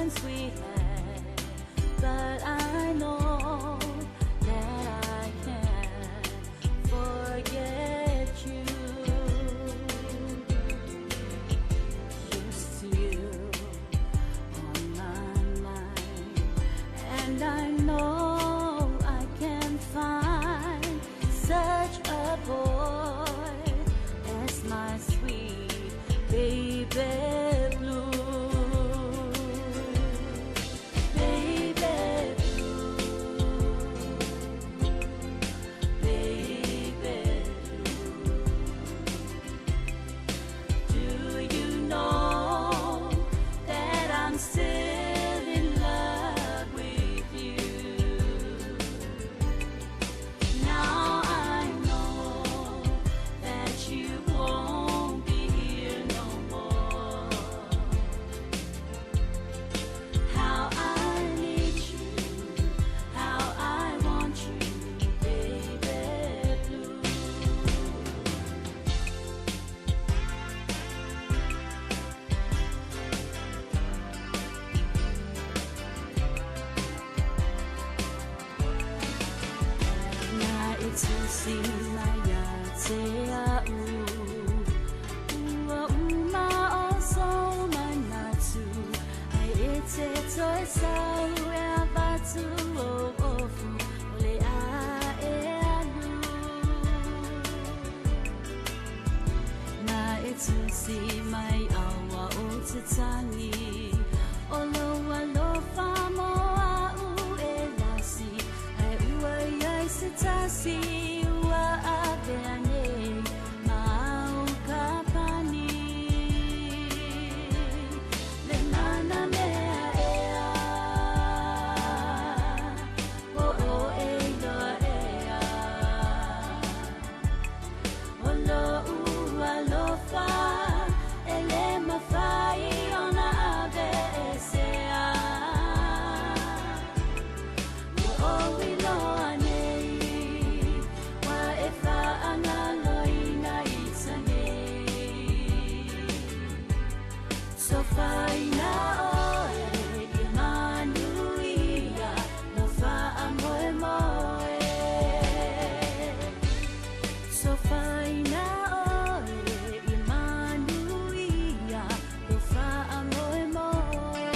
since we had, but I know that I can't forget you. You're still on my mind, and I know I can find such a boy as my sweet baby blue. Baby blue, baby blue. Do you know that I'm still in love with you? Now I know that you won't be here no more. How I need you, how I want you, baby blue. Na e tusi mai ia te au Ua uma o sou manatu Ai e te toe sau e avatu o ofu O le a e alu Na e tusi mai aua o te tangi O lo alofa mo au e lasi Ai ua iai se tasi ua avea nei Ma au ka pani Le mana mea ea O o e iloa ea O lo ua alofa e le mafai ona ave e sea Ua o iloa nei Wa e whaangaloina i tanei So whaina oe i manuia No whaamoe moe So whaina oe i manuia No whaamoe moe.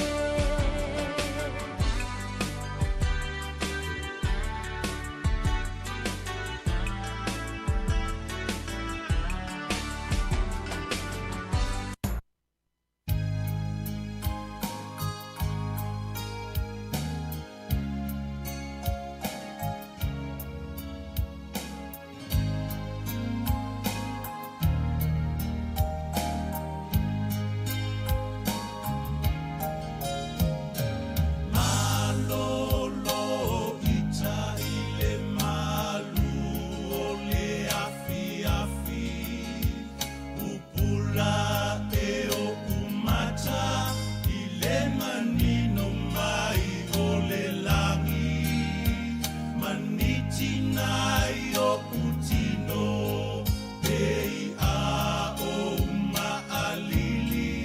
Malolo ita i le malu o le afiafi Pupula e o umata i le manino mai o le lagi Manitina i o utino pe i a o maalili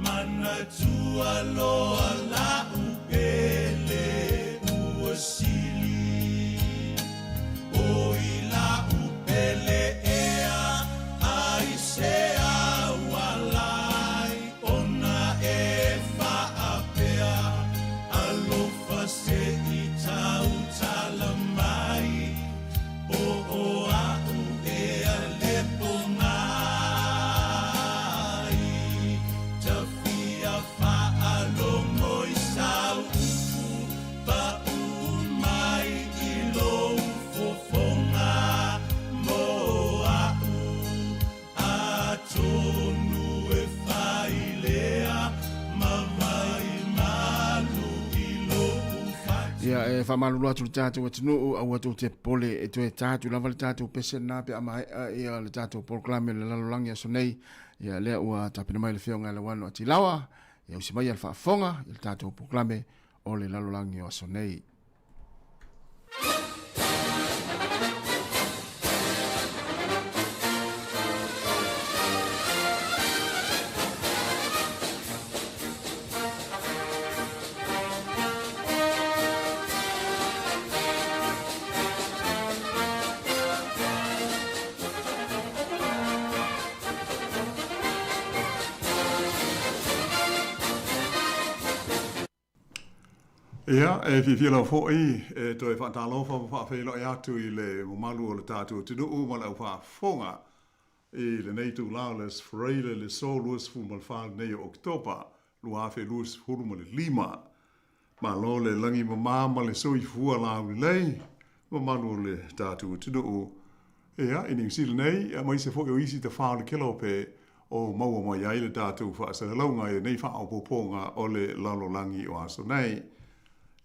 Manatua loa la upele ua sili O i la upele ea ai se aualai Ona e faapea alofa se i tautala mai Po o au ea lepo ngai Tafia faalogo i sau upu Pau mai i lou fofoga mo a'u Atonu e failea ma vai malu i lou fatu Ia, e faamalulu atu le tatou atunuu aua tou te popole e toe ta atu lava le tatou pese lena pe a maea ia le tatou polokalame o le lalolagi aso nei. Ia, lea ua tapena mai le Afioga ia Lauano Atilawa e ausi mai ia le faafofoga i le tatou polokalame o le lalolagi o aso nei. Ia, e fiafia lava foi e toe faatalofa ma faafeiloai atu i le mamalu o le tatou atunuu ma le au faafofoga i lenei itula o le Aso Faraile le aso 24 lenei o Oketopa 2025. Malo le lagi mama ma le soifua laulelei, mamalu o le tatou atunuu. Ia, i Niu Sila nei, aemaise foi o isi tafā o le Kelope o maua mai ai le tatou faasalalauga i lenei faaopoopoga o le lalolagi o aso nei.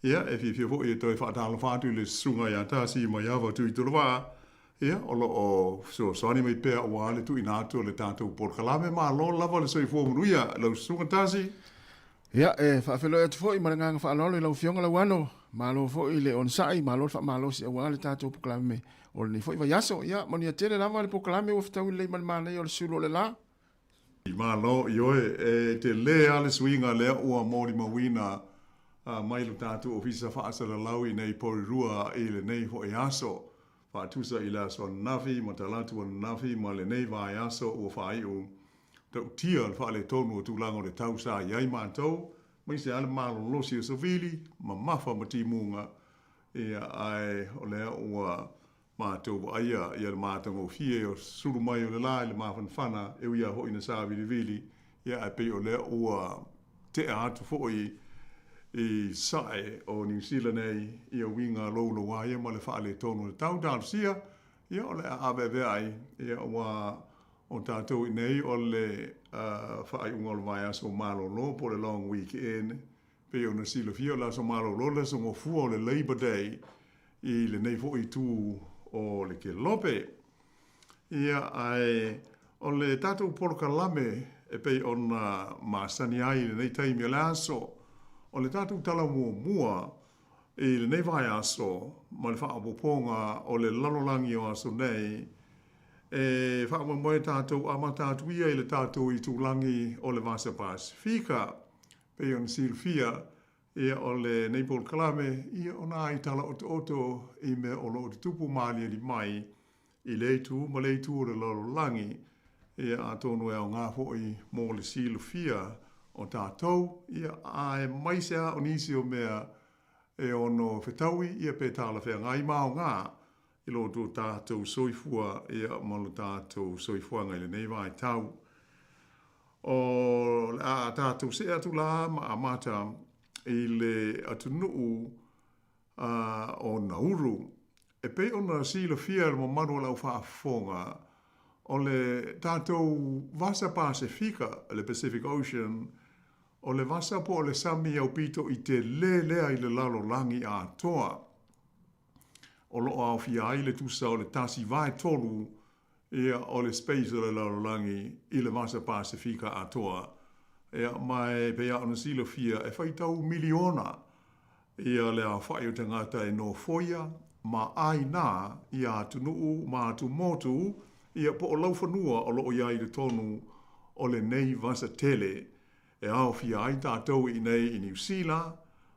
Ia, e fiafia foi e toe faatalofa atu i le Susuga ia Tasi Maiava Tuitolovaa, ia, o lo o fesoasoani mai pea aua le tuuina atu o le tatou polokalame. Malo lava le soifua manuia lau Susuga Tasi. Ia, e faafeiloai atu foi ma le agaga faaaloalo i lau Afioga Lauano. Malo foi le onosai, malo le faamalosi aua le tatou polokalame o lenei foi vaiaso. Ia, manuia tele lava le polokalame ua fetaui lelei ma le manaia o le sulu o le la. Malo, ioe, e tele lava le suiga lea ua molimauina mai lo tatou Ofisa Faasalalau i nei Porirua i lenei foi aso. Faatusa i le aso ananafi ma talaatu ananafi ma lenei vaiaso ua faaiu Ta'utia le faaletonu o tulaga o le tau sa i ai matou, aemaise lava le malolosi o savili, mamafa ma timuga, ia, ae o lea ua matou vaaia ia le matagofie o sulu mai o le la i le mafanafana, e ui lava foi ina savilivili, ia, ae pei o lea ua tea atu foi i sae o Niu Sila nei ia uiga louloua ia ma le faaletonu o le tau. Talosia, ia, o le a aveavea ai, ia, ua O tatou i nei o le faaiuga o le vaiaso malolo po o le long weekend. Pei ona silafia o le aso malolo le aso gofua o le Labour Day i lenei foi itu o le Kelope. Ia, ae o le tatou polokalame e pei ona masani ai i lenei taimi o le aso, o le tatou tala muamua i lenei vaiaso ma le faaopoopoga o le lalolagi o aso nei, E faamoemoe tatou amata atu ia i le tatou itulagi o le Vasa Pasefika. Pei ona silafia, ia o lenei polokalame, ia o nai tala otooto i mea o lo o tutupu ma aliali mai i lea itu ma lea itu o le lalolagi, ia atonu e aoga foi mo le silafia o tatou, ia aemaise lava o nisi o mea e ono fetaui ia pe talafeagai ma aoga i lo to tatou soifua ia ma lo tatou soifuaga i lenei vaitau. O le a tatou see atu la ma amata i le atunuu o Nauru. E pei ona silafia e le mamalu o le au faafofoga, o le tatou Vasa Pasefika, le Pacific Ocean, o le vasa po o le sami aupito i tele lea i le lalolagi atoa. O lo o aofia ai le tusa o le 1/3 ia o le space o le lalolagi i le Vasa Pasefika atoa. Ia, ma e pei lava ona silafia, e faitau miliona ia le aofai o tagata e nofoia ma ʻāina ia atunuu ma atumotu ia po o laufanua o lo o i ai i totonu o lenei vasa tele e aofia ai tatou i inei i Niu Sila,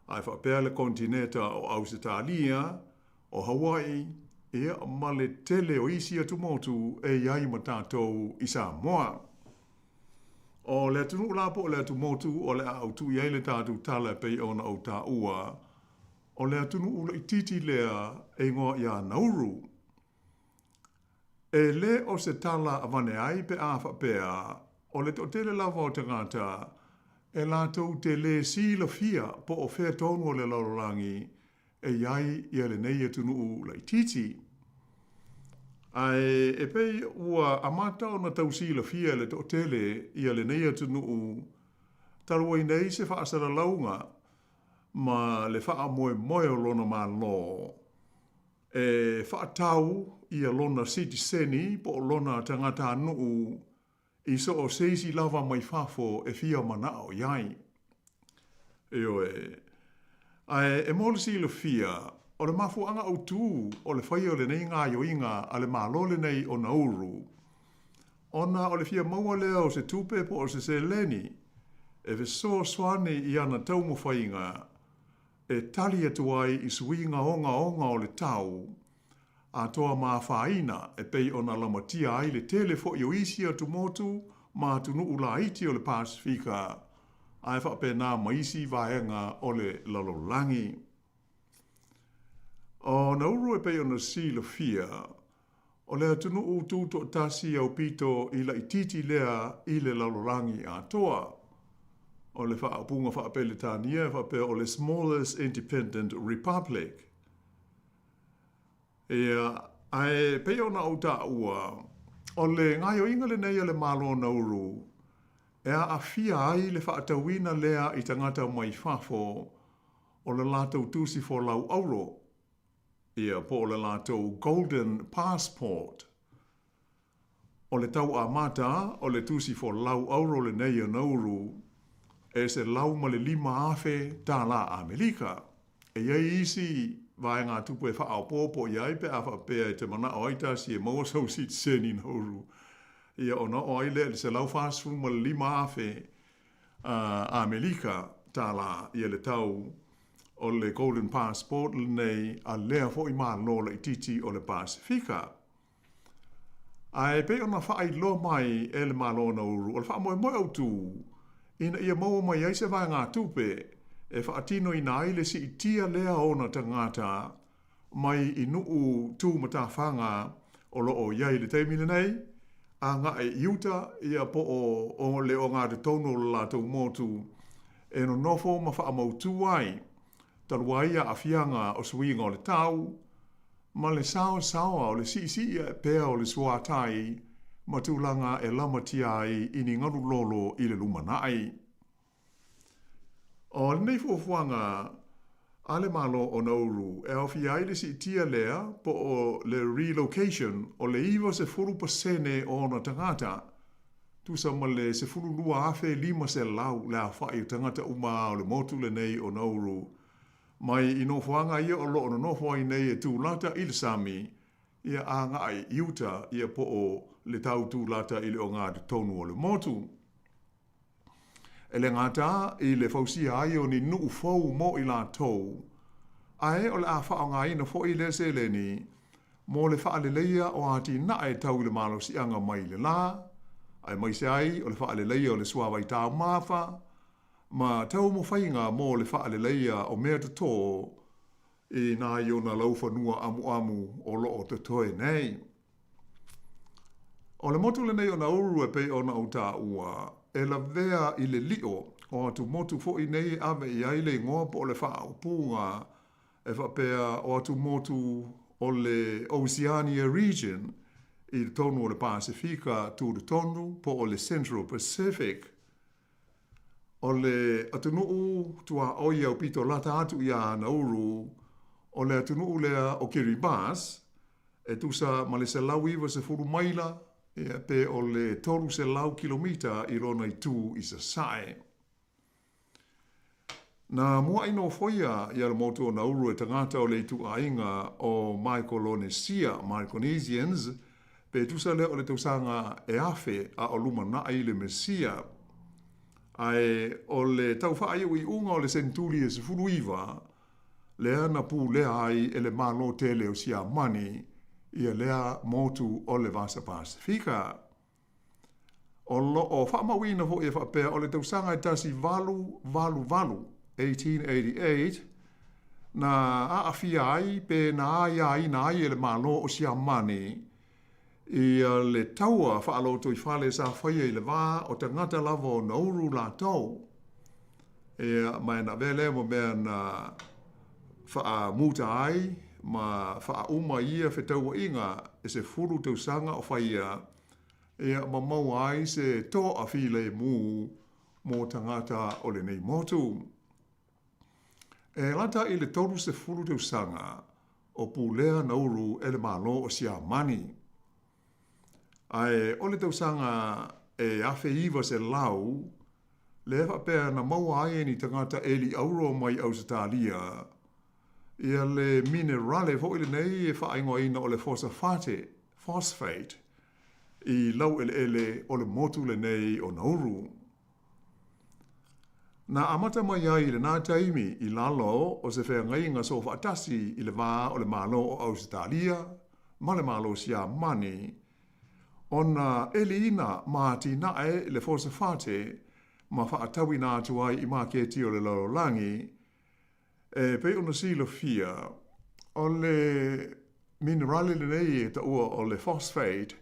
ae faapea le konitineta o Ausetalia, o Hawaii, ia, ma le tele o isi atumotu e i ai ma tatou i Samoa. O le atunuu la po o le atumotu o le a autū i ai le tatou tala e pei ona ou taua, o le atunuu laitiiti lea e igoa ia Nauru. E le o se tala avane ai pe a faapea, o le toatele lava o tagata e latou te lē silafia po o fea tonu o le lalolagi e i ai ia lenei atunuu laitiiti. Ae e pei ua amata ona tau silafia e le toatele ia lenei atunuu talu ai nei se faasalalauga ma le faamoemoe o lona Malo e faatau ia lona sitiseni po o lona tagatanuu i so o se isi lava mai fafo e fia manao i ai. Ioe. Ae e mo le silafia, o le mafuaaga autu o le faia o lenei gaioiga a le Malo lenei o Nauru, ona o le fia maua lea o se tupe po o se seleni e fesoasoani i ana taumafaiga e tali atu ai i suiga ogaoga o le tau atoa ma afaina e pei ona lamatia ai le tele foi o isi atumotu ma atunuu laiti o le Pasefika. ae faapena ma isi vaega o le lalolagi. O Nauru e pei ona silafia, o le atunuu tutoatasi aupito i laitiiti lea i le lalolagi atoa. O le faaupuga faa-Peretania e faapea o le smallest independent republic. Ia, ae pei ona ou taua, o le gaoioiga lenei a le Malo o Nauru e aafia ai le faatauina lea i tagata mai fafo o le latou tusi folau auro, ia, po o le latou golden passport. O le tau amata o le tusi folau auro lenei o Nauru e $105,000 tālā Amerika. E i ai isi vaegatupe e faaopoopo i ai pe a faapea e te manao ai tasi e maua sou sitiseni Nauru, ia ona oo ai lea i le $145,000 Amerika tālā ia le tau o le Golden Passport lenei a lea foi Malo laitiiti o le Pasefika. Ae pei ona faailoa mai e le Malo o Nauru, o le faamoemoe autu ina ia maua mai ai se vaegatupe e faatinoina ai le siitia lea o ona tagata mai i nuu tu matafaga o lo o i ai i le taimi lenei, agai i uta ia po o le ogatotonu o le latou motu e nonofo ma faamautu ai talu ai aafiaga o suiga o le tau ma le saosaoa o le siisii ae pea o le suatai ma tulaga e lamatia ai i ni galu lolo i le lumanai. O lenei fuafuaga a le Malo o Nauru e aofia ai le siitia lea po o le relocation o le 90% o ona tagata, tusa ma le 12,500 le aofai o tagata uma o le motu lenei o Nauru mai i nofoaga ia o lo o nonofo ai nei e tūlata i le sami, ia agai i uta ia po o le tau tūlata i le ogatotonu o le motu. E le gata i le fausia ai o ni nuu fou mo i latou, ae o le a faaaogaina foi lea seleni mo le faaleleia o atinae tau i le malosiaga mai le la, aemaise ai o le faaleleia o le suavai taumafa ma taumafaiga mo le faaleleia o mea totō i nai ona laufanua amuamu o lo o totoe nei. O le motu lenei o Nauru e pei ona ou taua, e lavea i le lio o atumotu foi nei e ave i ai le igoa po o le faaupuga e faapea o atumotu o le Oceania Region i totonu o le Pasefika Tutotonu po o le Central Pacific. O le atunuu tuaoi aupito lata atu iā Nauru, o le atunuu lea o Kiribati, e tusa ma le 190 maila, ia, pe o le 300 kilomita i lona itu i sasae. Na muaʻi nofoia ia le motu o Nauru e tagata o le ituaiga o Maikolonesia, Micronesians, pe tusa lea o le tausaga e afe a o lumanai le Mesia. Ae o le tau faaiuiuga o le seneturi e 19, lea na pulea ai e le Malo tele o Siamani ia lea motu o le Vasa Pasefika. O lo o faamauina foi e faapea o le tausaga e 1888, 1888, na aafia ai pe na aiaina ai e le Malo o Siamani ia le taua faalotoifale sa faia i le va o tagata lava o Nauru latou. Ia, ma e na avea lea ma mea na faamuta ai ma faauma ia fetauaiga e 10 tausaga o faia, ia, ma maua ai se toa filemu mo tagata o lenei motu. E lata i le 30 tausaga o pulea Nauru e le Malo o Siamani. Ae o le tausaga e 1900, lea faapea na maua ai e ni tagata eli auro mai Ausetalia ia le minerale foi lenei e faaigoaina o le fosafate, phosphate, i laueleele o le motu lenei o Nauru. Na amata mai ai i lenā taimi i lalo o se feagaiga soofaatasi i le va o le Malo o Ausetalia ma le Malo Siamani ona eliina ma atinae le fosefate ma faatauina atu ai i maketi o le lalolagi. E pei ona silafia, o le minerale lenei e taua o le phosphate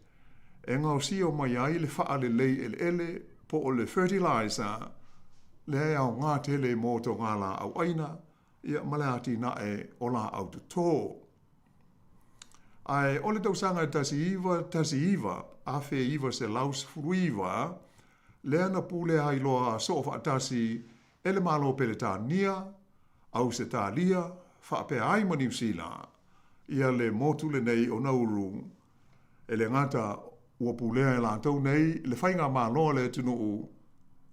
e gaosia mai ai le faalelei eleele po o le fertilizer lea e aoga tele mo togalaau aina ia ma le atinae o laau toto. Ae o le tausaga e 1919, 1919, lea na pulea ai loa soofaatasi e le Malo Peretania, Ausetalia, faapea ai ma Niu Sila, ia le motu lenei o Nauru. E le gata ua pulea e latou nei le faigamalo a le atunuu,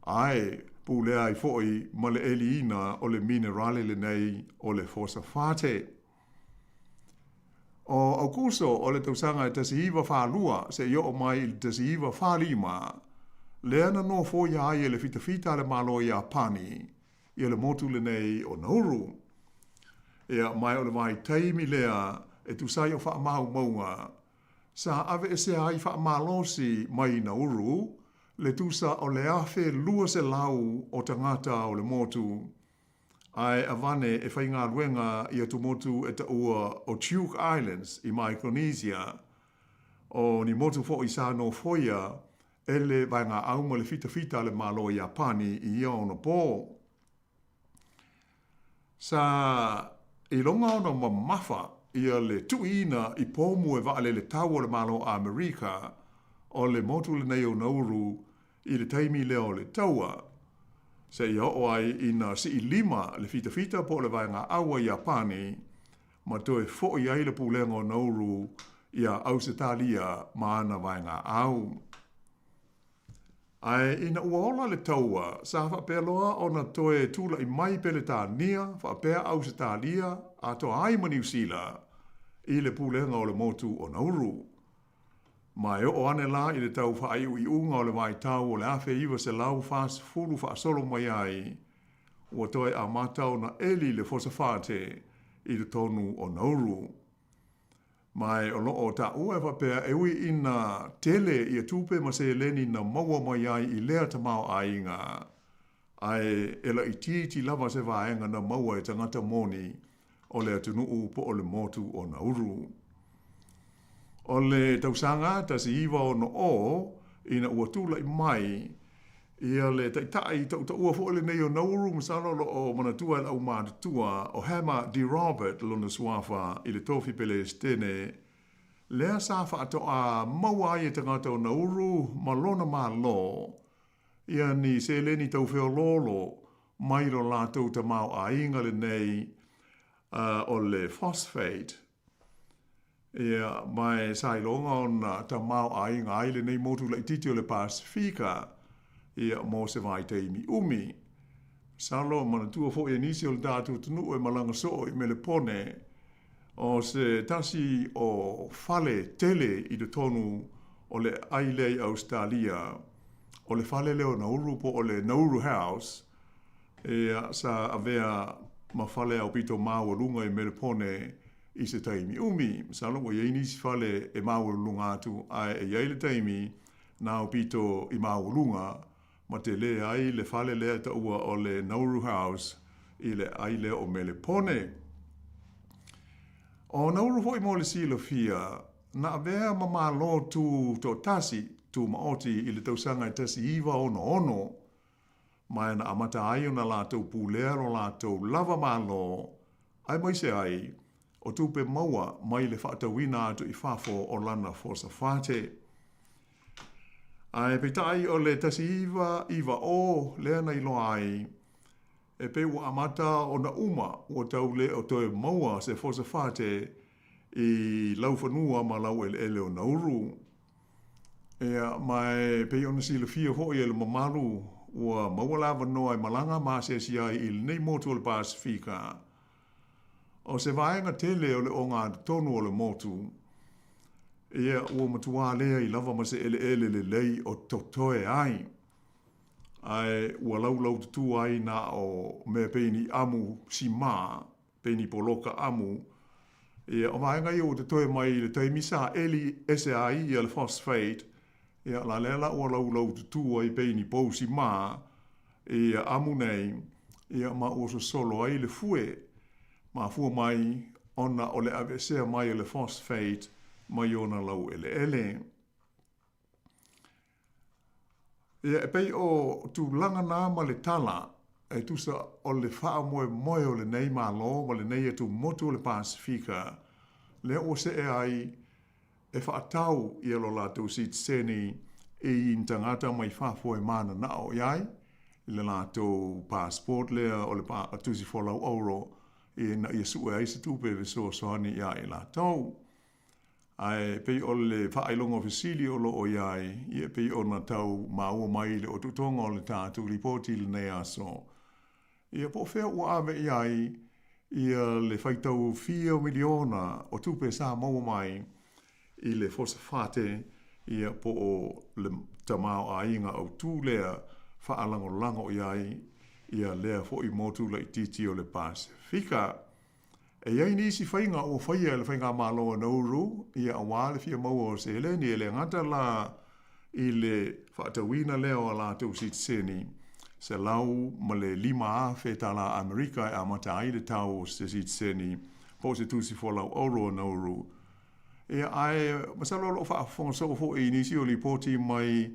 ae pulea ai foi ma le eliina o le minerale lenei o le fosafate. O Aukuso o le tausaga e 1942 seia oo mai i le 1945, lea na nofoia ai e le fitafita a le Malo Iapani ia le motu lenei o Nauru. Ia, ma o le vaitaimi lea e tusa ai o faamaumauga, sa aveesea ai faamalosi mai Nauru le tusa o le 1,200 o tagata o le motu, ae avane e faigaluega i atumotu e taua o Chuuk Islands i Micronesia, o ni motu foi sa nofoia e le vaegaau ma le fitafita a le Malo Iapani i ia onopō. Sa iloga ona mamafa ia le tuuina i pomu e vaalele tau o le Malo Amerika o le motu lenei o Nauru i le taimi lea o le taua, seia oo ai ina sii lima le fitafita po o le vaegaau a Iapani ma toe foʻi ai le pulega o Nauru iā Ausetalia ma ana vaegaau. Ae ina ua ola le taua, sa faapea loa ona toe tulaʻi mai Peretania faapea Ausetalia atoa ai ma Niu Sila i le pulega o le motu o Nauru. Ma e oo ane la i le tau faaiuiuga o le vaitau o le 1940 faasolo mai ai, ua toe amata ona eli le fosefate i totonu o Nauru. Ma e o loo taua e faapea e ui ina tele ia tupe ma seleni na maua mai ai i lea tamaoaiga, ae e laitiiti lava se vaega na maua e tagata moni o le atunuu po o le motu o Nauru. O le tausaga 1960 ina ua tulaʻi mai ia le taitai tautaua foi lenei o Nauru, masalo o loo manatua e le aumatutua o Hammer DeRoburt lona suafa i le tofi Pelesetene, lea sa faatoa maua ai e tagata o Nauru ma lona Malo ia ni seleni tau feoloolo mai lo latou tamaoaiga lenei o le phosphate. Ia, ma e sa iloga ona tamaoaiga ai lenei motu laitiiti o le Pasefika, ia, mo se vaitaimi umi. Masalo, manatua foi e nisi o le tatou atunuu e malaga soo i Melepone, o se tasi o fale tele i totonu o le aai lea i Ausetalia, o le fale lea o Nauru po o le Nauru House, ia, sa avea ma fale aupito maualuga i Melepone i se taimi umi. Masalo ua i ai nisi fale e maualuluga atu, ae e i ai le taimi na aupito i maualuga ma tele ai le fale lea e taua o le Nauru House i le aai lea o Melepone. O Nauru foi mo le silafia, na avea ma Malo tū toatasi, tūmaoti i le tausaga e 1966, ma e na amata ai ona latou pulea lo latou lava Malo, aemaise ai o tupe maua mai le faatauina atu i fafo o lana fosefate. Ae peitai o le 1990 lea na iloa ai, e pei ua amata ona uma ua tau le o toe maua se fosefate i laufanua ma laueleele o Nauru. Ia, ma e pei ona silafia foi e le mamalu, ua maua le avanoa e malaga ma asiasi ai i lenei motu o le Pasefika. O se vaega tele o le ogatotonu o le motu, ia, ua matuā leai lava ma se eleele lelei o totoe ai. Ae ua laulaututu ai na o mea pei ni amu simā, pei ni poloka amu. Ia, o vaega ia ua totoe mai i le taimi sa eli ese ai ia le phosphate, ia, la lea la ua laulaututu ai pei ni pou simā. i amu nei, ia, ma ua sosolo ai le fue, mafua mai ona o le aveesea mai o le phosphate mai ona laueleele. Ia, e pei o tulaga na ma le tala e tusa o le faamoemoe o lenei Malo ma lenei atumotu o le Pasefika, lea ua see ai e faatau ia lo latou sitiseni i ni tagata mai fafo e mananao i ai i le latou passport lea o le tusi folau auro ina ia sue ai se tupe e fesoasoani ia i latou. Ae pei o le faailoga fesili o lo o i ai, ia e pei ona tau maua mai i le otootoga o le tatou lipoti i lenei aso, ia po o fea ua ave i ai ia le faitau fia miliona o tupe sa maua mai i le fosefate, ia po o le tamaoaiga autu lea faalagolago i ai ia lea foi motu laitiiti o le Pasefika. E i ai nisi faiga ua faia e le Faigamalo a Nauru ia aua le fia maua o seleni e le gata la i le faatauina lea o a latou sitiseni $105,000 tala Amerika e amata ai le tau o se sitiseni po o se tusi folau auro a Nauru. Ia, ae masalo o lo o faafofoga soo foi i nisi o lipoti mai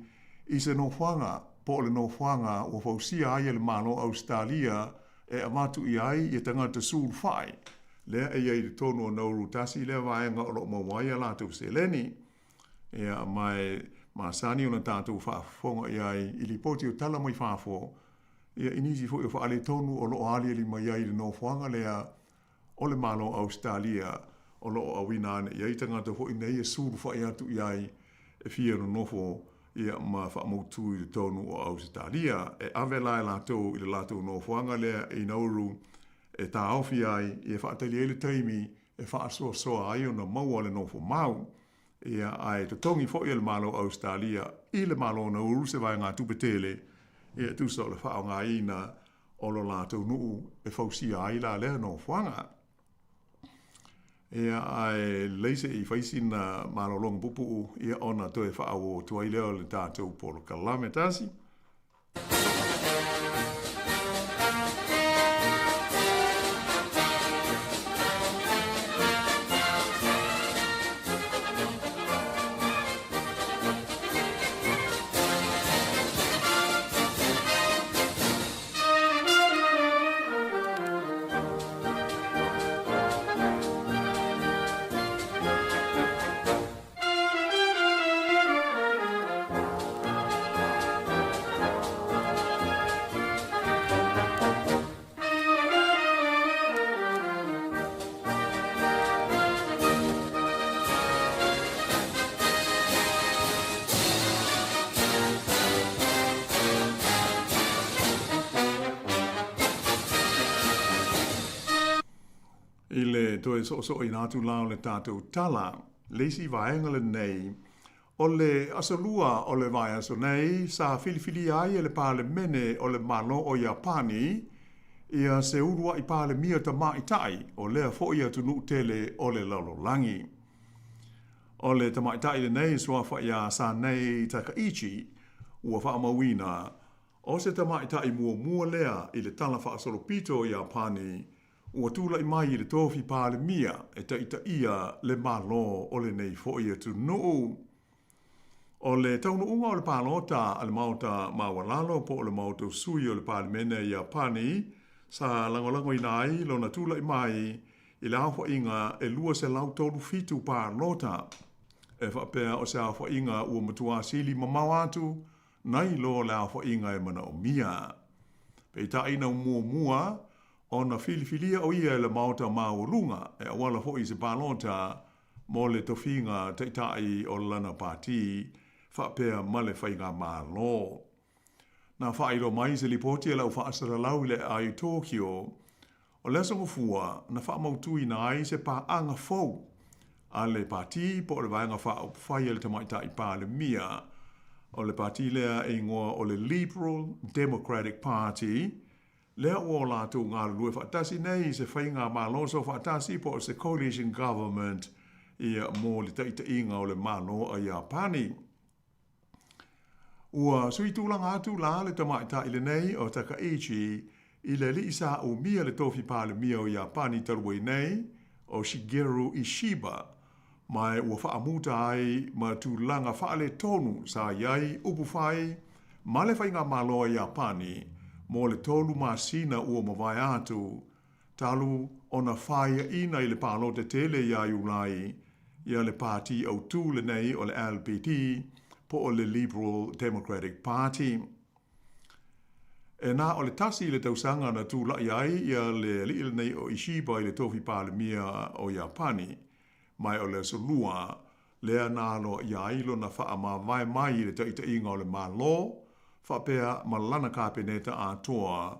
i se nofoaga po o le nofoaga ua fausia ai e le Malo o Ausetalia e avatu i ai ia tagata sulufai, lea e i ai i totonu o Nauru tasi lea vaega o lo o maua ai a latou seleni. Ia, ma e masani ona tatou faafofoga i ai i lipoti o tala mai fafo, ia, i nisi foi o faaletonu o lo o aliali mai ai i le nofoaga lea o le Malo o Ausetalia o lo o auina ane i ai tagata foi nei e sulufai atu i ai e fia nonofo ia ma faamautu i totonu o Ausetalia. E ave la e latou i le latou nofoaga lea i Nauru e taofi ai ia faatali ai le taimi e faasoasoa ai ona maua le nofo mau. Ia, ae totogi foi e le Malo o Ausetalia i le Malo o Nauru se vaegatupe tele ia e tusa o le faaaogaina o lo latou nuu e fausia ai la lea nofoaga. Ia, ae lelei se i fai sina malologa puupuu, ia, ona toe faaauau atu ai lea o le tatou polokalame tasi. I le toe soosooina atu la o le tatou tala, le isi vaega lenei, o le aso lua o le vaiaso nei sa filifilia ai e le Palemene o le Malo o Iapani ia se uluai Palemia tamaitai o lea foi atunuu tele o le lalolagi. O le tamaitai lenei suafa iā Sanei Takaichi ua faamauina, o se tamaitai muamua lea i le tala faasolopito o Iapani ua tulai mai i le tofi Palemia e taitaia le Malo o lenei foi atunuu. O le taunuuga o le palota a le Maota Maualalo po o le Maota o Sui o le Palemene a Iapani sa lagolagoina ai lona tulai mai i le aofaiga e 237 palota, e faapea o se aofaiga ua matua sili mamao atu nai lo le aofaiga e manaomia. Peitai na muamua ona filifilia o ia e le Maota Maualuga e auala foi i se palota mo le tofiga taitai o lana pati faapea ma le faigamalo. Na faailoa mai se lipoti a le au faasalalau i le aai i Tokyo, o le Aso Gafua na faamautuina ai se paaga fou a le pati po o le Vaega Faaupufai a le Tamaitai Palemia. O le pati lea e igoa o le Liberal Democratic Party, lea ua o latou galulue faatasi nei i se faigamalo soofaatasi po o se coalition government ia mo le taitaiga o le Malo a Iapani. Ua suitulaga atu la le tamaitai lenei o Takaichi i le alii sa umia le tofi Palemia o Iapani talu ai nei, o Shigeru Ishiba, ma ua faamuta ai ma tulaga faaletonu sa i ai upufai ma le faigamalo a Iapani mo le tolu masina ua mavae atu talu ona faiaina i le palota tele iā Iulai ia le pāti autū lenei o le LPD po o le Liberal Democratic Party. E na o le tasi le tausaga na tula'i ai ia le ali'i lenei o Ishiba i le tofi Palemia o Iapani, ma o le aso Lua lea na aloaia ai lona faamavae mai i le taita'iga o le Malo faapea ma lana Kapeneta atoa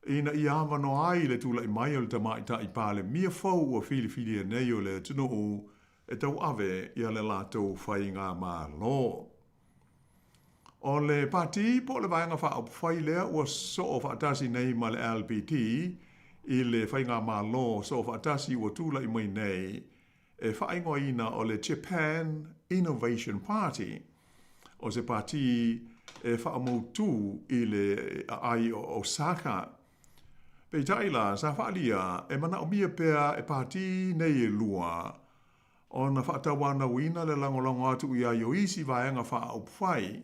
ina ia avanoa ai le tula'i mai o le tamaitai Palemia fou ua filifilia nei o le atunuu e tauave ia le latou faigamalo. O le pati po o le Vaega Faaupufai lea ua soo faatasi nei ma le LPD i le faigamalo soofaatasi ua tula'i mai nei e faaigoaina o le Japan Innovation Party. O se pati e faamautū i le aai o Osaka. Peitai la, sa faaalia e manaomia pea e pati nei e lua ona faatauanauina le lagolago atu i ai o isi vaega faaupufai,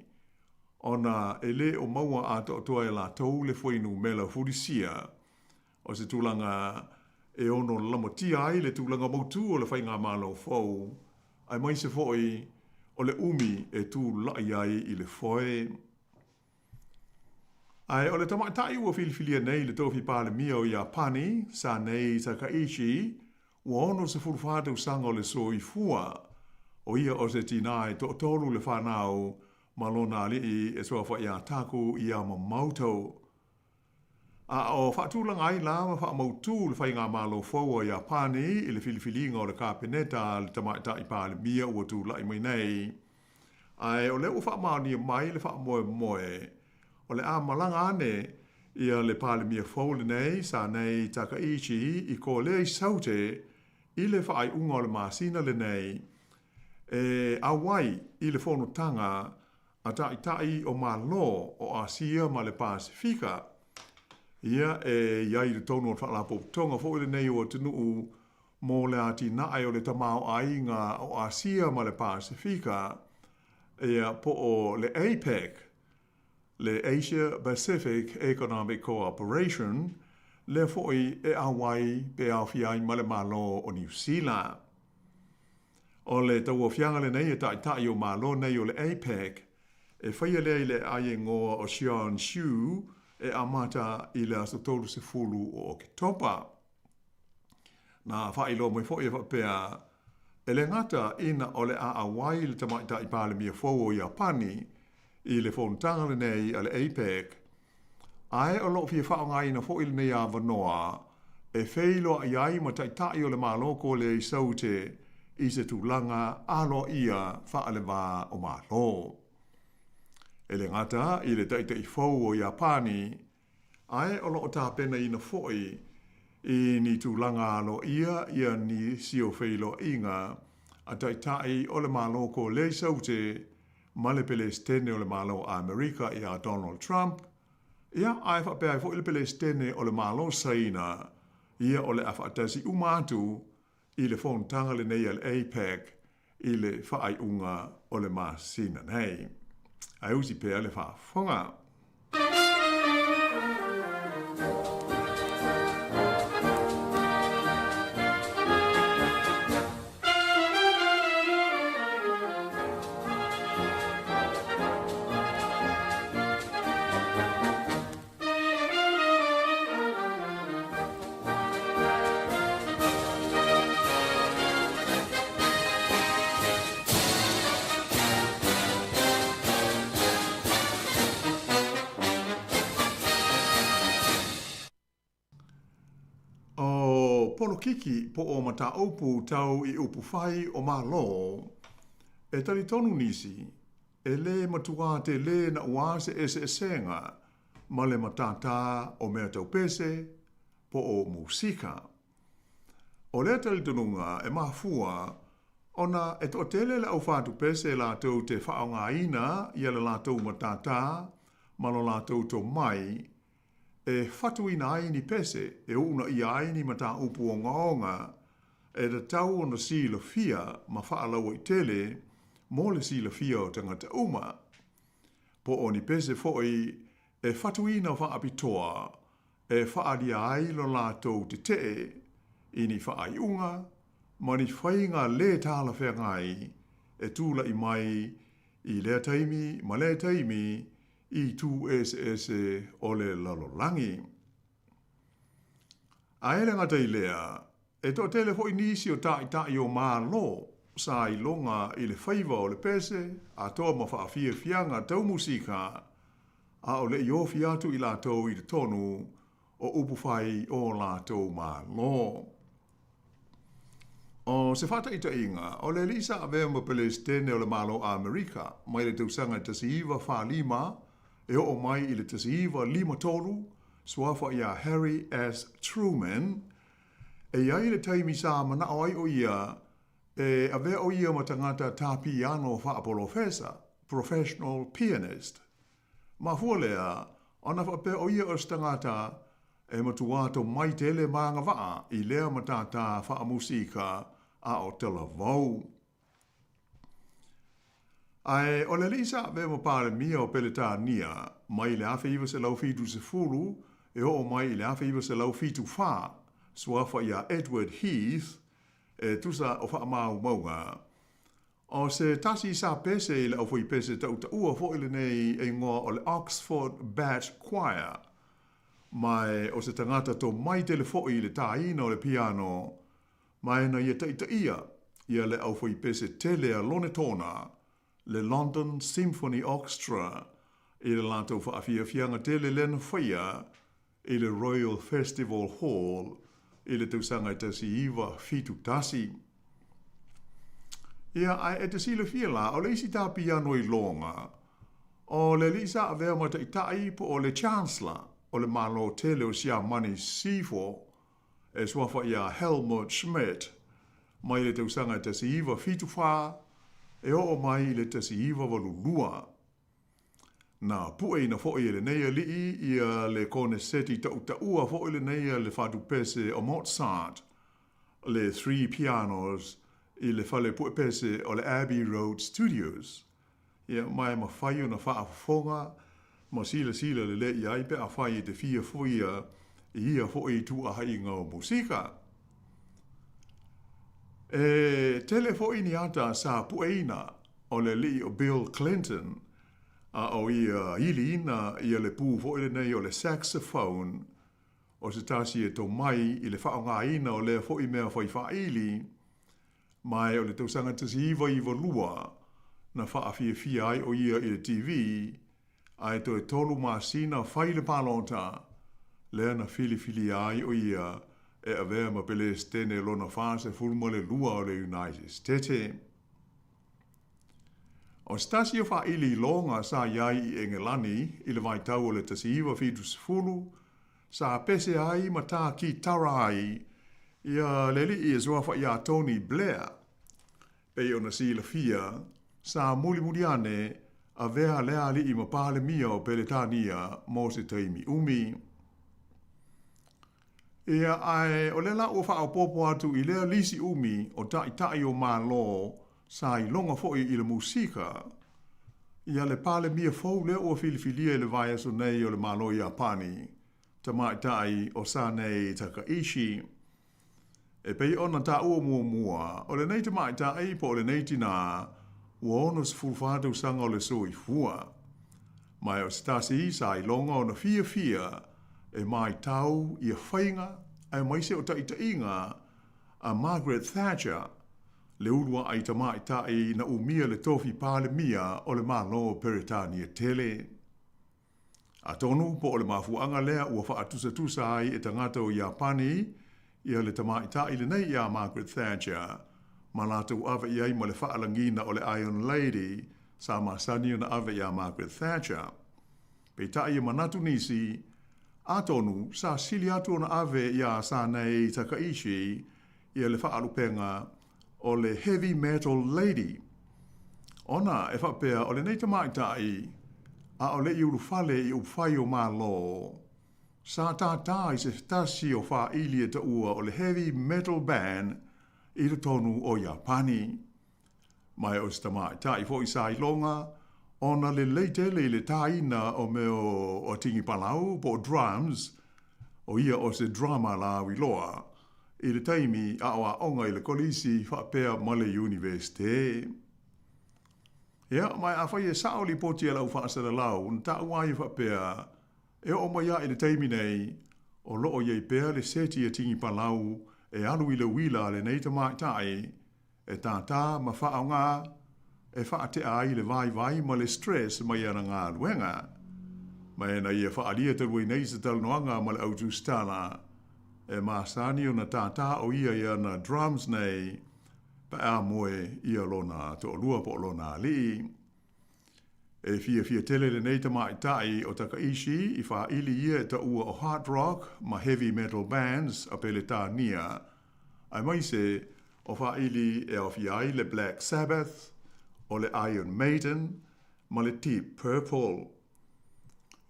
ona e le o maua atoatoa e latou le fuainumera fulisia. O se tulaga e ono lamatia ai le tulaga mautū o le faigamalo fou, aemaise foi o le umi e tula'i ai i le foe. Ae o le tamaitai ua filifilia nei i le tofi Palemia o Iapani, Sanei Takaichi, ua 64 tausaga o le soifua. O ia o se tinā e toatolu le fanau ma lona ali'i e suafa ia Taku Yamamoto. A o faatulaga ai la ma faamautū le faigamalo fou a Iapani i le filifiliga o le Kapeneta a le Tamaitai Palemia ua tula'i mai nei. Ae o lea ua faamaonia mai le faamoemoe o le a malaga ane ia le Palemia fou lenei, Sanei Takaichi, i Kolea i Saute i le faaiuga o le masina lenei e auai i le fonotaga a Taitai o Malo o Asia ma le Pasefika. Ia, e i ai i totonu o le Faalapotopotoga foi lenei o atunuu mo le atinae o le tamaoaiga o Asia ma le Pasefika, ia, po o le APEC, le Asia Pacific Economic Cooperation, lea foi e auai pe aofia ai ma le Malo o Niu Sila. O le tauaofiaga lenei e taitai o Malo nei o le APEC, e faia lea i le aegoa o Xiangshu e amata i le aso 30 o Oketopa. Na faailoa mai foi e faapea, e le gata ina o le a auai le tamaitai Palemia fou o Iapani i le fonotaga lenei a le APEC, Ae o lo o fia faaaogaina foi lenei avanoa e feiloai ai ma Taitai o le Malo Kolea i Saute i se tulaga aloaia faale-va o Malo. E le gata i le Taitai fou o Iapani, ae o lo o tapenaina foi i ni tulaga aloaia ia nisi o feiloaiga a Taitai o le Malo Kolea i Saute ma le Pelesitene o le Malo o Amerika ia Donald Trump, ia, ae faapea ai foi le Pelesitene o le Malo Saina, ia o le a faatasi uma atu i le fonotaga lenei a le APEC i le faaiuga o le masina nei. Ae usi pea le faafofoga. O polokiki po o mataupu tau i upufai o Malo, e talitonu nisi, e lē matuā telē naʻuā se eseesega ma le matātā o mea tau pese po o musika. O lea talitonuga e mafua Ona e toatele le aufatupese latou te faaaogaina ia le latou matātā ma lo latou tomai e fatuina ai ni pese e uunaia ai ni mataupu ogaoga e tatau ona silafia ma faalauaitele mo le silafia o tagata uma. Po o ni pese foi e fatuina faapitoa e faaalia ai lo latou tetee i ni faaiuga ma ni faiga lē talafeagai e tula'i mai i lea taimi ma lea taimi i itu eseese o le lalolagi. Ae le gata i lea, e toatele foi nisi o ta'ita'i o Malo sa iloga i le faiva o le pese atoa ma faafiafiaga tau musika a o le i ofi atu i latou i totonu o upufai o latou Malo. O se faataitaiga, o le alii sa avea ma Pelesitene o le Malo Amerika mai le tausaga 1945 e oo mai i le 1953, suafa iā Harry S. Truman, e i ai le taimi sa manao ai o ia e avea o ia ma tagata tā piano faapolofesa, professional pianist. Mafua lea ona faapea o ia o se tagata e matua tomai tele ma agavaa i lea matātā faamusika a o talavou. Ae o le alii sa avea ma Palemia o Peletania mai le 1970 e oo mai i le 1974, suafa iā Edward Heath, e tusa o faamaumauga. O se tasi sa pese i le aufaipese tautaua foi lenei e igoa o le Oxford Bat Choir, ma e o se tagata tomai tele foi i le tāina o le piano, ma e na ia taitaia ia le aufaipese tele a Lonetona, le London Symphony Orchestra, i le latou faafiafiaga tele lea na faia i le Royal Festival Hall i le tausaga e 1971. Ia, ae e te silafia la, o le isi tā piano i loga, o le alii sa avea ma taitai po o le Chancellor o le Malo tele o Siamani Sifo, e suafa iā Helmut Schmidt, mai le tausaga e 1974 e oo mai i le 1982. Na pueina foi e lenei alii ia le koneseti tautaua foi lenei a le fatupese o Mozart, le Three Pianos i le fale puepese o le Abbey Road Studios. Ia, ma e mafai ona faafofoga ma silasila lelei i ai pe afai e te fia foia i ia foi ituaaiga o musika. E tele foi ni ata sa pueina o le alii o Bill Clinton, a o ia iliina ia le pū foi lenei o le saxophone, o se tasi e tomai i le faaaogaina o lea foi mea fai faaili, ma e o le tausaga 1992 na faafiafia ai o ia i le TV, ae toe tolu masina fai le palota, lea na filifilia ai o ia e avea ma Pelesitene lona 42 o le United Stete. O se tasi o faaili iloga sa i ai i Engelani i le vaitau o le 1970, sa pese ai ma tā kitara ai ia le alii e suafa iā Tony Blair. Pei ona silafia, sa mulimuli ane avea lea alii ma Palemia o Peretania mo se taimi umi. Ia, ae o lea la ua faaopoopo atu i lea lisi umi o Taitai o Malo sa iloga foi i le musika, ia le Palemia fou lea ua filifilia i le vaiaso nei o le Malo Iapani, tamaitai o Sanae Takaichi. E pei ona taua muamua, o lenei tamaitai po o lenei tinā, ua 64 tausaga o le soifua. Ma e o se tasi sa iloga ona fiafia e maitau ia faiga aemaise o taitaiga a Margaret Thatcher, le uluaʻai tamaitai na umia le tofi Palemia o le Malo o Peretania tele. Atonu po o le mafuaaga lea ua faatusatusa ai e tagata o Iapani ia le tamaitai lenei iā Margaret Thatcher ma latou ave i ai ma le faalagiina o le Iron Lady sa masani ona ave iā Margaret Thatcher. Peitai e manatu nisi, atonu sa sili atu ona ave iā Sanae Takaichi ia le faalupega o le Heavy Metal Lady. Ona e faapea o lenei tamaitai a o le i ulufale i upufai o Malo, sa tātā i se tasi o fāili e taua o le Heavy Metal Band i totonu o Iapani. Ma e o se tamaitai foi sa iloga ona lelei tele i le tāina o mea o tigi palau po o drums, o ia o se drummer lauiloa i le taimi a o aoga i le kolisi faapea ma le iunivesite. Ia, ma e afai e sao lipoti a le au faasalalau, na taua ai e faapea, e oo mai a i le taimi nei, o lo o i ai pea le seti a tigi palau e alu i le uila a lenei tamaitai, e tātā ma faaaoga e faatea ai le vaivai ma le stress mai ana galuega. Ma ena ia faaalia talu ai nei se talanoaga ma le au tusitala, e masani ona tātā o ia i ana drums nei pe a moe ia lona toalua po o lona alii. E fiafia tele lenei tamaitai o Takaishi i faaili ia e taua o hard rock ma heavy metal bands a Peletania, aemaise o faaili e aofia ai le Black Sabbath, o le Iron Maiden ma le Deep Purple.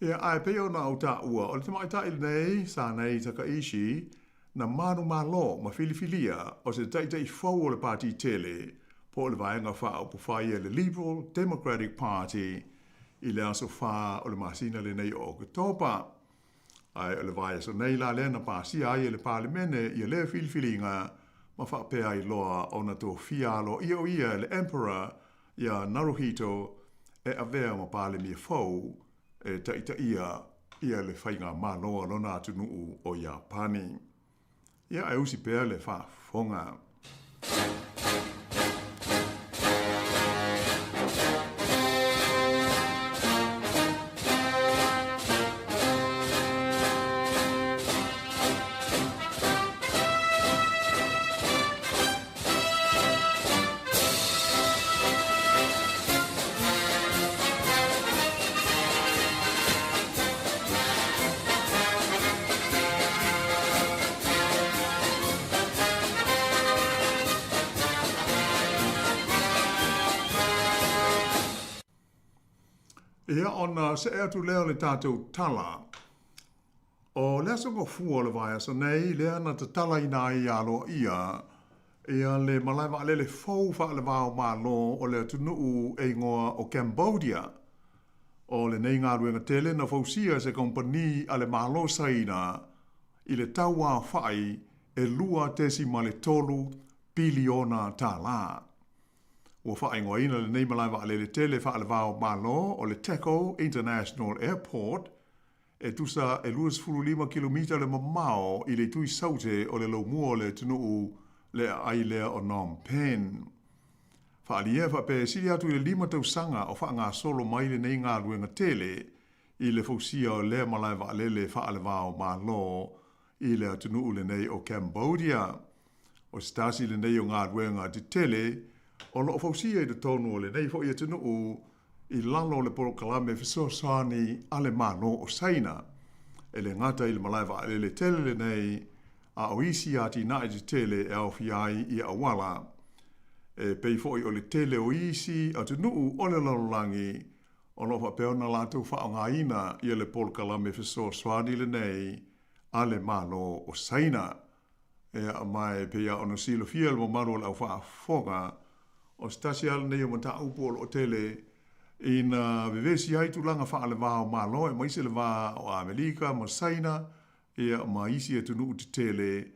Ia, ae pei ona ou taua, o le tamaitai lenei, Sanae Takaishi, na manumalo ma filifilia o se taʻitaʻi fou o le Pāti Tele, po o le Vaega Faaupufai a le Liberal Democratic Party i le aso 4 o le masina lenei o Oketopa. Ae o le vaiaso nei la lea na pasia ai e le Palemene ia lea filifiliga ma faapea ai loa ona tofia aloaia o ia e le Emperor ia Naruhito e avea ma Palemia fou e taʻitaʻia ia le faigamalo a lona atunuu o Iapani. Ia e usi pea le faafofoga. Ia, ona seʻe atu lea o le tatou tala. O le aso gafua o le vaiaso nei, lea na tatalaina ai aloaia ia le malae vaalele fou faale-va-o-Malo o le atunuu e igoa o Cambodia. O lenei galuega tele na fausia e se kamupani a le Malo Saina i le tau aofai e $2.3 piliona tālā. Ua faaigoaina lenei malae vaalele tele faale-va-o-Malo o le Techo International Airport, E tusa e 25 kilomita le mamao i le itu i Saute o le laumua o le atunuu le aai lea o Phnom Penh. Faaalia e faapea e sili atu i le lima tausaga o faagasolo mai lenei galuega tele i le fausia o lea malae vaalele faale-va-o-Malo i le atunuu lenei o Cambodia. O se tasi lenei o galuega tetele o lo o fausia i totonu o lenei foi atunuu i lalo o le polokalame fesoasoani a le Malo o Saina. E le gata i le malae vaalele tele lenei, a o isi atinae tetele e aofia ai ia auala. E pei foi o le tele o isi atunuu o le lalolagi o lo o faapea ona latou faaaogaina ia le polokalame fesoasoani lenei a le Malo o Saina. Ea, ma e pei lava ona silafia e le mamalu o le au faafofoga, o se tasi lava lenei o mataupu o lo o tele ina vevesi ai tulaga faale-va o Malo, aemaise le va o Amelika ma Saina, ia, ma isi atunuu tetele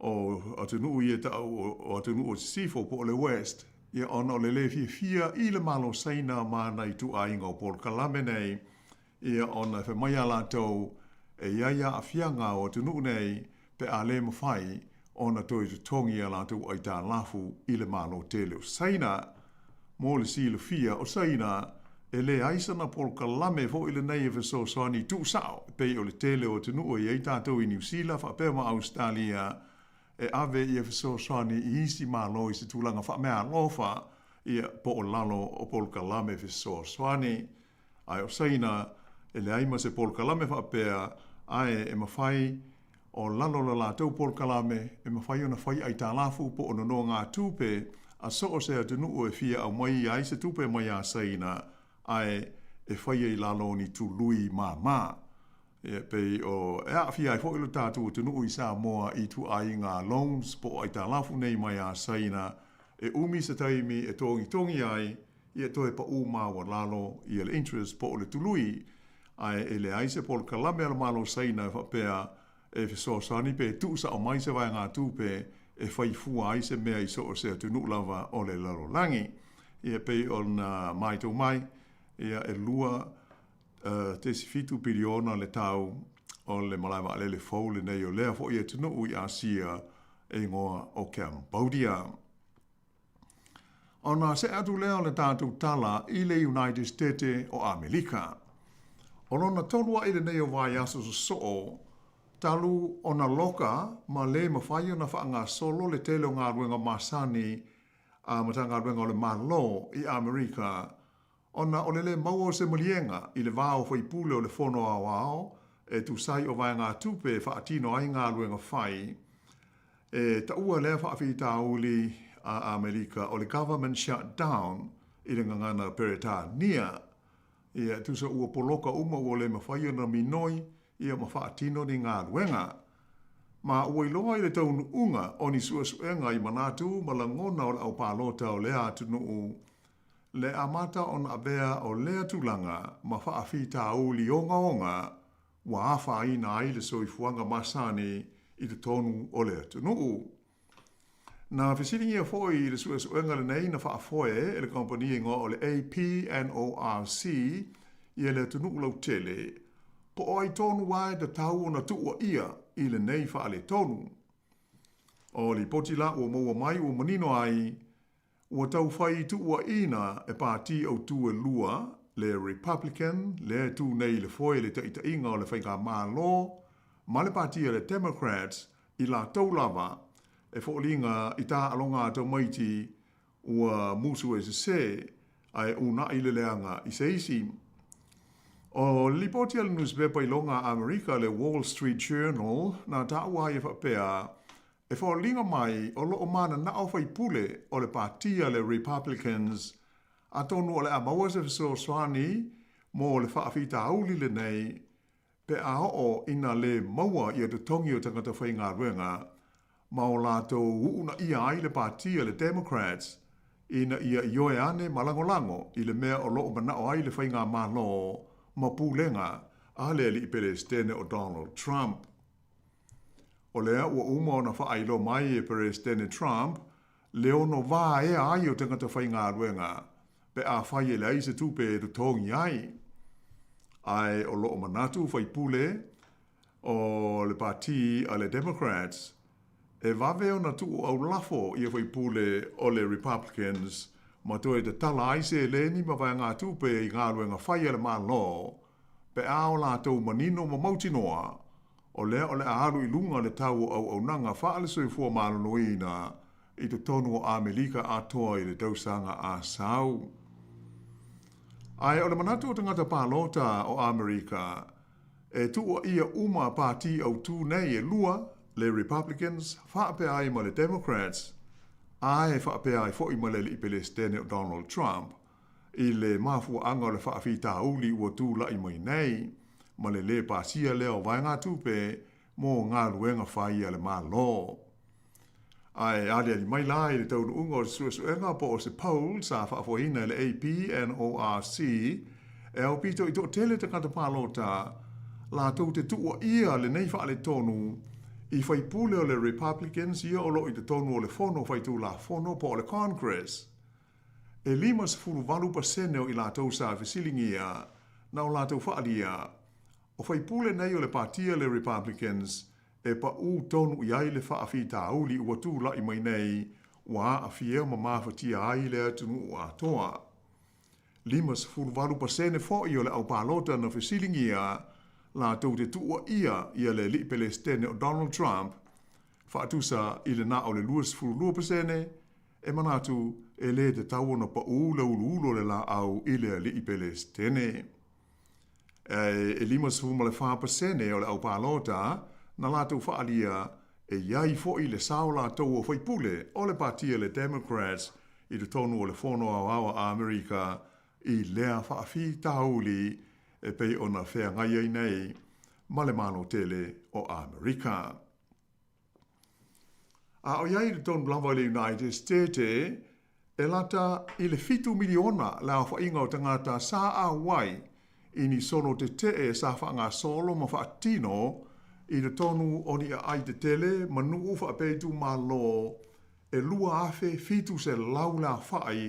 o atunuu ia e tau o atunuu o Sisifo po o le West, ia, ona o le lē fiafia i le Malo Saina ma ana ituaiga o polokalame nei, Ia, ona e fai mai a latou, e i ai aafiaga o atunuu nei pe a le mafai ona toe totogi a latou aitalafu i le Malo tele o Saina. Mo le silafia, o Saina, e leai sana polokalame foi lenei e fesoasoani tuusao e pei o le tele o atunuu e i ai tatou i Niu Sila faapea ma Ausetalia e ave ia fesoasoani i isi Malo i se tulaga faameaalofa, ia, po o lalo o polokalame fesoasoani. Ae o Saina, e leai ma se polokalame faapea, ae e mafai o lalo o le latou polokalame e mafai ona fai aitalafu po o nonogatupe a so o se atunuu e fia aumai ai se tupe mai a Saina ae e faia i lalo o ni tului māmā. E pei o e aafia ai foi lo tatou atunuu i Samoa i ituaiga loans po o aitalafu nei mai a Saina e umi se taimi e togitogi ai ia toe paʻū maualalo ia le interest po o le tului ae e leai se polokalame a le Malo o Saina e faapea e fesoasoani pe tuusao mai se vaegatupe e fai fua ai se mea i so o se atunuu lava o le lalolagi. Ia e pei ona matau mai, ia e 2.7 piliona le tau o le malae vaalele fou lenei o lea foi atunuu i Asia e igoa o Cambodia. Ona see atu lea o le tatou tala i le United Stete o Amelika. O lona tolu aʻi lenei o vaiaso sosoo, talu ona loka ma lē mafai ona faagasolo le tele o galuega masani a Matagaluega o le Malo i Amerika ona o le lē maua o se maliega i le va o faipule o le Fono Aoao e tusa ai o vaegatupe e faatino ai galuega fai. E taua lea faafitauli a Amerika o le government shutdown i le gagana Peretania. Ia, e tusa ua poloka uma ua le mafai ona minoi ia ma faatino ni galuega. Ma ua iloa i le taunuuga o ni suesuega i manatu ma lagona o le aupalota o lea atunuu le amata ona avea o lea tulaga ma faafitauli ogaoga ua afaina ai le soifuaga masani i totonu o le atunuu. Na fesiligia foi i le suesuega lenei na faafoe e le kamupani igoa o le APNORC ia le atunuu lautele, po o ai tonu lava e tatau ona tuuaia i lenei faaletonu. O lipoti la ua maua mai ua manino ai Ua tau fai tuuaiina e pātī autū e lua, le Republican, lea e tū nei i le foe i le taitaiga o le faigamalo, ma le pātī a le Democrats, i latou lava e foliga i tāaloga a tamaiti ua musu e sesē ae unaʻi le leaga i se isi. O le lipoti a le nusipepa iloga a Amerika le Wall Street Journal na taua ai e faapea, E foliga mai o lo o mananao faipule o le pātī a le Republicans atonu o le a maua se fesoasoani mo le faafitauli lenei pe a oo ina lē maua ia totogi o tagata faigaluega ma o latou uunaia ai le pātī a le Democrats ina ia ioe ane ma lagolago i le mea o lo o manao ai le faigamalo ma pulega a le Alii Peresetene o Donald Trump. O lea ua uma ona faailoa mai e Peresetene Trump le ono vaea ai o tagata faigaluega pe afai e leai se tupe e totogi ai. Ae o lo o manatu faipule o le pātī a le Democrats e vave ona tuu aulafo ia faipule o le Republicans ma toe tatala ai seleni ma vaegatupe i galuega fai a le Malo pe a o latou manino ma mautinoa o lea o le a alu i luga le tau o auaunaga faale-soifua maloloina i totonu o Amelika Atoa i le tausaga a sau. Ae o le manatu o tagata palota o Amerika, e tuuaia uma pātī autū nei e lua, le Republicans faapea ai ma le Democrats, ae faapea ai foi ma le Alii Pelesitene o Donald Trump, i le mafuaaga o le faafitauli ua tulai mai nei ma le lē pasia lea o vaegatupe mo galuega fai a le Malo. Ae aliali mai la i le taunuuga o se suesuega po o se poll sa faafoeina e le APNORC e aupito i toatele tagata palota latou te tuuaia lenei faaletonu i faipule o le Republicans ia o lo o i totonu o le Fono Faitulafono po o le Congress. E 58% o i latou sa fesiligia na o latou faaalia, o faipule nei o le pātia le Republicans e paʻū tonu i ai le faafitauli ua tulai mai nei ua aafia ma mafatia ai le atunuu atoa. 58% foi o le aupalota na fesiligia latou te tuuaia ia le Alii Pelesitene o Donald Trump faatusa i le na o le 22% e manatu e lē tatau ona paʻū le uluulu o le laau i le Alii Pelesitene. Ae e 54% o le aupalota na latou faaalia e i ai foi le sao latou o faipule o le Patia le Democrats i totonu o le Fono Aoao a Amerika i lea faafitauli e pei ona feagai ai nei ma le Malo tele o Amerika. A o i ai i totonu lava i le United State, e lata i le 7 miliona le aofaiga o tagata sa auai i ni solo tetee sa faagasolo ma faatino i totonu o ni aai tetele ma nuu faapea itumalo e 2,700 le aofai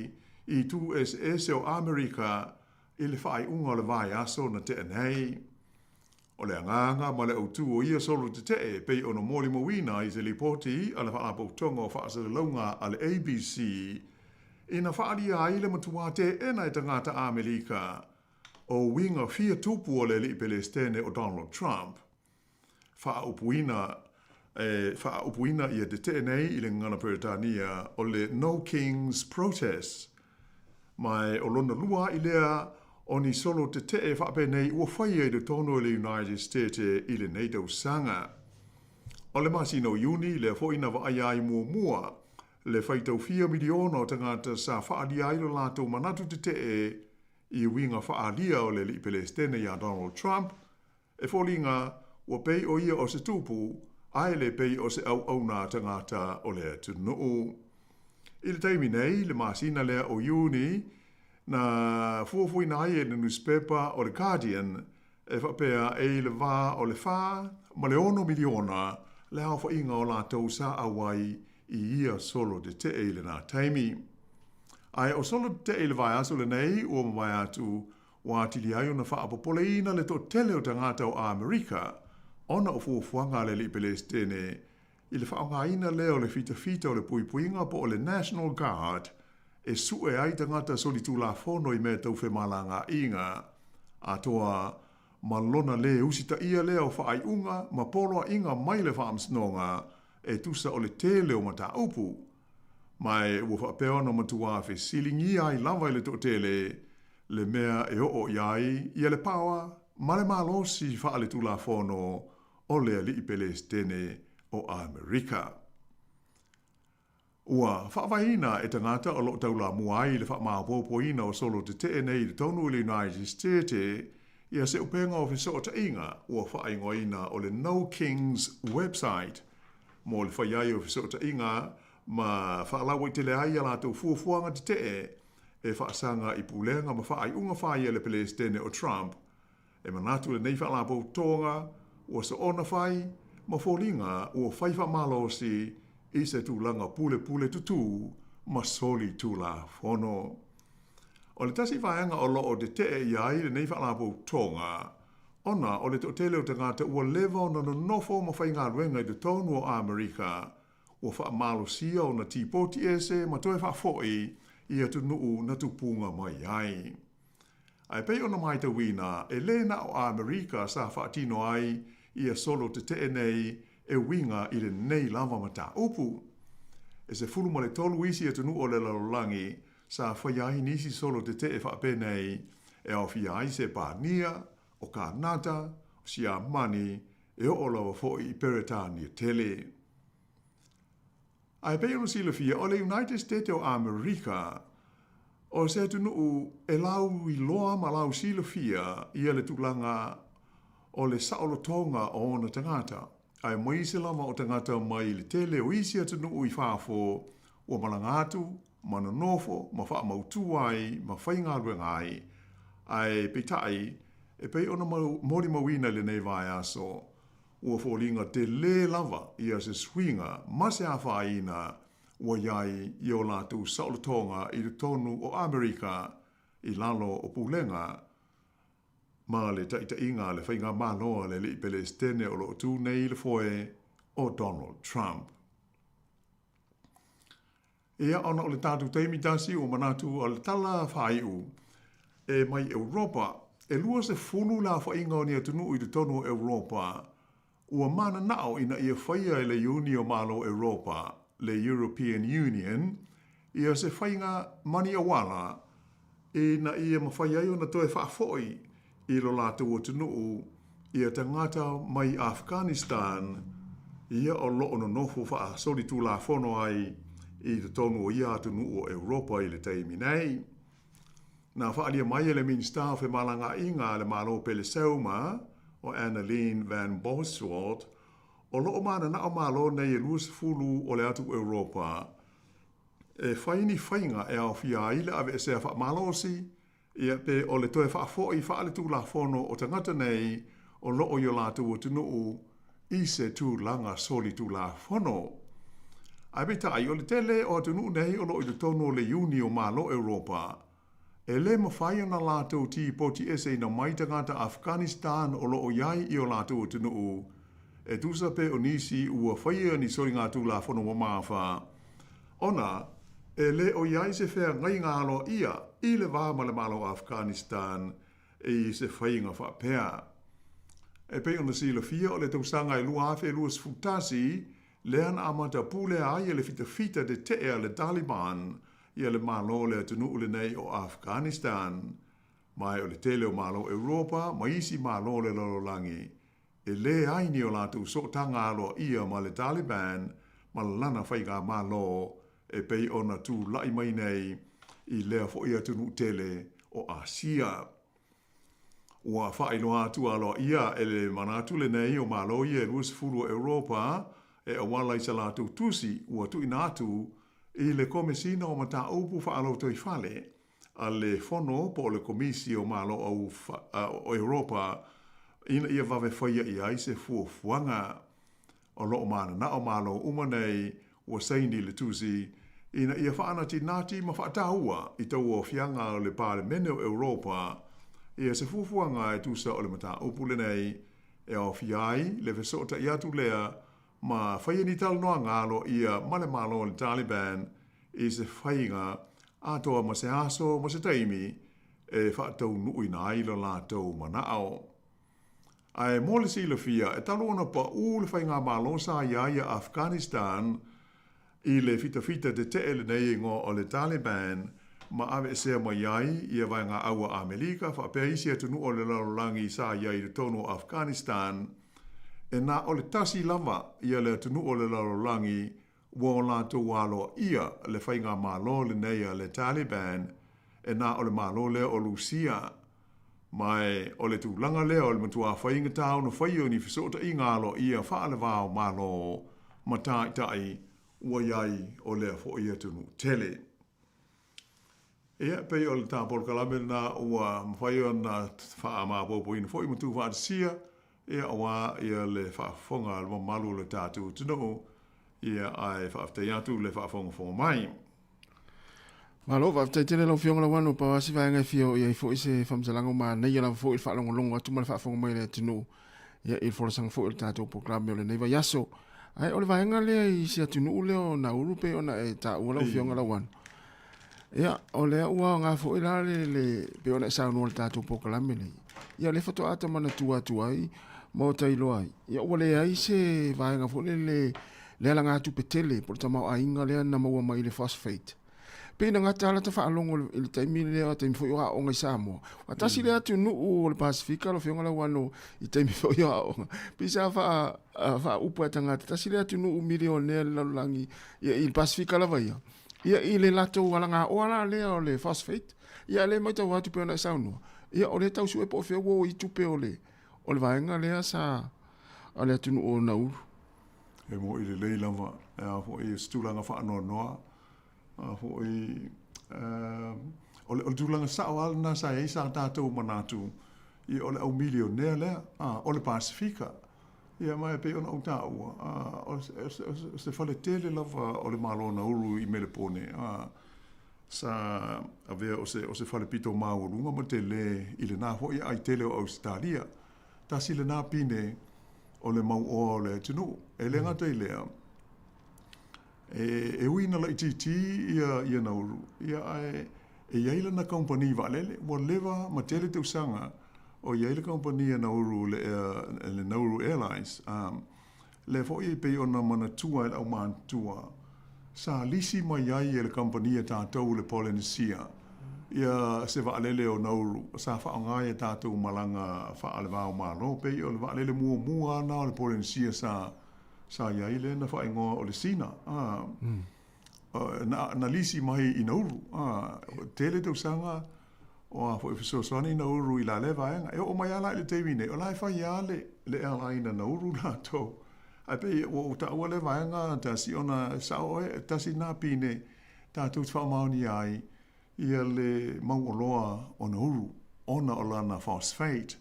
i itu eseese o Amerika i le faaiuga o le vaiaso na tea nei. O le agaga ma le autu o ia solo tetee e pei ona molimauina i se lipoti a le Faalapotopotoga o Faasalalauga a le ABC ina faaalia ai le matua teena e tagata Amerika o uiga fia tupu o le alii Pelestene o Donald Trump. Faaupuina e faaupuina ia tetee nei i le gagana Peretania o le No Kings Protest. Ma o lona lua aʻi lea o ni solo tetee faapenei ua faia i totonu o le United State i lenei tausaga. O le masina o Iuni lea foi na vaaia ai muamua le faitau fia miliona o tagata sa faaalia ai lo latou manatu tetee i uiga faaalia o le alii Pelestene iā Donald Trump E foliga, ua pei o ia o se tupu, a e le pei o se auauna a tagata o le atunuu. I le taimi nei, le masina lea o Iuni, na fuafuaina ai e le nusipepa o le Guardian e faapea e i le va o le 4 ma le 6 miliona le aofaiga o latou sa auai i ia solo tetee i lena taimi. Ae o solo tetee i le vaiaso lenei ua mavae atu Ua atili ai ona faapopoleina le toatele o tagata o Amerika ona o fuafuaga a le alii Pelestene i le faaaogaina lea o le fitafita o le puipuiga po o le National Guard e sue ai tagata solitulafono i mea tau femalagaaiga atoa ma lona lē usitaia lea o faaiuga ma poloaiga mai le Faamasinoga e tusa o le tele o mataupu ma e ua faapea ona matuā fesiligia ai lava e le toatele le mea e oo i ai ia le paoa ma le malosi faaletulafono o le alii Pelestene o Amerika. Ua faavaeina e tagata o lo o taulamua ai i le faamaopoopoina o solo tetee nei i totonu o le United State ia se upega o fesootaiga ua faaigoaina o le No Kings website mo le fai ai o fesootaiga ma faalauaitele ai a latou fuafuaga tetee e faasaga i pulega ma faaiuga fai a le Pelestene o Trump. E manatu lenei faalapotopotoga ua soona fai ma foliga ua fai faamalosi i se tulaga pulepule tutū ma soli tulafono. O le tasi vaega o lo o tetee ʻia ai lenei faalapotopotoga ona o le toatele o tagata ua leva ona nonofo ma faigaluega i totonu o Amerika ua faamalosia ona tipoti ese ma toe faafoi i atunuu na tupuga mai ai. Ae pei ona matauina, e lē na o Amerika sa faatino ai ia solo tetee nei e uiga i lenei lava mataupu. E 13 isi atunuu o le lalolagi sa faia ai nisi solo tetee faapenei e aofia ai Sepania, o Kanata, o Siamani, e oo lava foi i Peretania tele. Ae pei ona silafia, o le United State o Amerika, o se atunuu e lauiloa ma lausilafia ia le tulaga o le saolotoga o ona tagata, aemaise lava o tagata mai le tele o isi atunuu i fafo ua malaga atu ma nonofo ma faamautū ai ma faigaluega ai, ae peitai, e pei ona molimauina i lenei vaiaso, ua foliga telē lava ia se suiga ma se afaina ua i ai i o latou saolotoga i totonu o Amerika i lalo o pulega ma le taitaiga a le faigamalo a le alii Pelestene o lo o tu nei i le foe o Donald Trump. Ia, ona o le tatou taimi tasi ua manatu o le tala faaiu e mai Europa, e 20 le aofaiga o ni atunuu i totonu o Europa ua mananao ina ia faia e le Iuni o Malo Europa, le European Union, ia se faiga ma ni auala ina ia mafai ai ona toe faafoi i lo latou atunuu Ia tagata mai Afghanistan ia o lo o nonofo faasolitulafono ai i totonu o ia atunuu o Europa i le taimi nei. Na faaalia mai e le Minisita o Femalagaaiga a le Malo Peleseuma o Anneleen Van Bossuyt, o lo o mananao Malo nei e 20 o le atu Europa e fai ni faiga e aofia ai le aveesea faamalosi Ia, pe o le toe faafoi faaletulafono o tagata nei o lo o i o latou atunuu i se tulaga solitulafono. Ae peitai, o le tele o atunuu nei o lo o i totonu o le Iuni o Malo Europa, e le mafai ona latou tipoti eseina mai tagata Afghanistan o lo o i ai i o latou atunuu, e tusa pe o nisi ua faia ni soligatulafono mamafa, Ona, e le o i ai se feagaiga aloaia i le va ma le Malo o Afghanistan i se faiga faapea. E pei ona silafia o le tausaga e 2021 lea na amata pulea ai e le fitafita tetee a le Taliban ia le Malo o le atunuu lenei o Afghanistan. Ma e o le tele o Malo Europa ma isi Malo o le lalolagi E leai ni o latou sootaga aloaia ma le Taliban ma lana faigamalo e pei ona tulai mai nei i lea foi atunuu tele o Asia. Ua faailoa atu aloaia e le manatu lenei o Malo ia e 20 o Europa e auala i sa latou tusi ua tuuina atu i le Komesina o Mataupu Faalotoifale a le Fono po o le Komisi o Malo o Europa ina ia vave faia i ai se fuafuaga. O lo o mananao Malo uma nei ua saini i le tusi ina ia faanatinati ma faataua i tauaofiaga o le Palemene o Europa ia se fuafuaga e tusa o le mataupu lenei e aofia ai le fesootai atu lea ma faia ni talanoaga aloaia ma le Malo o le Taliban i se faiga atoa ma se aso ma se taimi e faataunuuina ai lo latou manao. Ae mo le silafia, e talu ona paʻū le faigamalo sa iā ia Afghanistan i le fitafita tetee lenei e igoa o le Taliban ma aveesea mai ai ia vaegaau a Amelika faapea isi atunuu o le lalolagi sa i ai i totonu o Afghanistan, e na o le tasi lava ia le atunuu o le lalolagi Ua o latou aloaia le faigamalo lenei a le Taliban e na o le Malo lea o Lusia. Ma e o le tulaga lea o le matuā faigata ona faia o ni fesootaiga aloaia faale-va-o-Malo ma taitai ua i ai o lea foi atunuu tele. Ia, e pei o le ta polokalame lena ua mafai ona faamaopoopoina foi ma tuufaatasia, ia, aua ia le faafofoga a le mamalu o le tatou atunuu, ia, ae faafetai atu le faafogafoga mai. Malo, faafetai tele lau Afioga Lauano, pau lava si vaega e fia oo i ai foi se faamatalaga ua manaia lava foi le faalogologo atu ma le faafofoga mai a le atunuu ia i le folasaga foi o le tatou polokalame o lenei vaiaso. Ae o le vaega lea i si atunuu lea o Nauru pei ona e taua lau Afioga Lauano, Ia, o lea ua aoga foi la le, le pei ona e saunoa i le tatou polokalame lenei. Ia, o lea faatoa ta manatua atu ai ma o ta iloa ai. Ia, ua leai se vaega foi lele le alagatupe tele po o le tamaoaiga lea na maua mai i le phosphate. Pei na gata lava ta faalogo i le taimi lea, taimi foi o aoga i Samoa. Ua tasi lea atunuu o le Pasefika lau Afioga Lauano i taimi foi o aoga. Pei sa faa, faaupu e tagata, tasi lea atunuu milionea i le lalolagi, ia, i le Pasefika lava ia. Ia i le latou alagaoa la lea o le phosphate, ia lea e matau atu pei ona e saunoa, ia o lea e tau sue po o fea ua o i tupe o le o le vaega lea sa a le atunuu o Nauru. E moʻi lelei lava, e a foi o se tulaga faanoanoa, a foi o le tulaga sao lava lena sa i ai sa tatou manatu, ia o le au milionea lea, a, o le Pasefika. Ia, ma e pei ona ou taua, o se fale tele lava o le Malo o Nauru i Melepone, sa avea o se, o se fale pito maualuga ma tele i lena foi aai tele o Ausetalia. Tasi lena pine o le mauoa o le atunuu. E le gata i lea, e ui ina laitiiti ia, ia Nauru, ia ae e i ai lana kamupani vaalele, ua leva ma tele tausaga o i ai le kamupani a Nauru, le, le Nauru Airlines, lea foi e pei ona manatua e le aumatutua, sa lisi mai ai e le kamupani a tatou le Polynesia, Ia se vaalele o Nauru sa faaaoga i a tatou malaga faale-va-o-Malo, pei o le vaalele muamua lava lena o le Polenesia sa sa i ai lea na faaigoa o le Sina, a, na, na lisi mai i Nauru, a, tele tausaga o a foi fesoasoani Nauru i la lea vaega. E oo mai lava la i le taimi nei, o la e fai lava le, le airline a Nauru latou. Ae pei ua ou taua lea vaega tasi ona e sao oe, tasi lena pine tatou te faamaonia ai ia le mau oloa o Nauru ona o lana phosphate.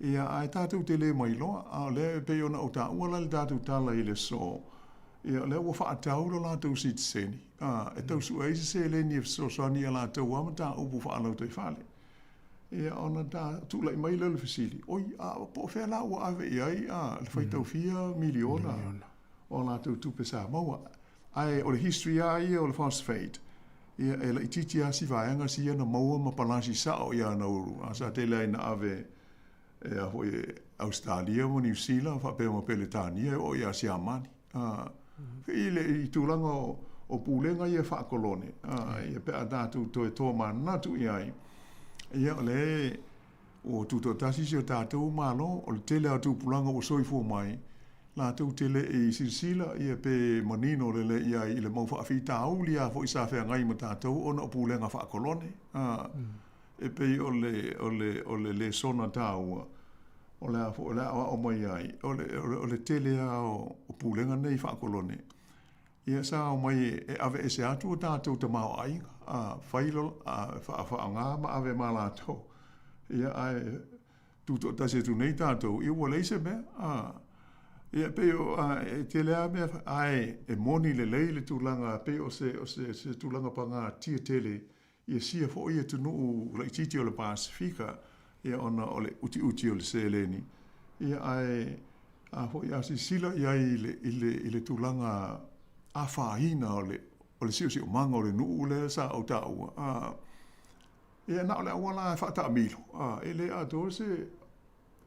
Ia, ae tatou te le mailoa, a o lea e pei ona ou taua la i le tatou tala i le aso, ia, o lea ua faatau lo latou sitiseni, a, e tau sue ai se seleni e fesoasoani i a latou lava mataupu faalautoifale. Ia, ona ta tulai mai lea o le fesili, oi, a po o fea la ua ave i ai a, le faitau fia miliona o a latou tupe sa maua. Ae o le history lava ia o le phosphate, ia e laitiiti lava si vaega sia na maua ma palasi sao iā Nauru, a sa tele ai na ave e a foi Ausetalia ma Niu Sila faapea ma Peletania e oo iā Siamani. A, i le i tulaga o, o pulega ia faakolone, a, ia pe a tatou toe tomanatu i ai, ia o le ua tutoatasi si o tatou Malo, o le tele lava o tupulaga ua soifua mai, latou te le i silasila ia pe manino lelei i ai i le mau faafitauli lava foi sa feagai ma tatou ona o pulega faakolone. A, e pei o le, o le, o le lesona taua o le a foi o le aoao mai ai, o le, o le, o le tele lava o, o pulega nei faakolone, ia sa omai e aveese atu o tatou tamaoaiga, a, fai lo, a, faaaoga ma ave ma latou. Ia, ae tutoatasi atu nei tatou, ia ua leai se mea. A, ia pei o, a, e tele lava mea, ae e moni lelei le tulaga, pei o se, o se, se tulaga pagatia tele ia sia foi atunuu laitiiti o le Pasefika, ia ona o le utiuti o le seleni. Ia ae a foi a silasila i ai i le, i le, i le tulaga afaina o le, o le siosiomaga o le nuu lea sa ou taua, a, Ia, na o le auala e faataamilo, a, e le atoa se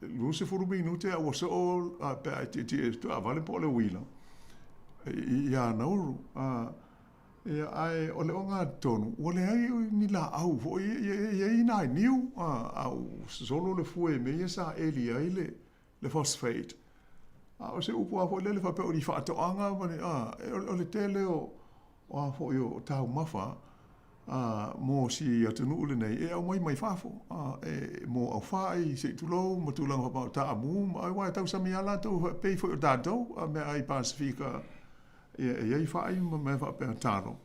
20 minute a ua soo a, pe a e tietie i taavale po o le uila i Nauru. A, ia, ae o le ogatotonu, ua leai ni laau foi e i ai nai niu, a, a ua sosolo le fue i mea ia sa eli ai le, le phosphate. A o se upu lava foi lele faapea o ni faatoaga ma ni, a, o le tele o, o a foi o taumafa a, mo si atunuu lenei e aumai mai fafo, a, e, mo aufai, se i tulou, ma tulaga faapena, taamu, ma, aua e tausami lava latou, pei foi o tatou, a meaai Pasefika, ia, e i ai fai ma mea faapea, talo.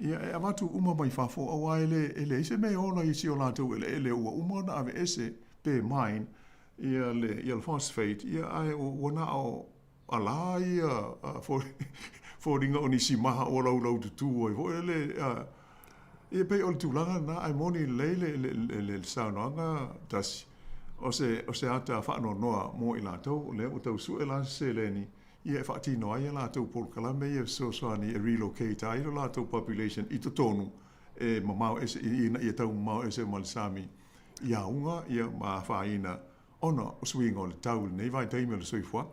Ia, e avatu uma mai fafo, aua e le, e leai se mea e ola i si o latou eleele ua uma ona aveese pe mine, ia le, ia le phosphate, ia ae ua na o alā ia foliga o ni simaha ua laulaututu ai foi le, ia pei o le tulaga lena, ae moni lelei le, le, le, le saunoaga tasi, o se, o se ata faanoanoa mo i latou, o lea ua tau sue la se seleni, ia e faatino ai a latou polokalame ia e fesoasoani e relocate ai lo latou population i totonu e mamao ese, ina ia tau mamao ese ma le sami i auga ia ma afaina ona o suiga o le tau i lenei vaitaimi o le soifuaga.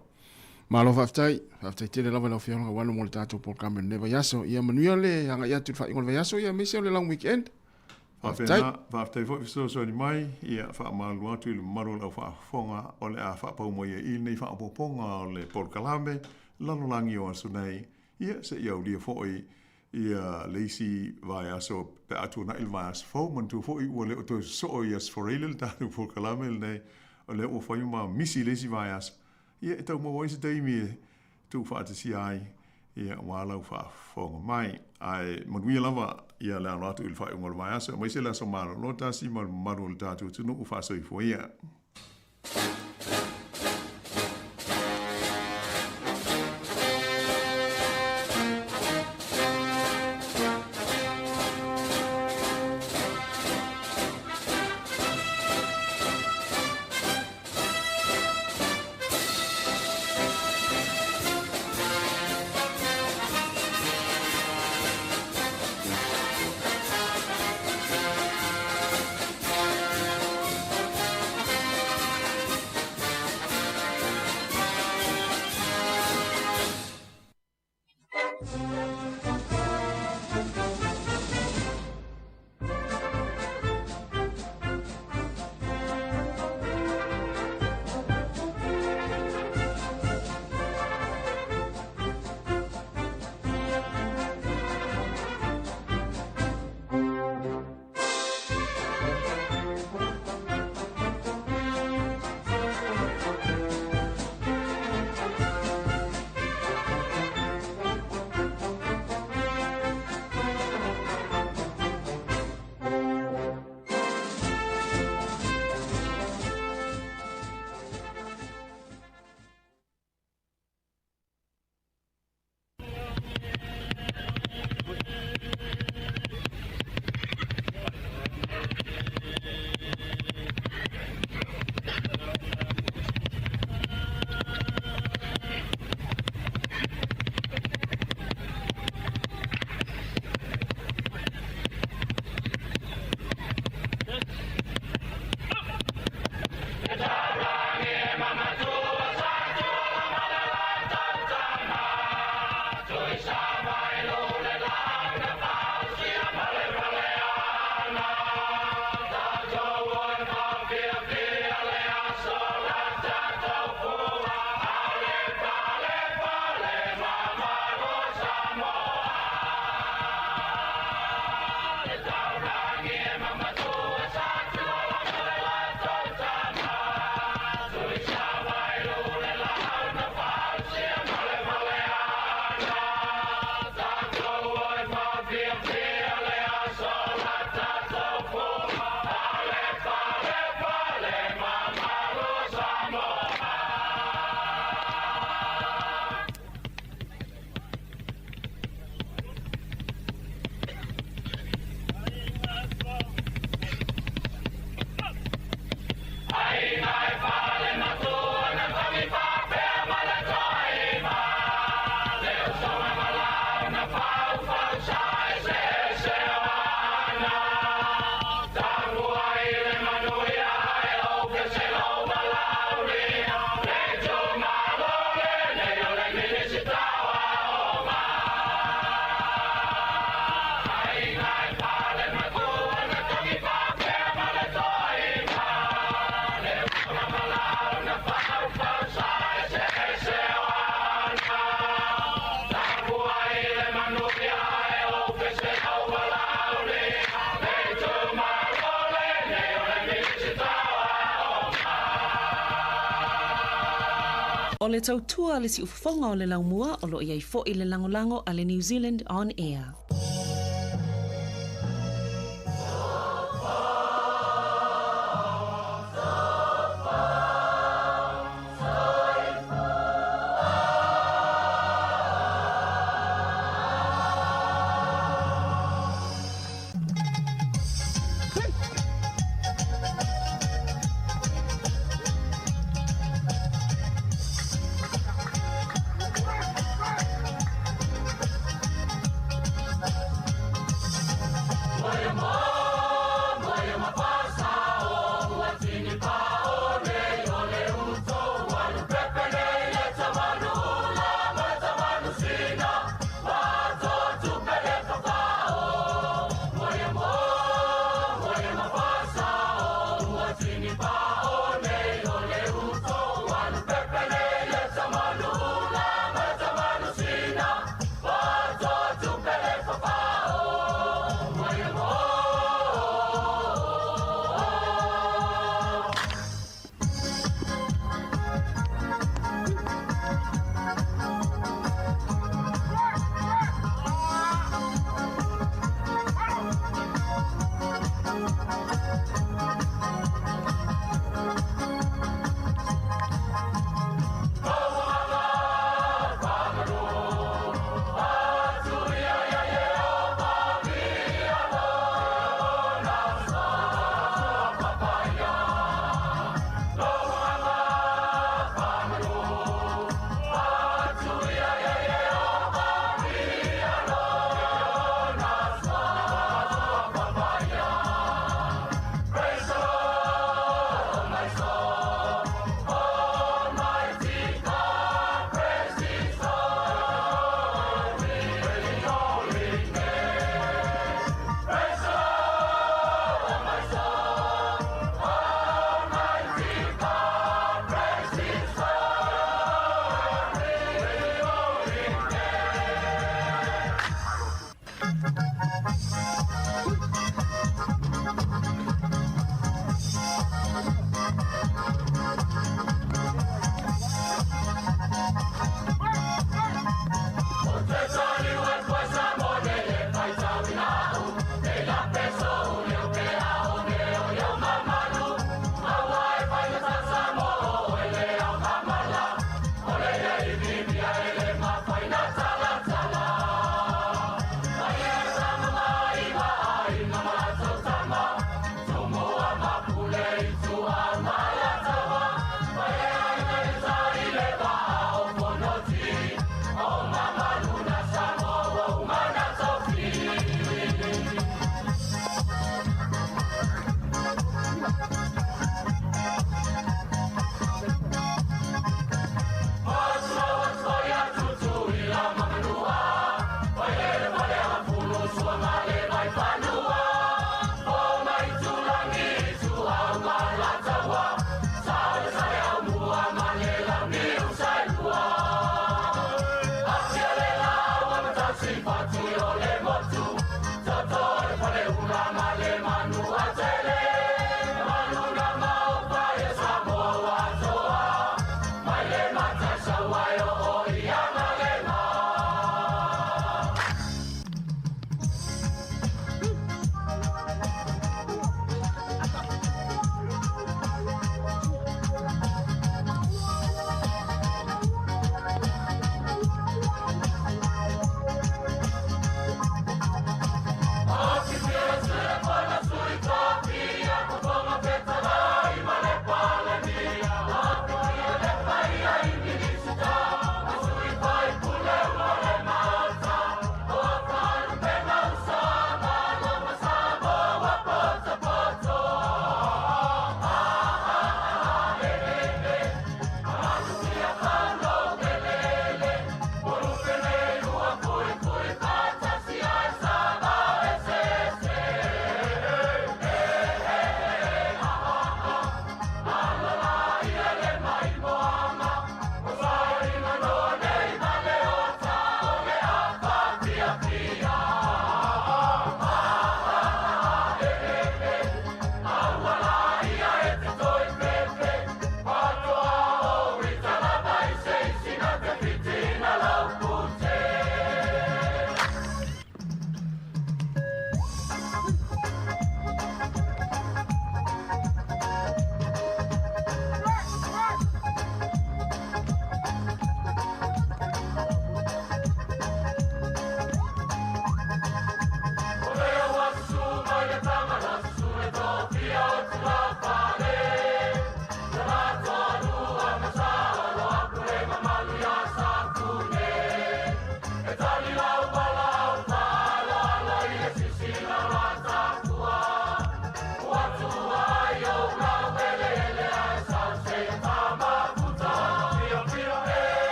Malo faafetai, faafetai tele lava i lau Afioga Lauano mo le tatou polokalame o lenei vaiaso. Ia manuia le agai atu i le faaiuga o le vaiaso ia aemaise o le long weekend. Faafetai. Faapena, faafetai foi fesoasoani mai, ia faamalulu atu i le mamalu o le au faafofoga o le a faapau mai ai i lenei faaopoopoga o le polokalame lalolagi o aso nei, ia se i aulia foi ia le isi vaiaso pe a tuanai le vaiaso fou. Manatua foi ua le o toe sosoo i Aso Faraile le tatou polokalame lenei, o lea ua fai ma misi le isi vaiaso, ia e tau maua ai se taimi e tuufaatasia ai ia aua lau faafofoga mai. Ae manuia lava ia le alo atu i le faaiuga o le vaiaso, aemaise le aso malolo tasi ma le mamalu o le tatou atunuu faasoifua ia. O le tautua a le siufofoga o le laumua o lo o i ai foi le lagolago a le New Zealand On Air. Samoa.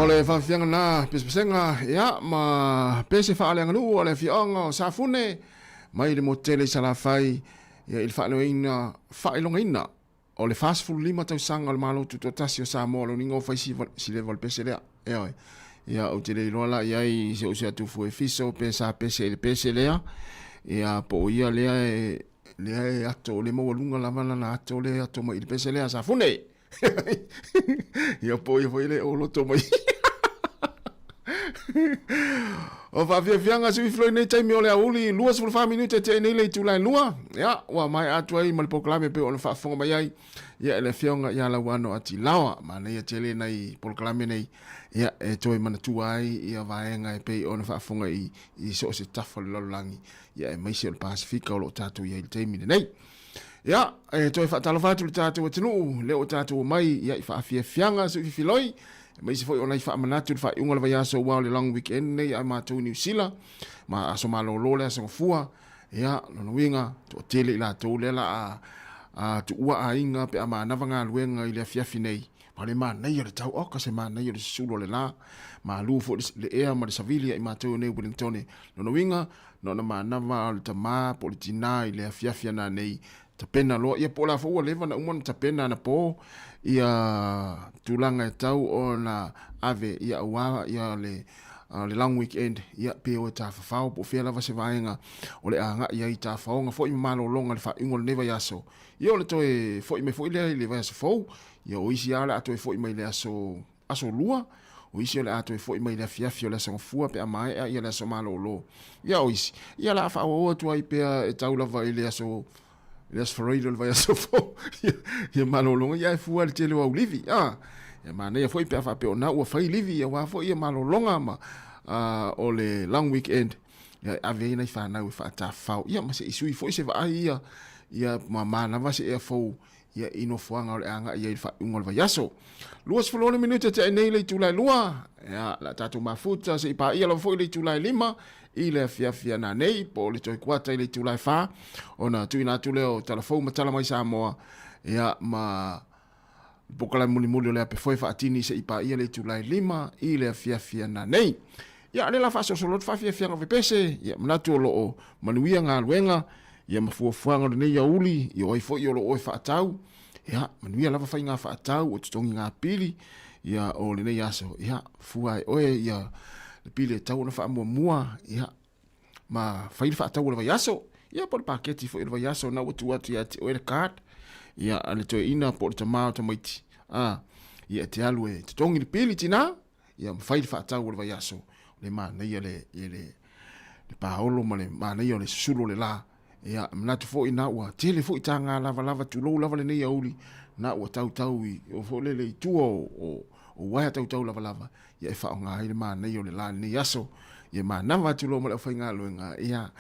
O le faafiafiaga na pesepesega ia ma pese faaleaganuu a le afioaga o Safune mai le motu tele i Salafai ia i le faaleoina faailogaina o le 45 tausaga o le Malo Tutoatasi o Samoa lona uiga ua fai si leva o le pese lea. Ioe. Ia ou te le iloa la i ai si ou se atu fue fiso pe sa pese i le pese lea. Ia po o ia lea e lea e ato le maualuga lava lana ato lea e ato mai i le pese lea Safune. Ia po o ia foi le o loto mai. O faafiafiaga sui usufono i lenei taimi o le aoauli 24 minute e tea nei le itula e lua. Ia, ua maea atu ai ma le polokalame e pei ona faafofoga mai ai ia e le Afioga ia Lauano Atilaoa. Manaia tele nai polokalame nei ia e toe manatua ai ia vaega e pei ona faafofoga i, i so o se tafa o le lalolagi ia aemaise o le Pasefika o lo o tatou i ai i le taimi lenei. Ia, e toe faatalofa atu i le tatou atunuu, lea ua tatou omai ia i faafiafiaga suififiloi, aemaise foi o nai faamanatu i le faaiuga o le vaiaso aua o le long weekend nei a matou i Niu Sila, ma aso malolo le aso Gafua, ia, lona uiga, toatele i latou lea la a, a tuua aiga pe a manava galuega i le afiafi nei, ma le manaia o le tau, oka se manaia o le susulu o le la, malu foi le ea ma le savili ia i matou nei i Wellingtone, lona uiga, Na ona manava o le tamā po o le tinā i le afiafi ana nei, tapena loa, ia po o le a foi ua leva ona uma ona tapena anapo ia tulaga e tau ona ave ia aua ia le le long weekend, ia pe o e tafafao po o fea lava se vaega o le a agai ai i tafaoga foi ma malologa i le faaiuga o lenei vaiaso. Ia o le toe foi mai foi lea i le vaiaso fou, ia o isi lava o le a toe foi mai i le aso Aso Lua, o isi o le a toe foi mai i le afiafi o le Aso Gafua pe a maea ia le aso malolo. Ia o isi, ia o le a faaauau atu ai pea e tau lava i le aso le aso Faraile o le vaiaso fou ia, ia malologa, ia ae fua i le tele o au livi. A, ia manaia foi pe a faapea o na ua fai livi ia aua foi ia malologa ma o le long weekend ia e ave ai nai fanau e faatafafao ia ma se i sui foi se vaai ia ia ma manava se ea fou ia i nofoaga o le a agai ai i le faaiuga o le vaiaso. 26 minute tea nei le itula e lua, ia, la tatou mafuta se i paia lava foi le itula e lima i le afiafi ana nei, po o le toe kuata i le itula e fa, ona tuuina atu lea o tala fou ma tala mai Samoa, ia, ma polokalame mulimuli o le ape foe faatini se i paia le itula e lima i le afiafi ana nei. Ia, o lea la faasolosolo atu faafiafiaga o pepese, ia, manatu o lo o manuia galuega, ia ma fuafuaga o lenei aoauli, ia o ai foi o lo o e faatau, ia, manuia lava faiga faatau o totogi ngā pili, ia, o lenei aso, ia, fua e oe, ia, le pili e tau ona faamuamua, ia, ma fai le faatau o le vaiaso, ia, po o le paketi foi o le vaiaso, na ua tuu atu ia te oe le card, ia, a le toeaina po o le tamā o tamaiti, a, ia, e te alu e totogi le pili, tinā, Ia ma fai le faatau o le vaiaso, o le manaia le, le, le paolo ma le manaia o le susulu o le la. Ia, manatu foi na ua tele foi tāngā lavalava, tulou lava lenei aoauli, na ua tautau i, o foi lele i tua o, o, o uaea tautau lavalava, ia e faaaoga ai le manaia o le la i lenei aso. Ia manava atu loa ma le aufaigaluega, ia,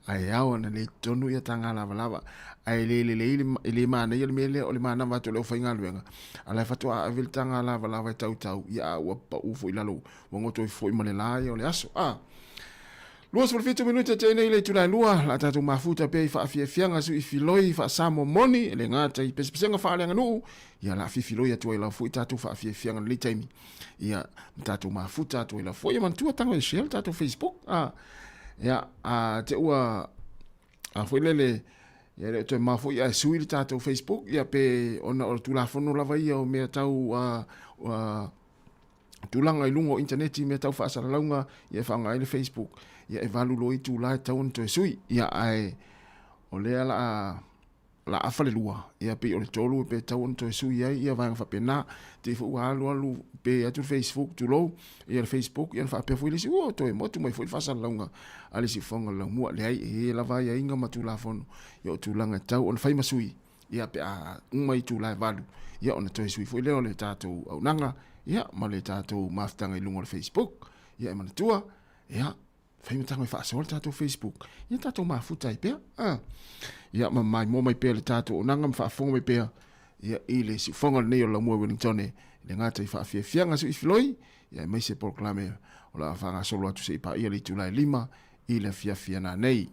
ae ao ana le totonu ia taga lavalava. Ae le lelei le, e le manaia le mea lea o le manava atu o le aufaigaluega, a la e faatoa ave le taga lavalava e tautau, ia a ua pau foi i lalo, ua goto ifo foi ma le la ia o le aso. A! 27 minute tea nei le itula e lua, la tatou mafuta pea i faafiafiaga sui filoi faa-Samoa moni, e le gata i pesepesega faaleaganuu, ia la fifiloi atu ai lava foi tatou faafiafiaga i lenei taimi. Ia, ma tatou mafuta atu ai lava foi, ia manatua tago e share le tatou Facebook. A, ia, a te ua, a foi lele, ia le o toe ma foi ae sui le tatou Facebook, ia pe ona o le Tulafono lava ia o mea tau a, a tulaga i luga o intaneti, mea tau faasalalauga, ia e faaaoga ai le Facebook, ia e valu loa itula e tatau ona toe sui. Ia ae o lea la a la afa le lua, ia pei o le tolu pe tatau ona toe sui ai ia vaega faapena. Te i foi ua alu alu pe atu le Facebook, tulou, ia le Facebook, ia ona faapea foi le isi, ua toe motu mai foi le faasalalauga a le siufofoga o le laumua. Leai, e lava aiaiga ma Tulafono, ia o tulaga e tatau ona fai ma sui, ia pe a uma itula e valu, ia ona toe sui foi lea o le tatou auaunaga, ia ma le tatou mafutaga i luga o le Facebook. Ia e manatua, ia, fai ma tago e faasoa le tatou Facebook, ia tatou mafuta ai pea. Ah. Ia ma maimoa mai pea le tatou auaunaga ma faafofoga mai pea ia i le siufofoga lenei o Laumua Wellington e le gata i faafiafiaga suifiloi, ia aemaise polokalame o le a faagasolo atu se i paia le itula e lima i le afiafi ana nei.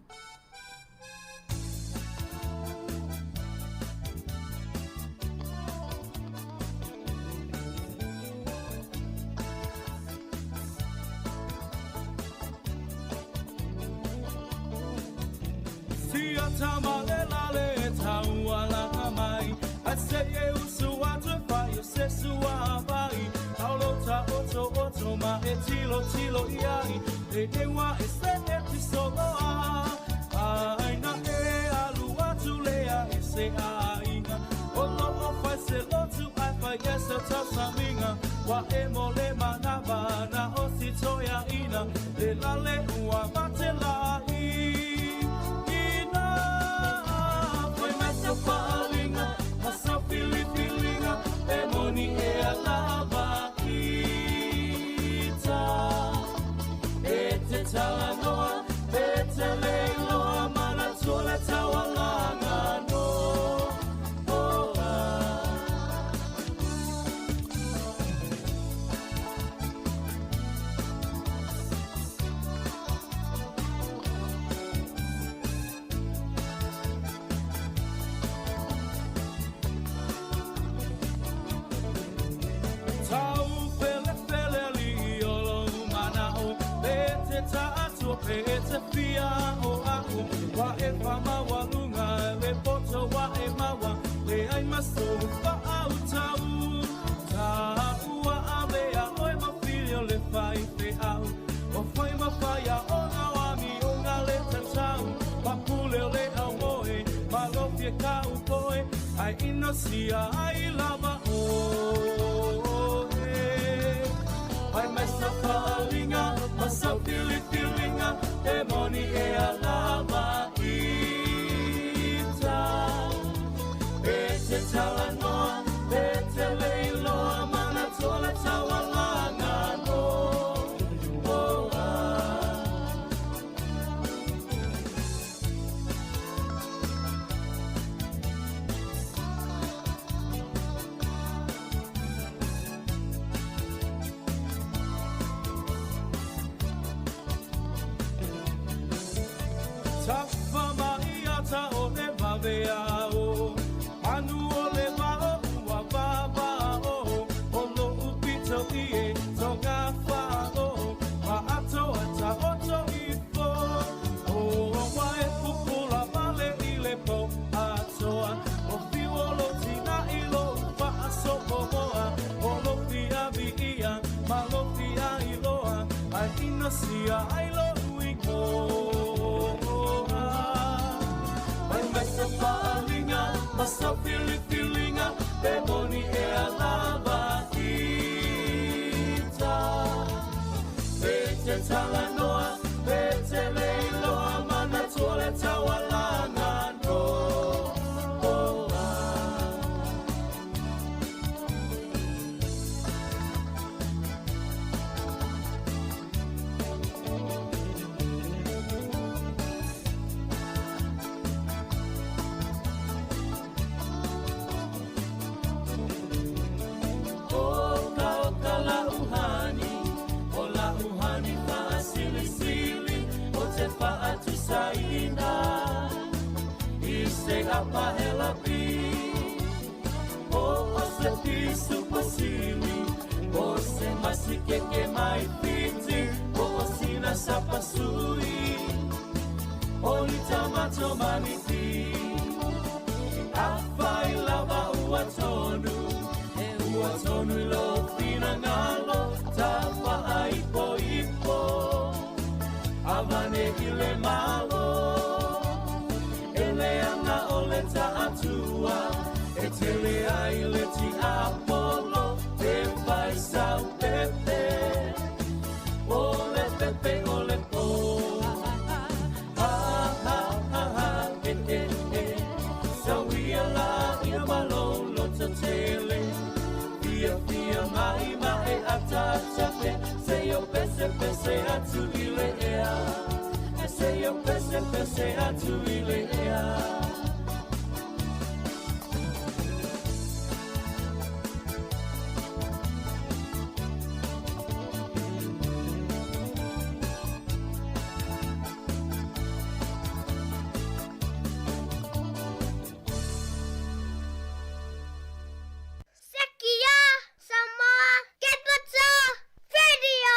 Sekia Samoa Capital Radio.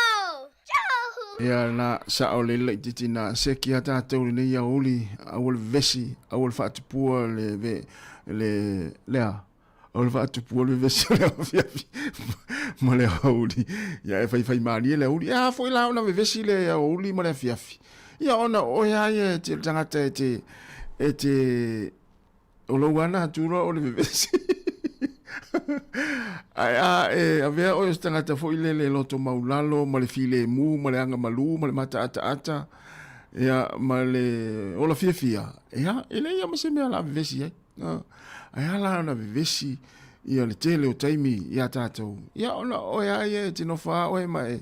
Ia na sa'o le laitiiti na seki a tatou lenei aoauli, aua le vevesi, aua le faatupua le ve, le, lea, aua le faatupua le vevesi o le afiafi ma le aoauli. Ia e faifai malie le aoauli. E a foi la ona vevesi le aoauli ma le afiafi? Ia ona o oe lava ia e te, le tagata e te, e te, O lou ana atu loa o le vevesi. Ae a e avea oe o se tagata foi lele loto maulalo ma le filemu ma le agamalu ma le mataataata, ia, ma le ola fiafia, ia, e leai lava ma se mea o le a vevesi ai. Ae a la ona vevesi ia le tele o taimi iā tatou, ia ona o oe lava ia e te nofo lava oe ma e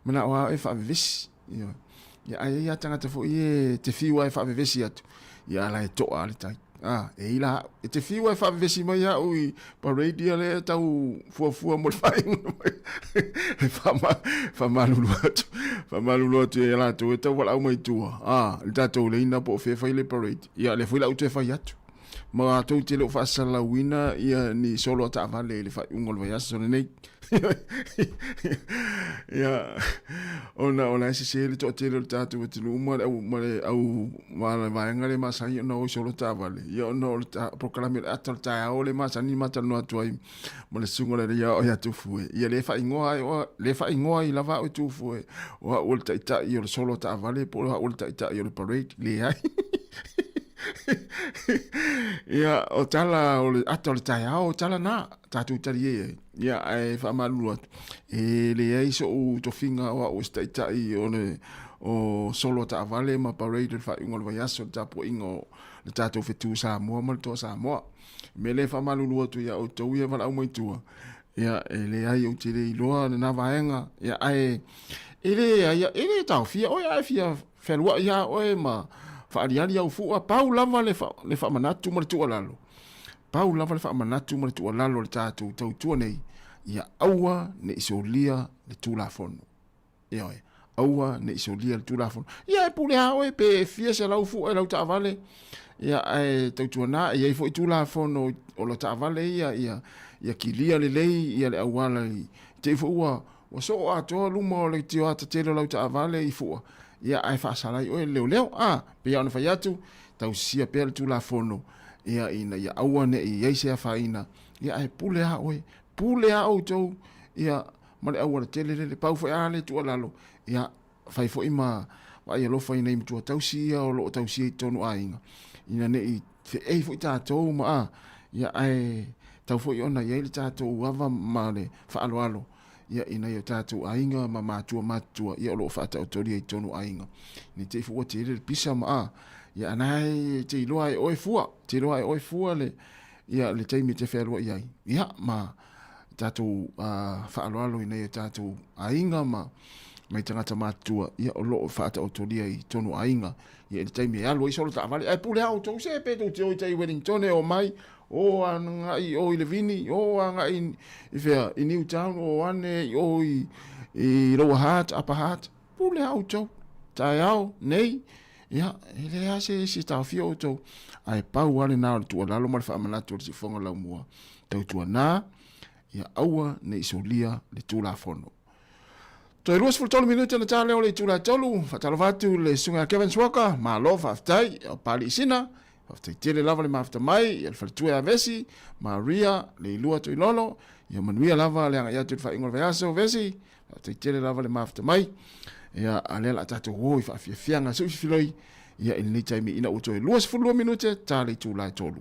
manao lava oe e faavevesi. Ioe. Ia, ae i ai lava tagata foi ia e te fiu lava e faavevesi atu, ia a la e to'a lava le tai. A, e i la au. E te fiu lava e faavevesi mai au i parade ia lea e tau fuafua mo le faaiuga mai. E faamalulu atu, faamalulu atu ia latou e tau valaau mai tua, a, le tatou leina po o fea e fai le parade. Ia, lea foi la ou toe fai atu. Ma latou te le o faasalalauina ia ni solo a taavale i le faaiuga o le vaiaso lenei. Ia, ona o la e sese le toatele o le tatou atunuu ma le au, ma le au ma le vaega le masani ona o i solo taavale. Ia ona o le polokalame o le ata o le taeao le masani ma talanoa atu ai ma le susuga o le alii aoao ia Tufue. Ia le faaigoa ai oa, le faaigoa ai lava au e Tufue, o au o le taitai o le solo taavale po o au o le taitai o le parade. Leai. Ia, o tala o le ata o le taeao, o tala na, tatou tali ai. Ia, ae faamalulu atu, e leai so'u tofiga o au o se taitai o le o solo taavale ma parade o le faaiuga o le vaiaso, le tapuaiga o le tatou fetu Samoa ma le Toa Samoa. O le mea lea e faamalulu atu ia outou ia valaau mai tua, ia, e leai ou te le iloa lena vaega, ia, ae e leai, e le taofia oe a e fia fealuai lava oe ma faaaliali au fua, pau lava le, fa, le faamanatu ma le tuualalo. Pau lava le faamanatu ma le tuualalo a le tatou tautua nei, ia aua ne i solia le Tulafono. Ioe, aua ne i solia le Tulafono. Ia e pule lava oe pe fia selau fua i lau taavale, ia ae tautuana e i ai foi Tulafono o lau taavale ia, ia, ia kilia lelei ia le auala i te i foi ua Ua soo atoa luma o le tioata tele o lau taavale i Fua, ia ae faasala ai oe e le leoleo. A, pei lava ona fai atu, tausisia pea le Tulafono, ia, ina ia aua ne i i ai se afaina, ia ae pule lava oe, pule lava outou, ia, ma le auala tele lele. Pau foi lava le tuualalo, ia, fai foi ma vaai alofa i nai matua tausi ia o lo o tausia i totonu o aiga, ina ne i feei foi tatou ma a, ia ae tau foi ona i ai le tatou ava ma le faaaloalo ia i nai o tatou aiga ma matua matutua ia o lo o faataotolia i totonu o aiga. Ne i te i foi ua tele le pisa ma a, ia ana e te iloa e oe fua, te iloa e oe fua le, ia le taimi e te fealuai ai. Ia ma tatou faaaloalo i nai o tatou aiga ma nai tagata matutua ia o lo o faataotolia i totonu o aiga ia i le taimi e alu ai solo taavale ae pule lava outou se pe tou te o i tai Wellington e o mai o agai o i Levini o agai i fea i Newtown o ane i o i, i Lower Hutt Upper Hutt pule lava outou taeao nei ia e leai lava se isi e taofia outou ae pau lava lena o le tuualalo ma le faamanatu o le siufofoga laumua Tautuana, ia aua ne i solia le Tulafono. Toe 23 minute ona ta lea o le itula e 3. Faatalofa atu le susuga ia Kevin Walker, malo faafetai, o Pali Isina, faafetai tele lava le mafuta mai, ia le faletua ia Vesi, Maria, Leilua Tuilolo, ia manuia lava le agai atu i le faaiuga o le vaiaso, Vesi, faafetai tele lava le mafuta mai. Ia, a lea la tatou o i faafiafiaga suifiloi, ia i lenei taimi ina ua toe 22 minute ta le itula e 3.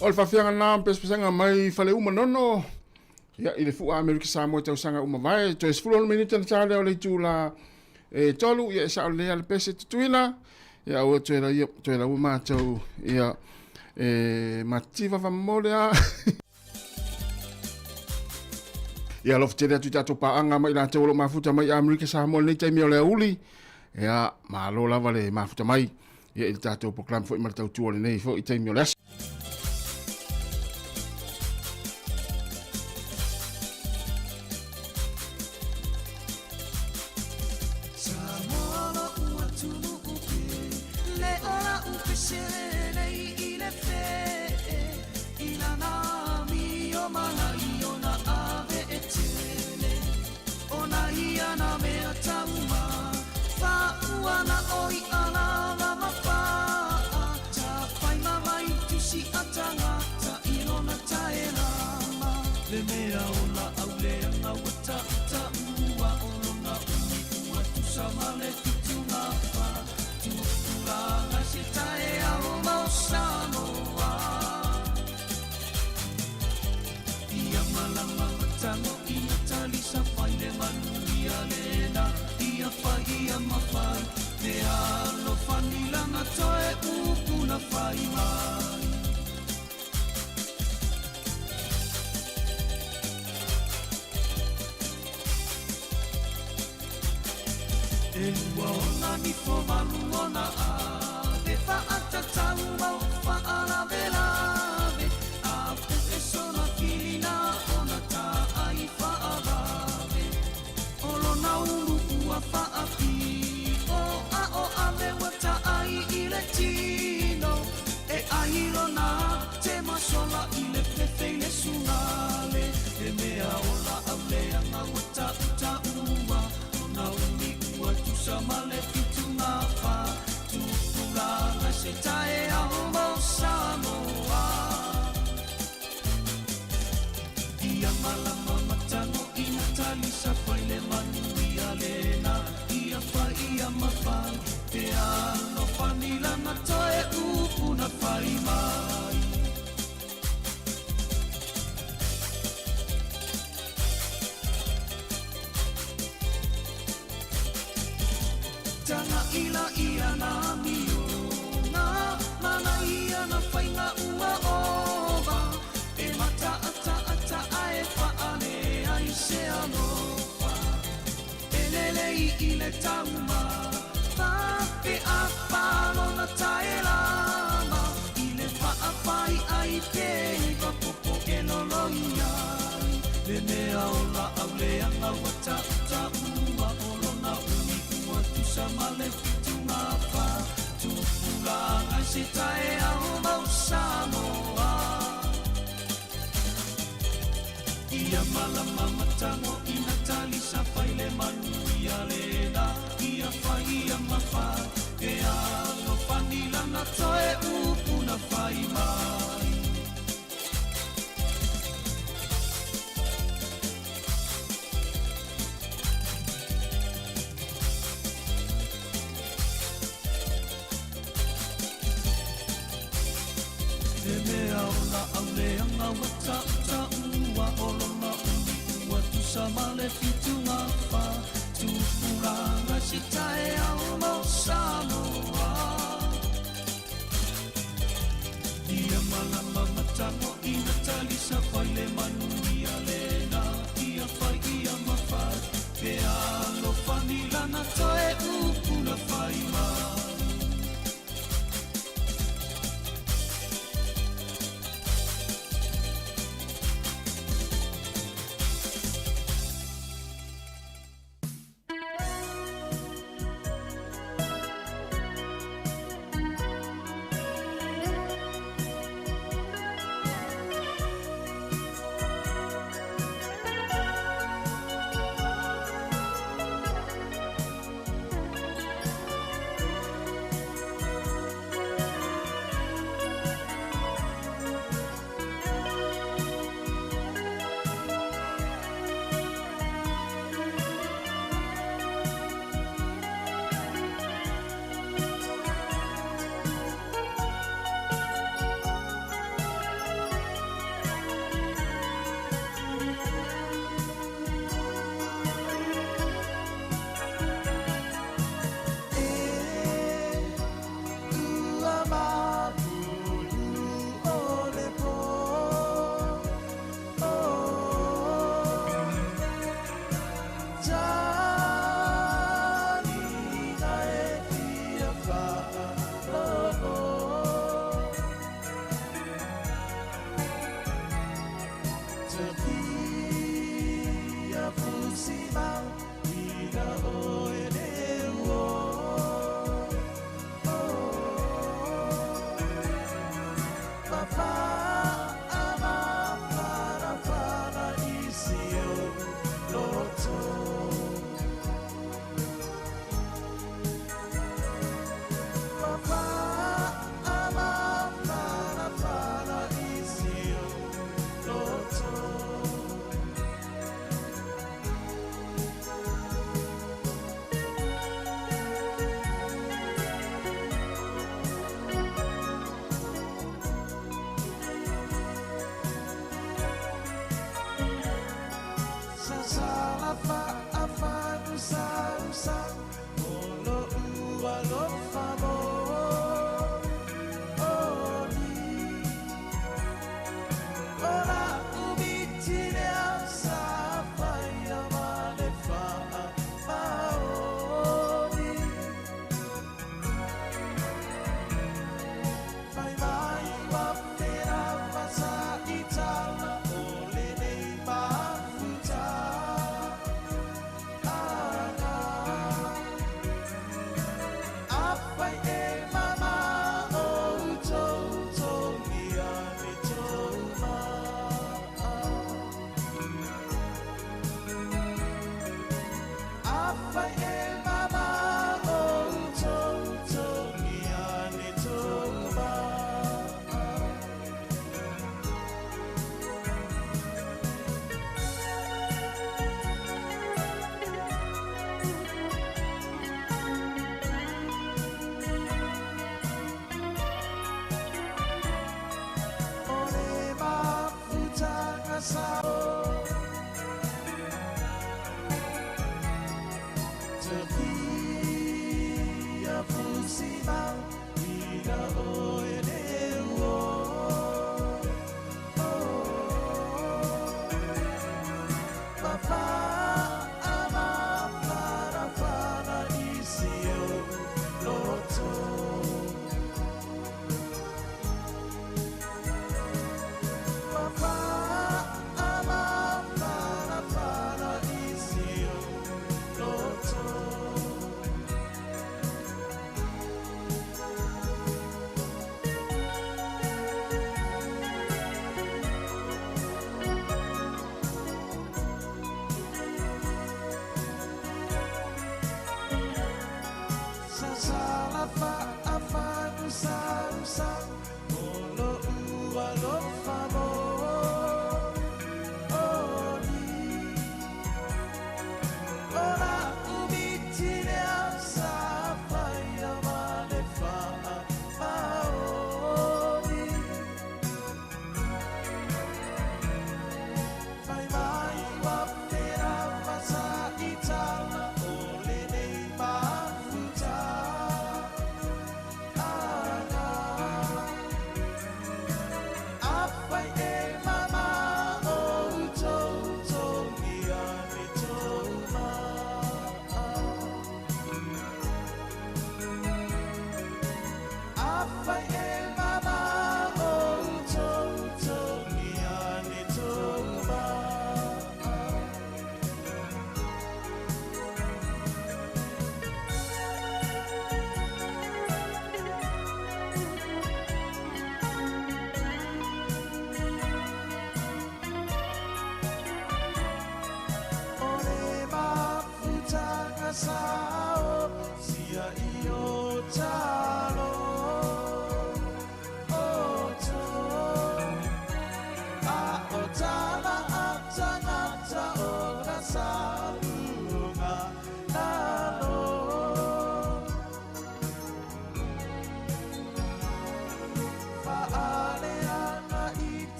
O le faafiaga lena ma pesepesega mai Faleu Manono, ia, i le Fua Amerika Samoa i tausaga ua mavae. Toe 16 minute na ta lea o le itula e 3, ia e sao lelei lava le pese tutuila, ia aua toe laia, toe laua matou, ia, e mativa famole a. Ia alofa tele atu i tatou paaga ma i latou o lo o mafuta mai i Amerika Samoa i lenei taimi o le aoauli. Ia, malo lava le mafuta mai ia i le tatou polokalame foi ma le tautua o lenei foi taimi o le aso.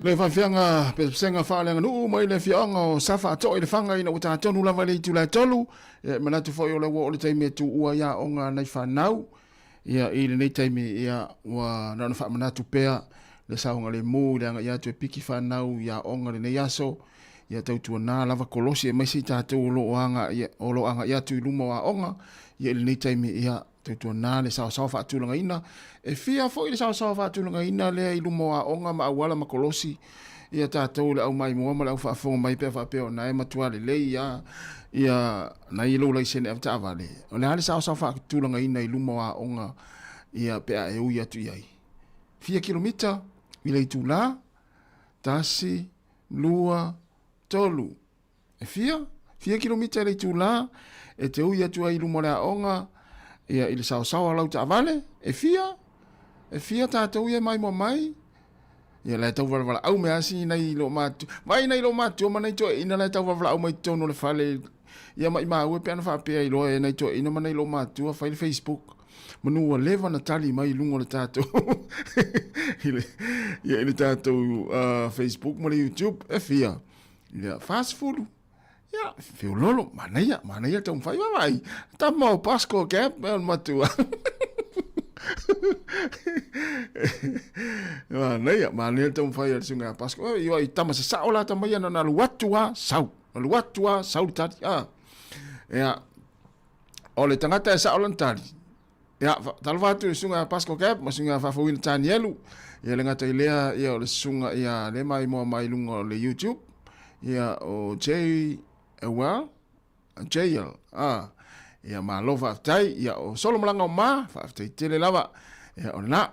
Le faafeaga pesepesega faaleaganuu mai le afioaga o Safaatoa i Lefaga ina ua tatonu lava i le itula e tolu. Ia, e manatu foi o lea ua oo le taimi e tuua ai aoga a nai fanau. Ia, i lenei taimi, ia, ua na ona faamanatu pea le saogalemu i le agai atu e piki fanau i aoga lenei aso. Ia tautuana lava kolosi aemaise i tatou o lo o o lo o agai atu i luma o aoga. Ia, i lenei taimi, ia, Tautuana le saosaoa faatulagaina. E fia foi le saosaoa faatulagaina lea i luma o aoga ma auala ma kolosi ia tatou le au maimoa ma le au faafofoga mai pe a faapea o na e matua lelei a ia nai lou laisene avetaavale. O le a le saosaoa faatulagaina i luma o aoga ia pe a e ui atu i ai? Fia kilomita i le itula? 1, 2, 3. E fia? Fia kilomita i le itulā e te ui atu ai i luma o le aoga, ia, i le saosao a lau taavale? E fia? E fia tātou ia e maimoa mai? Ia, la e tau valevalaau mai lava si nai loomatutua. Vaai nai loomatutua ma nai toeaiina la e tau valevalaau mai totonu o le fale. Ia maimau e pe ana faapea iloa e nai toeaiina ma nai loomatutua fai le Facebook. Manu ua leva na tali mai i luga o le tatou i le, ia, i le tatou Facebook ma le YouTube. E fia? Ia, 40. Ia, feololo, manaia, manaia taumafai vaavaai. Tama o Pasco Gap, e o le matua. Manaia, manaia taumafai a le susuga ia Pasco. Oi, oi, tama sasao la tama ia, na alu atu a, sau. Alu atu a, sau le tali. Ah. Ia, o le tagata e sao lana tali, Ia, talofa atu i le susuga ia Pascal Gap ma susuga ia Faafouina Tanielu. Ia le gata i lea, ia o le susuga ia le maimoa mai luga o le YouTube. Ia o J Well, JL. Ah. Ia malo faafetai. Ia o Solo Malaga o Ma, faafetai tele lava. Ia o lena.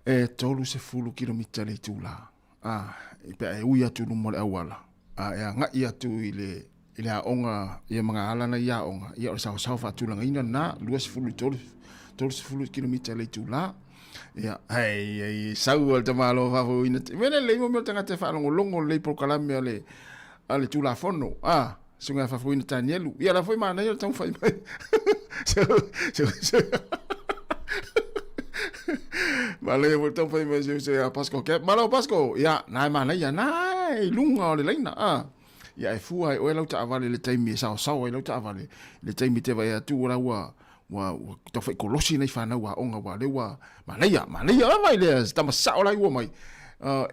E 30 kilomita le itula. Ah, pe a e ui atu i luma o le auala, a e agai atu i le i le aoga ia ma ngā ala na i aoga, ia o le saosao faatulagaina lena, 20 i 30 kilomita le itulā. Ia, hei, hei, sau a le tamaloa faafouina. Mea lelei mo mea o le tagata e faalogologo lelei polokalame a le, a le Tulafono. Ah, susuga faafouina Tanielu. Ia, la foi manaia le taumafai mai. Se, se, se. Manaia foi le taumafai mai se, se a Pasco Cap. Malo Pasco, ia, na e manaia, na e i luga o le laina. Ah. Ia e fua ai oe lau taavale i le taimi e saosao ai lau taavale, i le taimi te vaai atu ua ua ua ua taufai kolosi nei whanau aoga ua le ua manaia, manaia lava i lea se tama sao lai ua mai.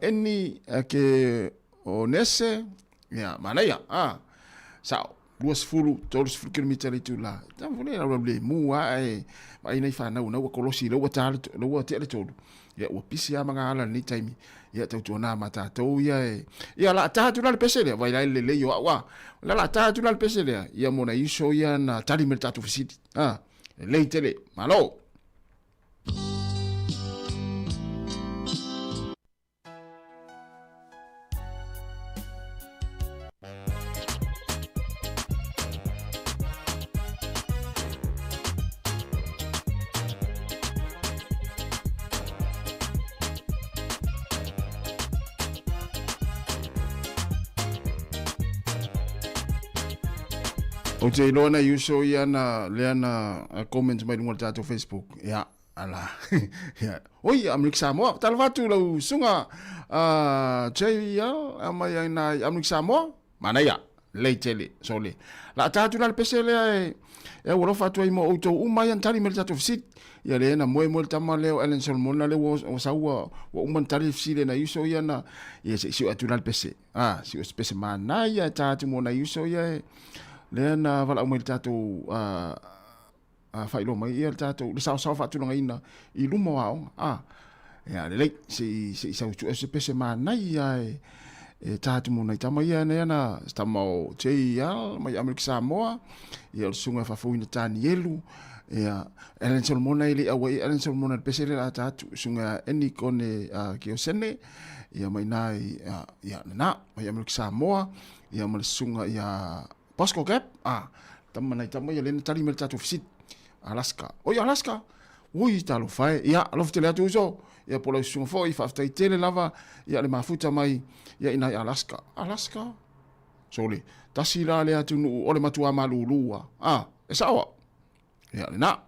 Eni ke o Nese, ia manaia, ah, sao. 20, 30 kilomita le itulā. Tama foi lea lau le mu a e vaai nei whanau na ua kolosi lau ua tā lau ua tea le tolu. Ia ua pisi a mga ala lenei taimi. Ia tautuana ma tātou ia e. Ia la tā atu la le pese lea, vai lai le lei o au a. La la tā atu la le pese lea. Ia mo nai uso ia na tali me le tātou fesili. Ah, lelei tele. Malo. Ou te iloa nai uso ia na lea na comment mai luga o le tatou Facebook. Ia, ala. Ia. Oi, Amerika Samoa. Talofa atu lau susuga uh, JL mai ai na Amerika Samoa. Manaia, lelei tele, sole. La ta atu la le pese lea e, e au alofa atu ai mo outou uma ia na tali mai le tatou fesili. Ia lea na moe moe le tama lea o Alan Solomon lea ua, ua sau ua, ua uma na tali le fesili nai uso ia na, ia se i sio atu la le pese. Ah, sio se pese manaia e ta atu mo nai uso ia e, lea na valaau mai le tatou, uh, a faailoa mai ia le tatou le saosao faatulagaina i luma o aoga a ia lelei se i se i sau sue se pese manaia e e tā atu mo nai tama ia nei ana se tama o JL mai Amerika Samoa ia o le susuga e faafouina Tanielu ia Alan Solomona e le aua i Alan Solomona le pese le la tā atu susuga Eni Kone uh, Kiosene ia mai nā i uh, ia nana mai Amerika Samoa ia ma le susuga ia Bosco Gap, ah, tama nai tama ia lena tali mai le tatou fesili. Alaska. Oi Alaska. Ui talofa e. Ia, alofa tele atu uso. Ia po lau susuga foi, faafetai tele lava. Ia le mafuta mai ia inai Alaska. Alaska. Sole, tasi la le atunuu o le matua malūlū a. Ah, e sao au. Ia, lena.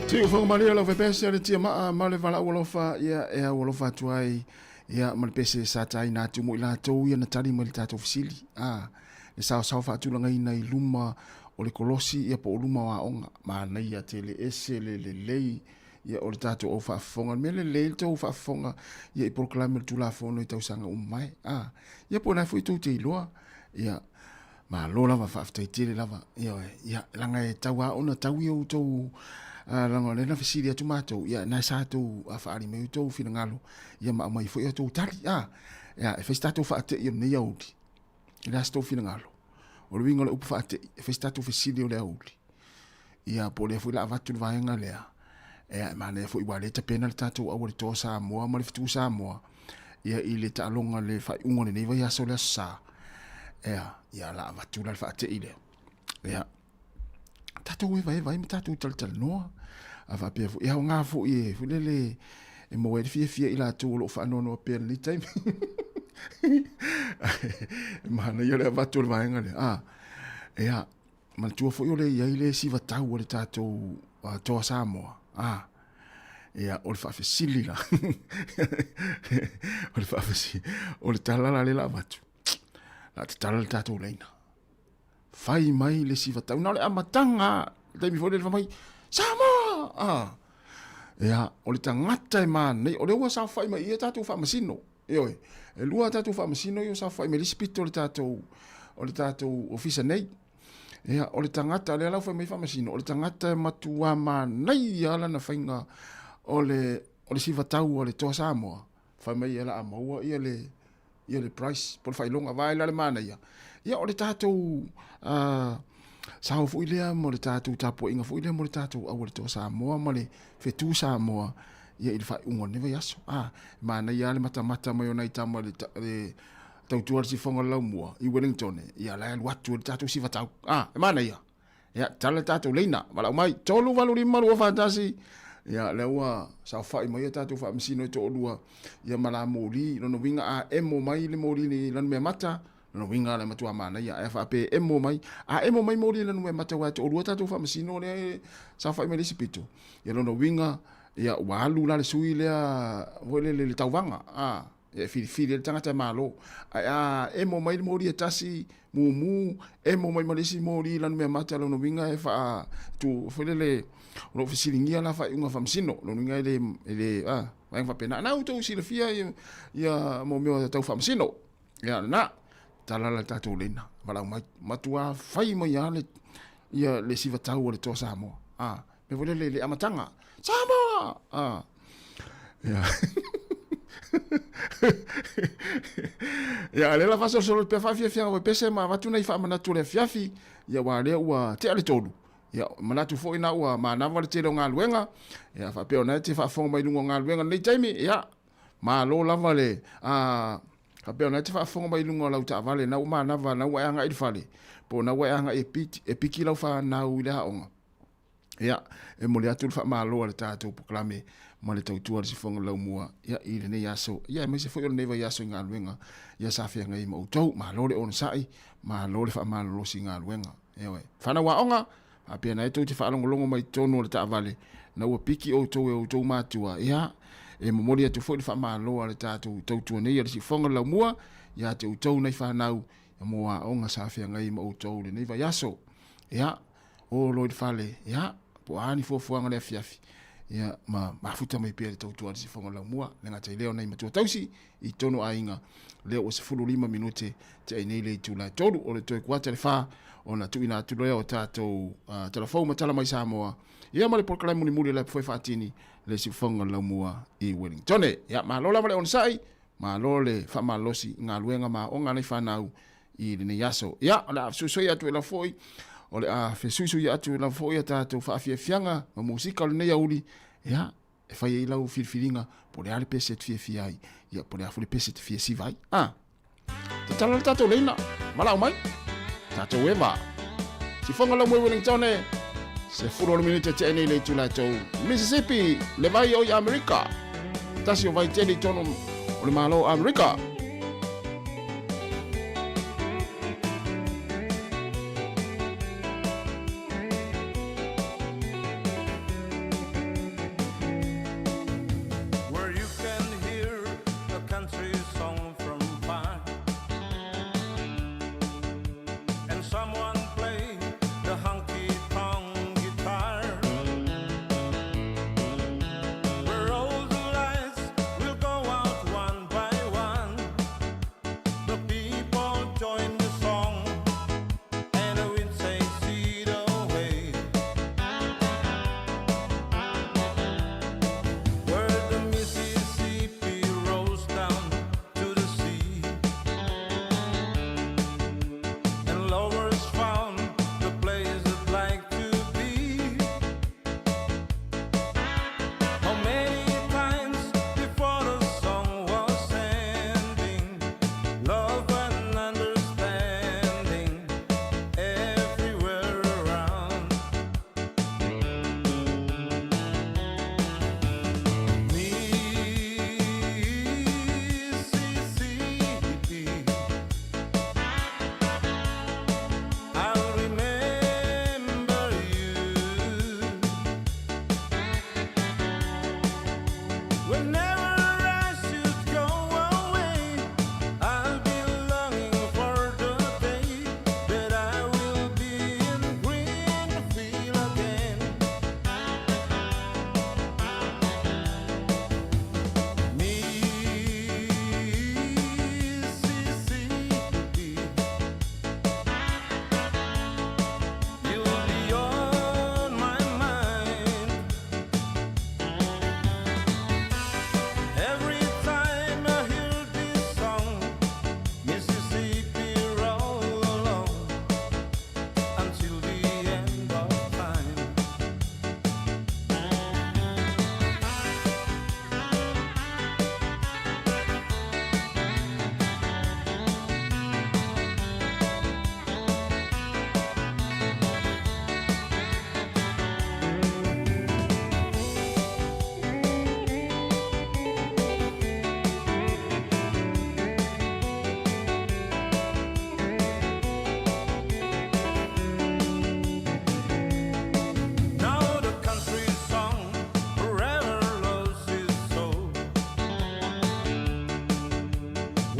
Siufoga malie o lau faipese o le tiamaa ma le valaau alofa ia e au alofa atu ai ia ma le pese sa taina atu mo i latou ia na tali mai le tatou fesili a le saosao faatulagaina i luma o le kolosi ia po o luma o aoga manaia tele ese le lelei ia o le tatou au faafofoga le mea lelei le tou faafofoga ia i polokalame o le Tulafono i tausaga uma mai a ia po o lena foi tou te iloa ia Malo lava, faafetai tele lava. Ioe, ia, leaga e tau lava ona taui outou, leaga o lea na fesili atu matou, ia, na sa outou faaali mai outou finagalo, ia ma aumai foi outou tali. A, ia, e fai se tatou faatei o lenei aoauli. O le a se tou finagalo? O le uiga o le upu faatei, e fai se tatou fesili o le aoauli. Ia, po o lea foi la avatu le vaega lea, ia, e manaia foi aua o lea e tapena le tatou auala toa Samoa ma le fetu Samoa, ia, i le taaloga le faaiuga o lenei vaiaso le Aso Sa, ia, ia, la avatu la le faatei lea. Ia, tatou evaeva ai ma tatou talatalanoa. A faapea foi, e aoga foi e, foi lele, e maua ai le fiafia i latou o lo o faanoanoa pea i lenei taimi. E manaia le avatu o le vaega lea. Ah, ia, Manatua foi o lea e i ai le sivatau o le tatou Toa Samoa, a, ia, o le faafesili la, o le faafesili, o le tala la lea la avatu, la tatala le tatou laina. Fai mai le sivatau, na o le amataga, le taimi foi lea fai mai, Samoa! A, ia, o le tagata e manaia, o lea ua saofai mai i i tatou faamasino. Ioe, e lua a tatou faamasino ia ua saofai mai le isi pito o le tatou, o le tatou ofisa nei. Ia, o le tagata, lea la ua fai mai faamasino, o le tagata e matua manaia lana faiga o le, o le sivatau a le Toa Samoa, fai mai ia la a maua ia le, ia le price, po o le faailoga, vaai la le manaia. Ia, o le tatou, sao foi lea mo le tatou tapuaiga foi lea mo le tatou auala Toa Samoa ma le fetu Samoa, ia i le faaiuga o lenei vaiaso. A, e manaia lava le matamata mai o nai tama i le tautua le sifoga o le laumua i Wellington, ia la e alu atu e le tatou sivatau. A, e manaia. Ia, tala le tatou leina, valaau mai, 385 241, ia, lea ua saofai mai a tatou faamasino e toalua, ia ma la moli, lona uiga a emo mai le moli i Lanumeamata, lona uiga le matua manaia, ae faapea e emo mai, a emo mai moli i Lanumeamata aua e toalua tatou faamasino lea e saofai mai le isi pito, ia lona uiga, ia ua alu la le sui lea foi lele i le tauvaga, a, e filifili ai le tagata e malo. Ae a emo mai le moli e tasi, mumu, emo mai ma le isi moli i Lanumeamata, lona uiga e faa, tu, foi lele, o lo o fesiligia la faaiuga faamasino, lona uiga e le, e le, a, vaega faapena. Na outou silafia ia, ia mo mea tau faamasino. Ia, lena, tala la tatou leina, valaau mai, matua fai mai lava le, ia, le sivatau o le Toa Samoa. A, mea foi lele i le amataga, Samoa! A, ia. Ia, a lea la faasolosolo pea faafiafiaga o pese ma avatu nai faamanatu o le afiafi, ia, aua lea ua tea le tolu. Ia, manatu foi na ua manava le tele o galuega, ia, faapea o na e te faafofoga mai luga o galuega lenei taimi, ia, Malo lava le, a, faapea o lena e te faafofoga mai i luga o lau taavale, na ua manava, na ua e agai i le fale, po o na ua e agai e piki, e piki lau fanau i le aoga. Ia, e momoli atu le faamalo a le tatou polokalame ma le tautua a le Sifoga Laumua, ia, i lenei aso, ia, aemaise foi o lenei vaiaso i galuega, ia sa feagai ma outou. Malo le onosai, malo le faamalolosi i galuega. Ioe. Fanau aoga, faapea na e tou te faalogologo mai totonu o le taavale, na ua piki outou e outou matua, ia, e momoli atu foi le faamalo a le tatou tautua nei a le Siufoga le Laumua, ia te outou nai fanau, mo aoga sa feagai ma outou lenei vaiaso. Ia, o loa i le fale, ia, po o a ni fuafuaga le afiafi, ia, ma mafuta mai pea le tautua a le Siufoga le Laumua, le gata i lea o nai matua tausi, i tonu aiga, lea ua 15 minute te ai nei le itula e tolu o le toe kuata le fa ona tuuina atu lea o tatou uh, tala fou ma tala mai Samoa ia ma le polokalame mulimuli o le apu faatini le siufoga laumua i Wellington. Ia malo lava le onosai, malo le faamalosi i galuega ma aoga a nai fanau i lenei aso. Ia, o le a fesuisui atu e lau foi, o le a fesuisui atu e lau foi a tatou faafiafiaga ma musika o lenei auli. Ia, e fai ai lau filifiliga po o le a le pese e te fiafia ai, ia po o le a foi le pese e te fia siva ai. Ah, tatala le tatou leina, valaau mai, tatou eva. Sifoga lau moe Wellington e, se fulu o le minute te nei le itula e tou. Mississippi, le vai o i Amerika. Tasi o vai tele i tonu o le malo Amerika.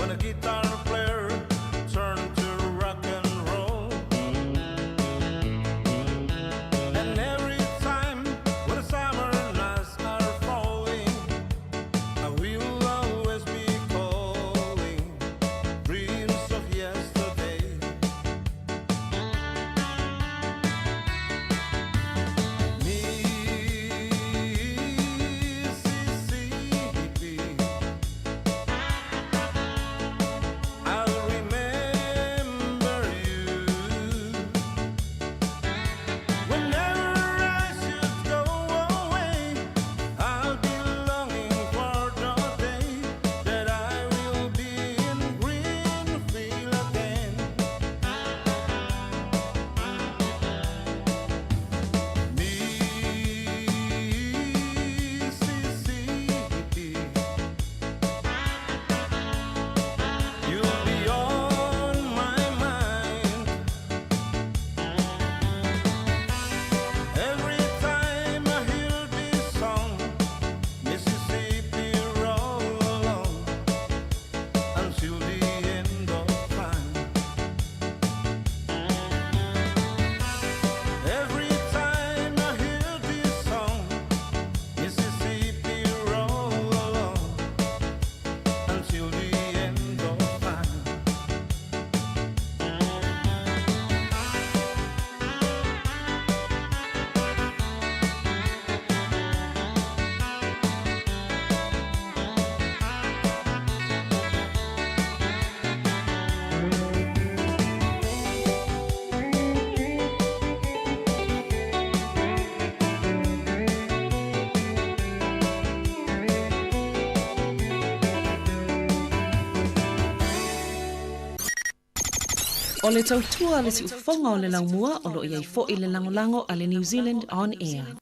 When a guitar player turned to rock and roll. And every time when the summer nights are falling, I will always be calling dreams of yesterday. Mississippi, I'll remember you. Whenever I should go away, I'll be longing for the day that I will be in Greenfield again. Mississippi, you'll be on my mind. Every time I hear this song, Mississippi roll along until the end of time. Every time I hear this song, Mississippi roll along until the end of time. O le tautua a le siufofoga o le laumua o lo o i ai foi le lagolago a le New Zealand On Air.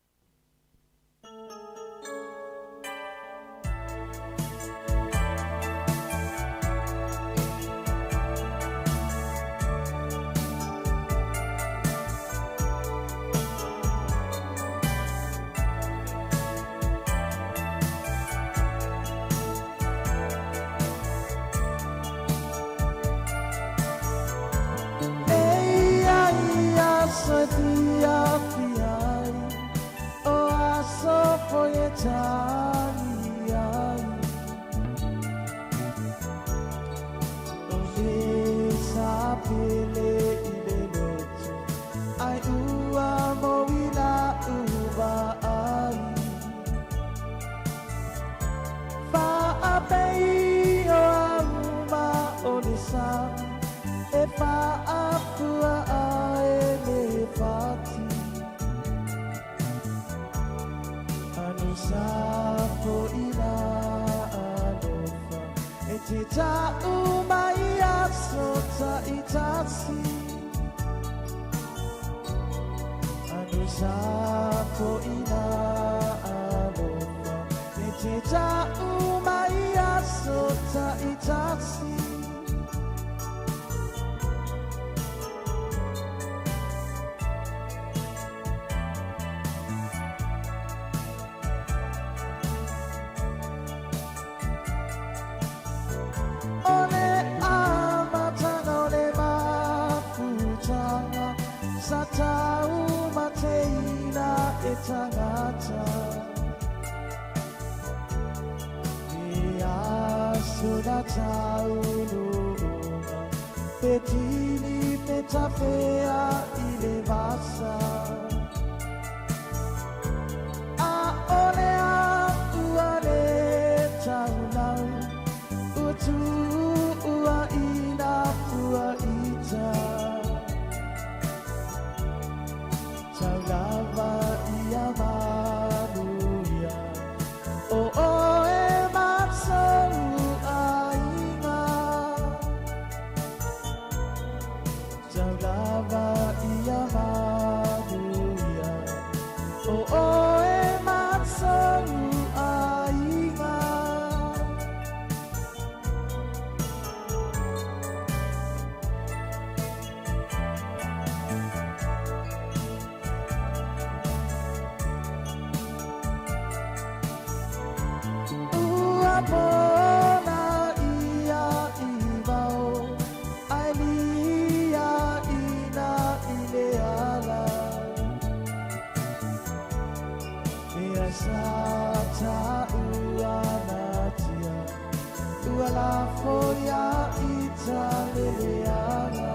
foia i taleleaga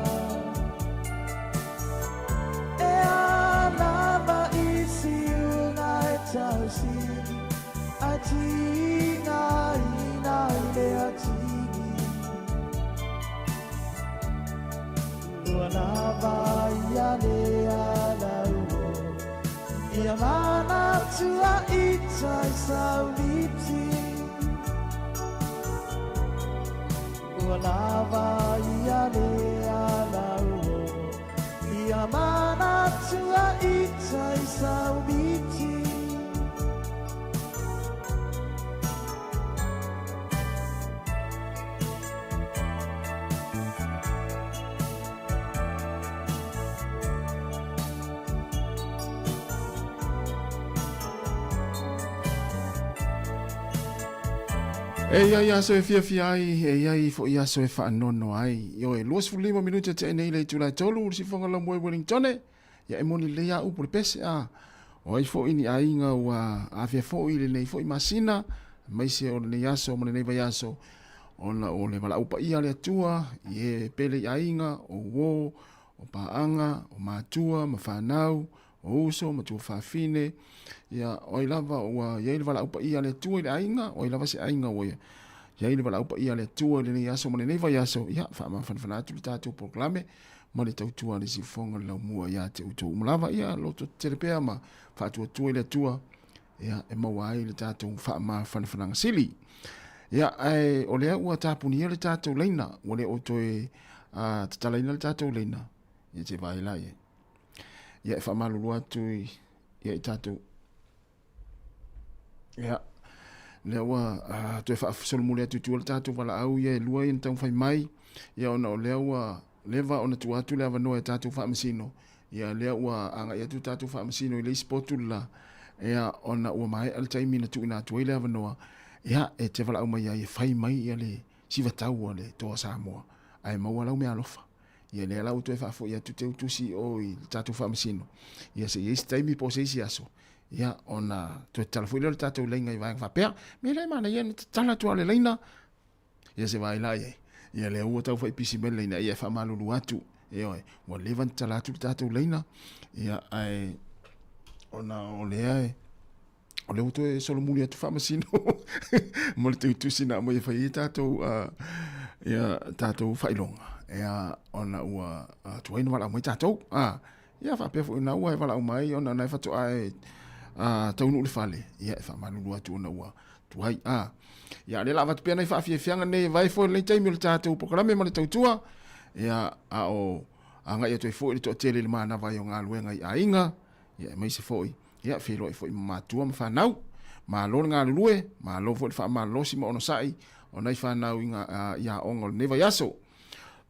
E alava i siuga e tausili Ai tigaina i le atigi Ua lava ia le alauo Ia manatua i tai sauliti Ua lava ia le alauo Ia manatua i tai sauliti. E i ai aso e fiafia ai, e i ai foi aso e faanoanoa ai. Ioe, 25 minute te nei le itula e tolu, le sifonga lau moe Wellingtone, ia e moni lelei a upu le pese, a. O ai foi ni aiga ua afea foi i lenei foi masina, aemaise o lenei aso ma lenei vaiaso, ona o le valaau paia a le Atua i e pele i aiga, o uō, o paaga, o matua ma fanau, o uso ma tuafafine, ia, o ai lava ua i ai le valaau paia a le Atua i le aiga, o ai lava se aiga ua i ai le valaau paia a le Atua i lenei aso ma lenei vaiaso, ia, faamafanafana atu le tatou polokalame ma le tautua a le Siufofoga o le Laumua ia te outou uma lava. Ia, loto tetele pea ma faatuatua i le Atua, ia, e maua ai le tatou faamafanafanaga sili. Ia, ae o lea ua tapunia le tatou laina, ua le o toe tatalaina le tatou laina, ia te vaai la i ai. Ia, e faamalulu atu i, ia i tatou. Ia, lea ua toe faasolomuli atu i tua le tatou valaau ia e lua ia na taumafai mai, ia ona o lea ua leva ona tuu atu le avanoa e tatou faamasino, ia lea ua agai atu tatou faamasino i le isi potu le la, ia ona ua maea le taimi na tuuina atu ai le avanoa, ia e te valaau mai ai e fai mai ia le sivatau a le Toa Samoa, ae maua lau meaalofa. Ia lea la ua toe faafoi atu te utusi o i le tatou faamasino, ia se i ai se taimi po o se isi aso, ia ona toe tatala foi lea o le tatou laina i vaega faapea. Mea la e manaia ona tatala atu lava o le laina, ia se vaai la i ai. Ia lea ua tau fai pisi mai le laina, ia e faamalulu atu, ioe, ua leva ona tatala atu le tatou laina, ia ae ona o lea e o lea ua toe solomuli atu faamasino mo le teutusi na aumai e fai ai tatou ia tatou faailoga ia ona ua tuai na valaau mai tatou ia faapea foi na ua e valaau mai ona na e faatoa e taunuu le fale ia e faamalulu atu ona ua tuai ia lea la avatu pea nai faafiafiaga nei e vae foi lenei taimi o le tatou polokalame ma le tautua ia a o agai atu ai foi le toatele i le manava ai o galuega i aiga ia aemaise foi Ia, feiloai foi ma matua ma fanau. Malo le galulue, malo foi le faamalolosi ma onosai o nai fanau i, i aoga o lenei vaiaso.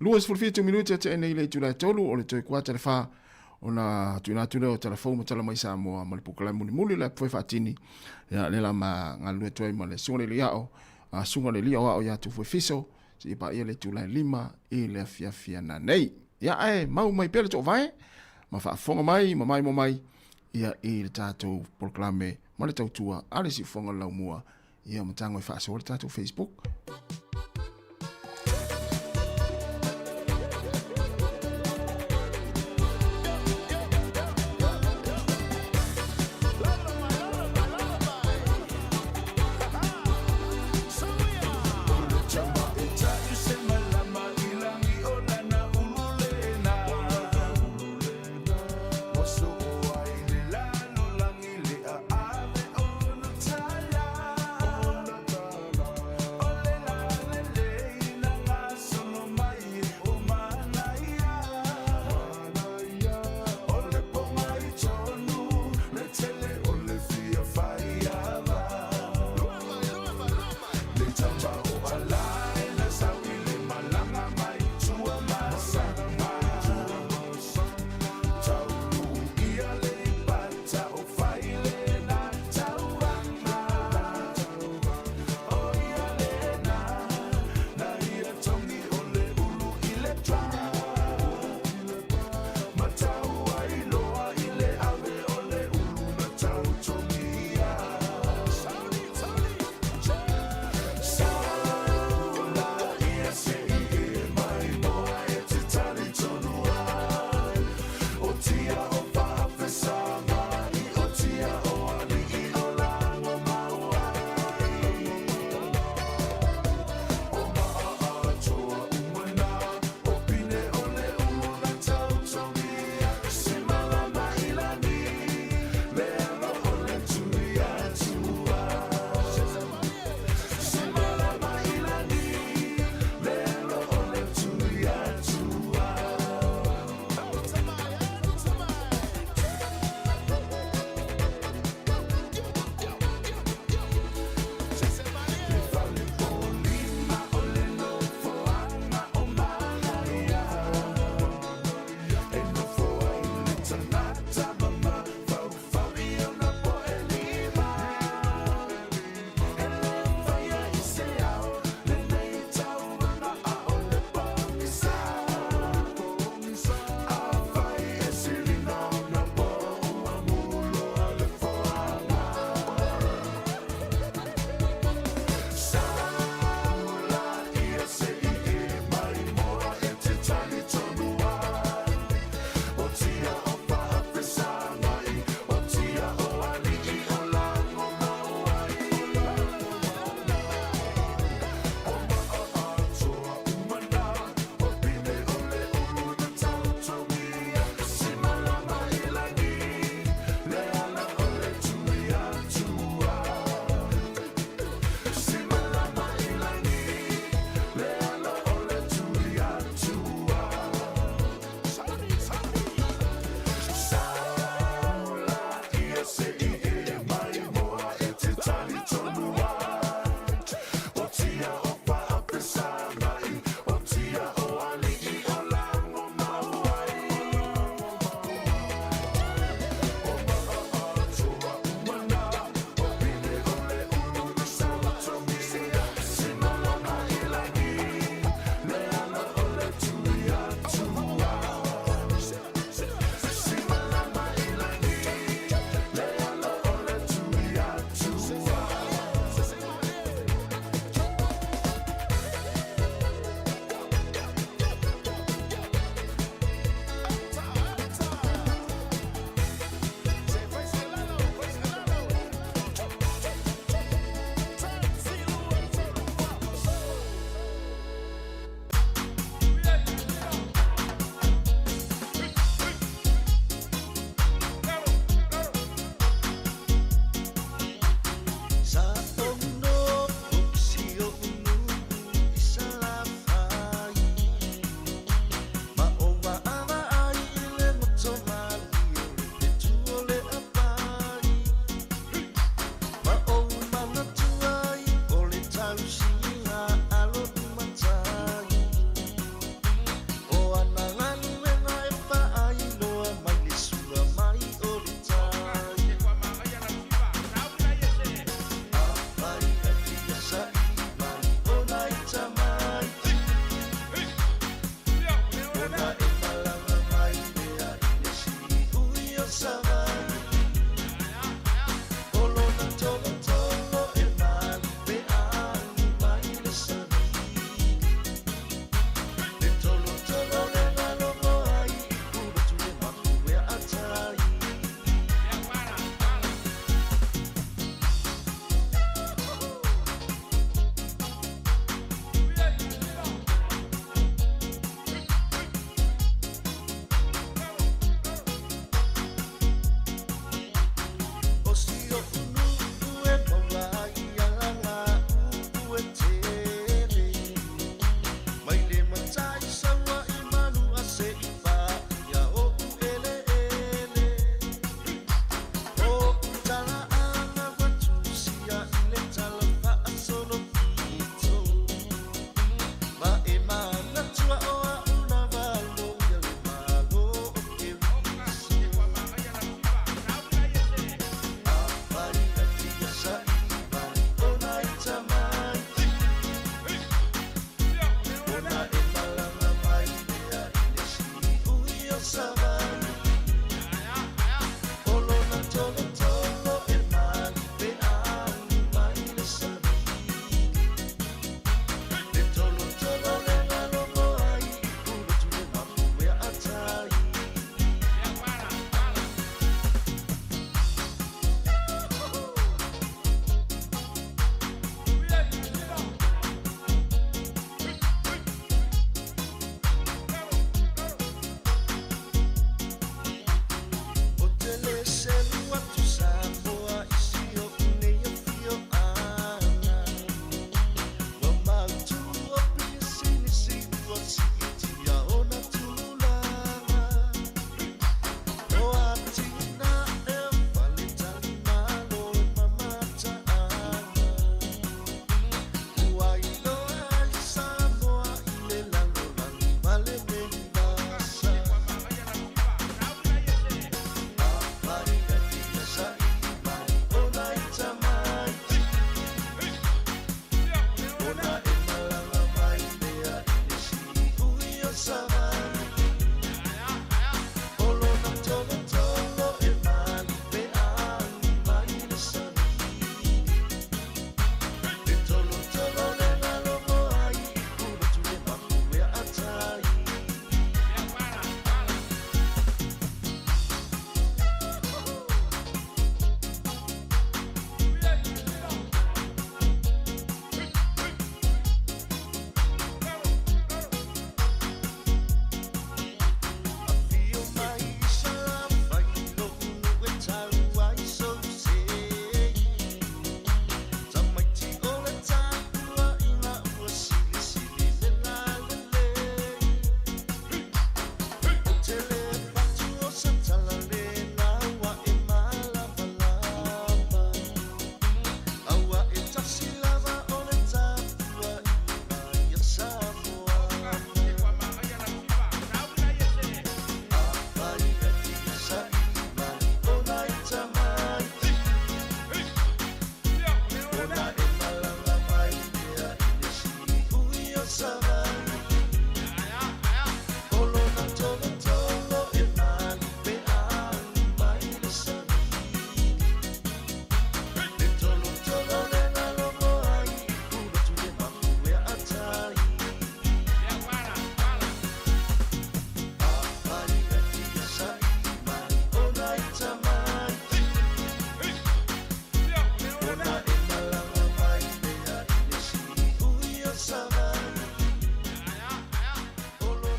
27 minute tea nei le itula e tolu o le toe kuata le fa ona tuuina atu lea o tala fou ma tala mai Samoa ma le polokalame mulimuli le apu faatini ia le la ma galulue atu ai ma le susuga le liao a susuga le liao ao ia Tufue Fiso seia paia le itula e lima i le afiafi ana nei. Ia ae mau mai pea le toovae ma faafofoga mai ma maimoa mai ia i le tatou polokalame ma le tautua a le Siufofoga o le Laumua ia ma tago e faasoa le tatou Facebook.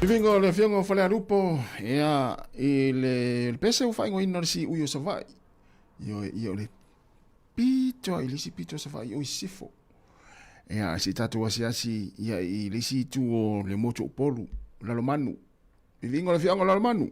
Viviga o le Afioga o Falealupo, ia, i le, le pese ua faaigoaina o le siui o Savaii. Ioe, ia o le pito i le isi pito o Savaii o i Sisifo. Ia, se i tatou asiasi ia i le isi itu o le motu o Upolu, Lalomanu. Viviga o le Afioga o Lalomanu.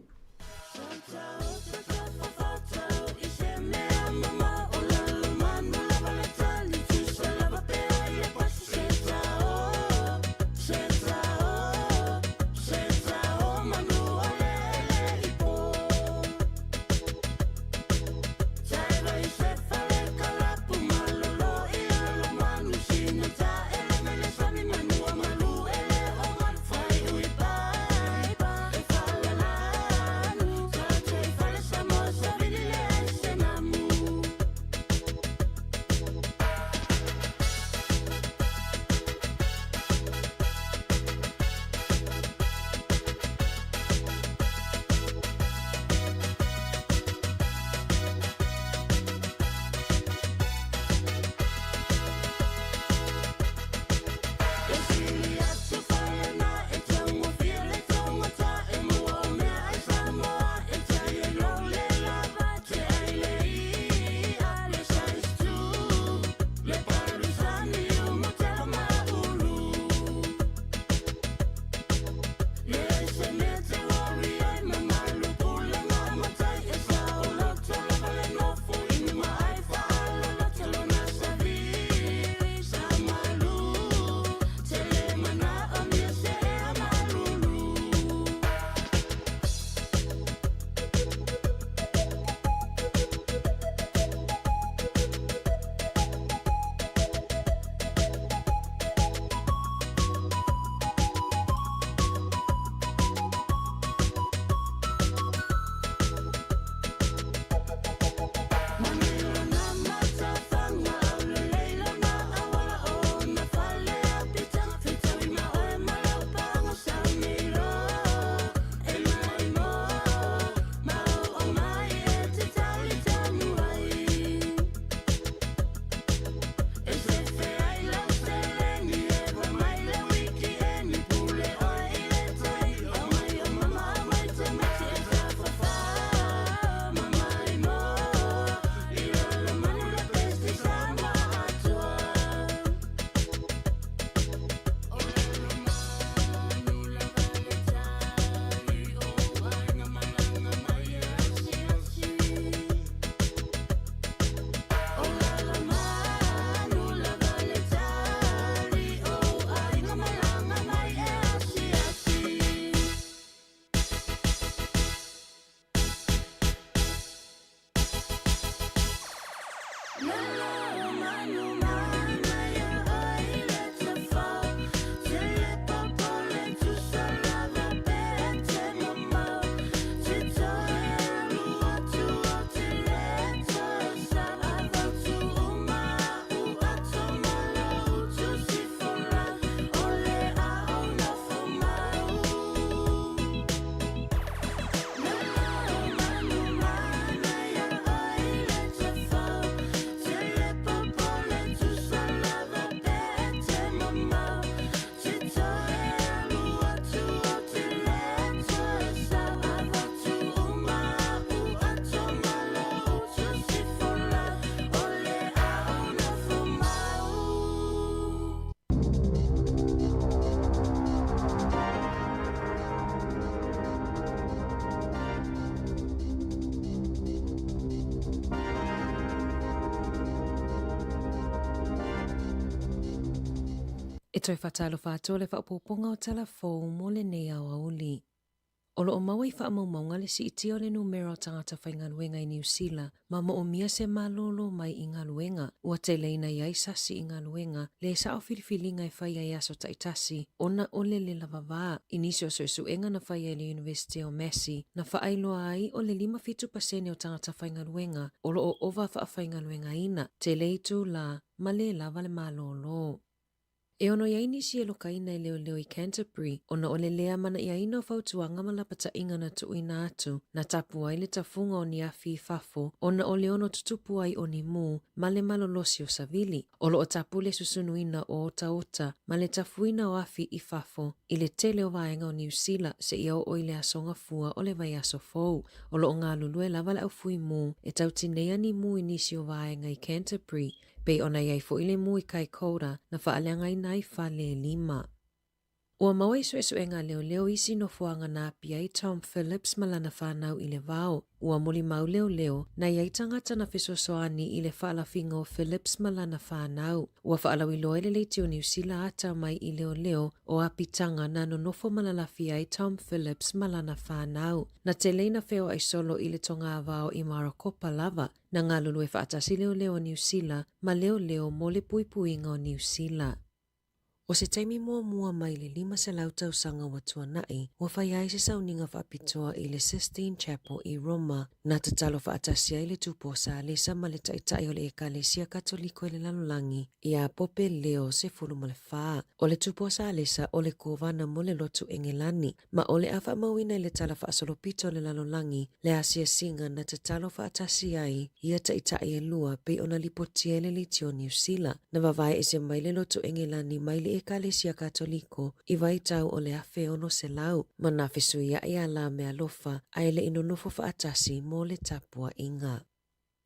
E toe faatalofa atu le faaopoopoga o tala fou mo lenei aoauli. O lo o maua i faamaumauga le siitia o le numera o tagata faigaluega i Niu Sila ma moomia se malolo mai i galuega. Ua teleina i ai sasi i galuega, le sao filifiliga e fai ai aso taitasi ona o le le lavavā. I nisi o suesuega na faia e le Universite o Massey, na faailoa ai o le 57 pasene o tagata faigaluega o lo o ova faafaigaluegaina, tele itulā ma le lava le malolo. E ono i ai nisi e lokaina e leoleo i Canterbury ona o le lē amana'iaina o fautuaga ma lapata'iga na tuuina atu na tapu ai le tafuga o ni afi i fafo ona o le ono tutupu ai o ni mū ma le malolosi o savili. O lo o tapu le susunuina o otaota ma le tafuina o afi i fafo i le tele o vaega o Niu Sila seia oo i le aso gafua o le vaiaso fou. O lo o galulue lava le aufui mū e tautineia ni mū i nisi o vaega i Canterbury, pei ona i ai foi le mū i Kaikoura na faaleagaina ai fale e lima. Ua maua i suesuega a leoleo isi nofoaga na api ai Tom Phillips ma lana fanau i le vao. Ua molimau leoleo, na i ai tagata na fesoasoani i le faalafiga o Phillips ma lana fanau. Ua faalauiloa e le leitio Niu Sila ata mai i leoleo o apitaga na nonofo ma lalafi ai Tom Phillips ma lana fanau. Na tele ina feoai solo i le togavao i Marokopa lava, na galulue faatasi leoleo o Niu Sila ma leoleo mo le puipuiga o Niu Sila. ʻO se taimi muamua mai le 500 tausaga ua tuanaʻi, ua fai ai se sauniga faapitoa i le Sistine Chapel i Roma, na tatalo faatasi ai le Tupu o Salesa ma le Taitai o le Ekalesia Katoliko i le lalolagi, iā Pope Leo XIV. ʻO le Tupu o Salesa o le Kovana mo le Lotu Engelani, ma o le a faamauina i le Tala Faasolopito o le Lalolagi le asiasiga na tatalo faatasi ai ia taitai e lua pei ona lipotia e le Leitio Niu Sila. Na vavae ese mai le Lotu Engelani mai le Ekalesia Katoliko i vaitau o le 1600 ma na fesuiaʻi a la mealofa ae le i nonofo faatasi mo le tapuaiga.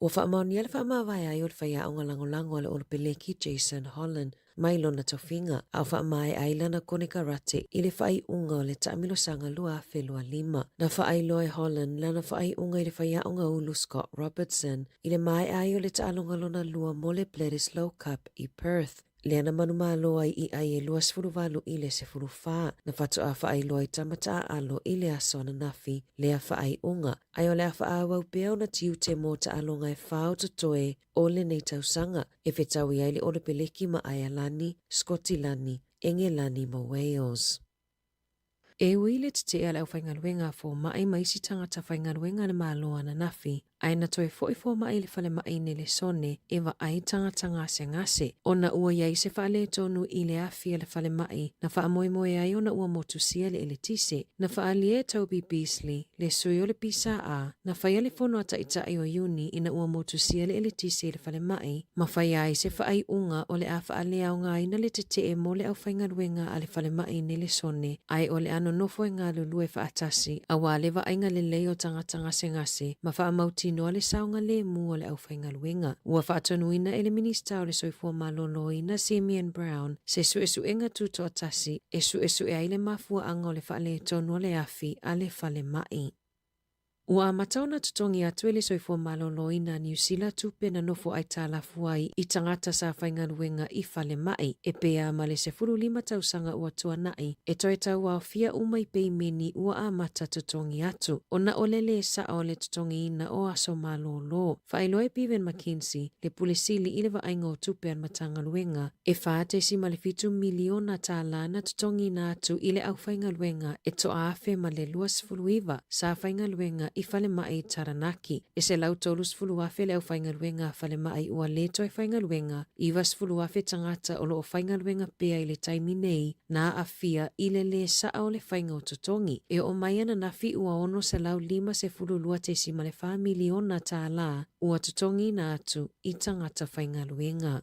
Ua faamaonia le faamavae ai o le faiaoga lagolago a le Olopeleki Jason Holland mai lona tofiga, a o faamaea ai lana konekarate i le faaiuga o le taamilosaga 2025. Na faailoa e Holland lana faaiuga i le faiaoga ulu Scott Robertson i le maea ai o le taaloga lona lua mo le Bledisloe Cup i Perth, lea na manumalo ai i ai e 28 i le 14. Na faatoa faailoa i tama taaalo i le aso ananafi lea faaiuga, ae o le a faaauau pea ona tiute mo taaloga e fā o totoe o lenei tausaga, e fetaui ai le Olepeleki ma Aealani, Skotilani, Engelani ma Wales. E ui i le tetee a le aufaigaluega a fomai ma isi tagata faigaluega a le Malo ananafi, ae na toe foi fomai i le falemai Nelesone e vaai tagata gasegase, ona ua i ai se faaletonu i le afi a le falemai na faamoemoe ai ona ua motusia le eletise. Na faaalia e Toby Beasley, le sui o le PSA, na faia le fono a Taitai o Iuni ina ua motusia le eletise i le falemai, ma faia ai se faaiuga o le a faaleaogaina le tetee mo le aufaigaluega a le falemai Nelesone, ae o le a nonofo e galulue faatasi aua le vaaiga lelei o tagata gasegase ma faamautinoa le saogalemu o le aufaigaluega. Ua faatonuina e le Minisita o le Soifua Maloloina Simeon Brown se suesuega tutoatasi e suesue ai le mafuaaga o le faaletonu o le afi a le falemai. Ua amata ona totogi atu e le Soifua Maloloina a Niu Sila tupe na nofo aitalafu ai i tagata sa faigaluega i falemai, e pea ma le 15 tausaga ua tuanaʻi, e toe tauaofia uma i peimeni ua amata totogi atu, ona o le lē saʻo o le totogiina o aso malōlō. Faailoa e Bevan McKenzie, le Pule Sili i le vaaiga o tupe a le Matagaluega, e $4.7 miliona tālā na totogiina atu i le aufaigaluega e toaafe ma le 29 sa faigaluega i falemai Taranaki. E 130,000 le aufaigaluega a falemai ua lē toe faigaluega, 90,000 tagata o lo o faigaluega pea i le taimi nei na aafia i le lē saʻa o le faiga o totogi. E oo mai ananafi ua $652.4 miliona tālā ua totogiina atu i tagata faigaluega.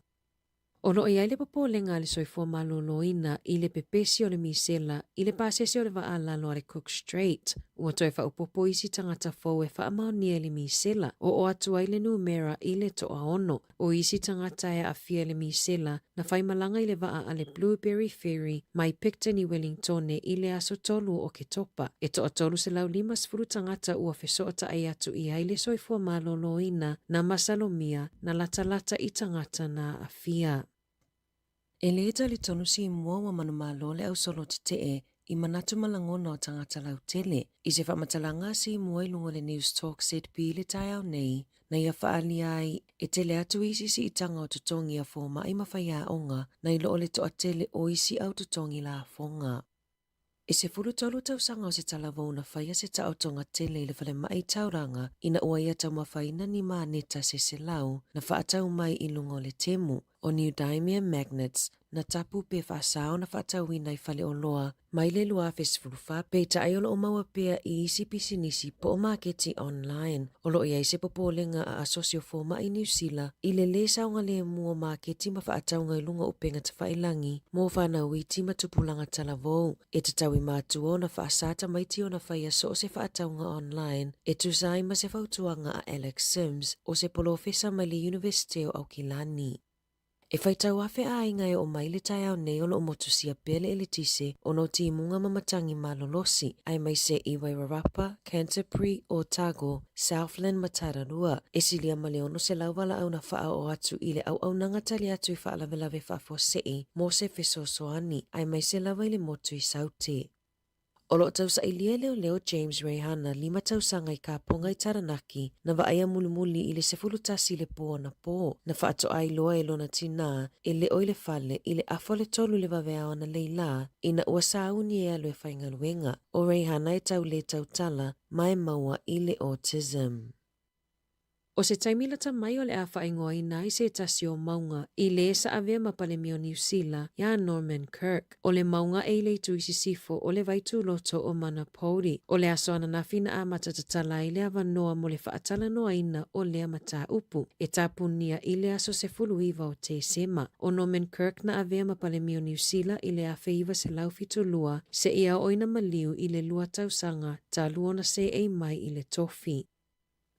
O lo o i ai le popolega a le soifua maloloina i le pepesi o le misela i le pasese o le vaa lalo a le Cook Strait. Ua toe faaopoopo isi tagata fou e faamaonia i le misela, oo atu ai le numera i le toaono. O isi tagata e aafia i le misela na faimalaga i le vaa a le Blueberry Ferry mai Picton i Wellingtone i le aso 3 o Oketopa. E toa 350 tagata ua fesootai atu i ai le soifua maloloina na masalomia na latalata i tagata na aafia. E lē talitonu Simua ua manumalo le ausolo tetee i manatu ma lagona o tagata lautele. I se faamatalaga a Simua i luga o le Newstalk ZB i le taeao nei, na ia faaalia ai e tele atu isi siitaga o totogi a fomai ma faiaoga nai lo o le toatele o isi au totogi lafoga. E 13 tausaga o se talavou na faia se taotoga tele i le falemai Tauranga ina ua ia taumafaina ni māneta se 100 na faatau mai i luga o le temu. O Neodymium magnets na tapu pe faasao na faatauina i faleoloa mai le 2014, peitai o lo o maua pea i isi pisinisi po o maketi online. O lo o i ai se popolega a asosi o fomai i Niu Sila i le lē saogalemu o maketi ma faatauga i luga o upega tafailagi mo fanau iti ma tupulaga talavou. E tatau i matua ona faasā tamaiti ona faia so o se faatauga online e tusa ai ma se fautuaga a Alex Sims o se polofesa mai le Iunivesite o Aukilani. E faitau afe aiga e oo mai le taeao nei o lo o motusia pea le eletise ona o timuga ma matagi malolosi, aemaise i Wairarapa, Canterbury, Otago, Southland ma Tararua. E silia ma le 600 valaau na faaoo atu i le auaunaga tali atu i faalavelave faafuasei mo se fesoasoani, aemaise lava i le motu i Saute. O lo o tausailia e leoleo James Reihana, lima tausaga i Kaponga i Taranaki, na vaaia mulimuli i le 11 i le po anapō, na faatoa iloa e lona tinā e leo i le fale i le afa o le tolu i le vaveao analeila ina ua sauni e alu e faigaluega. O Reihana e tau lē tautala ma e maua i le autism. O se taimi lata mai o le a faaigoaina ai se tasi o mauga i lē sa avea ma Palemia o Niu Sila iā Norman Kirk. O le mauga e i le itu i sisifo o le vai tūloto o Manapouri. O le aso ananafi na amata tatala ai le avanoa mo le faatalanoaina o lea mataupu e tapunia i le aso 19 o Tesema. O Norman Kirk na avea ma Palemia o Niu Sila i le 1972 seia oo ina maliu i le lua tausaga talu ona seei mai i le tofi.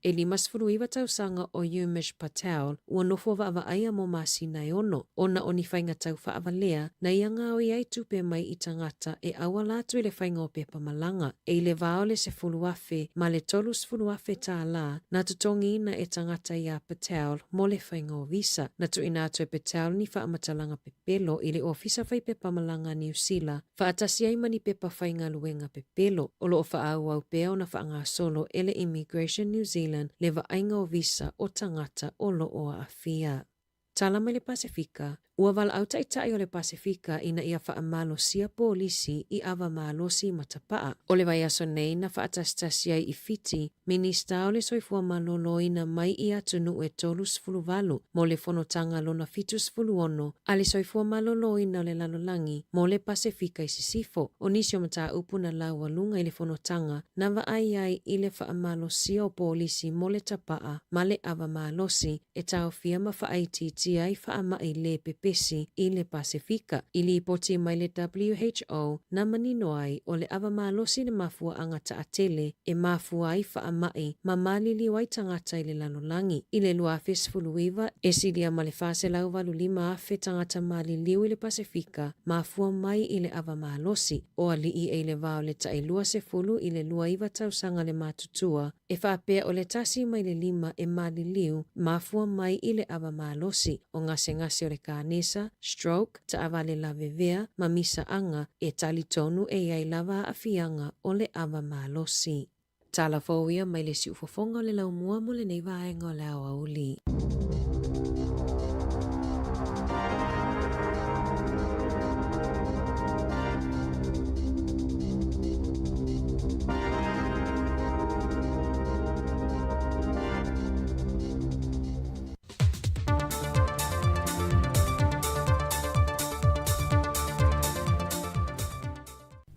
E 59 tausaga o Umesh Patel ua nofo vaavaaia mo masina e ono, ona o ni faiga tau faavalea na ia gaoi ai tupe mai i tagata e auala atu i le faiga o pepa malaga. E i le va o le 10,000 ma le 30,000 tālā na totogiina e tagata iā Patel mo le faiga o visa. Na tuuina atu e Patel ni faamatalaga pepelo i le Ofisa Fai Pepa Malaga a Niu Sila faatasi ai ma ni pepa faigaluega pepelo. O lo o faaauau pea ona faagasolo e le Immigration New Zealand le vaaiga o visa o tagata o lo o aafia. Tala mai le Pasefika, Ua valaau taitai o le Pasefika ina ia faamalosia polisi i ava malosi i Matapaa. O le vaiaso nei na faatasitasi ai i Fiti, Minista o le Soifua Maloloina mai i atunuu e 38 mo le fonotaga lona 76 a le Soifua Maloloina o le Lalolagi mo le Pasefika i Sisifo. O nisi o mataupu na laualuga i le fonotaga na vaai ai i le faamalosia o polisi mo le tapaa ma le ava malosi e taofia ma faaitiitia ai faamai lē pepesi i le Pasefika. I lipoti mai le WHO na manino ai o le ava malosi le mafuaaga taatele e mafua ai faamai ma maliliu ai tagata i le lalolagi. I le 2019, e silia ma le 485,000 tagata maliliu i le Pasefika mafua mai i le ava malosi. O alii e i le va o le tai 20 i le 29 tausaga le matutua, E faapea o le tasi mai le lima e maliliu mafua mai i le ava malosi o gasegase o le kanesa, stroke, taavale lavevea, ma misaaga e talitonu e i ai lava aafiaga o le ava malosi. Tala fou ia mai le siufofoga o le laumua mo lenei vaega o le aoauli.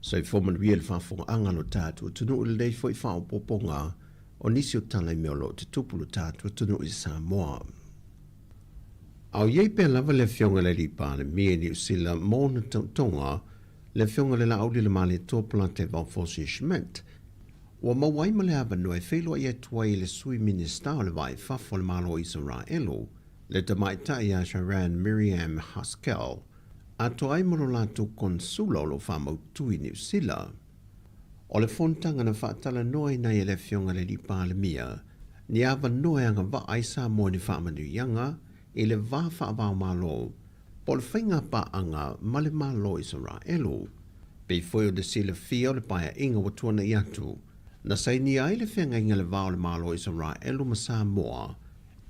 Soifua manuia le faafofogaaga a lo tatou atunuu i lenei foi faaopoopoga o nisi o tala i mea o lo o tutupu lo tatou atunuu i Samoa. A o i ai pea lava le Afioga i le Alii Palemia i Niu Sila mo ona taotoga, le Afioga i le Laauli Lemalietoa Polataivao Fosi Schmidt, ua maua ai ma le avanoa e feiloai atu ai i le Sui Minisita o le Vaa i Fafo o le Malo o Isaraelu, le Tamaitai ia Sharan Miriam Haskell, atoa ai ma lo latou Konsula o lo o faamautu i Niu Sila. O le fonotaga na faatalanoaina ai e le Afioga i le Alii Palemia ni avanoa e agavaa ai Samoa i ni faamanuiaga i le va faava-o-Malo po o le faiga paaga ma le Malo o Isaraelu. Pei foi ona silafia o le paeaiga ua tuanai atu, na sainia ai le feagaiga i le va o le Malo o Isaraelu ma Samoa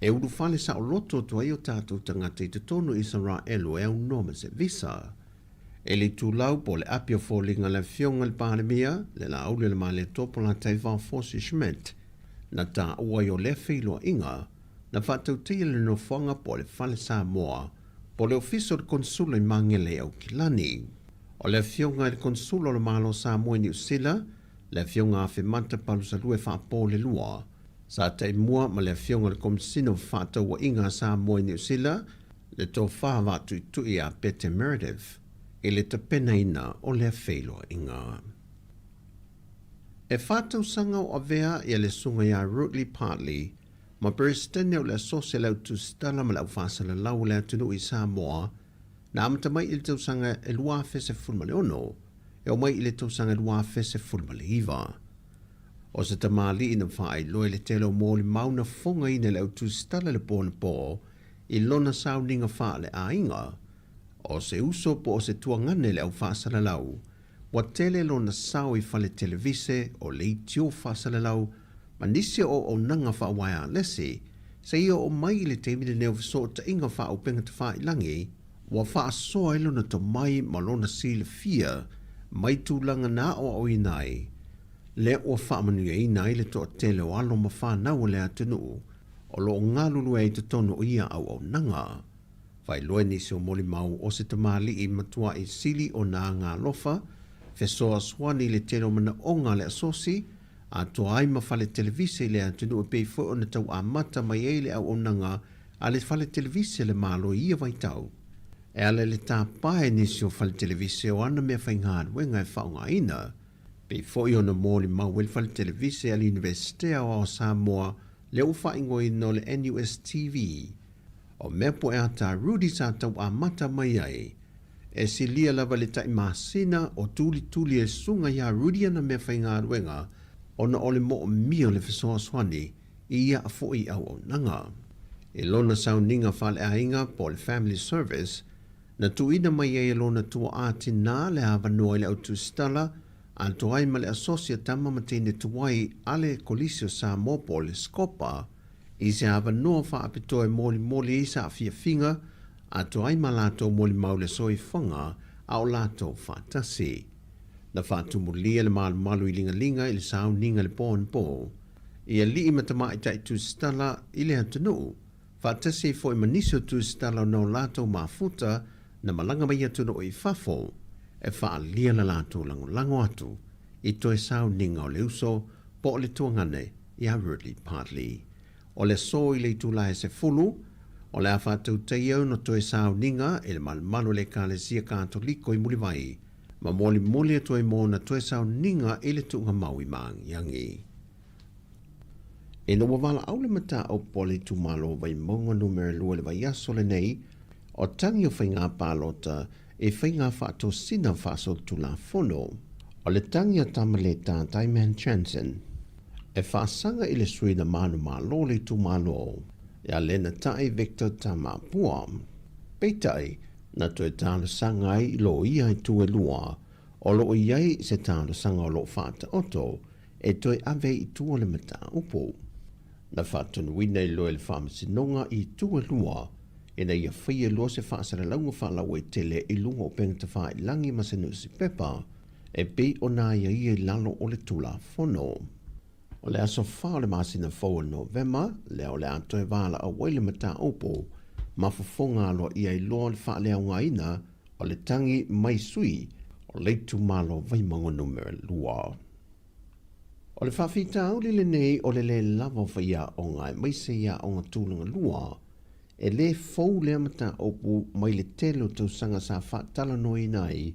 e ulufale saoloto atu ai o tatou tagata i totonu o Isaraelu e aunoa ma se visa. E le itulau po o le api o foliga a le Afioga i le Palemia, le Laauli o le Malietoa Polataivao Fosi Schmidt, na taua ai o lea feiloaiga na faatautaia le nofoaga po o le Fale Samoa po o le Ofisa o le Konesula i Magele i Aukilani. O le Afioga i le Konesula o le Malo o Samoa i Niu Sila, le Afioga Afemata Palusalue Faapolelua, sa taimua ma le Afioga i le Komesina o Fefaatauaiga a Samoa i Niu Sila, le Tofa Vaatuitui ia Pete Meredith, i le tapenaina o lea feiloaiga. E tausaga o avea ia le susuga ia Rutely Partley ma Peresetene o le Asosi a le Au Tusitala ma le Au Faasalalau o le Atunuu i Samoa, na amata mai i le tausaga e 2016 e oo mai i le tausaga e 2019. O se tamalii na faailoa i le tele o molimau na fofogaina e le Au Tusitala i le po anapo i lona sauniga faaleaiga, o se uso po o se tuagane i le au faasalalau, Ua tele lona sao i fale televise o leitio faasalalau ma nisi o auaunaga faauaealesi, seia oo mai i le taimi lenei o fesootaiga faaupega tafailagi, ua faasoa ai lona tomai ma lona silafia mai tulaga na aoaoina ai, lea ua faamanuiaina ai le toatele o alo ma fanau o le atunuu o lo o galulue ai i totonu o ia auaunaga. Faailoa i nisi o molimau o se tamalii matuai sili ona agaalofa, fesoasoani i le tele o manaoga a le asosi, atoa ai ma fale televise i le atunuu e pei foi ona tau amata mai ai le auaunaga a le fale televise a le Malo i ia vaitau. E ala i le tapa e nisi o fale televise o ana meafaigaluega e faaaogaina, pei foi ona molimau ai le fale televise a le Iunivesite Aoao o Samoa lea ua faaigoaina o le NUSTV. O mea po e ata Rudy sa tau amata mai ai. E silia lava le tai masina o tulituli e susuga iā Rudy ana mea faigaluega ona o le moomia o le fesoasoani i ia foʻi auaunaga. I lona sauniga faaleaiga po o le Family Service, na tuuina mai ai e lona tuaʻā tinā le avanoa i le au tusitala atoa ai ma le asosi a tama ma teine tuai a le Kolisi o Samoa po o le SCOPA, I se avanoa faapitoa e molimoli ai saafiafiga atoa ai ma latou molimau le soifuaga a o latou faatasi. Na faatumulia le malumalu i ligalinga i le sauniga i le po anapo i alii ma tamaitai tusitala i le atunuu, faatasi ai foi ma nisi o tusitala ona o latou mafuta na malaga mai atunuu i fafo e faaalia la latou lagolago atu i toe sauniga o le uso po o le tuagane iā Ridley Partley. O le aso i le itula e 10, o le a faatautaia ona toe sauniga e le malumalu o le Ekalesia Katoliko i Mulivai, ma molimoli atu ai mo ona toe sauniga i le tuugamau i Maagiagi. Ina ua valaau le mataupu a le itumalo Vaimauga Numera 2 i le vaiaso lenei, o tagi o faiga palota i faiga faatosina faasolitulafono. O le tagi a Tamaleta Taiman Jansen e faasaga i le sui na manumalo o le itumalo ia Lenatai Victor Tamapua. Peitai, na toe talosaga ai i loia i Tuelua o lo o i ai se talosaga o lo o faataoto e toe ave ai i tua le mataupu. Na faatonuina i loa e le Faamasinoga i Tuelua ina ia faia loa se faasalalauga faalauaitele i luga o upega tafailagi ma se nusipepa e pei ona aiaia i lalo o le Tulafono. O le aso 4 o le masina fou o Novema lea o le a toe valaau ai le mataupu ma fofoga aloaia ai loa le faaleaogaina o le tagi mai sui o le itumalo Vaimauga Numera 2. O le faafitauli lenei o le lē lava o faiaoga aemaise i aoga tulaga lua, e lē fou lea mataupu mai le tele o tausaga sa faatalanoaina ai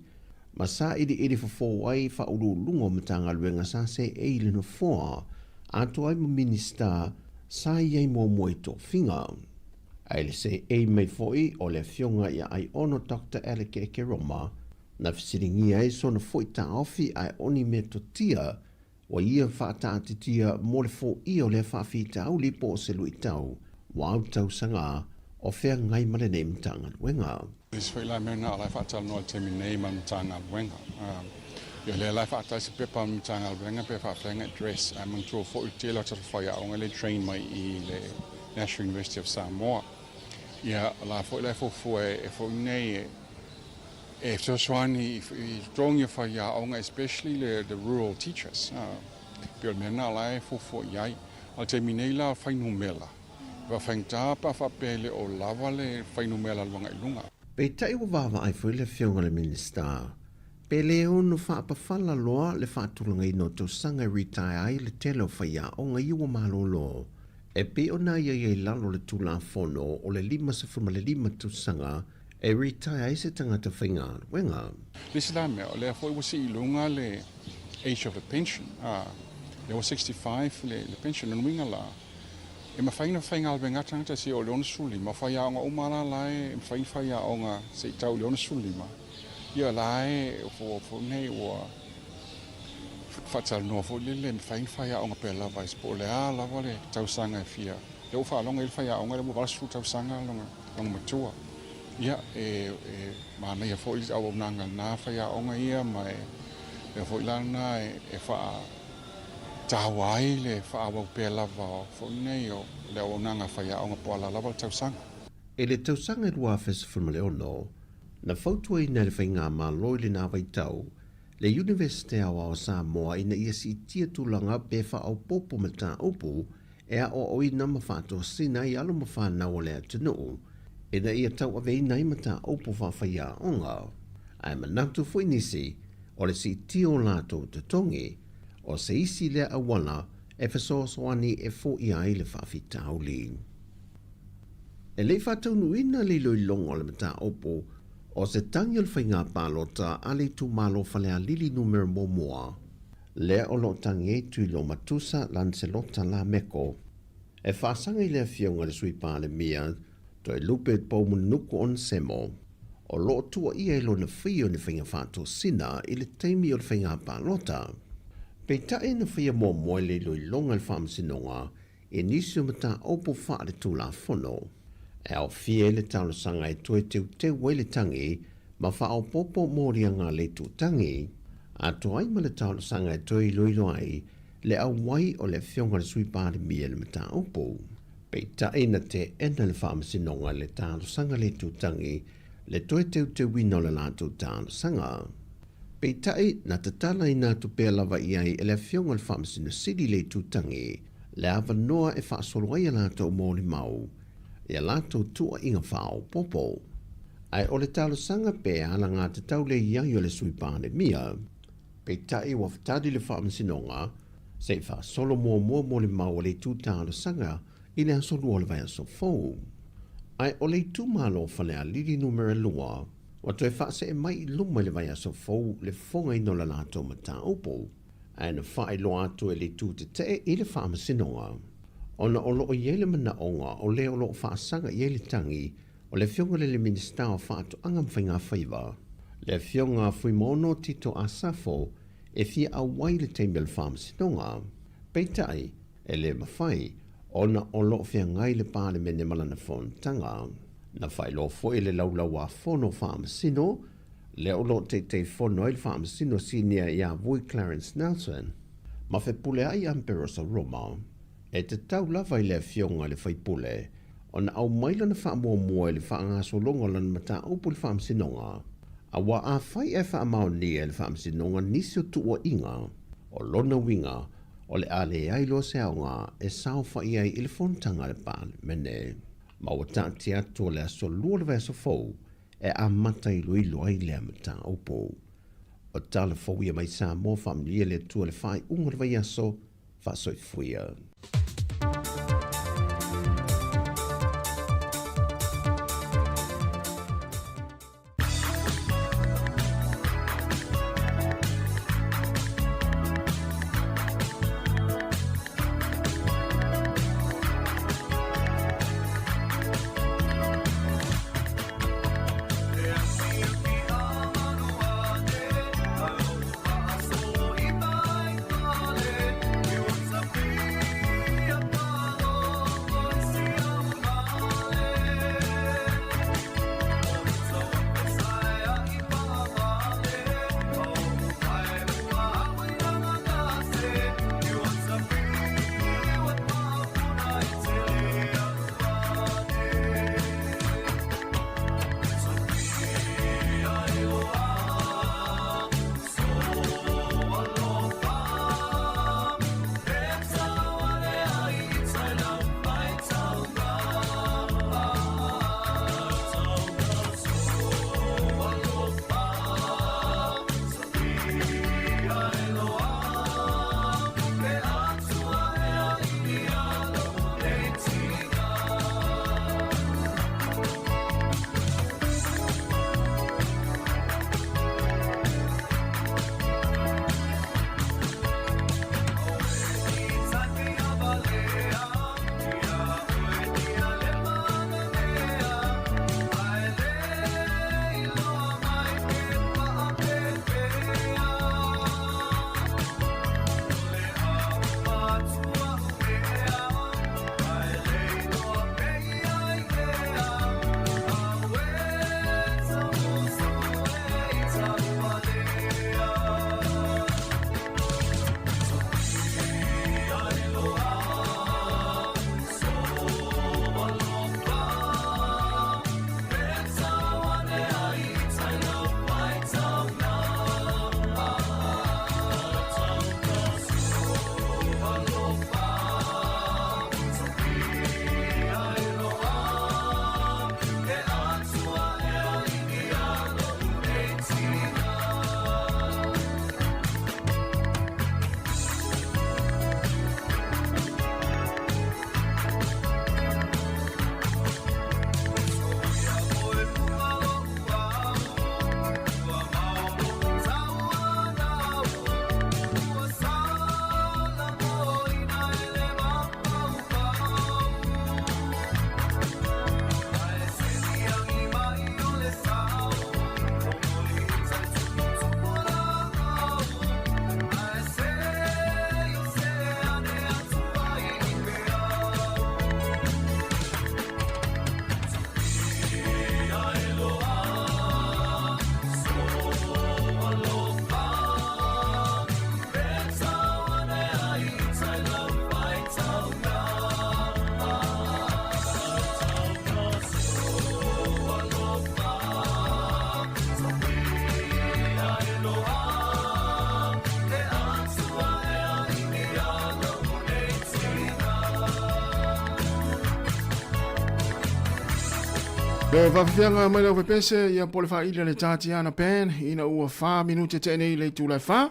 ma sailiili fofo ai faauluuluga o Matagaluega sa seei i le nofoa atoa ai ma Minisita sa i ai muamua i tofiga. Ae le seei mai foi o le Afioga ia Aiono Doctor Alec Ekeroma Na fesiligia ai sona foi taofi ae oni metotia ua ia faataatitia mo le foia o lea faafitauli po o se luitau ua au tausaga o feagai ma lenei Matagaluega. Le isi foi la mea lena o la e faatalanoa i le taimi nei ma le Matagaluega. Ia o lea la e faatali se pepa a le Matagaluega pe faafefea ona address ae manatua foi le tele o tatou faiaoga lea e train mai i le National University of Samoa. Ia o la foi la e fuafua e foi nei e e fesoasoani i totogi o faiaoga especially le the rural teachers. Pei o le mea lena o la e fuafua i ai. A o le taimi nei la o fuainumera, faafaigata pe a faapea e le o lava le fuainumera alu agai i luga. Peitai ua vaavaai foi le Afioga i le Minisita, pe le ono faapafala loa le faatulagaina o tausaga e retire ai le tele o faiaoga ia ua malolo, e pei ona i ai i lalo o le Tulafono o le 55 tausaga e retire ai se tagata faigaluega. Le isi la mea, o lea foi ua sii i luga le age of the pension, a, lea ua 65 le pension. O lona uiga la, e mafai ona faigaluega tagata seia oo i le 65, o faiaoga uma la la e mafai ona faiaoga seia tau i le 65, ia la e foi nei ua faatalanoa foi lele e mafai ona faiaoga pea lava po o le a lava le tausaga e fia. Lea ua faalogo i ai le faiaoga lea ua 80 tausaga lona matua. Ia, e manaia foi le auaunaga a lena faiaoga ia ma e mea foi la lena e faataua ai le faaauau pea lava foi nei o le auaunaga a faiaoga po o a lava le tausaga. I le tausaga e 2016, na fautuaina e le Faigamalo i lena vaitau le Iunivesite Aoao o Samoa ina ia siitia tulaga pe faaopoopo mataupu e aoaoina ma faatosina ai alo ma fanau o le atunuu ina ia tauaveina ai mataupu faafaiaoga. Ae manatu foi nisi, o le siitia o latou totogi, o se isi lea auala e fesoasoani e foia ai le faafitauli. E le i faataunuuina le iloiloga o le mataupu o se tagi o le faiga palota a le itumalo Falealili Numera Muamua, lea o lo o tagi ai Tuiloamatusa Lancelota Lameko, e faasaga i le Afioga i le Sui Palemia Toelupe Poumunuku Onesemo, o lo o tuuaia i lona faia o ni faiga faatosina i le taimi o le faiga palota. Peitai na faia muamua i le iloiloga a le Faamasinoga i nisi o mataupu faaletulafono e aofia ai le talosaga e toe teuteu ai le tagi ma faaopoopo moliaga a le itutagi, atoa ai ma le talosaga e toe iloilo ai le auai o le Afioga i le Sui Palemia i le mataupu. Peitai na teena le Faamasinoga i le talosaga a le itutagi le toe teuteuina o le latou talosaga. Peitai, na tatalaina atu pea lava i ai e le Afioga i le Faamasino Sili le itutagi le avanoa e faasolo ai a latou molimau i a latou tuuaiga faaopoopo. Ae o le talosaga pe alagatatau le i ai o le Sui Palemia. Peitai ua tali le Faamasinoga se i faasolo muamua molimau a le itu talosaga i le aso 2 o le vaiaso fou. Ae o le itumalo o Falealili Numera 2 ua toe faasee mai i luma i le vaiaso fou le fofogaina o le latou mataupu. Ae na faailoa atu e le itu tetee i le Faamasinoga ona o lo o i ai le manaoga o le o lo o faasaga i ai le tagi o le Afioga i le Minisita o Faatoaga ma Faigafaiva, le Afioga Fuimaono Tito Asafo, e fia auai i le taimi o le Faamasinoga. Peitai, e le mafai, ona o lo o feagai le Palemene ma lana fonotaga. Na faailoa foi e le Laulau-a-Fono Faamasino, lea o lo o Taitaifono ai le Faamasino Sinia ia Vui Clarence Nelson, ma Fepuleai Amperosa Roma, e tatau lava i le Afioga i le Faipule ona aumai lana faamuamua i le faagasologa o lana mataupu i le Faamasinoga, aua afai ae faamaonia e le Faamasinoga nisi o tuuaiga, o lona uiga o le a leai loa se aoga e saofai ai i le fonotaga a le Palemene. Ma ua taatia atu o le aso 2 o le vaiaso fou e amata iloilo ai lea mataupu. O tala fou ia mai Samoa faamanuia le Atua i le faaiuga o le vaiaso faasoifuia. Le faafiafiaga mai le aufaiPese ia po le faaili a le Tatiana Pan ina ua 4 minute tea nei i le itula e 4.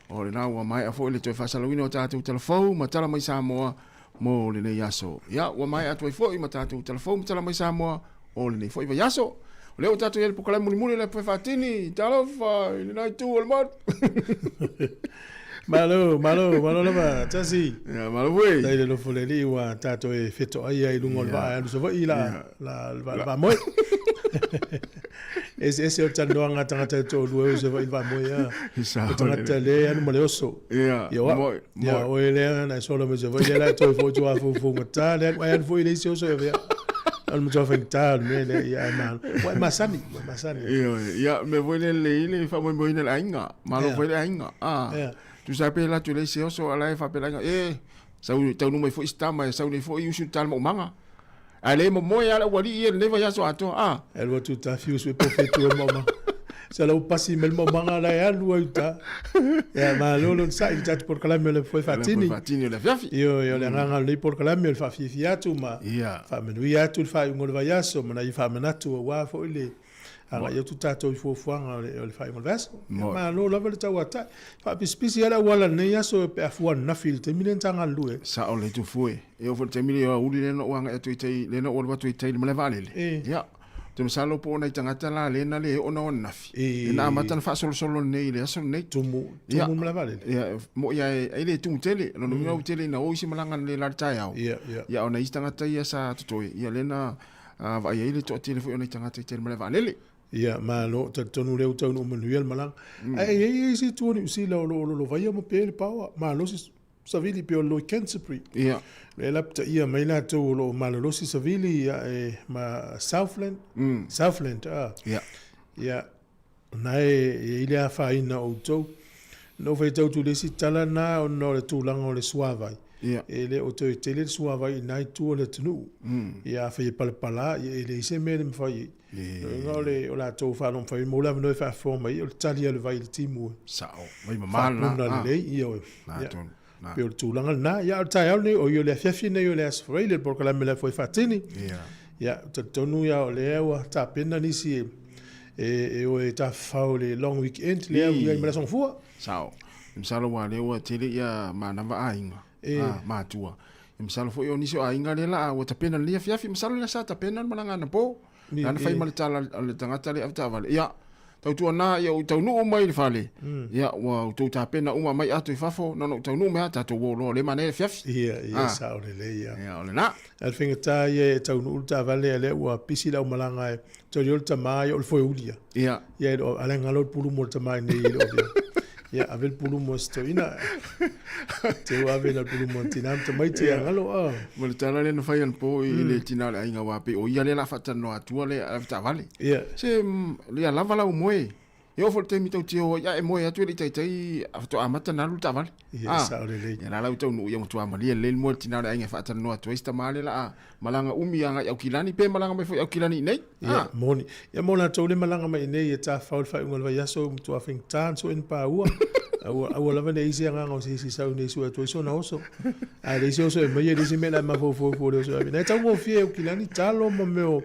O lena ua maea foi le toe faasalauina o tatou talafou ma tala mai Samoa mo lenei aso. Ia, ua maea atu ai foi ma tatou talafou ma tala mai Samoa o lenei foi vaiaso. O lea ua tatou i ai le pokalae mulimuli le foe faatini. Talofa i lena itu o le motu. Malo, malo, malo lava, Tasi. Ia, malo foi. Tai le lofo le alii ua tatou e fetoai ai i luga o le vaa e alu Savaii la, la, la, la vaamoe. Eseese o le talanoaga a tagata e toalua e o i Savaii i le vaamoe a. O tagata le alu ma le oso. Ia, o au. Ia, oe lea na e sola mai Savaii, lea la e toe foi tuafoufou-gata, lea alu, ai alu foi i le isi oso e avea. O le matua faigata o le mea lea, ia, ae malo. Ua e masani, ua e masani. Ioe, ia, mea foi lea lelei le faamoemoeina le aiga, malo foi le aiga. Ah, tusa pe alu atu i le isi oso, a la e faapea le aiga, e, sau, taunuu mai foi si tama, e sau nei foi usu le talamaumaga. Ae le momoe lava le aualii ia i lenei vaiaso atoa, a. E alu atu uta fiu sue po fetu e maumaga. Sa lau pasi mai le maumaga la e alu ai uta. Ia malo le onosai i le tatou polokalame o le Foe Faatini. Foe Faatini o le afiafi. Ioe, o le agaga o lenei polokalame o le faafiafia atu ma faamanuia atu le faaiuga o le vaiaso ma nai faamanatu aua foi le agai atu tatou i fuafuaga o le faaiuga o le vaiaso. Ia malo lava le tauatai. Faapisipisi lava le auala i lenei aso pe a fua ananafi i le taimi lea na ta galulue ai. Sao le tufue. E oo foi i le taimi lea o aoauli lea na ou agai atu i tai, lea na ou alu atu i tai i le malae vaalele. Ia, ou te masalo po o nai tagata la lea na le oo na o ananafi, lea na amata ona faasolosolo nei i le aso lenei. Tumu, tumu le malae vaalele? Ia, mo'i lava e le tumu tele. O lona uiga ua tele ina o isi malaga le la i le taeao. Ia, a o nai isi tagata ia sa totoe, ia lea na vaai ai le toatele foi o nai tagata i tai i le malae vaalele. Ia, malo, talitonu lea ua taunuu manuia le malaga. Ae i ai isi itu o Niu Sila o lo o lolovaia ma pe le paoa, malosi savili pei o le Loi Canterbury. Ia. Lea la pitaia mai latou o lo o malolosi savili ia e ma Southland. Southland, ah. Ia. Ia, na e i ai le afaina o outou. Na ou faitau atu i le isi tala na ona o le tulaga o le suavai. Ia. E le o toe tele le suavai i na itu o le atunuu. Ia afai e palapala, ia e leai se mea e mafai ai. Lona uiga o le o latou faalogo fai mo le avanoa e faafofoga mai o le tali a le vai i le timu e. Sao, vai mama lena. Faapuna lelei, ioe. Na tonu. Na. Pei o le tulaga lena. Ia, o le taeao lenei, oi o le afiafi lenei o le Aso Faraile, le polokalame la foi faatini. Ia. Ia, talitonu ia o lea ua tapena nisi e e o e tafafao i le long weekend lea ua i ai ma le Aso Gafua. Sao. Masalo aua lea ua tele ia manava aiga, matua. E masalo foi o nisi o aiga lea la ua tapena lenei afiafi, masalo lea sa tapena le malaga anapo. Lea na fai ma le tala a le tagata lea avetaavale, ia, tautuana ia ou taunuu mai i le fale, ia, ua outou tapena uma mai ato i fafo, na ona ou taunuu mai lava tatou o loa, o lea e manaia le afiafi. Ia, ia, sao lelei lava. Ia, o lena. A o le faigata ia e taunuu le taavale a o lea ua pisi le aumalaga e toli o le tama ia o le foeuli ia. Ia. Ia e le o, a o la e galo le pulu mo le tama i inei e le o avea. Ia, ave le pulu mo si toeaina. Te ua ave la pulu mo le tina ma tamaiti ia galo. Ah. Ma le tala lea na fai anapo i le tina o le aiga aua pei o ia lea o le a faatalanoa atua le avetaavale. Ia. Se ia lava lau moe. E oo foi i le taimi tou te o ai, a e moe atu e le i taitai faatoa amata ona alu le taavale. Ia, sao lelei. Ia la la ua taunuu ia matua malie lelei le moe a le tina o le aiga e faatalanoa atu ai si tama lea o le a malaga umi agai i Aukilani pe malaga mai foi i Aukilani i inei. Ia, moni. Ia mo latou le malaga mai inei e tafafao i le faaiuga o le vaiaso ua matua faigata ona sue ni paua. Aua, aua lava ne i i ai se agaga o se isi e sau inei e sue atu ai sona oso. A leai se oso e maia, leai se mea o le a mafaufau fua i le oso e ave. Na e taugofie e Aukilani talo ma mea o,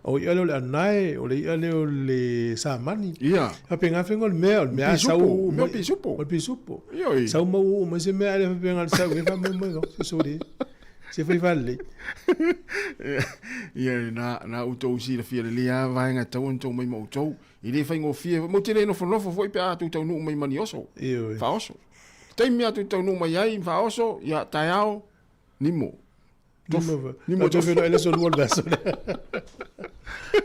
o i'a lea o le anae, o le i'a lea o le samani. Ia. Faapena faiga o le mea, o le mea a sau uu mai. O le pisupo. O le pisupo. Ioe. Sau ma uu mai se mea, a le faapena le sau, e faamoemoe loa, se soli. Se fai faalelei. Ia, na, na outou silafia lelei lava vaega e tatau ona outou mai ma outou. E le faigofie, matou te le nofonofo foi pe a tou taunuu mai ma ni oso. Ioe. Faaoso. Taimi a tou taunuu mai ai, faaoso, ia, taeao, nimo. Nimo, nimo tofu. Nimo le aso lua le vaiaso lea.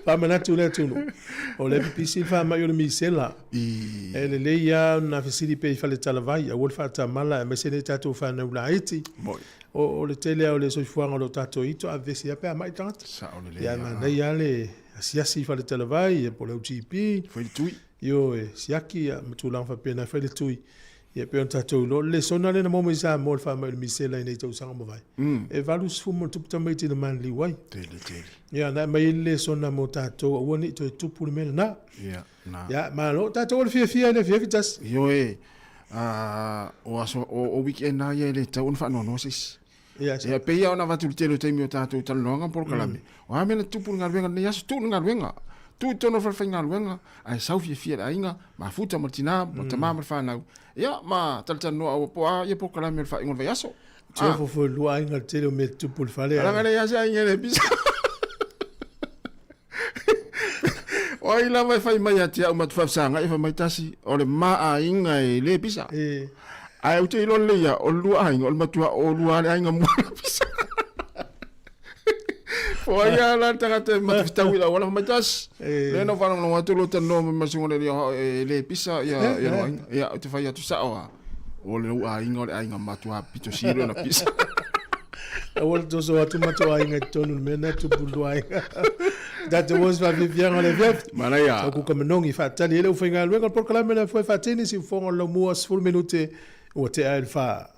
Faamanatu le atunuu. O lea e pipisi le faamai o le misela. E lelei lava ona fesili pea i faletalavai, aua le faatamala aemaise nei tatou fanau laiti. O le tele lava o le soifuaga o lo o tatou i toa vevesi lava pe a mai le tagata. Sao lelei. Ia manaia lava le asiasi i faletalavai po o le OGP. Fai le tui. Ioe, siaki ma tulaga faapena, fai le tui. Ia pei ona tatou iloa, o le lesona lea na maua mai i Samoa i le faamai o le misela i nei tausaga ua mavae. E 80+ tamaiti na manaliu ai. Tele, tele. Ia, na aumai ai le lesona mo tatou, aua ne i toe tupu le mea lena. Ia, na. Ia, malo. Tatou o le fiafia i le afiafi tasi. Ioe, o aso, o weekend lava ia e le tatau ona faanoanoa se isi. Ia, pei lava ona avatu i le tele o taimi o tatou talanoaga ma polokalame, o a mea na tutupu i le galuega i lenei aso, tuu le galuega, tuu i totonu o le falefaigaluega, ae sau fiafia le aiga, mafuta ma le tina, ma tama ma le fanau, ia, ma talatalanoa aua po o a ia polokalame o le faaiuga o le vaiaso. Te ofo foi lua aiga le tele o mea tutupu i le fale. Leaga e leai lava se aiga e le pisa. O ai lava e fai mai ia te au ma te faafesagai, fai mai tasi, o le ma aiga e le pisa. Ae ou te iloa lelei ia, o le lua aiga, o le matua oulua lava le aiga mua na pisa. Po ai lava la le tagata e matafetau i le auala, fai mai tasi, lea na ou faalogologo atu o lo o talanoa mai ma le susuga i le alii e le pisa ia lou aiga. Ia, ou te fai atu sao lava. O lou aiga o le aiga matua pito sili ona pisa. Aua le toso atu matou aiga i totonu o le mea lena e tupu i le lua aiga. Tatou o i se faafiafiaga o le afiafi. Manaia. Sau kuka manogi faatali ai le aufaigaluega o le polokalame lea foe faatini siufofoga o le laumua 10 minute ua tea ai le fa.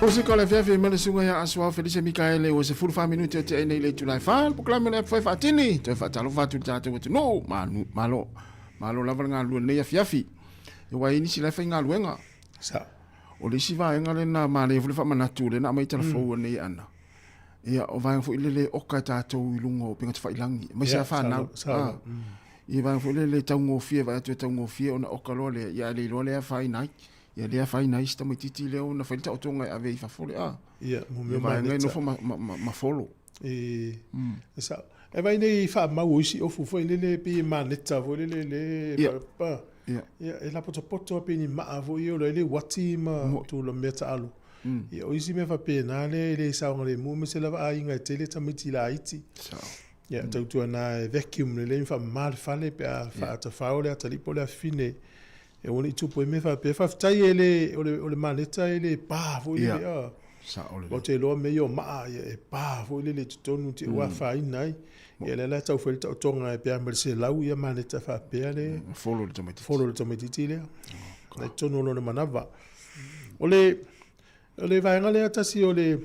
Musika o le afiafi ma le susuga ia Asuao Felise Mikaele ua 14 minute o tea nei le itula e 4 le polokalame o le Apu Fai Faatini toe faatalofa atu i le tatou atunuu malo malo malo lava le galulue i lenei afiafi aua e i ai nisi la e faigaluega Sa. O le isi vaega lena manaia foi le faamanatu lea na aumai tala fou nei ana ia o vaega foi lele oka e tatou i luga o upega tafailagi aemaise lava fanau. Ia vaega foi lele taugofie vaai atu e taugofie ona oka loa lea ia ae le iloa lea e afaina ai. Ia lea e afaina ai si tamaititi lea ona fai le taotoga e ave i fafo le a. Ia mo mea vaega e nofo ma folo. E sao. E vaai nei i faamau o isi ofu foi lele pei e maneta foi lele le pa. Ia e lapotopoto lava pei ni maa foi ia o le uati ma tulaga mea taalo. Ia o isi mea faapena lea e le saogalemu aemaise lava aiga e tele tamaiti laiti. Sao. Ia tautuana e vacuum lelei ma faamama le fale pe a faatafao le atalii po o le afafine e aua ne i tupu ai mea faapea. Faafetai e le, o le, o le maneta e le pa foi lele. Ia, sao lelei. Ou te iloa mea ia o maa, ia, e pa foi lele i totonu te i ua afaina ai. Ia lea la e tau fai le taotoga pe a ma le 100 ia maneta faapea le Folo i le tamaitiiti. Folo i le tamaitiiti lea. Oh, I totonu o lona manava. O le, o le vaega lea tasi o le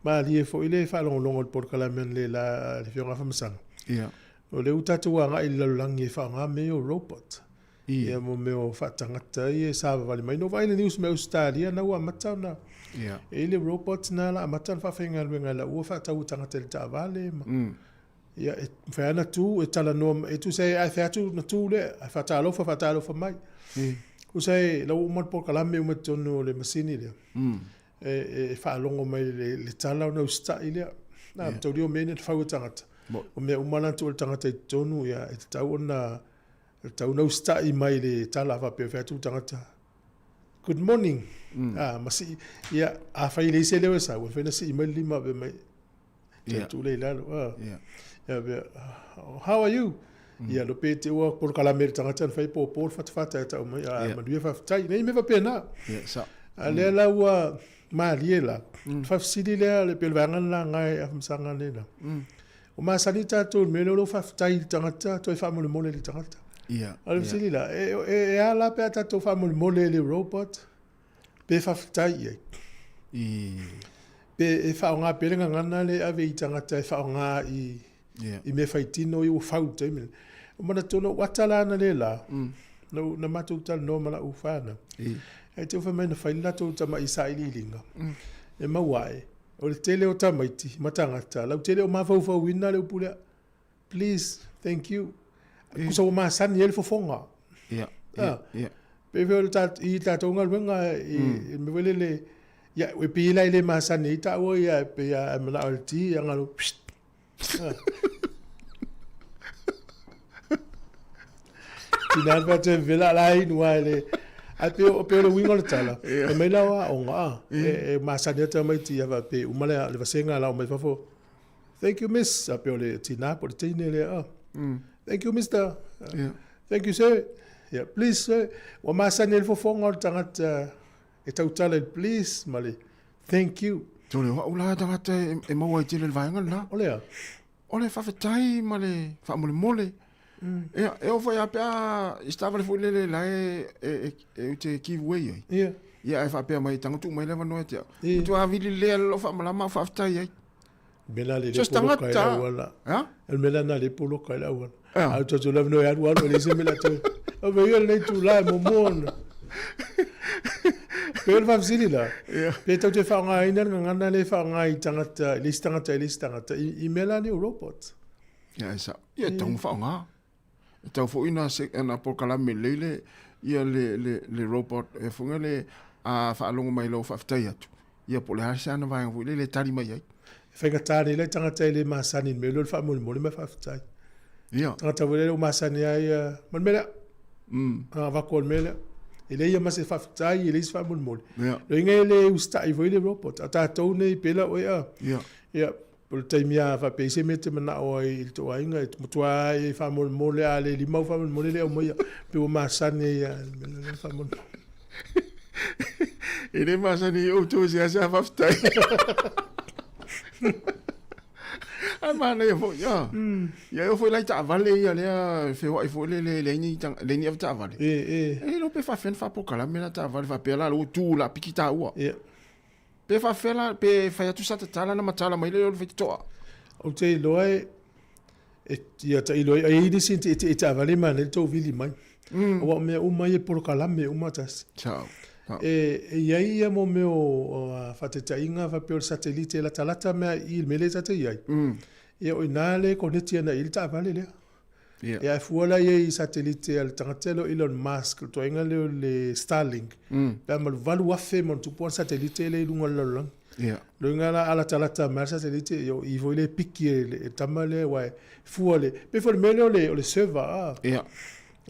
malie foi le faalogologo i le polokalame analeila a le Afioga Afamasaga. Ia. O lea ua tatou agai i le lalolagi e faaaoga mea ia o robot. Ia mo mea o faatagata ia e savavali mai. Na ou vaai i le news mai Ausetalia na ua amata ona e i ai le robot na la amata ona faafaigaluega e lau ua faatau e tagata i le taavale ma ia e mafai lava ona tu e talanoa e tusa e fai atu ona tu lea ae faatalofa faatalofa mai. Tusa e la ua uma le polokalame uma i totonu o le masini lea. E faalogo mai le tala ona usitai lea. Na taulia o mea ia na fau e tagata. O mea uma la na tuu e le tagata i totonu ia e tatau ona E tatau ona usitai mai i le tala a faapea e fai atu le tagata, Good morning. A, ma sii, ia, afai e leai se leo e sau, e mafai ona sii mai le lima faapea mai, toe tuu lea i lalo. A, ia faapea, How are you? Ia, lo pe te ua polokalame le tagata na fai pōpō le fatafata e tau mai, a, manuia faafetai. Nei mea faapena. A lea la ua malie la, faafesili lea, le pei o le vaega le la e Afamasaga nei la. Ua masani tatou i le mea lea o lou faafetai i le tagata toe faamolemole i le tagata. Ia. A o le fesili la, e, e, e a la pe a tatou faamolemole i le robot pe faafetai i ai? I... Pe e faaaoga pea le gagana lea e ave i tagata e faaaoga i, yeah. i mea faitino ia ua fau i le taimi lenei. Ua manatu na ou ata la analeila, na, na matou talanoa ma lau fanau. Ae te i fai mai na fai le latou tamai sailiiliga, e maua ai, O le tele o tamaiti ma tagata lautele o mafaufauina le upu lea, please, thank you. Tusa ua masani ai le fofoga. Ia, ia, ia. Pei foi o le i tatou galuega i le mea foi lele, ia, e pei la e le masani ai taua ia, e pei lava e manao i le ti, ia galo, psst. Tina le fatu e vela la inu ai le ae pei o pei o le uiga o le tala e mai la o aoga a e masani atu tamaiti ia faapea uma le le vasega la mai fafo thank you miss a pei o le tina po o le teine lea a thank you mister thank you sir yeah please sir ua masani ai le fofoga o le tagata e tautala i le please ma le Thank you. Tole o au la tagata e, e maua ai tele le vaega lena. O le a? O le faafetai ma le faamolemole. Ia, e oo foi lava pe a i se taavale foi lele la e, e, e, e te give way ai. Ia. Ia, ae faapea mai, tago tuu mai le avanoa ia te au. Matua vili lelei lava lou faamalama au faafetai ai. Mea la le So se poloka i tagata. le auala. Ha? O le mea la na le poloka i le auala. Ah. A o tatou lava no e alu alu e leai se mea la toe. O mea ia lenei itula e muamua ona. Pei o le faafesili la, pe tou te faaaogaina le gagana lea e faaaoga i tagata, i le isi tagata i le isi tagata, i, i mea la nei o robot. Ia, e sao. Ia, e tatau ona faaaoga. E tatau foi ona se, ona polokalame lelei le, ia le, le, le robot, e foi na le, a faalogo mai i lou faafetai atu, ia po o le a se ana vaega foi lele e tali mai ai. E faigata nei la i tagata e le masani i le mea lea o le faamolemole ma le faafetai. Ia. Tagata foi lele ua masani ai ia, ma le mea lea. A avatu o le mea lea. E leai ia ma se faafetai, e leai se faamolemole. Ia. Lona uiga e le usitai foi le robot. A tatou nei pela oe a. Ia. Ia, o le taimi lava faapea i se mea e te manao ai i le tou aiga, e matua e faamolemole, a le lima au faamolemole le aumaia, pei ua masani ai lava i le mea lea faamolemole. E le masani i outou e seasea faafetai. Ae manaia foi, ia. Ia e oo foi la i taavale ia lea e feoai foi lele e leai ni leai ni avetaavale. E, e. E iloa pe faafefea ona faapolokalame la taavale faapea la ua tu la piki taua. Ia. Pe faafefea la, pe fai atu sa tatala ona matala mai lea o le faitotoa. Ou te iloa e, e ia tailo ai, ai i ai nisi e tietie taavale manaia le tou vili mai. Aua o mea uma ia e polokalame uma tasi. Sao. Sao. E, e i ai ia mo mea o faataitaiga faapea o le satelite e latalata mea i i le mea lea ta te i ai. Ia o i ina lea e koneti ana i ai le taavale lea. Ia. Ia e fua la i ai i satelite a le tagata lea o Elon Musk, le toaiga lea o le Starlink. Pe a ma le 8,000 ma ona tupu ana satelite lea i luga o le lalolagi. Ia. Loiga la a latalata mai le satelite, ia o i foi lea e piki e le tama lea aua e fua le, pei foi o le mea lea o le, o le server a. Ia.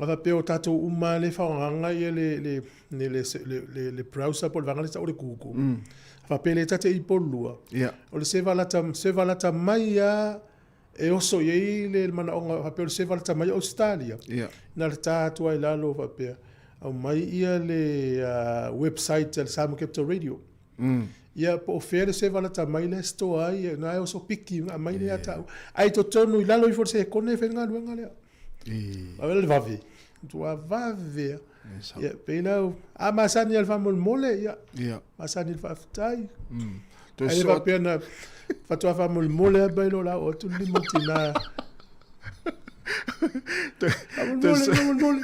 A faapea o tatou uma lava lea e faaaogaina ia le, le, le, le, le, le, le browser po o le vaega lea e tau o le Google. A faapea lea ta te i Upolu, Ia. o le server lata, server lata mai lava e oso i ai le manaoga faapea o le server lata mai o Ausetalia. Ia. Na le ta atu ai i lalo faapea, aumai ia le website a le Samoa Capital Radio. Ia po o fea le server lata mai lea e store ai, ia na e oso piki ma aumai lea ia te au. Ae i totonu i lalo ifo o le sekone e fai le galuega lea. Vave le vave. Matua vave lava. Ia pei la, a masani lava i le faamolemole, ia. Ia. Masani i le faafetai. Toe Ai le soo. faapea na faatoa faamolemole lava mai loa o le a oo atu le lima o le tina. Faamolemole, faamolemole.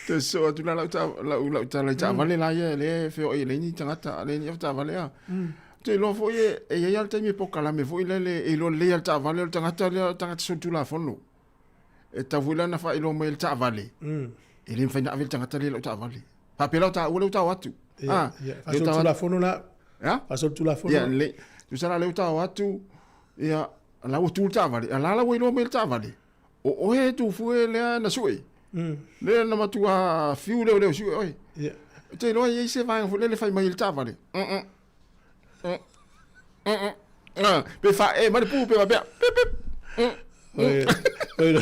Toe soo atu la lau lau lau tala i taavale la ia lea e feoai e leai ni tagata, a leai ni avetaavale a. Ou te iloa foi e e i ai lava le taimi e polokalame foi lele e iloa lelei lava e le taavale o le tagata lea o le tagata solitulafono. E tatau foi la ona faailoa mai e le taavale, e le mafai ona ave le tagata lea i lau taavale. Faapea la o taua lea ua tao atu. Ia, ia. Faasolitulafono la. A? Faasolitulafono. Ia, lelei. Tusa la lea ua tao atu, ia, la ua tu le taavale, a la la ua iloa mai e le taavale, o oe e tu fue lea na sue. Lea na matua fiu lea o lea sue oe. Ia. Ou te iloa e i ai se vaega foi lele e fai mai e le taavale. Pe faaee mai le pu pe faapea. Pip pip. Oi, oi,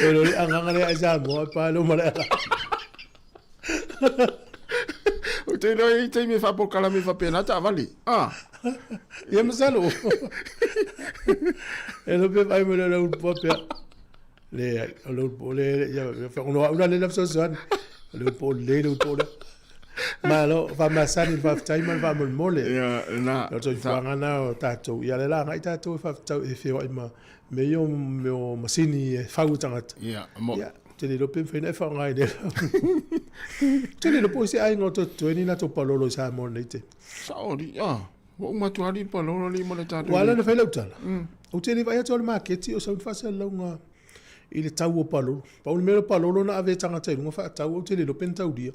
oi, le agaga lea ai Samoa, e pa leo ma le ala. Ou te iloa e i ai taimi e faapolokalame faapena taavale. Ah. Ia masalo. E lo pe vai mo le ulu pua pea. Leai, o le ulu pua le, ia, ia, o au la le la fesoasoani. O le ulu pua le, le ulu pua le. Malo, faamasani le faafetai ma le faamolemole. Ia, lena. O le soifuaga lena o tatou. Ia, lea la agai tatou e faatatau e feoai ma mea ia o masini e fau e tagata. Ia, mo. Ia, ou te le iloa pe mafai ona e faaaoga i lea. Ou te le iloa po o se aiga o totoe ni latou palolo i Samoa nei te. Sao, alii, ah. Ua uma atu alii le palolo alii ma le tatou. Ua ala ona fai lau tala. Ou te le vaai atu i le maketi o sau ni faasalalauga i le tau o palolo. Pau le mea o palolo na ave e tagata i luga faatau, ou te le iloa pe na taulia.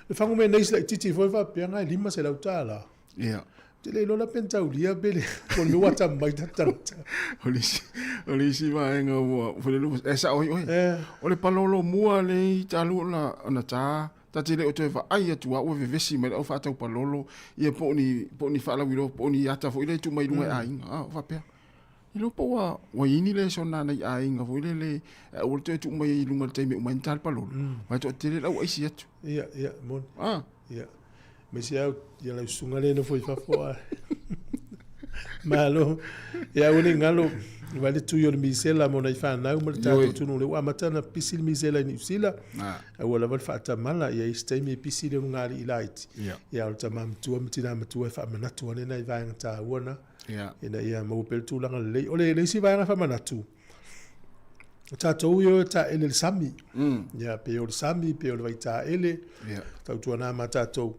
Le fagu mea nei laitiiti foi faapea na e $500. Ia. Ou te le iloa la pe na taulia pe le po o le mea ua atamai tatou tagata. O le isi, o le isi vaega ua foi lele e sao ai oe. Eh. O le palolo mua lea i talu ona ona ta ta te le o toe vaai atu a ua vevesi mai le au faatau palolo ia po o ni po o ni faalauiloa po o ni ata foi lea e tuu mai i luga e aiga. Ah, faapea. Iloa po ua ua i ai ni lesona a nai aiga foi lele e aua le toe tuu mai ai i luga i le taimi e uma ai ni tala palolo. Aua e toatele le au aisi atu. Ia, ia, moni. Ah. Ia. Aemaise au, ia lau susuga lea e nofo i fafo a. Malo. Ia aua ne i galo, vaai le tui o le misela mo nai fanau ma le tatou atunuu lea ua amata ona pisi le misela i Niu Sila. Aua lava le faatamala, ia i ai se taimi e pisi le ulugalii laiti. Ia o le tama matua ma tina matua e faamanatu ane nai vaega taua na. Ina ia maua pea le tulaga lelei. O le, le isi vaega faamanatu, o tatou ia o e taele i le sami. Ia, pe o le sami, pe o le vaitaele, tautuana ma tatou,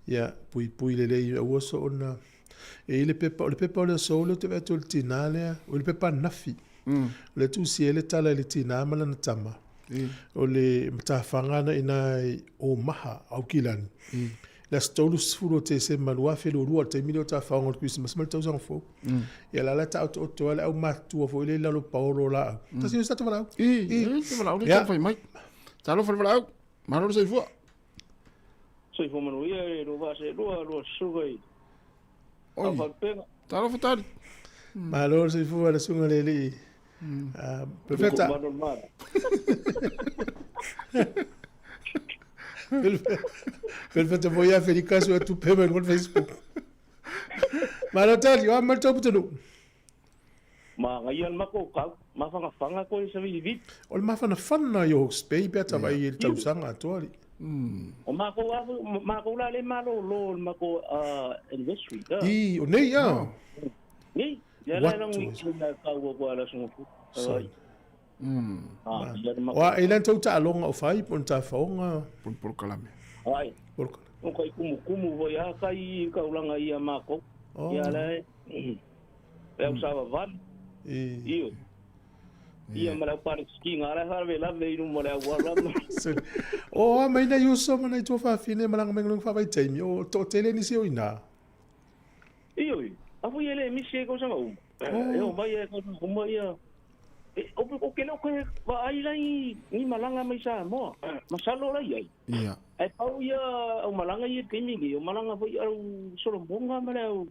ia, puipui lelei, aua soona, e i ai le pepa, o le pepa o le aso lea ou te vaai atu i le tina lea, o le pepa ananafi. O lea e tusia ai le tala i le tina ma lana tama. O le matafaga na i ina i Omaha, Aukilani. Le aso 30 o Tesema 2022, o le taimi lea o tafaoga o le Kerisimasi ma le tausaga fou. Ia la la taotooto ai le aumatutua foi lea i lalo o paolo o laau. Tasi o se tatou valaau. I, i, te valaau lea taumafai mai. Talofa le valaau. Malo le soifua. Soifua manuia e lua vaa seelua, lua susuga i Oi. Faalupega. Talofa tali. Malo le soifua le susuga le alii. Perfecta. Perfecta foi ia Felikaso e tupe mai luga o le Facebook. Malo tali, o a mai le tau putunuu. Manaia le matou kau, mafanafana koe i Savilivivi. O le mafanafana i Hawke's Bay pe a ta vaai i le tausaga atoa alii. O mākou lava foi, o mākou la lea e malōlō i le matou anniversary. I, o nei a? Nei, ia la e lago i tūna e kau atu a le aso gofu. Sorry. Oa, e le tou taaloga o fai po o ni tafaoga? Po o ni polokalame. Ai. Polokalame. O kai kumukumu foi a kai i kaulanga ia mākou. Ia la e, e au savavali. Ioe. Ia ma le au Palesitina la e faalavelave i luma o le auala ma. O a mai nai uso ma nai tuafafine malaga mai galuega faavaitaimi, o toatele nisi o i ina. Ioe, a foi e le misi ai tausaga uma. E oo mai ai tausaga uma ia. E, o, o ke le o koe vaai la i ni malaga mai Samoa. Masalo la i ai. Ia. Ae pau ia au malaga ia i le taimi lenei, o malaga foi au solomoga ma le au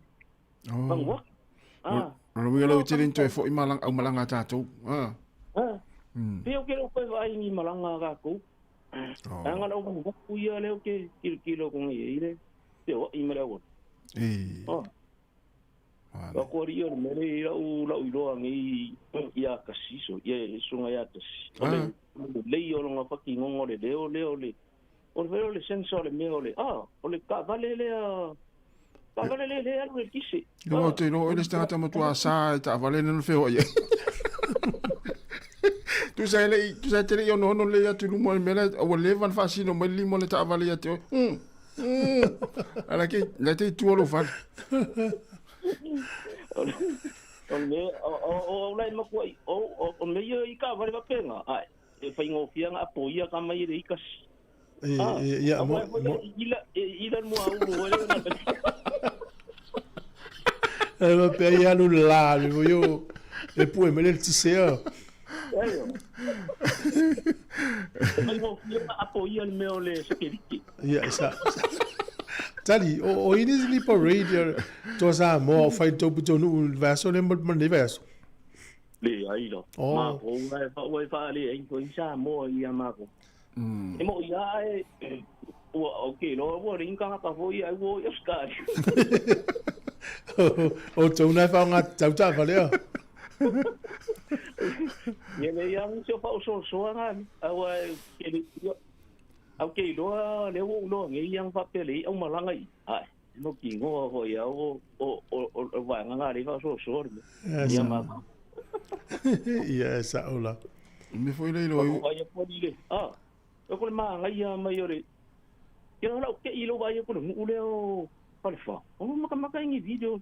Oh. Vanuatu. Ah. O le uiga lau tele ni toe foi malanga, au malanga a tātou. Ah. Ah. Pei o ke le o koe vaai ni malaga a kākou. Oh. Anga lau Vanuatu ia lea o ke kilokilo ko ngai ai le te o i ma le auala. E. Oh. Wa ko ri o le mele i lau lau iloa ngai ia kasi so ia sunga ia kasi. O le lei o longa whaki ngongo le leo leo le o le o le sense o le mea o le ah o le taavale lea taavale lea lea alu i le kise. Iloa o te iloa oe le isi tagata matua sa e taavale lena feoai ai. Tusa e lei, tusa e te lei ono ono lei atu i luma o le mea lea, ua leva ona faasino mai le lima o le taavale ia te oe. Mm. Mm. Ala ke, la te i tua lou fale. O le mea, o, o, o, o lai matua, o, o, o mea ia i taavale faapena, ae, e faigofie ana apo ia ka mai e le ikasi. E, e, ia, mo, mo. Ila, ila le muaulu foi lea na. E ma pea ia alu le la, le foi o, e pue mai le tisea. E faigofie ana apo ia le mea o le sekelike. Ia, sa, sa. Tali, o, o ini ni parade ia, toa Samoa o fai tau pito nuu le vaiaso lea ma ma lenei vaiaso. Leai la. Oh. Mākou la e wha, e whaale ai koe i Samoa i a mākou. E mo ia e, ua, o ke loa ua ringa tangata foi ai ua i Australia. O tou nai whaonga tau taavale a. Ia le ia nisi o whaosoasoa ngā, aua e, ke le, ia, au ke iloa lea ua ou loa nei ia whapea le i au malanga i. Ai, no ki ngoa foi au o, o, o, o, o vaenga ngā rei whaosoasoa le mea. Ia Ia sa. mākou. Ia e sa ola. Me foi le iloa i. Whakawaia poni le, ah, e ko le māngaia mai o le, Kia ora o ke i lo vai ko le nuu lea o Falefa. O makamaka i ni video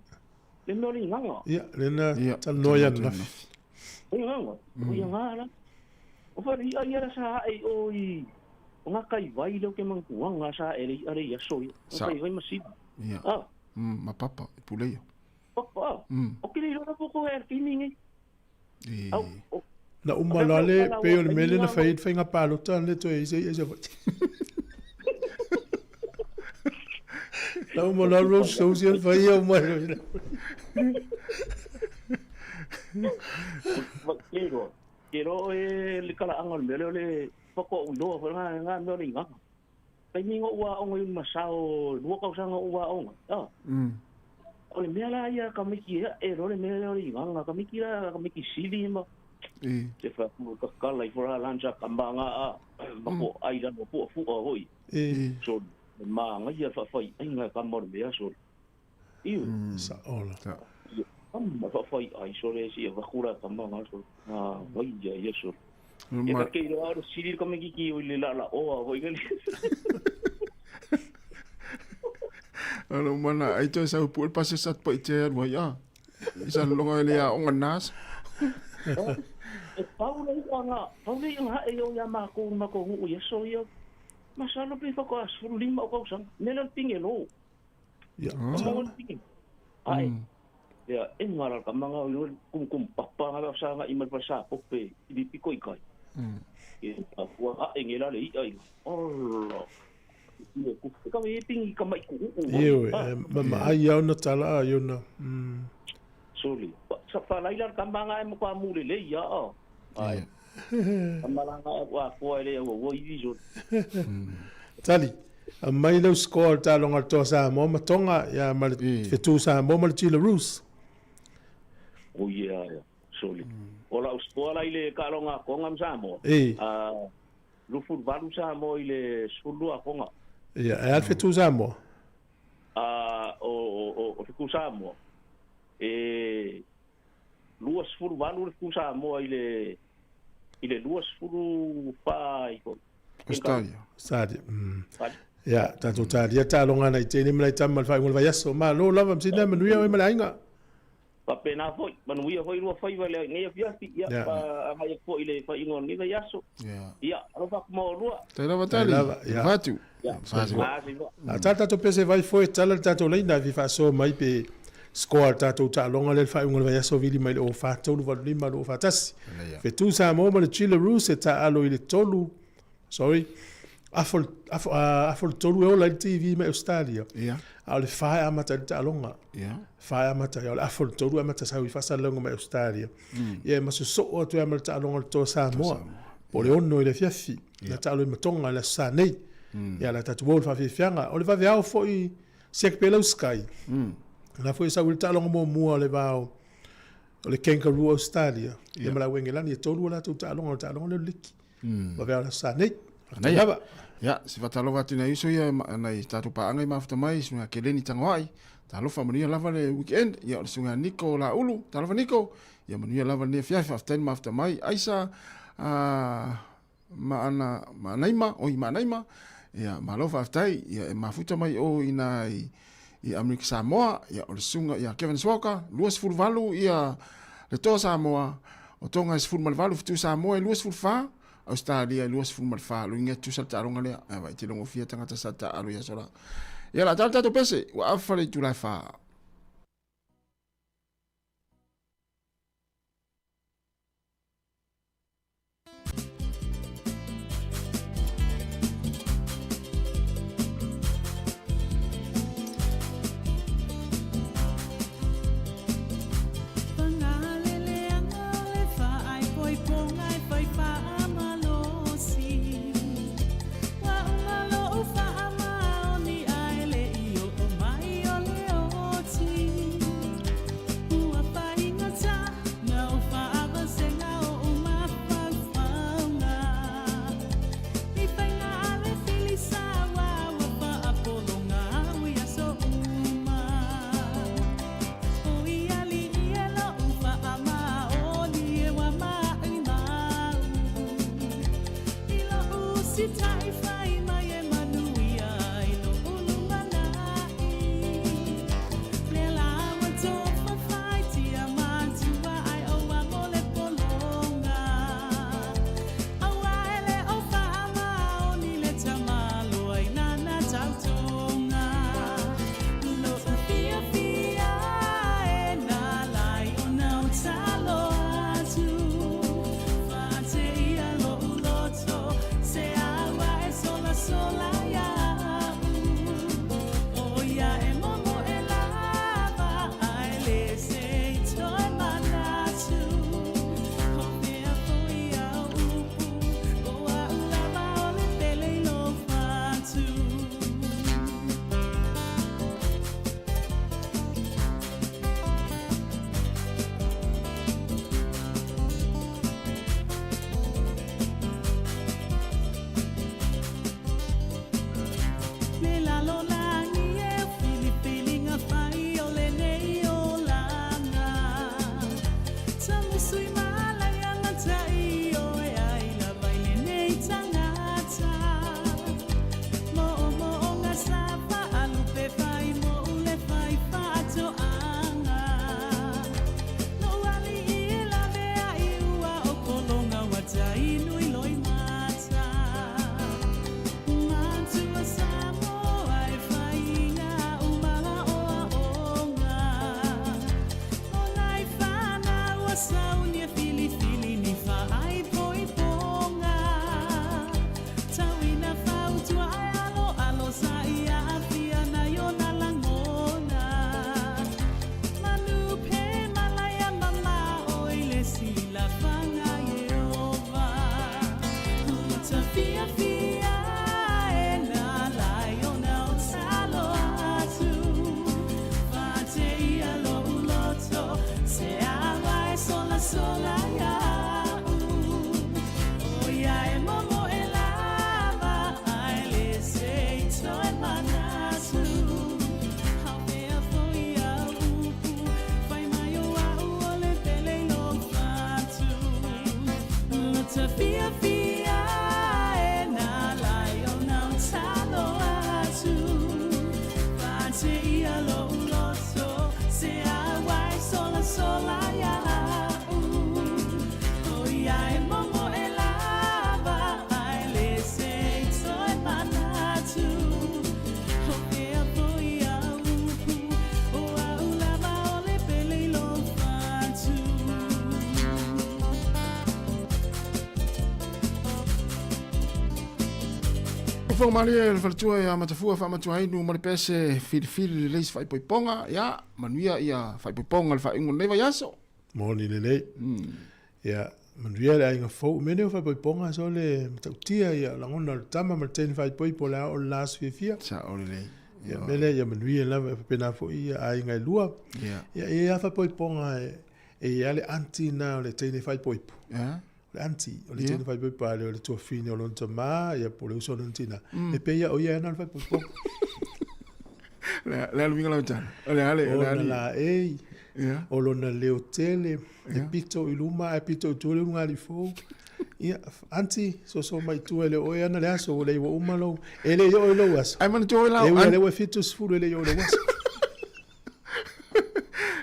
le mea o le inganga. Ia, lena talanoa ia ananafi. O inganga, o ia ngā la. O whare i ai ara sa ae o i, o ngā kai vai leo ke manguanga sa ae le i are i aso ia. Ngā kai vai masiva. Ia. Ah. Ma papa, i puleia. Papa, o ke le iloa po ko e alfini ngai. E. Au, o, Na uma loa le pei o le mea lea na fai ai le faiga palota le toe ai se i se Na uma loa road shows ia na fai ia uma ai. Ke roa. Ke roa e le kalaaga o le mea lea o le whakoa uiloa foi ngā, ngā mea o le igaga. Taimi nga ou aoga i Masao, lua kausaga o ou aoga, ah. O le mea la ia ka miki ea e loa le mea lea o le igaga, ka miki la, ka miki sili ma. E. Te wha ku ka kala i fora lancha ka manga a, ma ko ai lano fua fua hoi. E. So, le maanga ia wha whai ainga ka mo le mea so. Iu. Sa ola. Sa. Ia, ma wha whai ai so le si e wakura ka manga so. Ah, wai ia ia so. E ka kei roa aro siri ka miki ki o i le lala oa hoi ngani. Alo mana ai toe sau pu pase sat pa i te aru ai a. I sa longa ele a onga nas. E pau lei anga, pau lei anga e o ia mākou ma ko huu ia so ia. Masalo pe whaka 15 o kausaga. Mea le pinge lo. Ia. Ka le pinge. Ai. Ia, e ngara ka manga o ilo kum kum papa nga sa nga i mal sa pope i bi piko i kai. E ka fua a e ngela le i ai. Ala. Ia ku ka e pingi ka mai ku u. Ioe, ma ma ai au na tala a iona. Soli. Sa fa laila ka manga e mo ka mule le ia a. Ai. Ka malanga e wa koa le ua ua iwi so. Tali, aumai lau score o le taaloga a le Toa Samoa ma Tonga ia ma le fetu Samoa ma le Chile Roos. Oh yeah, yeah. Soli. O lau score la i le taaloga a Tonga ma Samoa. E. 28 Samoa i le 12 a Toga. Ia, ae a le fetu Samoa? A, o, o, o fetu Samoa, e 28 le fetu Samoa i le i le 24 i foi. Australia. Australia. Mm. Ia, tatou talia taaloga nai teine ma nai tama i le faaiuga o le vaiaso. Malo lava, masina manuia oe ma le aiga. Faapena foi, manuia foi lua faiva i lenei afiafi, ia, yeah. agai atu foi i le faaiuga o lenei vaiaso. Yeah. Ia, alofa atu ma oulua. Tai lava tali. Ia. Fatu. Fatu. A tala tatou pese vai foe tala le tatou laina fi faasoa mai pe score le tatou taaloga lea le faaiuga o le vaiaso vili mai le 04 3 8 5 2 4 1. Fetu Samoa ma le Chillaroos e taaalo i le 3 sorry afo afo afo le 3 e ola i le TV mai Australia. Yeah. A o le 4 e amata i le taaloga. Yeah. 4 e amata ai, o le afa o le 3 e amata sau i faasalalauga mai Australia. Ia e ma sosoo atu ai ma le taaloga o le Toa Samoa. Po o le 6 i le afiafi. Na taalo i Matoga i le Aso Sa nei. Ia la tatou o le faafiafiaga. O le vaveao foi siaki pea lau Sky. Na foi e sau i le taaloga muamua o le va o le Kangaroo Australia. Ia ma le au Engelani e 3 a latou taaloga, o le taaloga lea o le liki. Vaveao i le Aso Sa nei. Faafetai lava. Ia, se faatalofa atu i nai uso ia, nai tatou paaga i mafuta mai, susuga Keleni Tagoai, talofa manuia lava le weekend, ia o le susuga Niko Laulu, talofa Niko, ia manuia lava lenei afiafi, faafetai le mafuta mai, Aisa, Maana, Maanaima, oi Maanaima, ia malo faafetai, ia e mafuta mai o i nai i Amerika Samoa, ia o le susuga ia Kevin Swalker, 28 ia le Toa Samoa, o Tonga e 18, Fitu Samoa e 24, Ausetalia e 24, luiga e tutusa le taaloga lea, ae vaai tele gofie tagata sa taaalo i aso la. Ia la tala tatou pese, ua afa le itula e whā. Fofoga malie le faletua ia Matafua Faamatuainu ma le pese filifili lelei se faaipoipoga ia manuia ia faaipoipoga le faaiuga o lenei vaiaso. Moni lelei. Ia manuia le aiga fou. O mea nei o faaipoipoga so le matautia ia lagona o le tama ma le teine faaipoipo o le a oo i le la aso fiafia. Sao lelei. Ia mea lea ia manuia lava e faapena foi ia aiga e lua. Ia e i ai lava faaipoipoga e i ai lava le aunty na o le teine faaipoipo. O le aunty o le teine faaipoipo a le o le tuafine o lona tama ia po o le uso o lona tina. E pei lava o ia e ana le faaipoipoga. Le a le uiga lau tala? O le a le o le a le laei. O lona leo tele, e pito i luma ae pito i tua le ulugalii fou. Ia, aunty, soso mai tua e le o oe e ana le aso, ua leai ua uma lou, e le i oo i lou aso. Ae manatua oe la. E ui lea ua e 70 e le i oo i lou aso.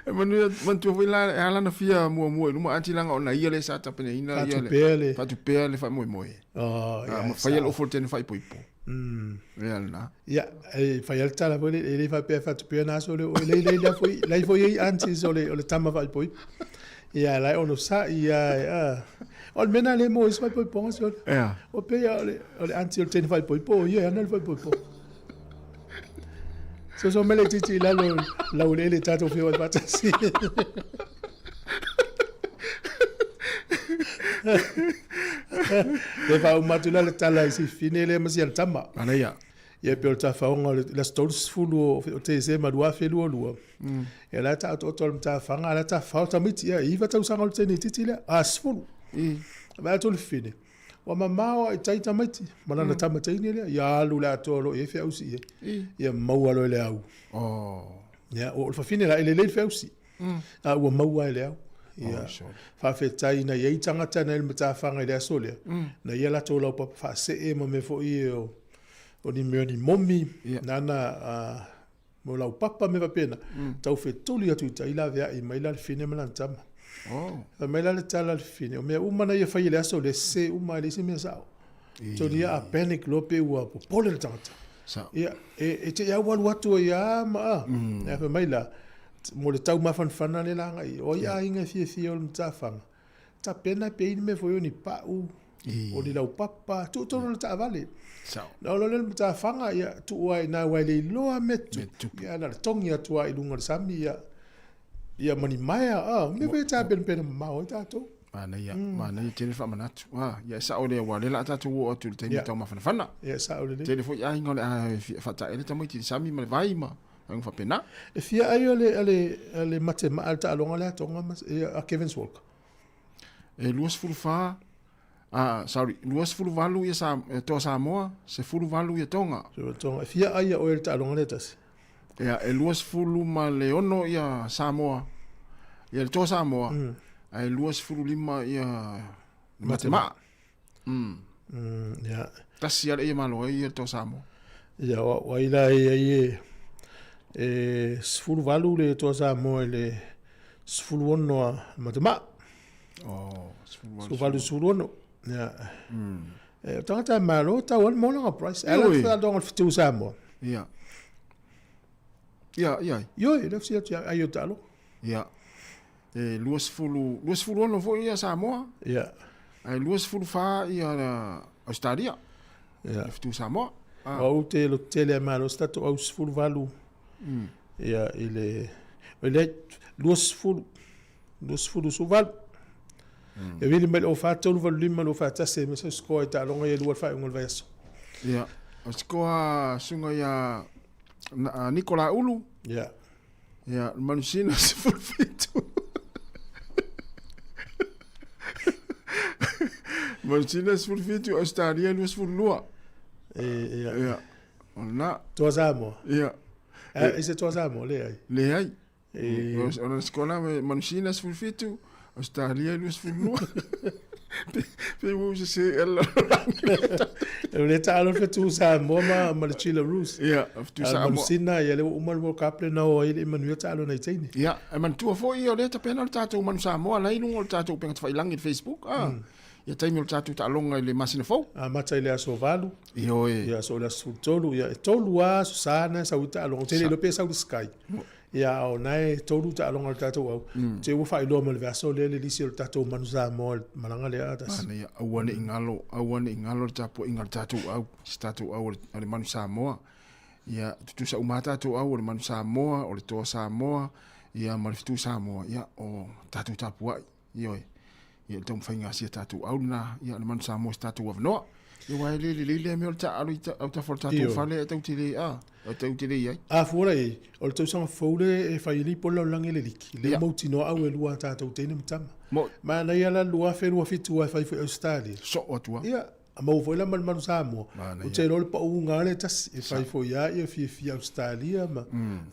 E manuia, manatua foi la, e ala na fia muamua i luma aunty leaga ona ia lea sa tapenaina ia le. Faatupea le. Faatupea le faamoemoe. Oh, ia. Ma faia le ofo le teine faaipoipo. Ia lena. Ia, e fai lava le tala foi lele, e le faapea e faatupea na aso lea o oe. Leai, leai, lea foi, la foi e i ai aunties o le, o le tama faaipoipo. Ia, la e onosai lava, a. O le mea lena lea e maua ai se faaipoipoga sole. Ia. O pei lava o le, o le auntie o le teine faaipoipo o ia e ana le faaipoipoga. Soso mai laitiiti i lalo laueleele tatou feoai faatasi. Le faauma atu la le tala i si fine lea ma si ana tama. Manaia. Ia pei o le tafaoga o le aso 30 o Tesema 2022. Ia la e taotooto le matafaga, la e tafafao le tamaiti. Ia e 9 tausaga o le teine itiiti lea. A, 10. Vaai atu le fine. Ua mamao lava i tai tamaiti ma lana tama teine lea, ia alu le atoa o lo o i ai feausi i ai. Ia maua loa e le au. Ia, o le fafine la, e lelei le feausi. A ua maua e le au. Ia, faafetai na i ai tagata na i le matafaga i le aso lea, na ia latou laupapa faasee ma mea foi ia o ni mea o ni momi, nana mo laupapa mea faapena, tau fetuli atu i tai laveai mai la le fine ma lana tama. Oh. Fai mai la le tala a le fine, o mea uma na ia fai i le aso lea, sese uma, e leai se mea sao. Tonu ia a panic loa pe ua popole le tagata. Sao. Ia, e te i aualu atu ai lava ma a. Ia fai mai la, mo le taumafanafana lea la agai, o ai aiga e fiafia o le matafaga, Tapena pe i ai ni mea foi o ni pau, o ni laupapa, tuu tonu i le taavale. Sao. Na oo loa lea i le matafaga, ia tuu lava i ina aua e le iloa mea tutupu. Ia na o le togi atu lava i luga o le sami, ia, ia ma ni maea, a, mea foi e tapenapena mamao ai tatou. Manaia, manaia tele faamanatu. Ah, ia e sao lea, aua o lea o le a tatou oo atu i le taimi taumafanafana. Ia, e sao lelei. Tele foi aiga o le a faataele tamaiti i le sami ma le vai ma vaega faapena. E fia ai o le, o le, o le matemaa le taaloga lea a Tonga ma, ia, a Kevin Walker? E 24, ah, sorry, 28 ia sa, Toa Samoa, 18 ia Tonga. Tonga. E fia ai ia oe le taaloga lea tasi? Ia, e 26 ia Samoa, ia le Toa Samoa, ae 25 ia Matemaa. Ia. Tasi lava le ia malo ai ia le Toa Samoa. Ia, o au ai la e ai e, e 18 le Toa Samoa i le 16 a Matemaa. Oh, 18, 18, 16. Ia. E, o tagata e malo, tau ai le maua price. E ala te whaatoanga le whitu Samoa. Ia. Ia, ia. Ioe, le fsi atu ai o taalo. Ia. E 20, 26 foi ia Samoa. Ia. Ae 24 ia Australia. Ia. Le whitu Samoa. Ah. O au te lo tele a malo, se tatou au 18. Ia, i le, o le 20, 28. E vili mai le 04 3 8 5 2 4 1 ma se score i taaloga ia lua le faaiuga o le vaiaso. Ia, o sikoa susuga ia Nicola Ulu. Ia. Ia, Manusina 17. Manusina 17, Australia 22. Ia. Ia. O lena. Toa Samoa. Ia. E se Toa Samoa, leai. Leai. O lona sikoa lena, Manusina 17, Australia 22. Pe ua sese ea le lalolagi. O lea taalo le fetu Samoa ma, ma le Chillaroos. Ia, fetu Samoa. Manusina, ia lea ua uma le World Cup lea na o ai le manuia taalo nai teine. Ia, e manatua foi o lea tapena le tatou Manu Samoa la i luga o le tatou upega tafailagi i le Facebook. Ah. Ia taimi o le tatou taaloga i le masina fou. Amata i le aso 8. Ioe. Ia, so o le aso 13. Ia, e tolu lava aso sa na e sau i taaloga. Ou te le iloa pe sau i le Sky. Ia, a o na e tolu taaloga a le tatou au. Te ua faailoa mai le vaiaso lea le lisi o le tatou Manu Samoa i le malaga lea a tasi. Manaia, aua ne i galo, aua ne i galo le tapuaiga a le tatou au, si tatou au o le Manu Samoa. Ia, tutusa uma lava tatou au o le Manu Samoa, o le Toa Samoa, ia ma le Fetu Samoa, ia, o tatou tapuai. Ioe. Ia, o le taumafaiga a si a tatou au lena, ia, o le Manu Samoa i se tatou avanoa. Ia, aua e le lelei lea mea o le taaalo i autafa o le tatou fale ae tatou te le, a, tatou te le i ai. A fua la i ai, o le tausaga fou lea e fai ai le ipu o le lalolagi e le liki, lea ua mautinoa au e lua a tatou teine ma tama. Manaia la le 2027 aua e fai foi Ausetalia. Soo atu lava. Ia, maua foi la ma le Manu Samoa. Ou te iloa o le pauga lava lea e tasi, e fai foi lava ia fiafia Ausetalia ma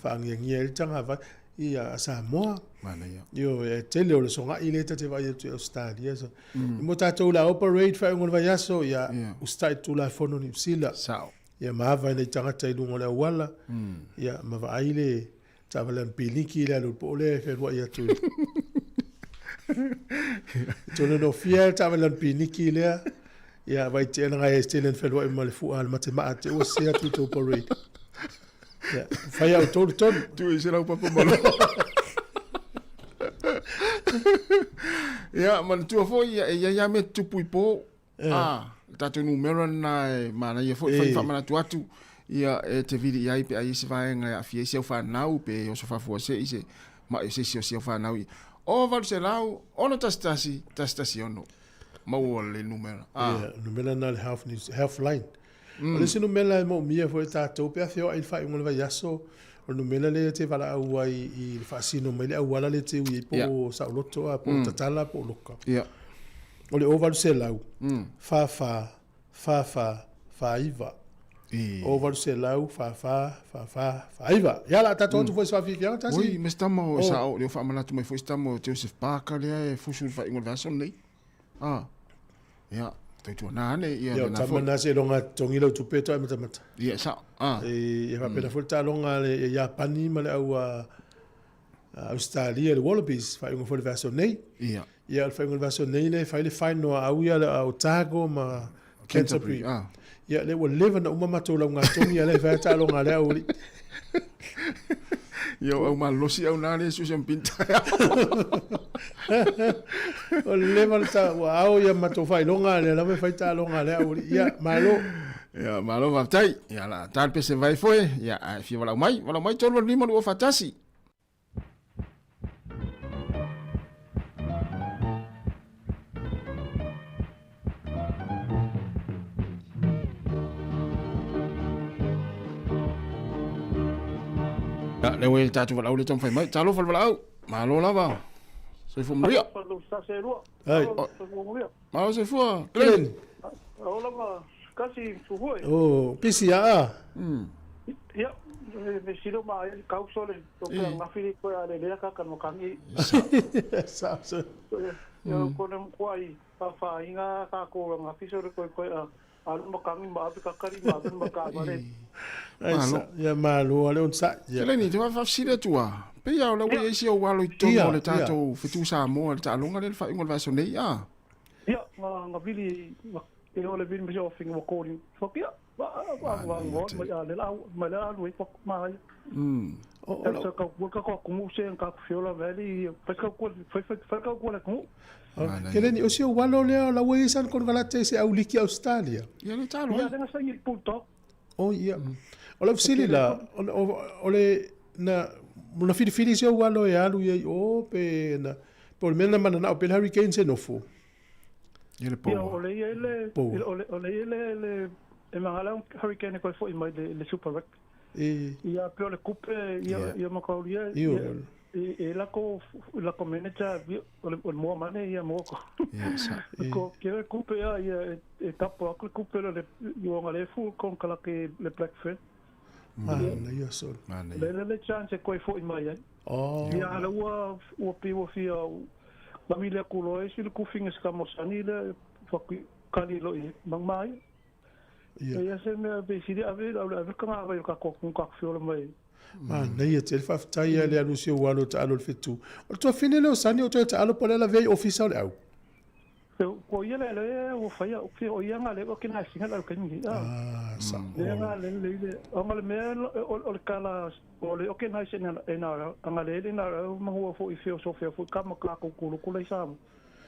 faagiagia ai le tagavai. Ia, a Samoa. Manaia. Ioe, e tele o le sogai lea ta te vaai atu i Ausetalia. So, Mo tatou la o parade faaiuga o le vaiaso, ia, usitai i le Tulafono Niu Sila. Sao. Ia ma ava i nai tagata i luga o le auala. Ia, ma vaai le taavale a Piliki le alu po o lea e feluai atu i Tonu no fia le taavale a Piliki lea. Ia, vai te ena ngai e tele na feluai ma le fua a le matemaa te ua se atu i tau parade. Ia, fai au tolu tonu. Tu i se lau papa malo. Ia, manatua foi, ia, e iai lava mea tutupu i po. Ah, le tatou numera lena e manaia foi, fai faamanatu atu, ia, e te vili i ai pe a i ai se vaega e aafia ai si au fanau, pe oso faafuasei se mai o se isi o si au fanau. Ia, o 800 611 116. Maua le numera. Ah. Ia, numera lena le Health News, Healthline. O le isi numera e moomia foi e tatou pe a feoai i le faaiuga o le vaiaso, o le numera lea e te valaau ai i le faasino mai le auala lea e te ui ai po o Saoloto a, po o Tatala po o Loka. O le 0800 44 44 49. 0800 44 44 49. Ia la tatou atu foi i se faafiafiaga tasi. Oi, ma se tama o sao, lea ua faamanatu mai foi se tama o Joseph Parker lea e fusu i le faaiuga o le vaiaso lenei. Ah. Ia, tautuana ane ia Ia, o lena tama foi. na seiloga totogi lau tupe toai matamata. Ia, sao. Ah. E, ia faapena foi le taaloga a le Iapani ma le au a Ausetalia, le Wallabies, faaiuga foi o le vaiaso nei. Ia. Ia, o le faaiuga o le vaiaso nei lea e fai le final a au ia a Otago ma Canterbury. Canterbury, ah. Ia, lea ua leva ona uma matou laugatogi, a lea e fai lava taaloga a le au alii. Ia, o au malolosi au na lea susu mpini taeao. Ua leva le ta, ua ao ia matou faailoga, lea lava e fai taaloga a le au alii. Ia, malo. Ia, malo faafetai. Ia, la ta le pese vai foi. Ia, ae fia valaau mai. Valaau mai 385 241. Ia, lea ua i le tatou valaau lea taumafai mai. Talofa le valaau. Malo lava. Soifua manuia. Ai. Malo soifua. Glenn. Oh, pisi a. Ia, me silo ma ai kau sole to pe ngawhiri koe a le lea ka no kangi. Sa sa. Ia ko ne ko ai pa fa inga ka ko ngawhi sole koe koe a alu ma kangi ma api kakari ma api ma ka mare. Ai sa, ia malo ale on sa. Ia. Keleni, te whawhawhsiri atu a. Pe ia o la ua i si au alo i tonu o le tātou whetu Samoa le taaloga lea le faaiuga o le vaiaso nei, a? Ia, nga nga vili e o le vili ma se ofinga wa kori. Whakia, wa wa wa wa mai a le la mai la alu e ma ai. O o ka ka ka ka kumu se ka fiola veli fa ka ko fa fa ka ko la kumu. Keleni, o si au alo lea o la ua i san konokalate se au liki Australia. Ia le talo. Ia le sangi puto. O ia. O lau fesili la, o le na na filifili si ou alo e alu ia i o pe na pe o le mea na mananao pe le Hurricanes e nofo. Ia le Ia o le ia le o le o le ia le le e mangala Hurricane koe foi mai le le Super Rugby. E Ia pe o le kupe ia ia makaulia ia e e lako lako manager o le o le moa mane ia moa ko. Ia sa. Ko ke le kupe ia ia e tapo aku le kupe le le o ngale fu kon kala ke le Black Fern. Mana ia sol. Mana ia. Le le chance koe foi mai ai. Oh. Ia ala ua ua pi ua fia. Na vili aku loa e isi le kufiga i se kamosani lea faki kali loa i ai ma maia. Ia. Ia se mea pe sili ave au le ave le kagavai o le kakou ku kakou fiola mai. Manaia tele faafetai ia le alu si ou alo taalo i le fetu. O le tuafine lea o Sani o toe taalo po o le ala vea i ofisa o le au. Ko ia le le ua faia o ia nga le o ke na singa la kaimi ni. Ah, sa. Le nga le le le o nga le mea o le kala o le oke na sina e na anga le le na ma hua fo i feo so feo fo ka ma ka ko kulu kula i sa.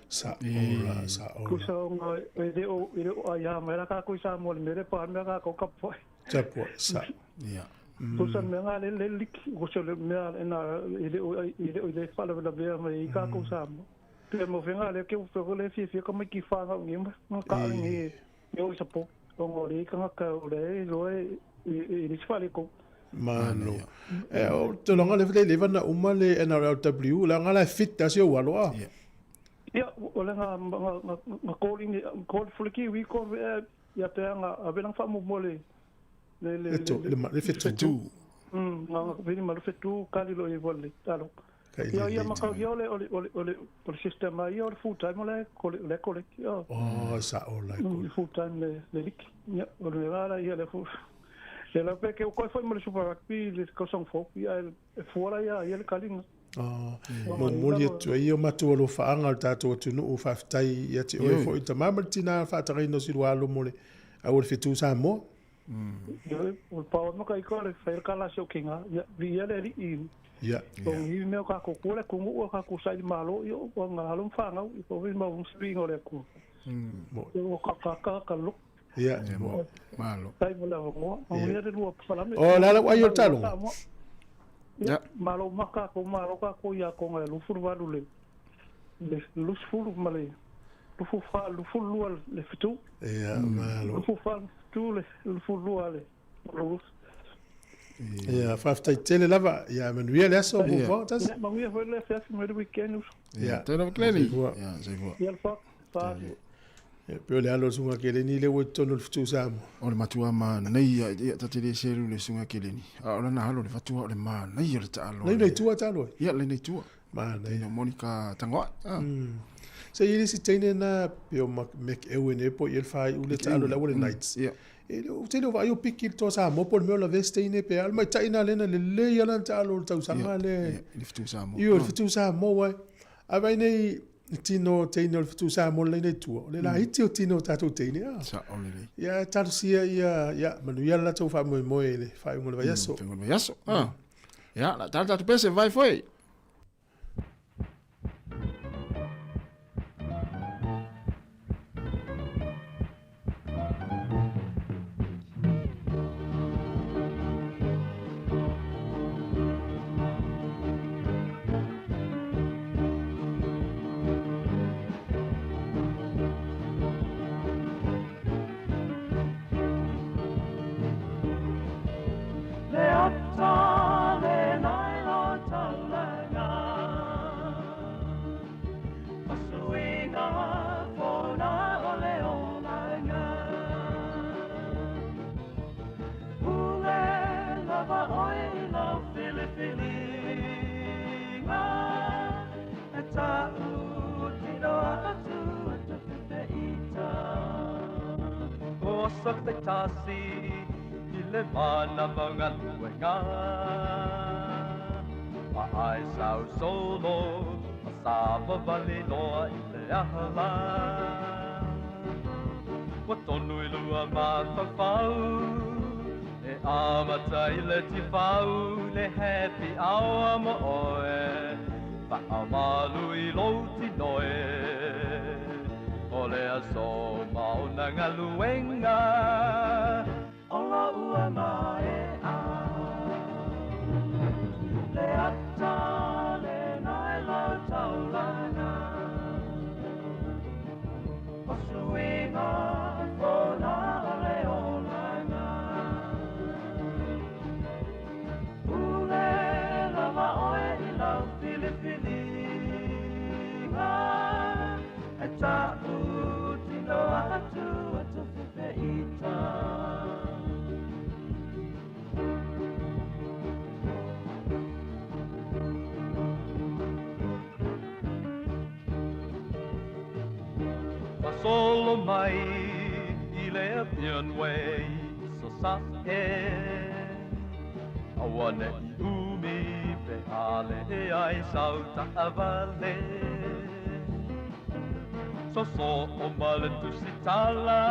Sa ola, sa ola. Kusa o nga e le o e le o ai ha mai la ka ko i sa mo le mere pa mea ka ko ka po. Sa po, sa. Ia. Kusa mea nga le le liki kusa le mea e na e le o e le o le fa la la mea i ka ko sa mo. Pe mo fenga le ke fe le fi fi ka mai ki fa nga ngi ma nga ka ngi e o sa po o ngo le ka nga ka o le lo e e le fa le ko. Malo. E o te longa le le leva na uma le NRLW la nga la fit ta se o alo a. Ia o le nga nga nga calling call fuliki wi ko ia pe nga ave lang fa mo mo le le le le le fetu. Nga nga vini ma le fetu kali lo e vole talo. Ia ia ma kau ia o le o le o le o le o le system ia o le full time o le kole le kole ia. Oh sa o la kole. Full time le le liki. Ia o le la ia le full. Le la pe ke o koe foi mo le Super Rugby le kausang fou ia e fuala ia ia le kalinga. Oh, momoli atu ai o matou alofaaga o le tatou atunuu faafetai ia te oe foi tama ma le tina faatagaina o si lua alo mo le au o le fetu Samoa. Ioe, o le pao ma ka iko le fai le kala se o kinga, ia vi ia le alii. Ia. O ngi mea o kākou kua le atunuu o kākou saili malo, ia o ngā alo ma whāngau, i ko ma unga sui o le atua. O ka ka ka ka lo. Ia. Malo. Tai mo le avanoa, manuia le lua pasalame. O le ala ua ai o le taloga. Ia, malo ma kākou, malo kākou ia konga e 28 le le 20 ma le 24, 22 le fetu. Ia, malo. 24 le fetu le 22 le lua. Ia, faafetai tele lava. Ia, manuia le aso, mo tasi. Ia, manuia foi le afiafi mai le weekend uso. Ia, tele lava Keleni. Ia, soifua. Ia, le fa, fa. Ia, pe o le alo o le susuga Keleni lea ua i totonu o le fetu Samoa. O le matua manaia, ia, ta te le selu le susuga Keleni. A o lana alo le fatua o le manaia o le taalo. Lei nei tua taalo ai? Ia, lei nei tua. Manaia. Lei Monica Tangoa. Ah. Se i le isi teine na, pe o Mac Ewen e po i el whai ule taalo le awa le Knights. Ia. E le o tele o vaai o piki le toa Samoa po o le mea o la vest teine pe al mai tai nā lena le le ia lana taalo o le tausaga le. Ia, le fetu Samoa. Io, le fetu Samoa uai. A vai nei tino teine o le fetu Samoa le nei tua. O le laiti o tino o tātou teine a. Sa o le lei. Ia, talosia ia, ia, manuia le latou faamoemoe i le faaiuga o le vaiaso. Faaiuga o le vaiaso. Ah. Ia, la tala tatou pese vai foi. Le ata le nai lo taulaga O suiga fona o le olaga Pule lava oe i lau filifiliga E ta'u tino atu e te fefe ita O aso taitasi i le mana mau galuega Ma ai sau solo ma savavali loa i le aha lā Ua tonu i lua mafaufau e amata i le tifau le happy hour mo oe Faamalu i lou tino e O le aso ma ona galuega O lou ua mae'a Le ata lena i lau taulaga O suiga fona o le olaga Pule lava oe i lau filifiliga E ta'u tino atu e te fefe ita. Fasolo mai i le Appian Way i Sasae. Aua ne i umi pe a leai sau taavale. Soso o ma le tusitala,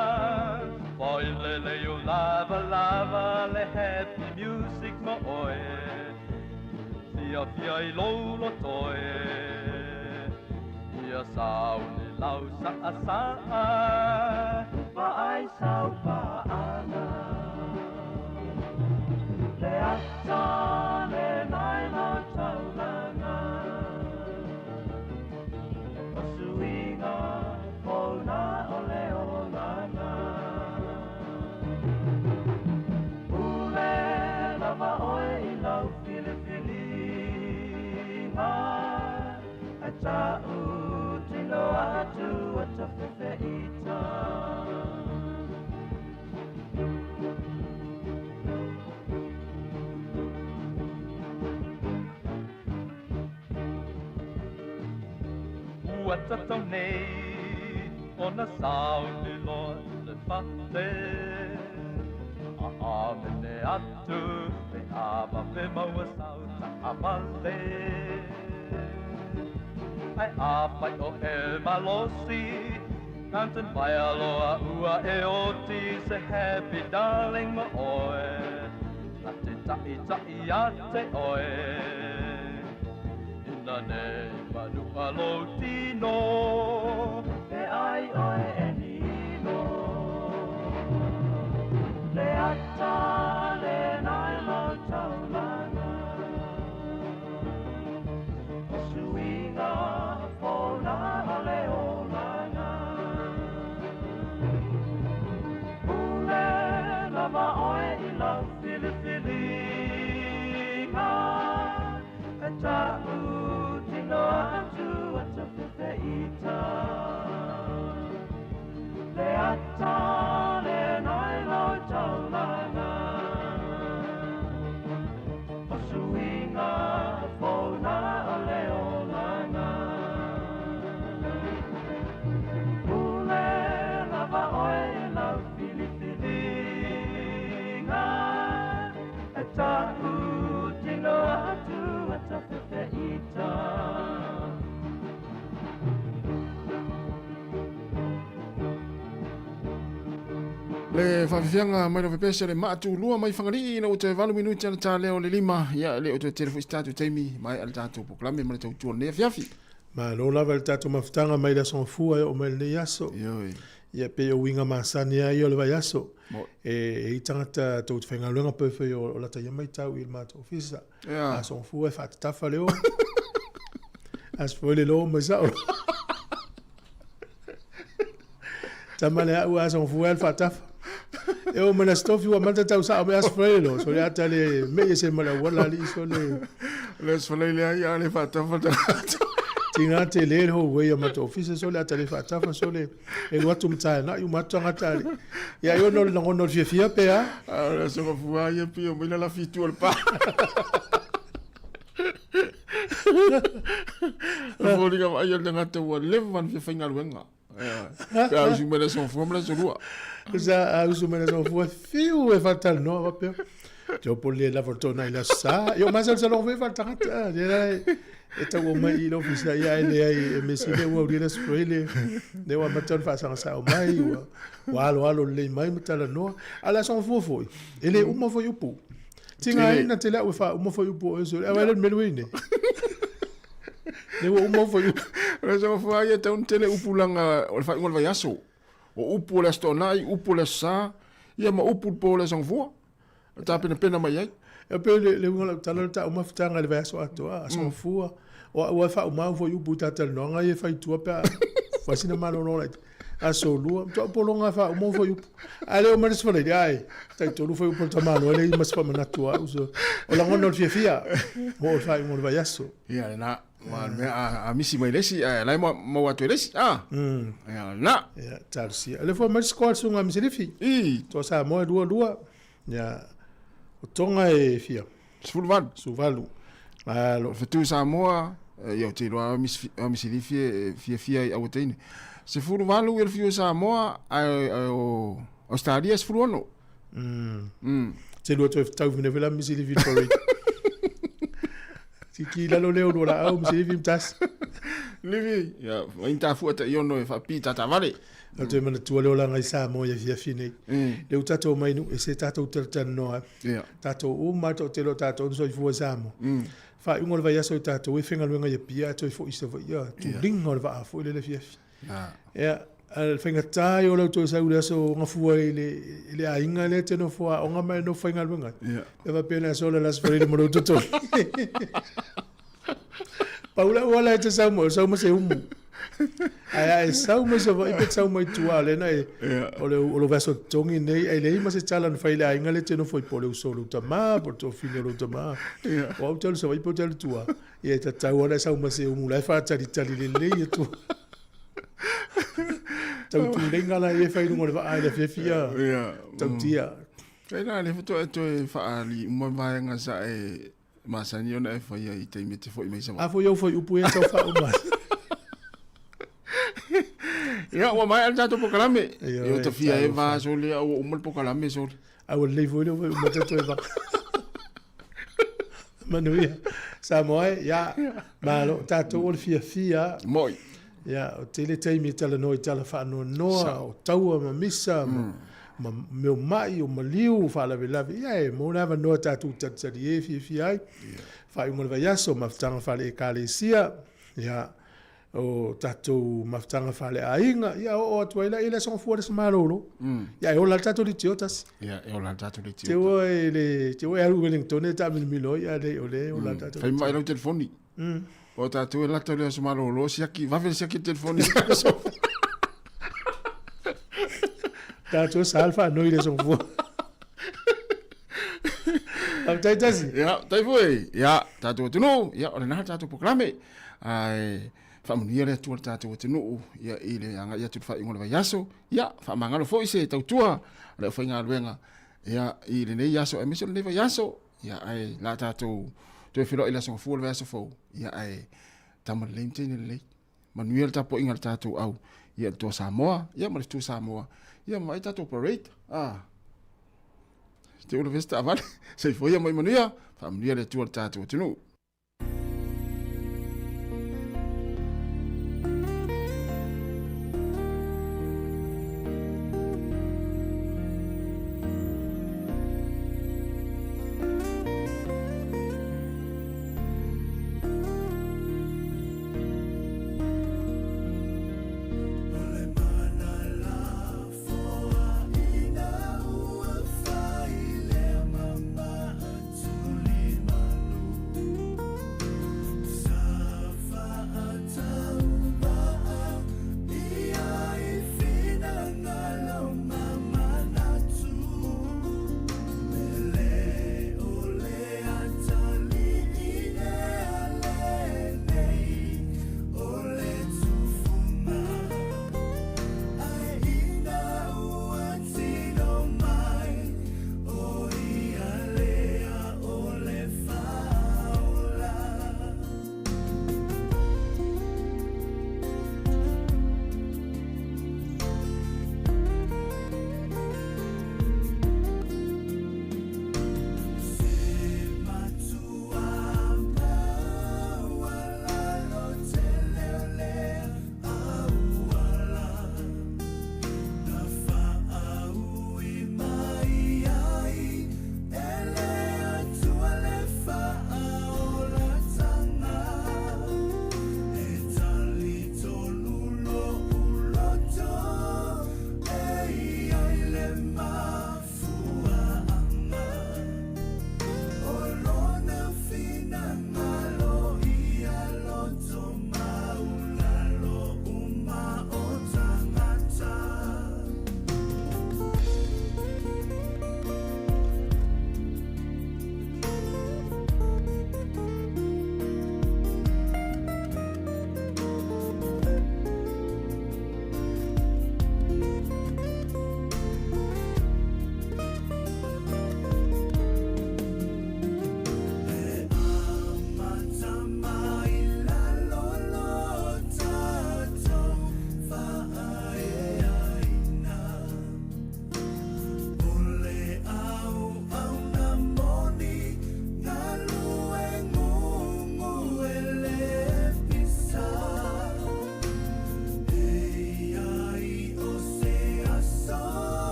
Fa'ailelei o lavalava le happy music ma oe. Fiafia i lou loto e, Ia sauni lau sa'asa'a, Va'ai sau pa'aga. Le ata lena i lau taulaga, O suiga fou na o le olaga. Pule lava oe i lau filifiliga, Ae ta'utino atu ua tafefe'ita. Ua tatau nei ona sauni loa i le fale, A amene atu pe a vave maua sau taavale. Ae afai o e malosi, Mountain Vaialoa ua e oti se happy darling ma oe, Na te ta'ita'i ia te oe. Ina nei manu'a lou tino, E ai oe e nino. Le ata lena i lau taulaga, O suiga fou na o le olaga. Pule lava oe i lau filifiliga, E ta'utino atu ua tafefe'ita. Le ata lena i lau taulaga, O suiga fou na o le olaga. Pule lava oe i lau filifiliga, E ta'utino atu ua tafefe'ita. Le faafiafiaga mai lau pese le maatulua mai Fagalii ina ua toe 8 minute ana talea o le 5 ia le o toe tele foi se tatou taimi mai ale tatou polokalame ma le tautua lenei afiafi. Malo lava i le tatou mafutaga mai le Aso Gafua e oo mai lenei aso. Ioe. Ia pei o uiga masani lava ia o le vaiaso. E i ai tagata tou te faigaluega pe fai o lata ia matau i le matou ofisa. Yeah. Aso Gafua e faatatafa le o. Aso foi le lo mai sao. Tama le au aso Gafua e le faatafa. E o mai le Aso Tofi ua mata tau sao mai aso foi le lo. So le ata le me i se ma le auala alii so le. Le aso foi le ai a le faatafa tagata. Tiga tele le hallway o matou ofisa so le ata le faatafa so le e alu atu ma taenai uma atu tagata alii. Ia ai ona o le lagona o le fiafia pe a? A o le aso Gafua ia pei o mai la lafi i tua o le pa. O foliga vaaia o le tagata ua leva ona fia faigaluega. Pe a usu mai le aso Gafua ma le aso Lua. Sa a usu mai le aso Gafua, fiu e faatalanoa faapea. Te opo le lava o le toonai i le aso Sa. Ia o masalosaloga foi faaletagata. Lea la e tau mai i le ofisa ia ae leai e mea sili ua aulia le aso Faraile lea ua amata ona faasagasao mai ua ua aloalo lelei mai ma talanoa. A o le aso Gafua foi, e le uma foi upu. Tigaina tele au e faauma foi upu o oe, ae le mea le nei. Le ua uma foi upu. O le aso Gafua ia e tatau ona tele upu leaga o le faaiuga o le vaiaso. O upu o le Aso Toonai, upu o le Aso Sa, ia ma upu i le po o le Aso Gafua. E tapenapena mai ai. E pei le le uiga o lau tala o le tau mafutaga i le vaiaso atoa, Aso Gafua. O au lava e faauma foi upu i ta talanoaga ia e fai i tua pe a fai sina malolo laiti. Aso Lua, matua pologa e faauma foi upu. Ae le o mai le Aso Faraile, ae taitolu foi upu o le tamaloa e leai ma se faamanatu o au. So, o lagona o le fiafia mo le faaiuga o le vaiaso. Ia lena, aua o le mea a misi mai le isi, ae o la e maua atu e le isi, a? Ia lena. Ia, talosia. O lea foi aumai le score a le susuga a Misilifi. Toa Samoa e 2-2. Ia, o Tonga e fia? 18. 18. Malo. Fetu Samoa. Ia, ou te iloa lava Misilifi e fiafia i aua teine. 18 ia le fiu o Samoa, ae o Ausetalia e 16. Te lua toe tau mine foi la Misilifi i le parade. Tiki i lalo lea o lua laau Misilifi ma tasi. Livi, ia, ai ni tafua tai ono e whaapi tātāvale. Au toe manatua le olaga i Samoa i afiafi nei. Lea ua tatou omai i nuu ese tatou talatalanoa ai. Tatou uma lava toatele o tatou na soifua i Samoa. Faaiuga o le vaiaso i tatou e faigaluega i Apia ae toe foi i Savaii. Ia, tuliga o le vaa foi lele afiafi. Ia, a o le faigata ia o lau toe sau i le aso Gafua i le, i le aiga lea e te nofo aoga ma e nofo faigaluega ai. Ia faapea le aso o le Aso Faraile ma lou totogi. Pau le auala e te sau mai, o le sau ma se umu. Ae a e sau mai Savaii pe te sau mai tua, o lea na e, o le, o lou vaiaso totogi nei, ae leai ma se tala na fai i le aiga lea e te nofo ai, po o le uso o lou tama, po o le toafine o lou tama. O au ou te alu i Savaii pe ou te alu i tua, ia e tatau lava ona e sau ma se umu la e faatalitali lelei atu. Tau tuleiga la ia e fai i luga o le vaa i le afiafi ia. Tautia. Kai la le faatoa e toe faaali uma vaega sa e masani ona e faia i taimi e te foi mai Savaii. A foi au fuaiupu ia tau faauma. Ia, ua maea le tatou polokalame. Ia, ua tafia e va sole, a ua uma le polokalame sole. A ua lelei foi le uma tatou e va. Manuia. Samoa e, ia, malo, tatou o le fiafia. Moi. Ia, o tele taimi e talanoa i tala faanoanoa, o taua ma misa, ma, ma mea o mai, o maliu, o faalavelave. Ia, e maua le avanoa tatou talitali e fiafia ai. Faaiuga o le vaiaso, mafutaga faale-ekalesia, ia, o tatou mafutaga faale-aiga, ia, oo atu ai la i le Aso Gafua le Aso Malolo. Ia, e ola le tatou leitio tasi. Ia, e ola le tatou leitio. Te ua e le, te ua e alu Wellington e taamilomilo ai, a le, o le ola le tatou Fai mai lau telefoni. O tatou e lata le aso malolo, siaki, vave le siaki telefoni. Tatou sa le faanoi le aso Gafua. Faafetai tasi. Ia, tai foi. Ia, tatou atunuu, ia, o lena le tatou polokalame. Ae, faamanuia le Atua i le tatou atunuu, ia, i le agai atu i le faaiuga o le vaiaso. Ia, faamagalo foi se tautua a le aufaigaluega, ia, i lenei aso, aemaise o lenei vaiaso. Ia, ae la tatou toe feiloai i le Aso Gafua o le vaiaso fou. Ia, ae tama lelei ma teine lelei. Manuia le tapuaiga a le tatou au, ia, le Toa Samoa, ia, ma le Fetu Samoa. Ia, ma vaai tatou parade. Ah. Te ula vesta avale. Soifua ia ma ia manuia. Faamanuia le Atua i le tatou atunuu.